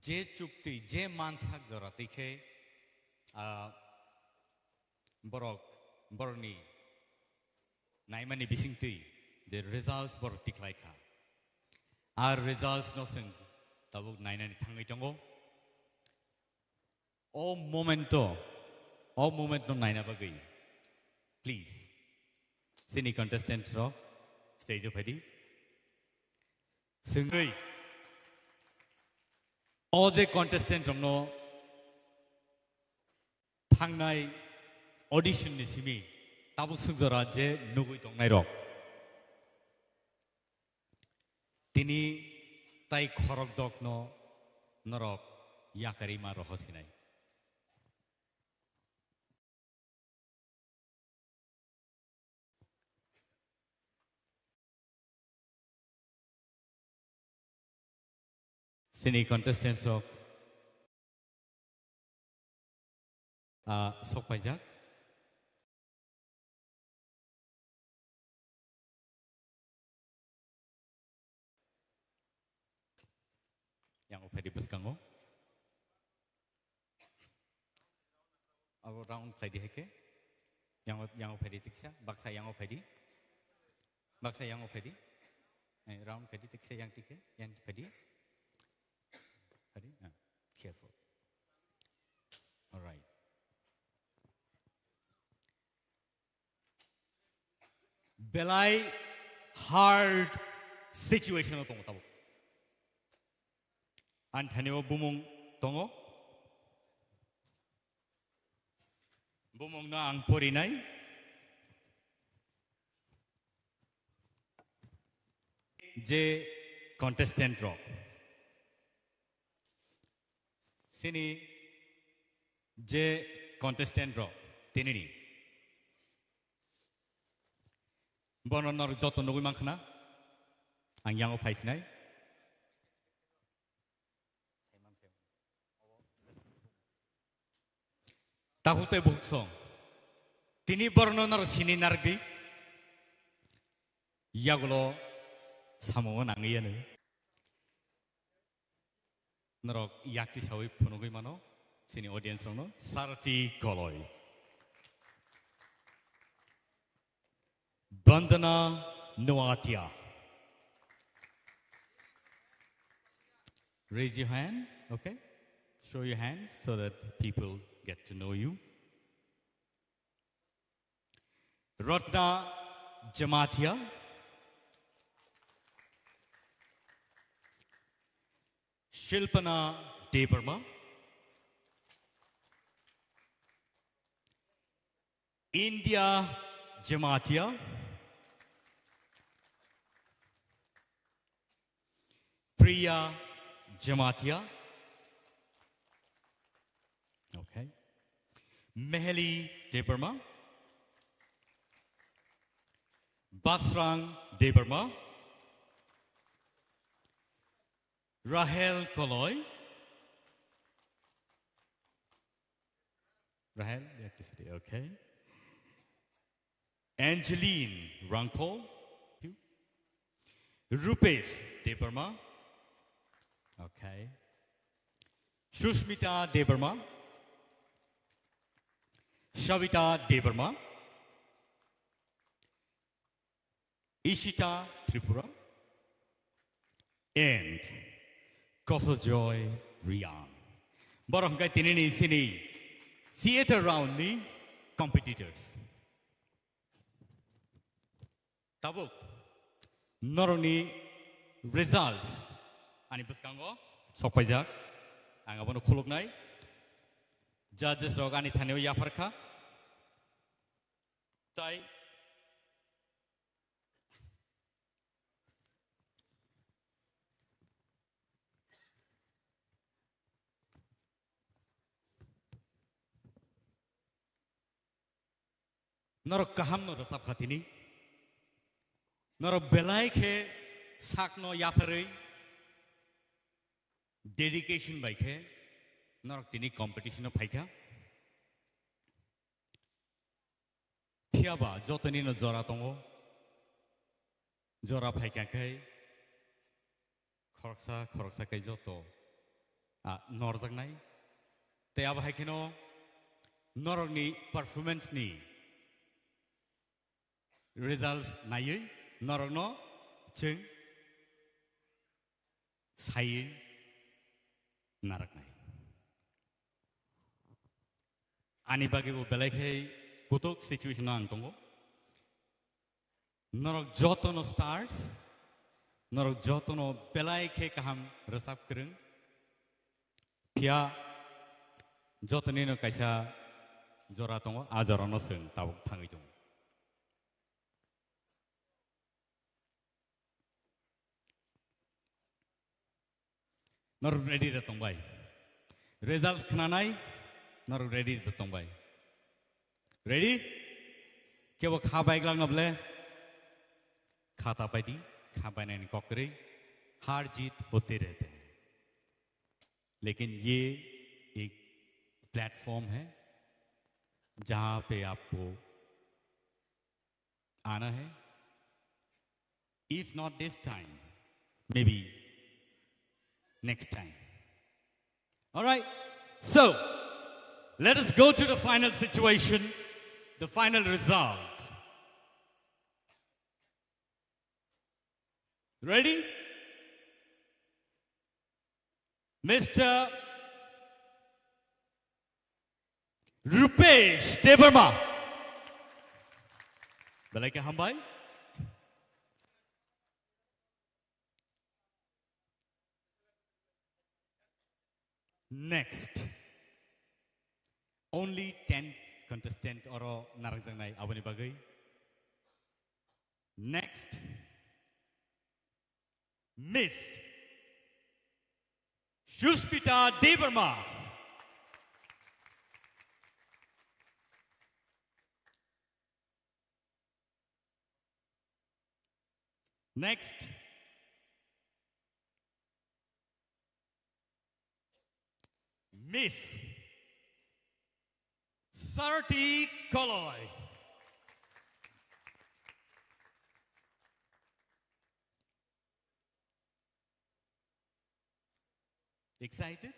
je chukti, je mansak jora twi khe, ah, borok, borokni naimani bisingtwi je results borok tikhlai kha. Ar results no chwng tabuk nainani thangwi tongo. O momento, o moment no naina bagwi, please, chini contestant rok stage o phaidi. Chwngwi o je contestant rokno thangnai audition ni simi tabuk swk jora je nugwi tongnai rok. Tini tai khorok dokno norok yakarwi ma roho sinai. Sini contestants rok, ah, sok paijak. Yang o phaidi bwskango. Abo round phaidi hai khe. Yang o, yang o phaidi tiksa, baksa yang o phaidi. Baksa yang o phaidi. Eh, round phaidi tiksa yang tikhe, yang phaidi. Phaidi, ah, careful. All right. Belai hard situation o tongo tabuk. Ani thani o bumung tongo. Bumung no ang porinai. Je contestant rok. Sini je contestant rok tinini. Bono norok joto nugwi mankha na? Ang yango phaisinai. Takhuk tei bukhuk song. Tini borokno norok sini narwkdi. Yagulo samungo nangwi yanu. Norok yakti sawi phunugwi mano, chini audience rokno Sarati Koloi. Bandana Noatia. Raise your hand, okay? Show your hand so that people get to know you. Ratna Jamatia. Shilpana Debbarma. India Jamatia. Priya Jamatia. Okay. Meheli Debbarma. Basrang Debbarma. Rahel Koloi. Rahel, you have to sit here, okay. Angeline Rangkol. Rupesh Debbarma. Okay. Sushmita Debbarma. Savita Debbarma. Ishita Tripura and Kosojoy Riang. Borok hwnkhe tinini sini theater round ni competitors. Tabuk, norokni results ani bwskango sokpaijak. Ang abono khuluknai. Judges rok ani thani o yaphar kha. Tai norok kaham no rwchap kha tini. Norok belai khe sak no yapharwi dedication bai khe norok tini competition o phaikha. Phiya ba jotoni no jora tongo. Jora phaikha khe khoroksa khoroksa khe joto, ah, norjaknai. Tei abo hai kheno norokni performance ni results naiwi norokno chwng saiwi narwknai. Ani bagwi bo belai khe kutuk situation o ang tongo. Norok jotono stars, norok jotono belai khe kaham rwchap kwrwng. Phiya jotonino kaisa jora tongo, a jorano chwng tabuk thangwi tongo. Norok ready da tongbai. Results khnanai, norok ready da tongbai. Ready? Kebo kha baiglak na bole? Kha ta paidi, kha bainani kok kwrwi, har jeet hote rehte hain. Lekin ye ek platform hai, jahan pe aapko aana hai. If not this time, maybe next time. All right. So, let us go to the final situation, the final result. Ready? Mister Rupesh Debbarma. Belai khe hambai. Next. Only ten contestant oro narwkjaknai aboni bagwi. Next. Miss Sushmita Debbarma. Next. Miss Sarati Koloi. Excited?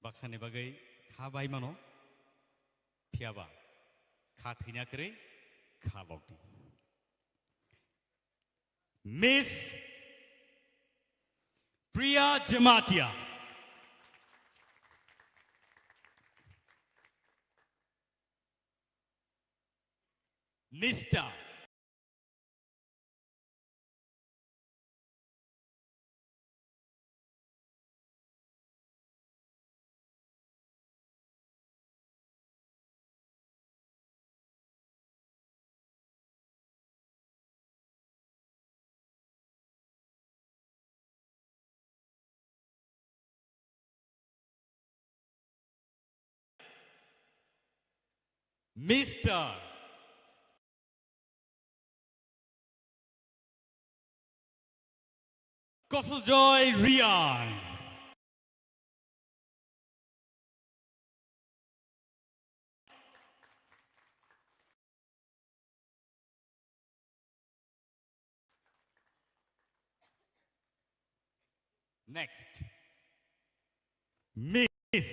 Baksani bagwi kha bai mano, phiya ba kha thwina kwrwi kha lokdi. Miss Priya Jamatia. Mister Mister Kosojoy Riang. Next. Miss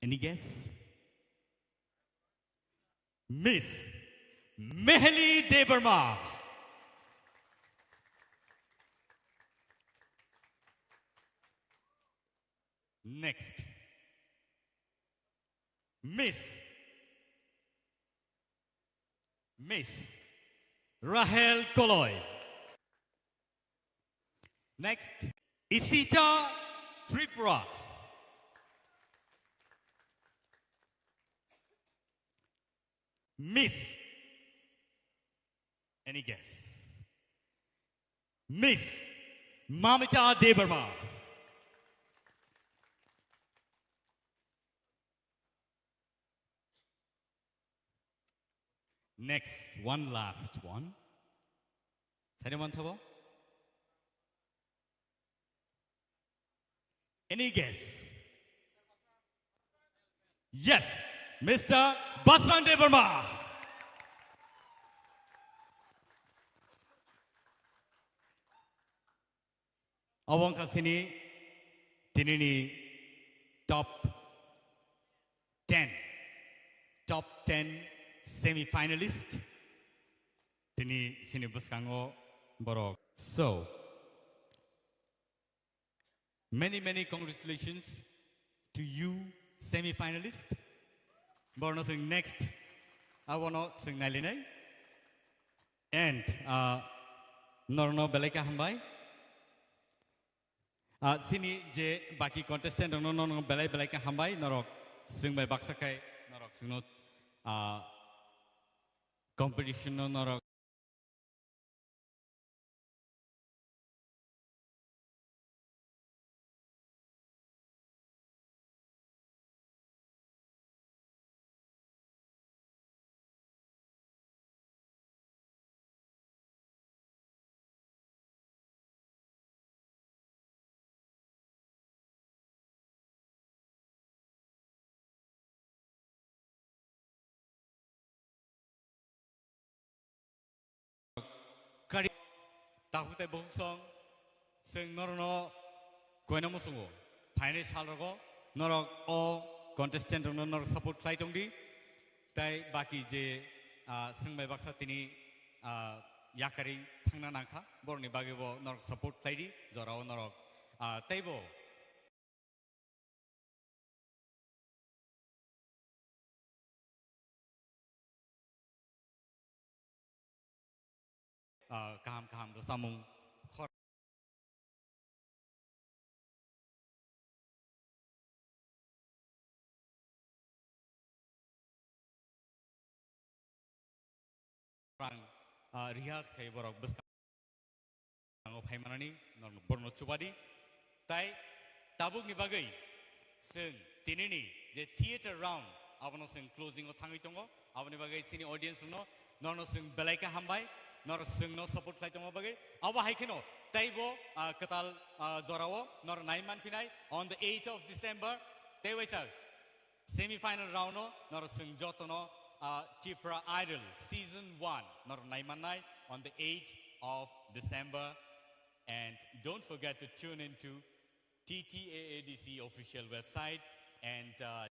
Any guess? Miss Meheli Debbarma. Next. Miss. Miss Rahel Koloi. Next. Isita Tripura. Miss. Any guess? Miss Mamita Debbarma. Next, one last one. Sari man sabo? Any guess? Yes, Mister Basran Debbarma. Obo wngkha chini tinini top ten, top ten semi-finalist. Tini chini bwskango borok. So, many, many congratulations to you, semi-finalist. Borno chwng next, abono chwng nailinai. And, uh, norno belai khe hambai. Uh, chini je baki contestant rokno, norno belai belai khe hambai, norok chwng bai baksa khai, norok chwngno, uh, competition no norok. Kari takhuk tei bukhuk song, chwng norokno koina muchungo. Phainai salrogo norok o contestant rokno norok support khlai tongdi. Tei baki je, ah, swngbai baksa tini, ah, yakarwi thangna nangkha, borokni bagwibo norok support khlaidi, jorao norok, ah, teibo ah, kaham kaham rwchapmung khor-, rang, ah, rihas khai borok bwskango phaimanani norok borokno chubadi. Tai tabukni bagwi chwng tinini je theater round, abono chwng closing o thangwi tongo. Aboni bagwi chini audience rokno, norno chwng belai khe hambai, norok chwngno support khlai tongma bagwi. Abo hai kheno teibo, ah, kwtal, ah, jorao norok nai manphinai on the eighth of December. Tei waisa semi-final round o norok chwng jotono, ah, Tipra Idol season one norok nai mannai on the eighth of December. And don't forget to tune in to T T A A D C official website and, uh,